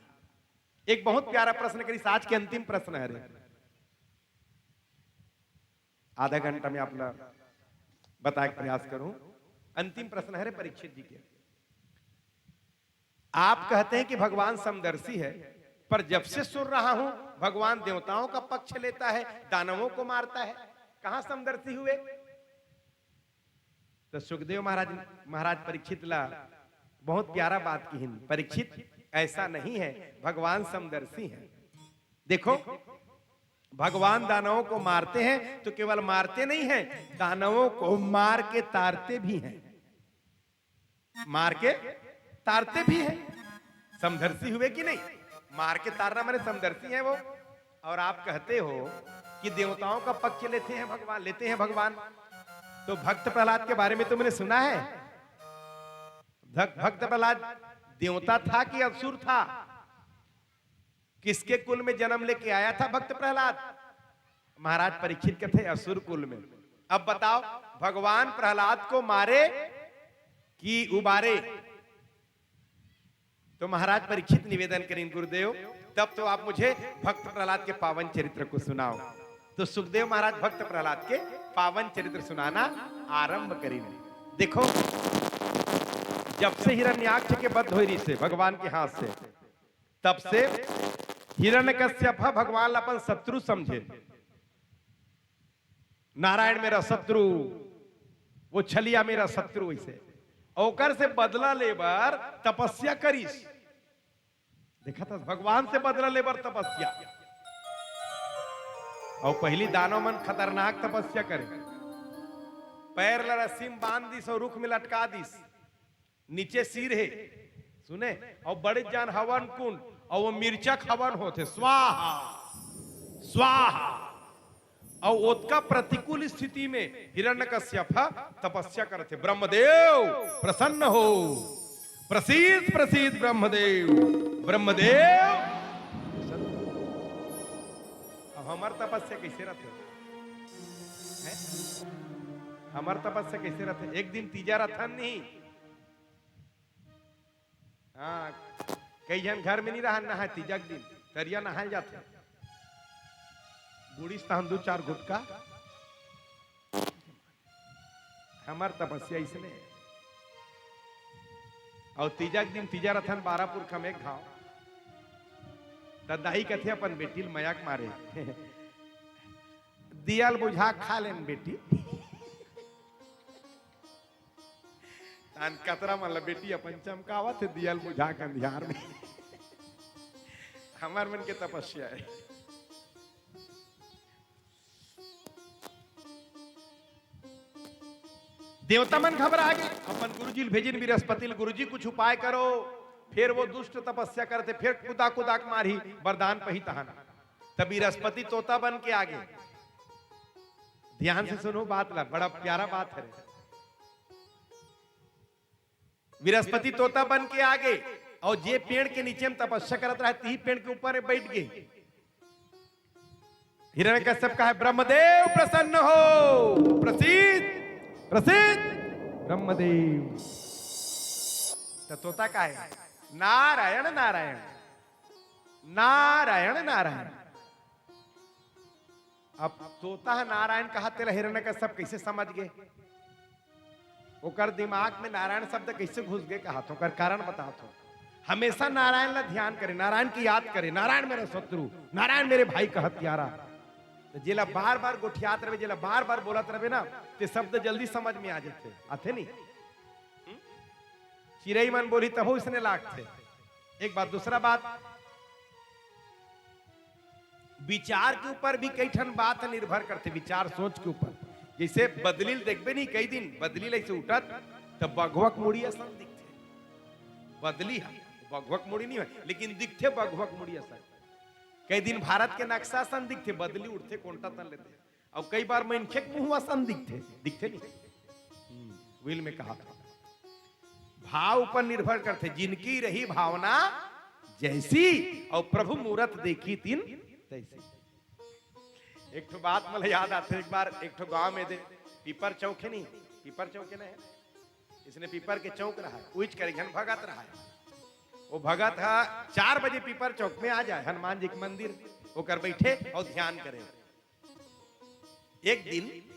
एक बहुत प्यारा प्रश्न करिस, आज के अंतिम प्रश्न हरे, आधा घंटा में आप ला बताए के प्रयास करूं। अंतिम प्रश्न हरे परीक्षित जी के। आप कहते हैं कि भगवान समदर्शी है, पर जब से सुन रहा हूं, भगवान देवताओं का पक्ष लेता है, दानवों को मारता है। कहां समदर्शी हुए? तो सुखदेव महाराज, महाराज परीक्षित ला बहुत प्यारा बात किहिन, "परीक्षित, ऐसा नहीं है, भगवान समदर्शी हैं। देखो, भगवान दानवों को मारते हैं तो केवल मारते नहीं हैं, दानवों को मार के तारते भी हैं।" मार के तारते भी हैं। समदर्शी हुए कि नहीं? मार के तारना माने समदर्शी है वो। और आप कहते हो कि देवताओं का पक्ष लेते हैं भगवान, लेते हैं भगवान। तो भक्त प्रहलाद के बारे में तुमने सुना है? भक-, भक्त प्रहलाद देवता था कि असुर था? किसके कुल में जन्म लेके आया था भक्त प्रहलाद? महाराज परीक्षित कहते हैं, "असुर कुल में।" अब बताओ, भगवान प्रहलाद को मारे कि उबारे? तो महाराज परीक्षित निवेदन करें, "गुरुदेव, तब तो आप मुझे भक्त प्रहलाद के पावन चरित्र को सुनाओ।" तो सुखदेव महाराज भक्त प्रहलाद के पावन चरित्र सुनाना आरंभ करें। देखो, जब से हिरण्याक्ष के बध होई रहिसे भगवान के हाथ से, तब से हिरण्यकश्यप ह भगवान ला अपन शत्रु समझे। नारायण मेरा शत्रु, वो छलिया मेरा शत्रु, वैसे ओकर से बदला लेबर तपस्या करिस। देखा था, भगवान से बदला लेबर तपस्या। अउ पहिली दानव मन खतरनाक तपस्या करे, पैर ला रस्सी में बांध दिस अउ रुख में लटका दिस। नीचे सिर हे, सुने, अउ बड़े जान हवन कुंड, अउ वो मिर्चा के हवन होथे, स्वाहा, स्वाहा। अउ ओतका प्रतिकूल स्थिति में हिरण्यकश्यप ह तपस्या करथे, "ब्रह्मदेव प्रसन्न हो, प्रसीद प्रसीद ब्रह्मदेव, ब्रह्मदेव प्रसन्न हो।" अब हमर तपस्या कैसे रथे? हैं? हमर तपस्या कैसे रथे? एक दिन तीजा रथन नहीं, हाँ, कई झन घर में नहीं रहन, नहाय तीजा के दिन तरिया नहाय जाथे। बूड़िस तहन दू चार घुटका, हमर तपस्या इसने। अउ तीजा के दिन, तीजा रथन बारा पुरखा में एक घाव, त दाई कथे अपन बेटी ल मया के मारे, "दिया ल बुझा के खा लेन बेटी।" तान कतरा मन ल बेटी अपन चमकावत हे, "दिया ल बुझा के अंधियार में।" हमर मन के तपस्या हे। देवता मन घबरा गे, अपन गुरुजी ल भेजिन, "बृहस्पति ल, गुरुजी कुछ उपाय करो।" फेर वो दुष्ट तपस्या करथे, फेर कुदा कुदा के मारही, वरदान पही तहान। त बृहस्पति तोता बन के आगे। ध्यान से सुनो बात ला, बड़ा प्यारा बात हे। बृहस्पति तोता बन के आगे, अउ जे पेड़ के नीचे में तपस्या करत रहे, तिही पेड़ के ऊपर बैठ गे। हिरण्यकश्यप कहे, "ब्रह्मदेव प्रसन्न हो, प्रसीद, प्रसीद ब्रह्मदेव।" त तोता कहे, "नारायण, नारायण, नारायण, नारायण।" अब तोता ह नारायण कहा, तेला हिरण्यकश्यप कइसे समझ गे? ओकर दिमाग में नारायण शब्द कइसे घुस गे कहा, तो ओकर कारण बता, तो हमेशा नारायण ला ध्यान करे, नारायण की याद करे, "नारायण मेरा शत्रु, नारायण मेरे भाई का हत्यारा।" त जेला बार बार गोठियात रहे, जेला बार बार बोलत रहे ना, ते शब्द जल्दी समझ में आ जाथे, आथे नहीं? हम्म? चिरई मन बोली तभो इसने लागथे। एक बात, दूसरा बात, विचार के ऊपर भी कई ठन बात निर्भर करथे, विचार सोच के ऊपर। जइसे बदली ल देखबे नहीं, कई दिन बदली ल अइसे उठत त बघवा के मुड़ी असन दिखथे। बदली ह बघवा के मुड़ी नहीं होय, लेकिन दिखथे बघवा के मुड़ी असन। कई दिन भारत के नक्शा असन दिखथे, बदली उठथे कोंटा तन लेथे। अउ कई बार मनखे के मुंह असन दिखथे, दिखथे नहीं? हम्म, विल में कहा था, भाव ऊपर निर्भर करथे, "जिनकी रही भावना जैसी, अउ प्रभु मूरत देखी तिन तैसी।" एक ठो बात मोला याद आथे, एक बार एक ठो गांव में दे पीपर चौक हे नहीं, पीपर चौक हे ना, इसने पीपर के चौक रहा है, उइच कर एक झन भगत रहा है। वो भगत हा चार बजे पीपर चौक में आ जाए, हनुमान जी के मंदिर, ओकर बैठे अउ ध्यान करे। एक दिन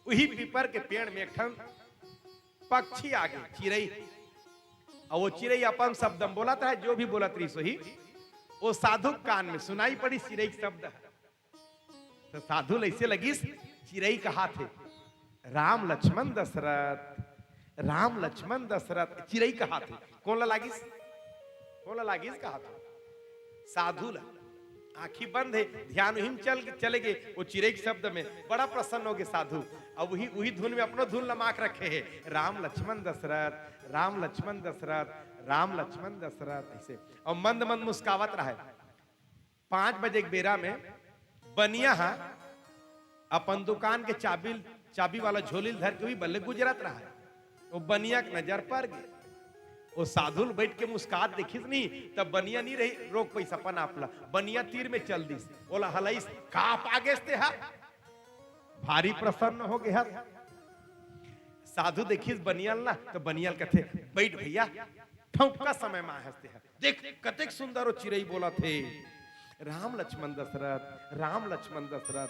उही पीपर के पेड़ में एक ठन पक्षी आ गे, चिरई। अउ वो चिरई अपन शब्द में बोलत रहे, जो भी बोलत रहिस होही, वो साधु के कान में सुनाई पड़ी चिरई के शब्द ह। त साधु ल अइसे लगिस, चिरई कहाथे, "राम लक्ष्मण दशरथ, राम लक्ष्मण दशरथ," चिरई कहाथे। कोन ला लागिस? कोन ला लागिस कहाथे? साधु ला। आंखी बंद हे, ध्यान उही में चल, चले गे, वो चिरई के शब्द में बड़ा प्रसन्न हो गे साधु। अब उही, उही धुन में अपनो धुन लमाक रखे हे, "राम लक्ष्मण दशरथ, राम लक्ष्मण दशरथ, राम लक्ष्मण दशरथ," अइसे। अउ मंद मंद मुस्कावत रहे। पाँच बजे के बेरा में बनिया हा अपन दुकान के चाबी, चाबी वाला झोली ल धर के उही बल्ले गुजरत रहा है। वो बनिया के नजर पर गे। वो साधु ल बैठ के मुस्कात देखिस नहीं, तब बनिया नहीं रही, रोक पाइस अपन आप ला। बनिया तीर में चल दिस, ओला हलाइस, "का पा गेस ते हा?" भारी प्रसन्न हो गे हस। साधु देखिस बनिया ल ना, तो बनिया ल कथे, "बैठ भैया, ठौका समय मा हस ते हा।" देख, कतेक सुंदर वो चिरई बोलत हे, "राम लक्ष्मण दशरथ, राम लक्ष्मण दशरथ।"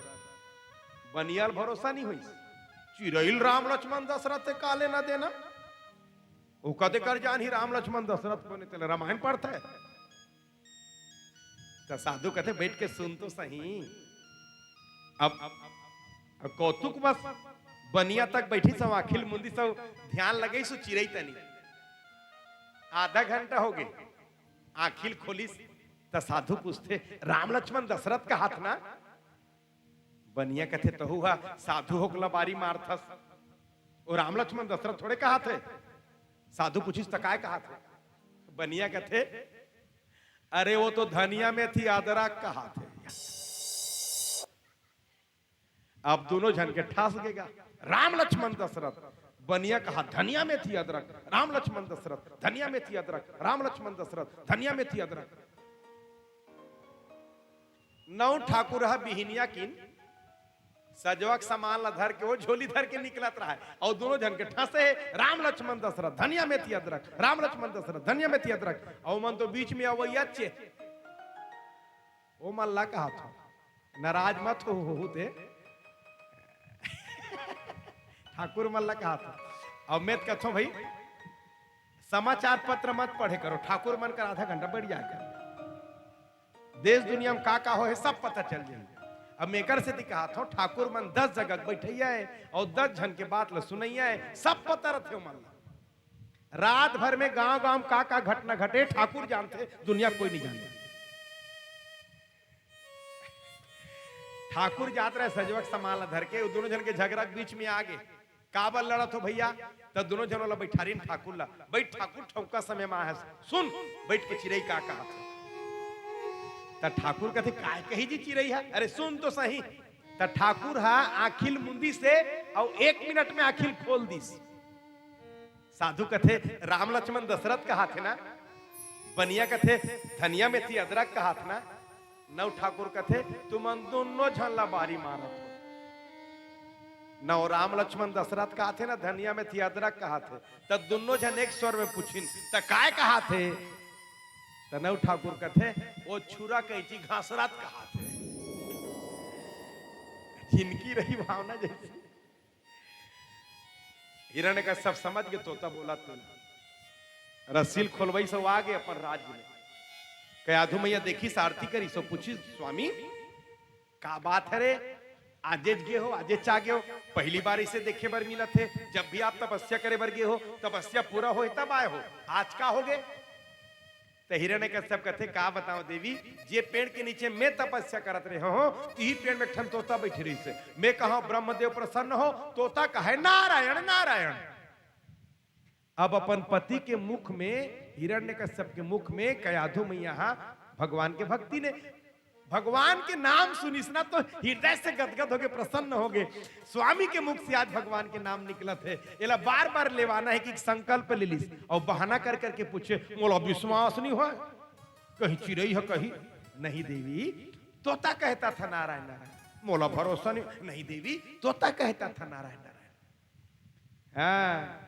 बनिया ल भरोसा नहीं होइस, चिरई ल राम लक्ष्मण दशरथ से का लेना देना? वो कदे कर जानही राम लक्ष्मण दशरथ कोन ए, तेला रामायण पढ़थे। त साधु कथे, "बैठ के सुन तो सही।" अब, अब, अब कौतुक बस बनिया तक बैठिस, आंखी ल मुंदिस, ध्यान लगाइस चिरई तनी। आधा घंटा हो गे, आंखी ल खोलिस, त साधु पूछथे, "राम लक्ष्मण दशरथ कहाथ ना?" बनिया कथे, "तहू हा साधु होके लबारी मारथस, वो राम लक्ष्मण दशरथ थोड़े कहाथे।" साधु पूछिस, "त काय कहाथे?" बनिया कथे, "अरे वो तो धनिया मेथी अदरक कहाथे।" अब दूनों झन के ठस गे गा। "राम लक्ष्मण दशरथ।" बनिया कहा, "धनिया मेथी अदरक।" "राम लक्ष्मण दशरथ, धनिया मेथी अदरक।" "राम लक्ष्मण दशरथ, धनिया मेथी अदरक।" नौ ठाकुर ह बिहिनिया किन सजवा के सामान ला धर के, वो झोली धर के निकलत रहा है, अउ दूनों झन के ठसे हे, "राम लक्ष्मण दशरथ, धनिया मेथी अदरक, राम लक्ष्मण दशरथ, धनिया मेथी अदरक।" अउ मन तो बीच में अवैया चे, ओ मन ला कहाथो, नाराज मत हो, हो, हो ते। ठाकुर मन ला कहाथो, अउ मैं त कथों भई, समाचार पत्र मत पढ़े करो, ठाकुर मन कर आधा घंटा बैठ जाए कर। देश दुनिया में का का होहे, सब पता चल जाही। अब मैं एकर सेती कहत हों, ठाकुर मन दस जगह बैठइया हे अउ दस झन के बात ल सुनइया हे, सब पता रथे ओमन ला। रात भर में गांव गांव में का का घटना घटे, ठाकुर जानथे, दुनिया कोई नहीं जानथे। ठाकुर जात रहे सजवक सामान ला धर के, वो दोनों झन के झगरा के बीच में आगे, काबर लड़त हो भैया? त दोनों झन ओला बैठारिन ठाकुर ला, "बैठ ठाकुर, ठौका समय में आए हस, सुन, बैठ के चिरई का कहत हे।" त ठाकुर कथे, "काय कही जी चिरई हे? अरे सुन तो सही।" त ठाकुर हा आँखी ल मुंदिस अउ एक मिनट में आँखी ल खोल दिस। साधु कथे, "राम लक्ष्मण दशरथ कहाथे ना?" बनिया कथे, "धनिया मेथी अदरक कहाथे ना?" नव ठाकुर कथे, "तुमन दोनों झन ला बारी मारत हो। नव राम लक्ष्मण दशरथ कहाथे ना, धनिया मेथी अदरक कहाथे।" त दोनों झन एक स्वर में पूछिन, "त काय कहाथे?" त नव ठाकुर कथे, "वो छुरा कैंची घासरत कहाथे।" जिनकी रही भावना जैसी। हिरण्यकश्यप समझ के तोता बोलत हे। रसील खोलवइस अउ आगे अपन राज्य में। कयाधु मैया देखिस, आरती करिस अउ पूछिस, "स्वामी, का बात हे रे? आजेच गे हो, आजेच आ गे हो। पहली बार इसे देखे बर मिलत हे। जब भी आप तपस्या करे बर गे हो, तपस्या पूरा होय तब आए हो। आज का होगे?" त हिरण्यकश्यप कथे, "का बताओं देवी, जे पेड़ के नीचे मैं तपस्या करत रहे हों, तिही पेड़ में एक ठन तोता बैठे रहिस हे। मैं कहों ब्रह्मदेव प्रसन्न हो, तोता कहे नारायण नारायण।" अब अपन पति के मुख में, हिरण्यकश्यप के मुख में कयाधु मैया हा भगवान के भक्ति ने, भगवान के नाम सुनिस ना तो हृदय से गदगद होगे, प्रसन्न होगे। स्वामी के मुख से आज भगवान के नाम निकलत हे, एला बार बार लेवाना हे कि संकल्प ले लिस। अउ बहाना कर करके पूछे, "मोला विश्वास नहीं होय, कहीं चिरई हे कहीं।" "नहीं देवी, तोता कहता था नारायण नारायण।" "मोला भरोसा नहीं।" "नहीं देवी, तोता कहता था नारायण नारायण।" हाँ,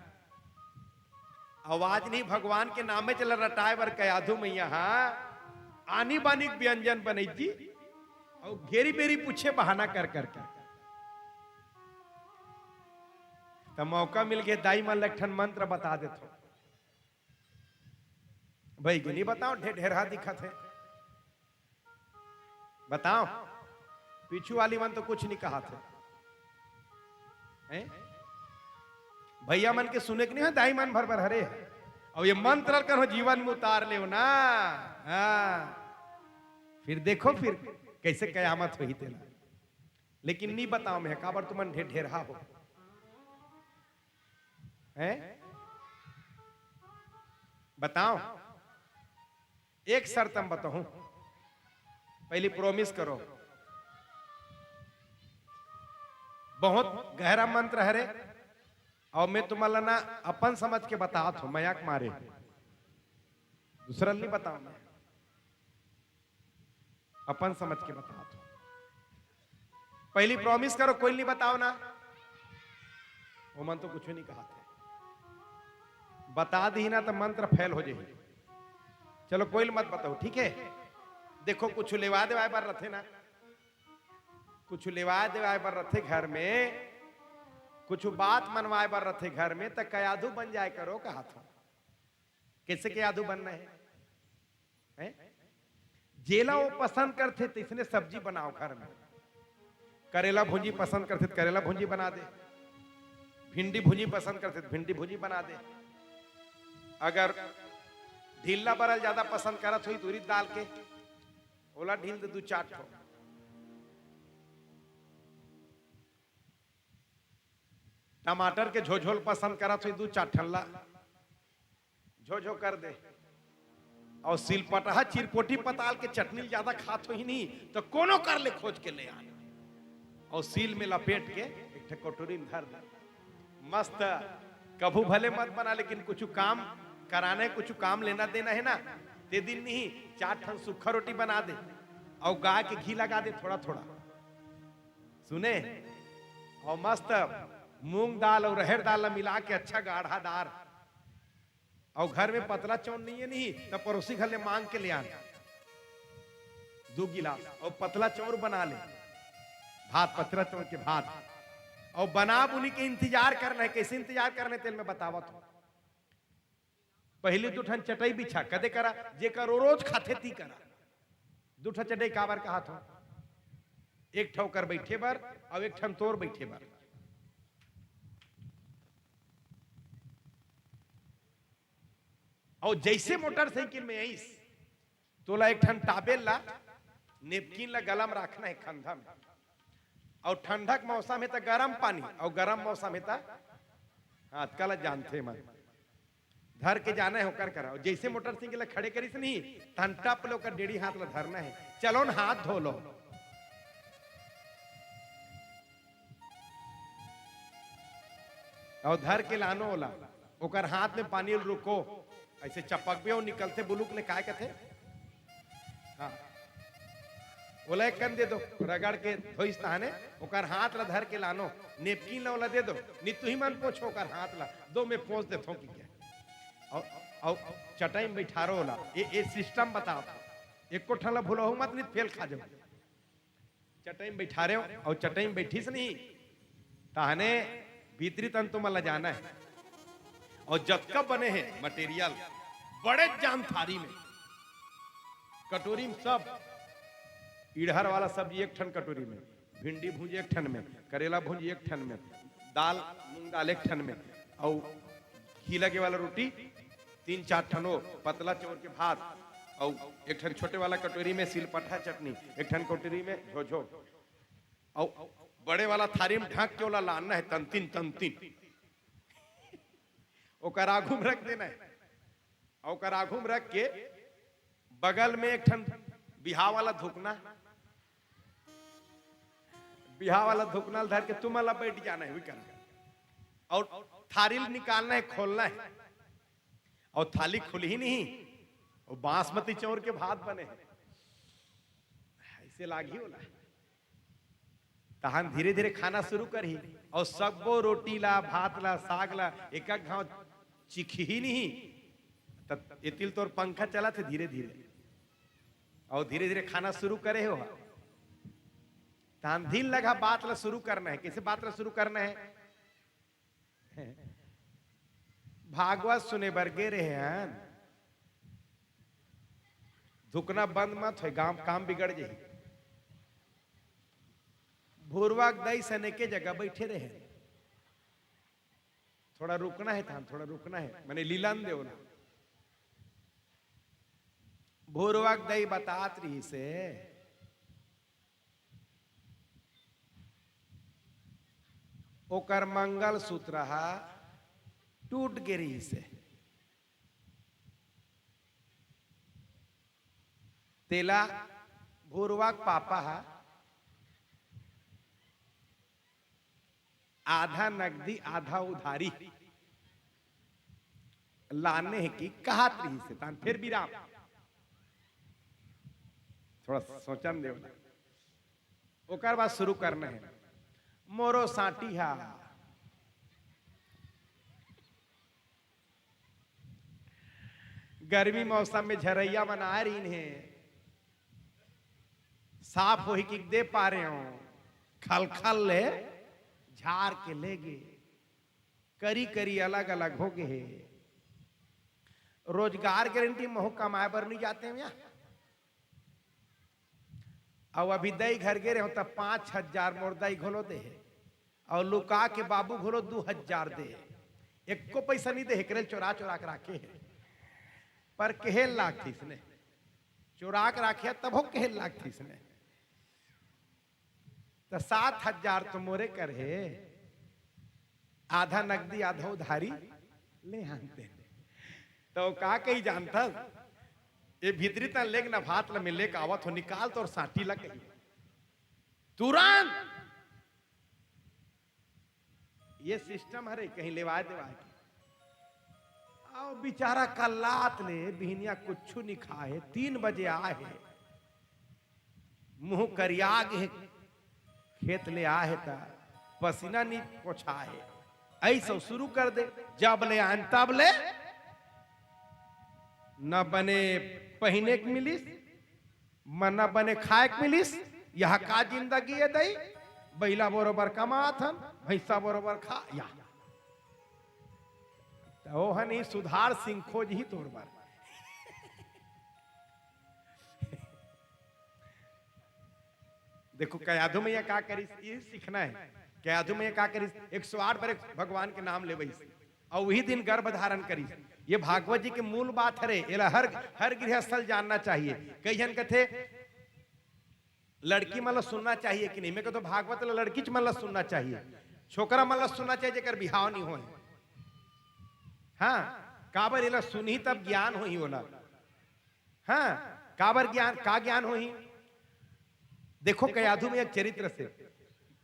आवाज नहीं, भगवान के नामे चला रटाए बर कयाधु मैया हा आनी बानी के व्यंजन बनई जी, अउ घेरी बेरी पूछे बहाना कर करके। त मौका मिल गे, दाई मन ल एक ठन मंत्र बता देथों। भाई के नहीं बताओ, ढे-, ढेरहा दिखत हे। बताओ, पीछू वाली मन तो कुछ नहीं कहाथे। हैं? भैया मन के सुने के नहीं हे, दाई मन भर भर हरे हे। अउ ये मंत्र ल करो जीवन में उतार लेव ना। हाँ। फिर देखो फिर कैसे कयामत होही तेला। लेकिन नहीं बताओ मैं, काबर तुमन ढे-, ढेरहा हो। हैं? बताओ। एक शर्त हम बताऊं, पहली promise करो। बहुत गहरा मंत्र हरे, अउ मैं तुमन ला ना अपन समझ के बतात हों, मया के मारे, दूसरा नहीं बताओं मैं, अपन समझ के बतात हों। पहली promise करो, कोई नहीं बताओ ना। ओमन तो कुछ नहीं कहाथे, बता दी ना तो मंत्र fail हो जाही। चलो, कोई ल मत बताओ, ठीक हे? देखो, कुछ लेवा देवाए बर रथे ना, कुछ लेवा देवाए बर रथे घर में, कुछ बात मनवाए बर रथे घर में, त कयाधु बन जाए करो कहाथों। कैसे कयाधु बनना हे? हैं? जेला वो पसंद करथे, तइसने सब्जी बनाओ घर में। करेला भुंजी पसंद करथे, त करेला भुंजी बना दे। भिंडी भुंजी पसंद करथे, त भिंडी भुंजी बना दे। अगर ढीला बरल ज्यादा पसंद करत होही, त उरीद दाल के, ओला ढील दे दू चार ठो। टमाटर के झोझोल पसंद करत होही, दू चार ठन ला झोझो कर दे। अउ सिलपटहा चिरपोटी पताल के चटनी ल ज्यादा खात होही नहीं, त कोनो कर ले खोज के ले आ। अउ सील में लपेट के एक ठे कटोरी में धर दे। मस्त, कभू भले मत बना, लेकिन कुछ काम कराना हे, कुछ काम लेना देना हे ना, ते दिन नहीं, चार ठन सूखा रोटी बना दे, अउ गाय के घी लगा दे थोड़ा थोड़ा। सुने, अउ मस्त मूंग दाल अउ रहेर दाल ला मिला के अच्छा गाढ़ा दार, अउ घर में पतला चाउर नहीं हे नहीं, त पड़ोसी घर ले मांग के ले आन दू गिलास, अउ पतला चाउर बना ले, भात, पतला चाउर के भात, अउ बना बुनी के इंतजार करना हे। कइसे इंतजार करना हे, तेला मैं बतावत हंव। पहिली दू ठन चटई बिछा, कदे करा, जेकर ओ रोज खाथे ती करा। दू ठन चटई काबर कहत हंव? एक ठन ओकर बइठे बर, अउ एक ठन तोर बइठे बर। अउ जइसे मोटरसाइकिल में आइस, तोला एक ठन towel ला, napkin ला गला म राखना हे, कंधा म। अउ ठंडा के मौसम हे त गरम पानी, अउ गरम मौसम हे त, हाँ, अतका ला जानथे मन, धर के जाना हे ओकर करा। अउ जइसे मोटरसाइकिल ला खड़े करिस नहीं, तहन टप ले ओकर डेड़ी हाथ ला धरना हे, चलो न हाथ धो लो। अउ धर के लानो ओला, ओकर हाथ में पानी ल रोको, अइसे चपकबे अउ निकलथे बुलुक ले, काय कथे? हाँ, ओला एक कन दे दो, रगड़ के धोइस तहाने, ओकर हाथ ला धर के लानो, napkin ला ओला दे दो, नी तुही मन पोछो ओकर हाथ ला, दो मैं पोंछ देथों कि क्या? अउ, अउ चटई में बइठारो ओला, ए, ए system बतावत हंव, एको ठन ला भुलाहू मत, नी त फेल खा जाहू। चटई में बइठारे हंव, अउ चटई में बइठिस नहीं, तहाने भीतरी तन तुमन ला जाना हे। अउ जतका बने हे material, बड़े जान थारी में, कटोरी में सब, इड़हर वाला सब्जी एक ठन कटोरी में, भिंडी भूंजी एक ठन में, करेला भूंजी एक ठन में, दाल, मूंग दाल एक ठन में, अउ घी लगे वाला रोटी तीन चार ठन, ओ पतला चाउर के भात, अउ एक ठन छोटे वाला कटोरी में सिलपटहा चटनी, एक ठन कटोरी में झोझो, अउ बड़े वाला थारी में ढक के ओला लानना हे, तंतिन तंतिन। ओकर आगू में रख देना हे, अउ ओकर आगू में रख के बगल में एक ठन बिहाव वाला धुकना, बिहाव वाला धुकना ल धर के तुमन ला बइठ जाना हे, उही करा। अउ थारी ल निकालना हे, खोलना हे, अउ थारी खुलही नहीं, अउ बासमती चाउर के भात बने हे, अइसे लागही ओला। तहान धीरे-धीरे खाना शुरू करही, अउ सब्बो रोटी ला, भात ला, साग ला एक-एक घांव चिखही नहीं, त एती ल तोर पंखा चलत हे धीरे-धीरे, अउ धीरे-धीरे खाना शुरू करे हे। तहान धिन लगा बात ला शुरू करना हे। कइसे बात ला शुरू करना हे? भागवत सुने बर गे रेहेन, धुकना बंद मत होय, गांव काम बिगड़ जाही। भुरवा के दाई सन एके जगह बइठे रेहेन, थोड़ा रुकना हे तहान, थोड़ा रुकना हे, मने लीलन देवना। भुरवा के दाई बतात रहिसे, ओकर मंगलसूत्र ह टूट गे रहिसे। तेला भुरवा के पापा ह आधा नगदी आधा उधारी लाने हे कि कहत रहिसे, तहान फेर विराम। थोड़ा सोचन देव ना। ओकर बाद शुरू करना हे, मोरो साटी हा। गर्मी मौसम में झरइया मन आए रहिन हे, साफ होही कि दे पारे हो, खलखल ले झार के ले गे, करी करी अलग अलग हो गे हे। रोजगार गारंटी महू कमाए बर नहीं जाते हैं या? अउ अभी दई घर गे रहे हो तब पांच हजार मोर दई घलो दे हे, अउ लुका के बाबू घलो दू हजार दे हे। एको पैसा नहीं दे हे, एकरे चोरा चोरा के राखे हे। पर कहे लागथिस ने, चोरा के राखे तभो कहे लागथिस ने। त सात हजार तो मोरे कर हे, आधा नगदी आधा उधारी ले आनते। तो का कही जानथस, ए भीतरी तन लेग न भात ल मिले का आवत हो, निकाल तोर साटी ल कही तुरंत। ये सिस्टम हरे कहीं लेवाए देवाए के। अउ बेचारा कल्लात ले बिहनिया कुछु नहीं खाए, तीन बजे आए हे, मुंह करिया गे हे, खेत ले आए हे त पसीना नहीं पोछाए हे। अइसे शुरू कर दे, जब ले आन तब ले न बने पहिने के मिलिस, मन न बने खाए के मिलिस। यह का जिंदगी हे दई, बइला बरोबर कमात हन, भैंसा बरोबर खा या। त ओहन ही सुधार सिंह खोजही तोर बर। देखो, कयाधु मैया का करिस, ये सीखना है। कयाधु मैया का करिस, एक सौ आठ बार एक भगवान के नाम लेवइस, अउ वही दिन गर्भ धारण करिस। ये भागवत जी के मूल बात हरे, एला हर, हर गृहस्थ ल जानना चाहिए। कई झन कथे, लड़की मन ल सुनना चाहिए कि नहीं? मैं कहथों, भागवत ल लड़कीच मन ल सुनना चाहिए, छोकरा मन ल सुनना चाहिए, जेकर बिहाव नहीं होय। हाँ, काबर एला सुनही तब ज्ञान होही ओला। हाँ, काबर ज्ञान, का ज्ञान होही? देखो, कयाधु मैया के चरित्र से,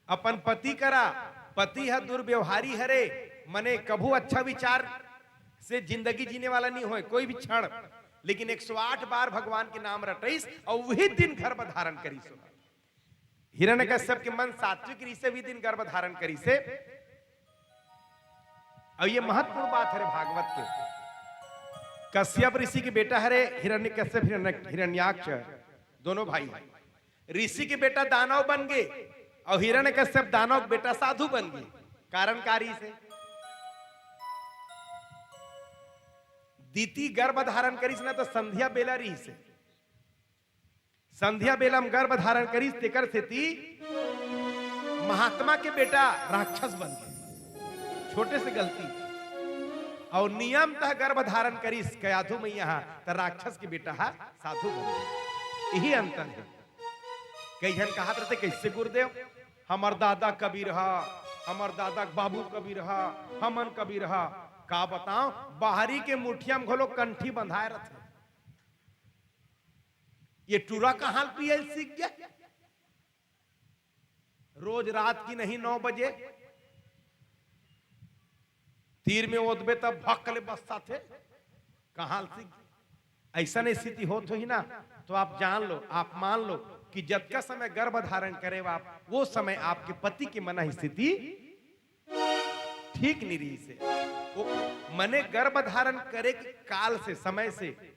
अपन पति करा, पति ह दुर्व्यवहारी हरे, मने कभू अच्छा विचार से जिंदगी जीने वाला नहीं होय कोई भी क्षण, लेकिन एक सौ आठ बार भगवान के नाम रटइस अउ वही दिन गर्भ धारण करिस। हिरण्यकश्यप के मन सात्विक रिहिसे, वही दिन गर्भ धारण करिसे। अउ ये महत्वपूर्ण बात हरे भागवत के। कश्यप ऋषि के बेटा हरे हिरण्यकश्यप, हिरण्य-, हिरण्याक्ष, दोनों भाई। ऋषि के बेटा दानव बन गे अउ हिरण्यकश्यप दानव के बेटा साधु बन गे। कारण का रिहिसे? दीति गर्भ धारण करिस ना, त संध्या बेला रिहिसे। संध्या बेला म गर्भ धारण करिस, तेकर सेती महात्मा के बेटा राक्षस बन गे। छोटे से गलती। अउ नियमतः गर्भ धारण करिस कयाधु मैया ह, त राक्षस के बेटा ह साधु बन गे। यही अंतर हे। कई झन कहत रहिथे, "कइसे गुरुदेव? हमर दादा कबीर ह, हमर दादा के बाबू कबीर ह, हमन कबीर ह।" का बताओं, बाहरी के मुठिया म घलो कंठी बंधाय रथे। ये टूरा कहाँ ल पियल सीख गे? रोज रात की नहीं नौ बजे तीर में ओदबे तब भक ले बस्साथे। कहाँ ल सीख गे? अइसन स्थिति होत होही ना, तो आप जान लो, आप मान लो कि जतका समय गर्भ धारण करे आप, वो समय आपके पति के मन स्थिति ठीक नहीं रिहिसे। वो मने गर्भ धारण करे के काल से, समय से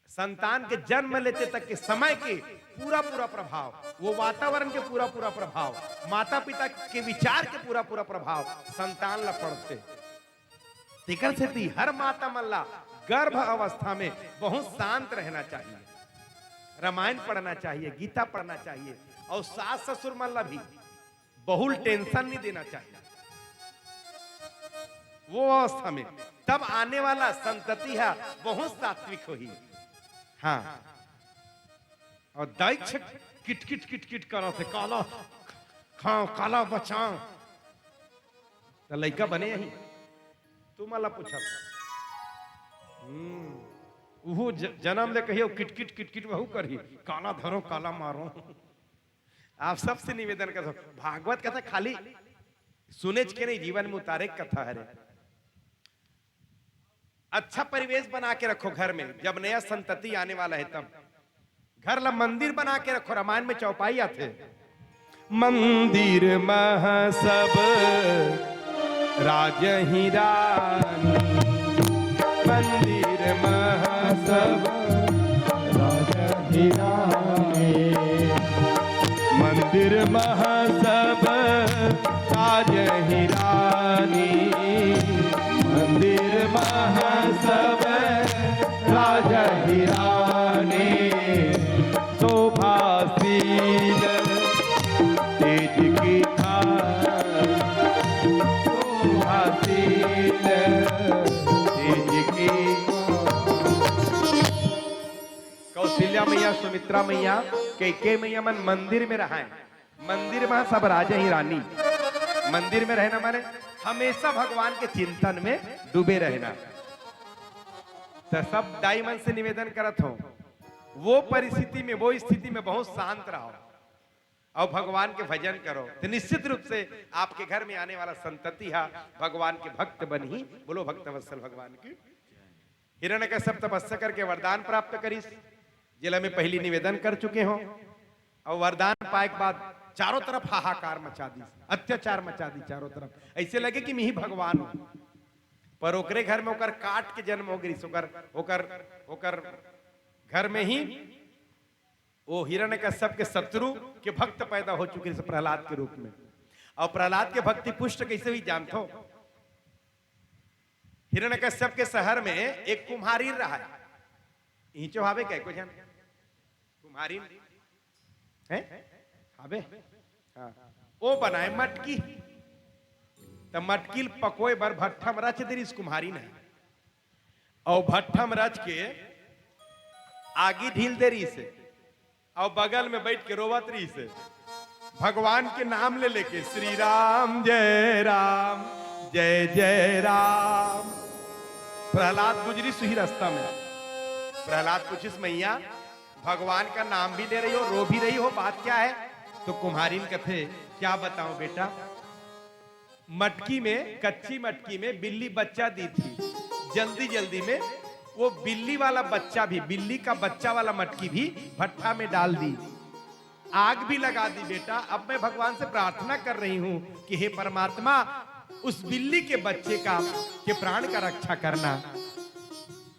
संतान के जन्म लेते तक के समय के पूरा पूरा प्रभाव, वो वातावरण के पूरा पूरा प्रभाव, माता पिता के विचार के पूरा पूरा प्रभाव संतान ला पड़थे। तेकर सेती हर माता मन ला गर्भ अवस्था में बहुत शांत रहना चाहिए, रामायण पढ़ना चाहिए, गीता पढ़ना चाहिए, अउ सास ससुर मन ला भी बहुल tension नहीं देना चाहिए। वो अवस्था में तब आने वाला संतति ह बहुत सात्विक होही। हाँ, अउ दाई छे किटकिट किटकिट करथे, "काला खाओ, काला बचाओ।" त लइका बने ही, तुमन ला पूछत। हम्म, उहू ज-, जनम ले कहियो किटकिट किटकिट वहू करही, "काला धरो, काला मारो।" आप सबसे निवेदन करथों, भागवत कथा खाली सुनेच के नहीं, जीवन में उतारे के कथा हरे। अच्छा परिवेश बना के रखो घर में, जब नया संतति आने वाला है तब। घर ला मंदिर बना के रखो, रामायण में चौपाई आथे। मंदिर मह सब राजहि रानी, मंदिर मह सब राजहि रानी, मंदिर मह सब राजहि रानी, मंदिर मह सब राजहि रानी, शोभाशील तेज की थान, शोभाशील तेज की। कौशल्या मैया, सुमित्रा मैया, कैके मैया मन मंदिर में रहाय। मंदिर में सब राजहि रानी, मंदिर में रहना माने हमेशा भगवान के चिंतन में डूबे रहना। तो सब दाई मन से निवेदन करत हों, वो परिस्थिति में, वो स्थिति में बहुत शांत रहो अउ भगवान के भजन करो, तो निश्चित रूप से आपके घर में आने वाला संतति हा भगवान के भक्त बनही। बोलो भक्तवत्सल भगवान की। हिरण्यकश्यप तपस्या करके वरदान प्राप्त करिस, जेला मैं पहली निवेदन कर चुके हों। अउ वरदान पाए के बाद चारों तरफ हाहाकार मचा दिस, अत्याचार मचा दिस चारों तरफ, अइसे लगे कि मिही भगवान हों। पर ओकरे घर में ओकर काट के जन्म हो गिस, ओकर, ओकर, ओकर घर में ही वो हिरण्यकश्यप के शत्रु के भक्त पैदा हो चुके रिहिस प्रहलाद के रूप में। अउ प्रहलाद के भक्ति पुष्ट कइसे होइस जानथो? हिरण्यकश्यप के शहर में एक कुम्हारिन रहय। इहिंचो हावे कय को झन? कुम्हारिन? हैं? हावे? हाँ। ओ बनाय मटकी। त मटकी ल पकोय बर भट्ठा म रच दे रिहिस कुम्हारिन ह। अउ भट्ठा म रच के आगी ढील दे रिहिस हे। अउ बगल में बइठ के रोवत रिहिस हे। भगवान के नाम ले लेके, "श्री राम, जय राम, जय जय राम।" प्रहलाद गुजरिस उही रस्ता में। प्रहलाद पूछिस, "मइया, भगवान का नाम भी ले रही हो, रो भी रही हो, बात क्या है?" तो कुम्हारिन कथे, "क्या बताऊं बेटा, मटकी में, कच्ची मटकी में बिल्ली बच्चा दी थी। जल्दी जल्दी में वो बिल्ली वाला बच्चा भी, बिल्ली का बच्चा वाला मटकी भी भट्ठा में डाल दी, आग भी लगा दी बेटा। अब मैं भगवान से प्रार्थना कर रही हूँ कि हे परमात्मा, उस बिल्ली के बच्चे का, के प्राण का रक्षा करना।"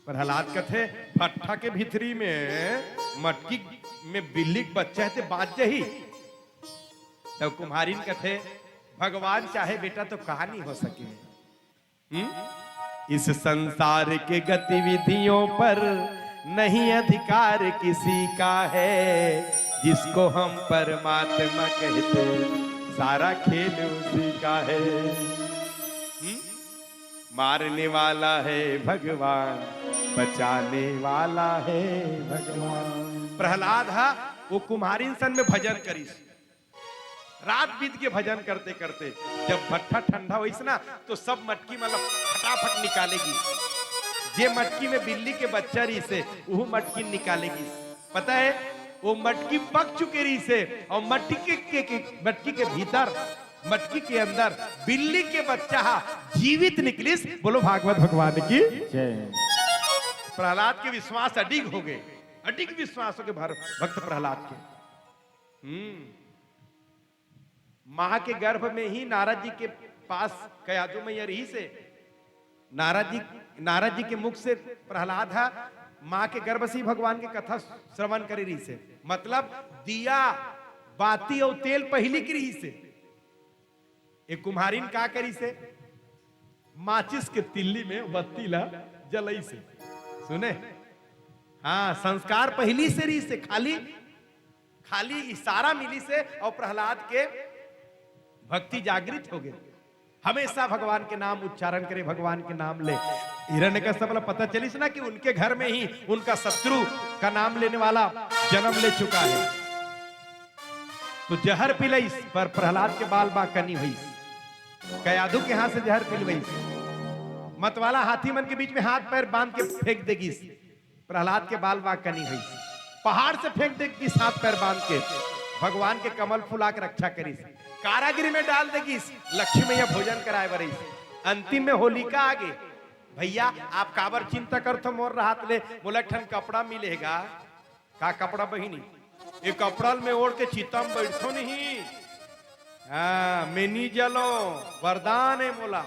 प्रहलाद कथे, "भट्ठा के भीतरी में मटकी में बिल्ली के बच्चा हे ते बाँच जही।" तब कुम्हारिन कथे, "भगवान चाहे बेटा तो का नहीं हो सके।" हम्म? "इस संसार के गतिविधियों पर नहीं अधिकार किसी का है, जिसको हम परमात्मा कहते, सारा खेल उसी का है।" हम्म? "मारने वाला है भगवान, बचाने वाला है भगवान।" प्रहलाद हा वो कुम्हारिन सन में भजन करिस। रात बीत के भजन करते करते जब भट्ठा ठंडा होइस ना, तो सब मटकी मतलब फटाफट निकाले गिस। जे मटकी में बिल्ली के बच्चा रिहिस हे, उहू मटकी निकाले गिस। पता है, वो मटकी पक चुके रिहिस हे अउ मटकी के, के, के, मटकी के भीतर, मटकी के अंदर बिल्ली के बच्चा हा जीवित निकलिस। बोलो भागवत भगवान की। जय। प्रहलाद के विश्वास अडिग हो गे, अडिग विश्वास हो गे भर-, भक्त प्रहलाद के। हम्म। माँ के गर्भ में ही नारद जी के पास कयाधु मैया रिहिस हे। नारद जी, नारद जी के मुख से प्रहलाद हा माँ के गर्भ से ही भगवान के कथा श्रवण करे रिहिस हे। मतलब दिया, बाती अउ तेल पहिली के रिहिस हे। ए कुम्हारिन का करिस हे? माचिस के तिल्ली में बत्ती ला जलइस हे। सुने? हाँ, संस्कार पहिली से रिहिस हे, खाली, खाली इशारा मिलिस हे अउ प्रहलाद के भक्ति जागृत हो गे। हमेशा भगवान के नाम उच्चारण करे, भगवान के नाम ले। हिरण्यकश्यप ला पता चलिस ना कि उनके घर में ही उनका शत्रु का नाम लेने वाला जन्म ले चुका है। तो जहर पिलइस, पर प्रहलाद के बाल बांका नी होइस। कयाधु के हाथ से जहर पिलवइस। मतवाला हाथी मन के बीच में हाथ पैर बांध के फेंक दे गिस। प्रहलाद के बाल बांका नी होइस। पहाड़ से फेंक दे गिस हाथ पैर बांध के। भगवान के कमल फुला के रक्षा करिस। कारागृह में डाल दे गिस। लक्ष्मी मैया भोजन कराए बर आइस। अंतिम में होलिका आ गे। भैया, आप काबर चिंता करथो मोर रहत ले? मोला एक ठन कपड़ा मिलेगा। का कपड़ा बहिनी? ए कपड़ा ल मैं ओढ़ के चिता म बइठथों नहीं। हाँ, मैं नी जलों, वरदान हे मोला।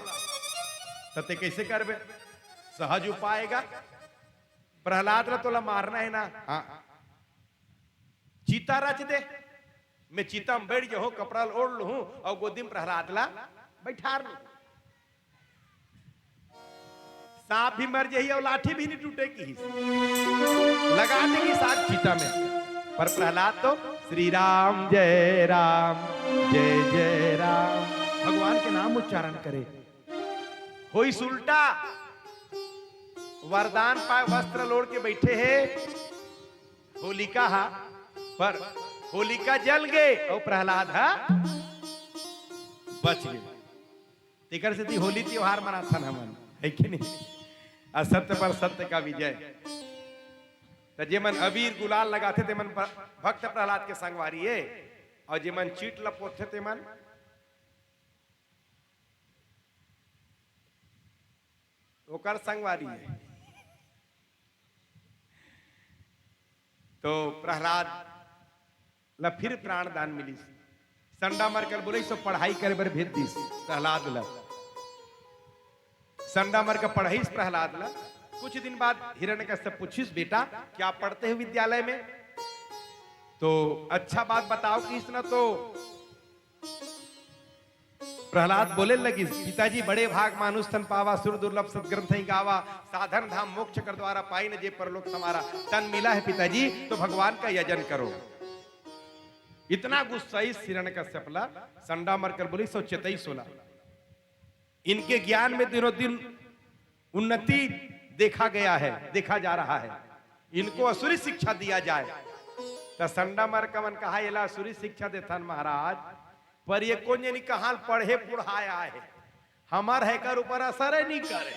त तें कइसे करबे? सहज उपाय हे गा। प्रहलाद ला तोला मारना हे ना? हाँ। चिता रच दे, मैं चिता म बइठ जहूं, कपड़ा ल ओढ़ लूहूं अउ गोदी म प्रहलाद ला बइठार लूहूं। सांप भी मर जही अउ लाठी भी नी टूटे किहिस। लगा दे गिस आग चिता में। पर प्रहलाद तो श्री राम जय राम, जय जय राम, भगवान के नाम उच्चारण करे। होइस उल्टा, वरदान पाए वस्त्र ल ओढ़ के बइठे हे होलिका हा, पर होलिका जल गे अउ प्रहलाद हा बच गे। तेकर सेती होली त्योहार मनाथन हमन, हे कि नहीं? असत्य पर सत्य का विजय। त जेमन अबीर गुलाल लगाथे तेमन प-, भक्त प्रहलाद के संगवारी ए, अउ जेमन चीट ल पोथथे तेमन ओकर संगवारी ए। तो प्रहलाद ला फिर प्राण दान मिलिस। संडामरकर बोले, "सो पढ़ाई करे बर भेज दिस प्रहलाद ला।" संडामरकर पढ़ाइस प्रहलाद ला। कुछ दिन बाद हिरण्यकश्यप पूछिस, "बेटा, क्या पढ़ते हो विद्यालय में? तो अच्छा बात बताओ।" किहिस ना तो प्रहलाद बोले लगिस, पिताजी, बड़े भाग मानुष तन पावा, सुर दुर्लभ सदग्रंथ ही गावा, साधन धाम मोक्ष कर द्वारा, पाई न जे परलोक समारा। तन मिला है पिताजी, तो भगवान का यजन करो। इतना गुस्सा इस हिरण्यकश्यप ला, संडा मरकर बोली, सो चेतई सोला। इनके ज्ञान में दिनों दिन उन्नति देखा गया है, देखा जा रहा है, इनको असुरी शिक्षा दिया जाए। त संडा मरकर मन कहा, एला असुरी शिक्षा देथन महाराज, पर ये कोन जनी कहाँ पढ़े पुढ़ाय आय हे, हमर हेकर ऊपर असर नहीं करे।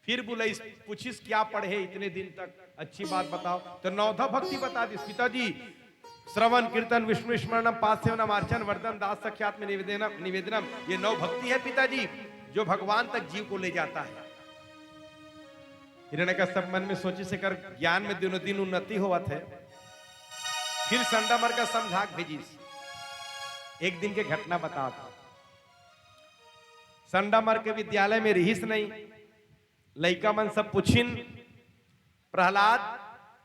फिर बोला, इस पूछिस, क्या पढ़े इतने दिन तक, अच्छी बात बताओ। तो नवधा भक्ति बता दिस, पिताजी, श्रवण कीर्तन विष्णु स्मरणम पाद सेवनम अर्चन वर्धन दास सख्यात्म निवेदनम निवेदनम, ये नौ भक्ति है पिताजी, जो भगवान तक जीव को ले जाता है। हिरण्यकश्यप मन में सोचिस, एकर ज्ञान में दिनों दिन उन्नति होवत है। फिर संडा मरकर समझा के भेजिस। एक दिन के घटना बतात हंव। संडा मरकर विद्यालय में रिहिस नहीं, लइका मन सब पूछिन, प्रहलाद,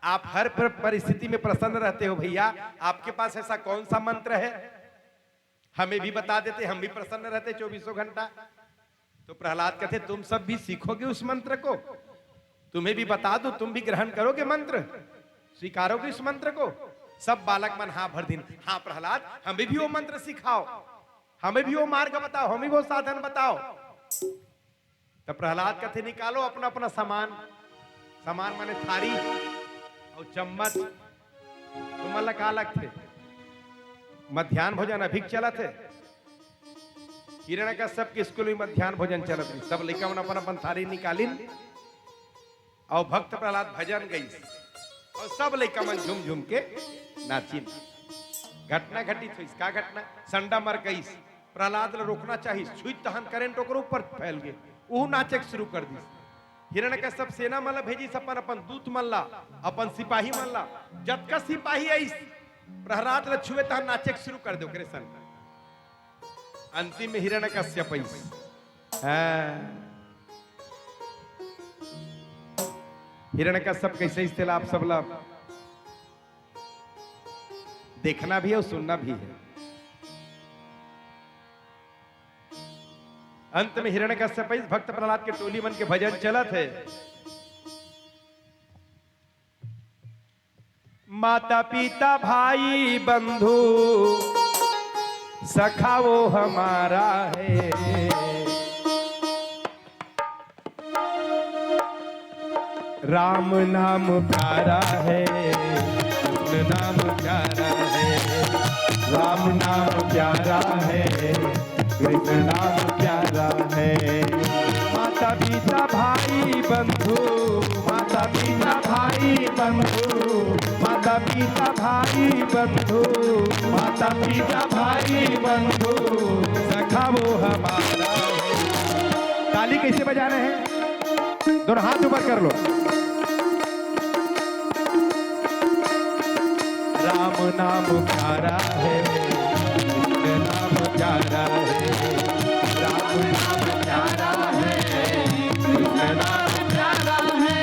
आप हर प्र-, परिस्थिति में प्रसन्न रहते हो भैया, आपके पास ऐसा कौन सा मंत्र है, हमें भी बता देते, हम भी प्रसन्न रहते चौबीसों घंटा। तो प्रहलाद कहते, तुम सब भी सीखोगे उस मंत्र को, तुम्हें भी बता दूं, तुम भी ग्रहण करोगे मंत्र, स्वीकारोगे उस मंत्र को? सब बालक मन हाँ भर दिन, हाँ प्रहलाद, हमें भी वो मंत्र सिखाओ, हमें भी वो मार्ग बताओ, हमें भी वो साधन बताओ। तो प्रहलाद कहते, निकालो अपना अपना सामान, सामान माने थारी और चम्मच, तुमन ला का लगथे? मध्यान्ह भोजन अभी चलत हे। हिरण्यकश्यप के स्कूल में मध्यान्ह भोजन चलत रहिस, सब लइका मन अपन अपन थारी निकालिन और भक्त प्रहलाद भजन गइस और सब लइका मन झूम झूम के नाचिन। घटना घटित होइस। का घटना? संडा मर गइस। प्रहलाद ला रोकना चाहिस, छुइत तहन करंट ओकरो ऊपर फैल गे, उहू नाचे के शुरू कर दिस। हिरण्यकश्यप सेना मन ला भेजिस, अपन अपन दूत मन ला, अपन सिपाही मन ला, जतका सिपाही आइस, प्रहलाद ला छुए तहन नाचे के शुरू कर दे ओकरे संग। अंतिम में हिरण्यकश्यप आइस। हाँ। हिरण्यकश्यप कैसे आइस तेला आप सब ला देखना भी है और सुनना भी है। अंत में हिरण्यकश्यप आइस, भक्त प्रहलाद के टोली मन के भजन चलत हे। माता पिता भाई बंधु सखा वो हमारा है। राम नाम प्यारा है, कृष्ण नाम प्यारा है। राम नाम प्यारा है, कृष्ण नाम प्यारा है। माता पिता भाई बंधु, माता पिता भाई बंधु, माता पिता भाई बंधु, माता पिता भाई बंधु सखा वो हमारा है। ताली कैसे बजाना है? दोनों हाथ ऊपर कर लो। राम नाम प्यारा है, कृष्ण नाम प्यारा है। राम नाम प्यारा है, कृष्ण नाम प्यारा है।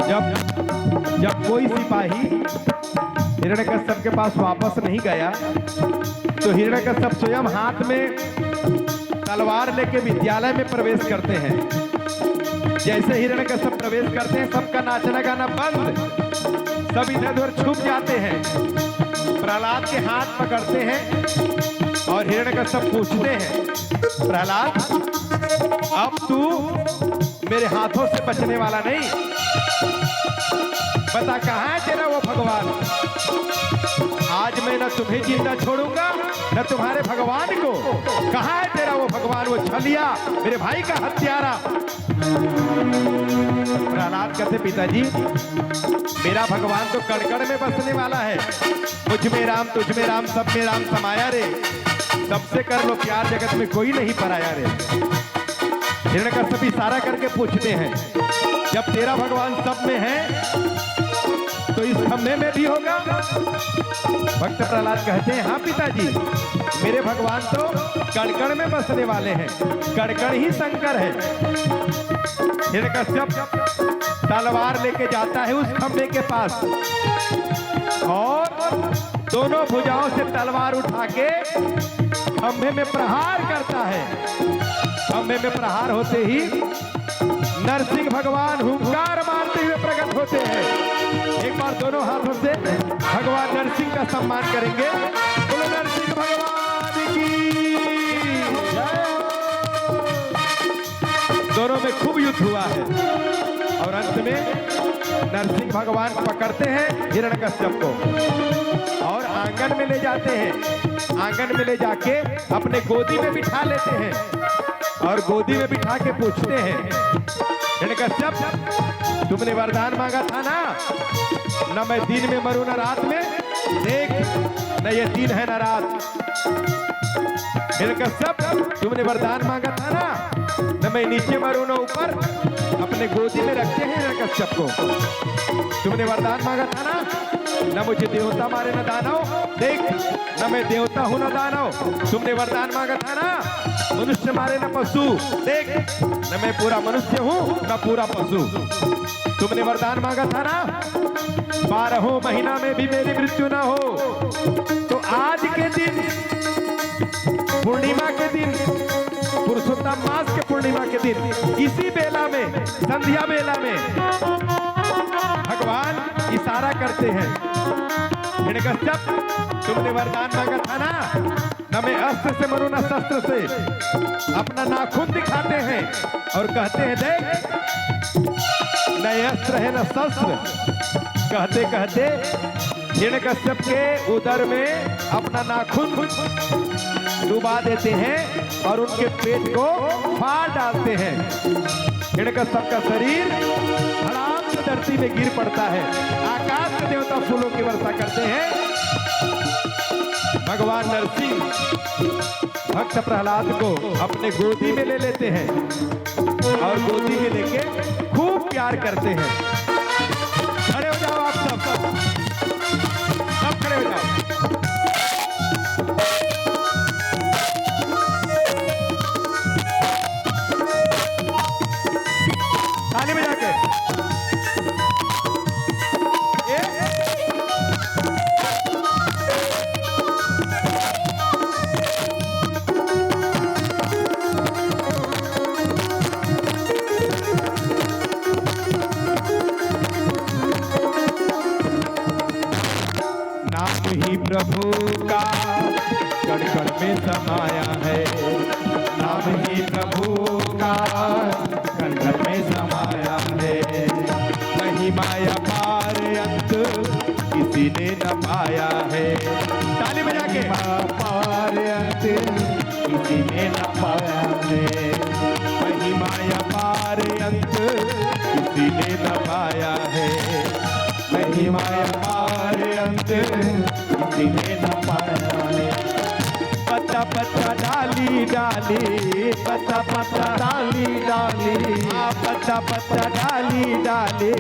जब, जब कोई सिपाही हिरण्यकश्यप के पास वापस नहीं गया, तो हिरण्यकश्यप स्वयं हाथ में तलवार लेके विद्यालय में प्रवेश करते हैं। जैसे हिरण्यकश्यप प्रवेश करते हैं, सबका नाचना गाना बंद, सब इधर उधर छुप जाते हैं। प्रहलाद के हाथ पकड़ते हैं और हिरण्यकश्यप पूछते हैं, प्रहलाद, अब तू मेरे हाथों से बचने वाला नहीं। बता, कहाँ है तेरा वो भगवान? आज मैं न तुम्हें जिंदा छोड़ूंगा, न तुम्हारे भगवान को। कहाँ है तेरा वो भगवान, वो छलिया, मेरे भाई का हत्यारा? प्रहलाद कहते, पिताजी, मेरा भगवान तो कण कण में बसने वाला है। मुझ में राम, तुझ में राम, सब में राम समाया रे। सबसे कर लो प्यार, जगत में कोई नहीं पराया रे। हिरण्यकश्यप इशारा करके पूछते हैं, जब तेरा भगवान सब में है तो इस खंभे में भी होगा? भक्त प्रहलाद कहते हैं, हाँ पिताजी, मेरे भगवान तो कण कण में बसने वाले हैं, कण कण ही शंकर है। हिरण्यकश्यप तलवार लेके जाता है उस खंभे के पास और दोनों भुजाओं से तलवार उठा के खंभे में प्रहार करता है। खंभे में प्रहार होते ही नरसिंह भगवान हुंकार मारते हुए प्रकट होते हैं। एक बार दोनों हाथों से भगवान नरसिंह का सम्मान करेंगे। बोलो नरसिंह भगवान की जय। दोनों में खूब युद्ध हुआ है और अंत में नरसिंह भगवान पकड़ते हैं हिरण्यकश्यप को और आंगन में ले जाते हैं। आंगन में ले जाके अपने गोदी में बिठा लेते हैं और गोदी में बिठा के पूछते हैं, हिरण्यकश्यप, तुमने वरदान मांगा था ना, न मैं दिन में मरूं ना रात में। देख, न ये दिन है ना रात। हिरण्यकश्यप, तुमने वरदान मांगा था ना, न मैं नीचे मरूं ना ऊपर। अपने गोदी में रखते हैं हिरण्यकश्यप को। तुमने वरदान मांगा था ना, न मुझे देवता मारे ना दानव। देख, न मैं देवता हूँ ना दानव। तुमने वरदान मांगा था ना, मनुष्य मारे ना पशु। देख, न मैं पूरा मनुष्य हूँ ना पूरा पशु। तुमने वरदान मांगा था ना, बारहों महीना में भी मेरी मृत्यु ना हो। तो आज के दिन, पूर्णिमा के दिन, पुरुषोत्तम मास के पूर्णिमा के दिन, इसी बेला में, संध्या बेला में भगवान इशारा करते हैं, हिरण्यकश्यप, तुमने वरदान मांगा था ना, न मैं अस्त्र से मरूं ना शस्त्र से। अपना नाखून दिखाते हैं और कहते हैं, देख, न ये अस्त्र है ना शस्त्र। कहते कहते हिरण्यकश्यप के उदर में अपना नाखून डुबा देते हैं और उनके पेट को फाड़ डालते हैं। हिरण्यकश्यप का शरीर धड़ाम से धरती में गिर पड़ता है। आकाश के देवता फूलों की वर्षा करते हैं। भगवान नरसिंह भक्त प्रहलाद को अपने गोदी में ले लेते हैं और गोदी में लेके खूब प्यार करते हैं। खड़े हो जाओ आप सब, सब खड़े हो जाओ। ताली बजा के। ए? नाम ही प्रभु का कण कण में समाया है। नाम ही प्रभु का कण कण में समाया है। महिमा अपार अंत किसी ने न पाया है। ताली बजा के। महिमा अपार अंत किसी ने न पाया है। महिमा अपार अंत किसी ने न पाया है। महिमा अपार अंत किसी ने न पाया है। पत्ता पत्ता डाली डाली, पत्ता पत्ता डाली डाली, हाँ, पत्ता पत्ता डाली डाली,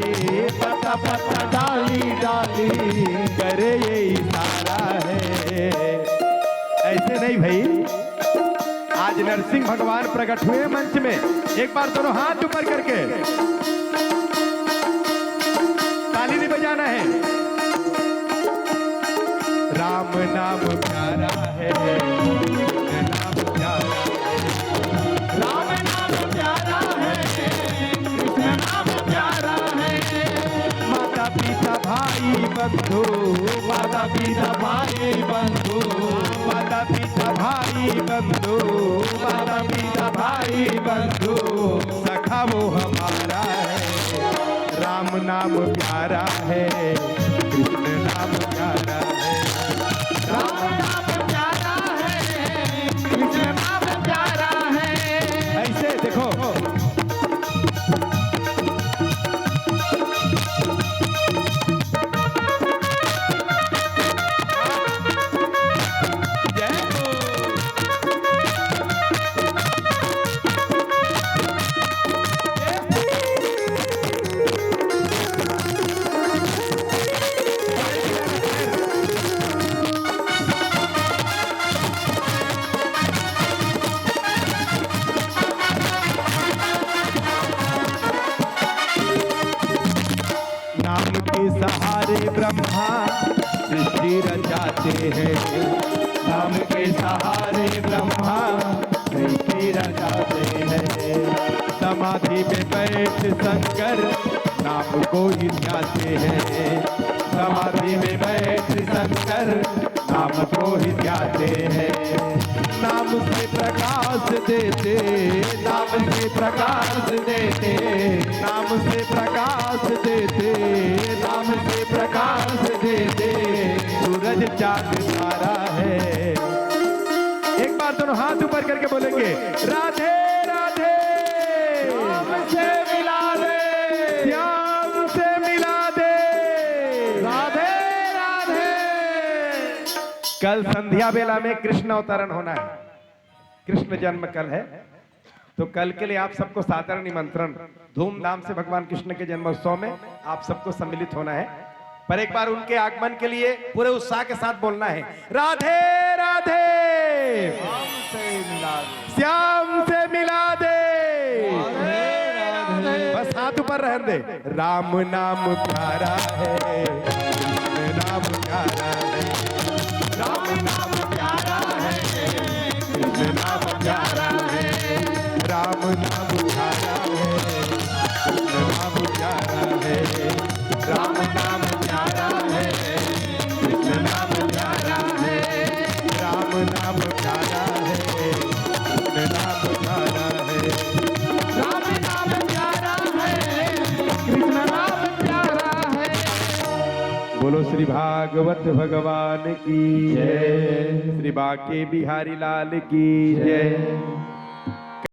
पत्ता पत्ता डाली डाली, करे ये इशारा है। ऐसे नहीं भाई, आज नरसिंह भगवान प्रकट हुए मंच में, एक बार दोनों हाथ ऊपर करके ताली नहीं बजाना है। राम नाम प्यारा है, कृष्ण नाम प्यारा है। राम नाम प्यारा है, कृष्ण नाम प्यारा है। माता पिता भाई बंधु, माता पिता भाई बंधु, माता पिता भाई बंधु, माता पिता भाई बंधु, सखा वो हमारा है। राम नाम प्यारा है, कृष्ण नाम प्यारा है। राम नाम प्यारा है, कृष्ण नाम प्यारा है। ऐसे देखो। जय हो। नाम के सहारे ब्रह्मा सृष्टि रचाते हैं। नाम के सहारे ब्रह्मा सृष्टि रचाते हैं। समाधि में बैठ शंकर नाम को ही ध्याते हैं। समाधि में बैठ शंकर नाम को ही ध्याते हैं। नाम से प्रकाश देते, नाम से प्रकाश देते, नाम से प्रकाश देते, नाम से प्रकाश देते, सूरज चांद तारा है। एक बार दोनों हाथ ऊपर करके बोलेंगे, राधे राधे। श्याम से मिला दे। श्याम से मिला दे। राधे राधे। कल संध्या बेला में कृष्ण अवतरण होना है, कृष्ण जन्म कल है, तो कल के लिए आप सबको सादर निमंत्रण। धूमधाम से भगवान कृष्ण के जन्मोत्सव में आप सबको सम्मिलित होना है, पर एक बार उनके आगमन के लिए पूरे उत्साह के साथ बोलना है, राधे राधे। श्याम से मिला दे। बस हाथ ऊपर रहन दे। राम नाम प्यारा है, कृष्ण नाम प्यारा है। राम नाम प्यारा है, कृष्ण नाम प्यारा है। राम नाम प्यारा है, कृष्ण नाम प्यारा है। राम नाम प्यारा है, कृष्ण नाम प्यारा है। राम नाम प्यारा है, कृष्ण नाम प्यारा है। राम नाम प्यारा है, कृष्ण नाम प्यारा है। बोलो श्री भागवत भगवान की जय। श्री बांके बिहारी लाल की जय।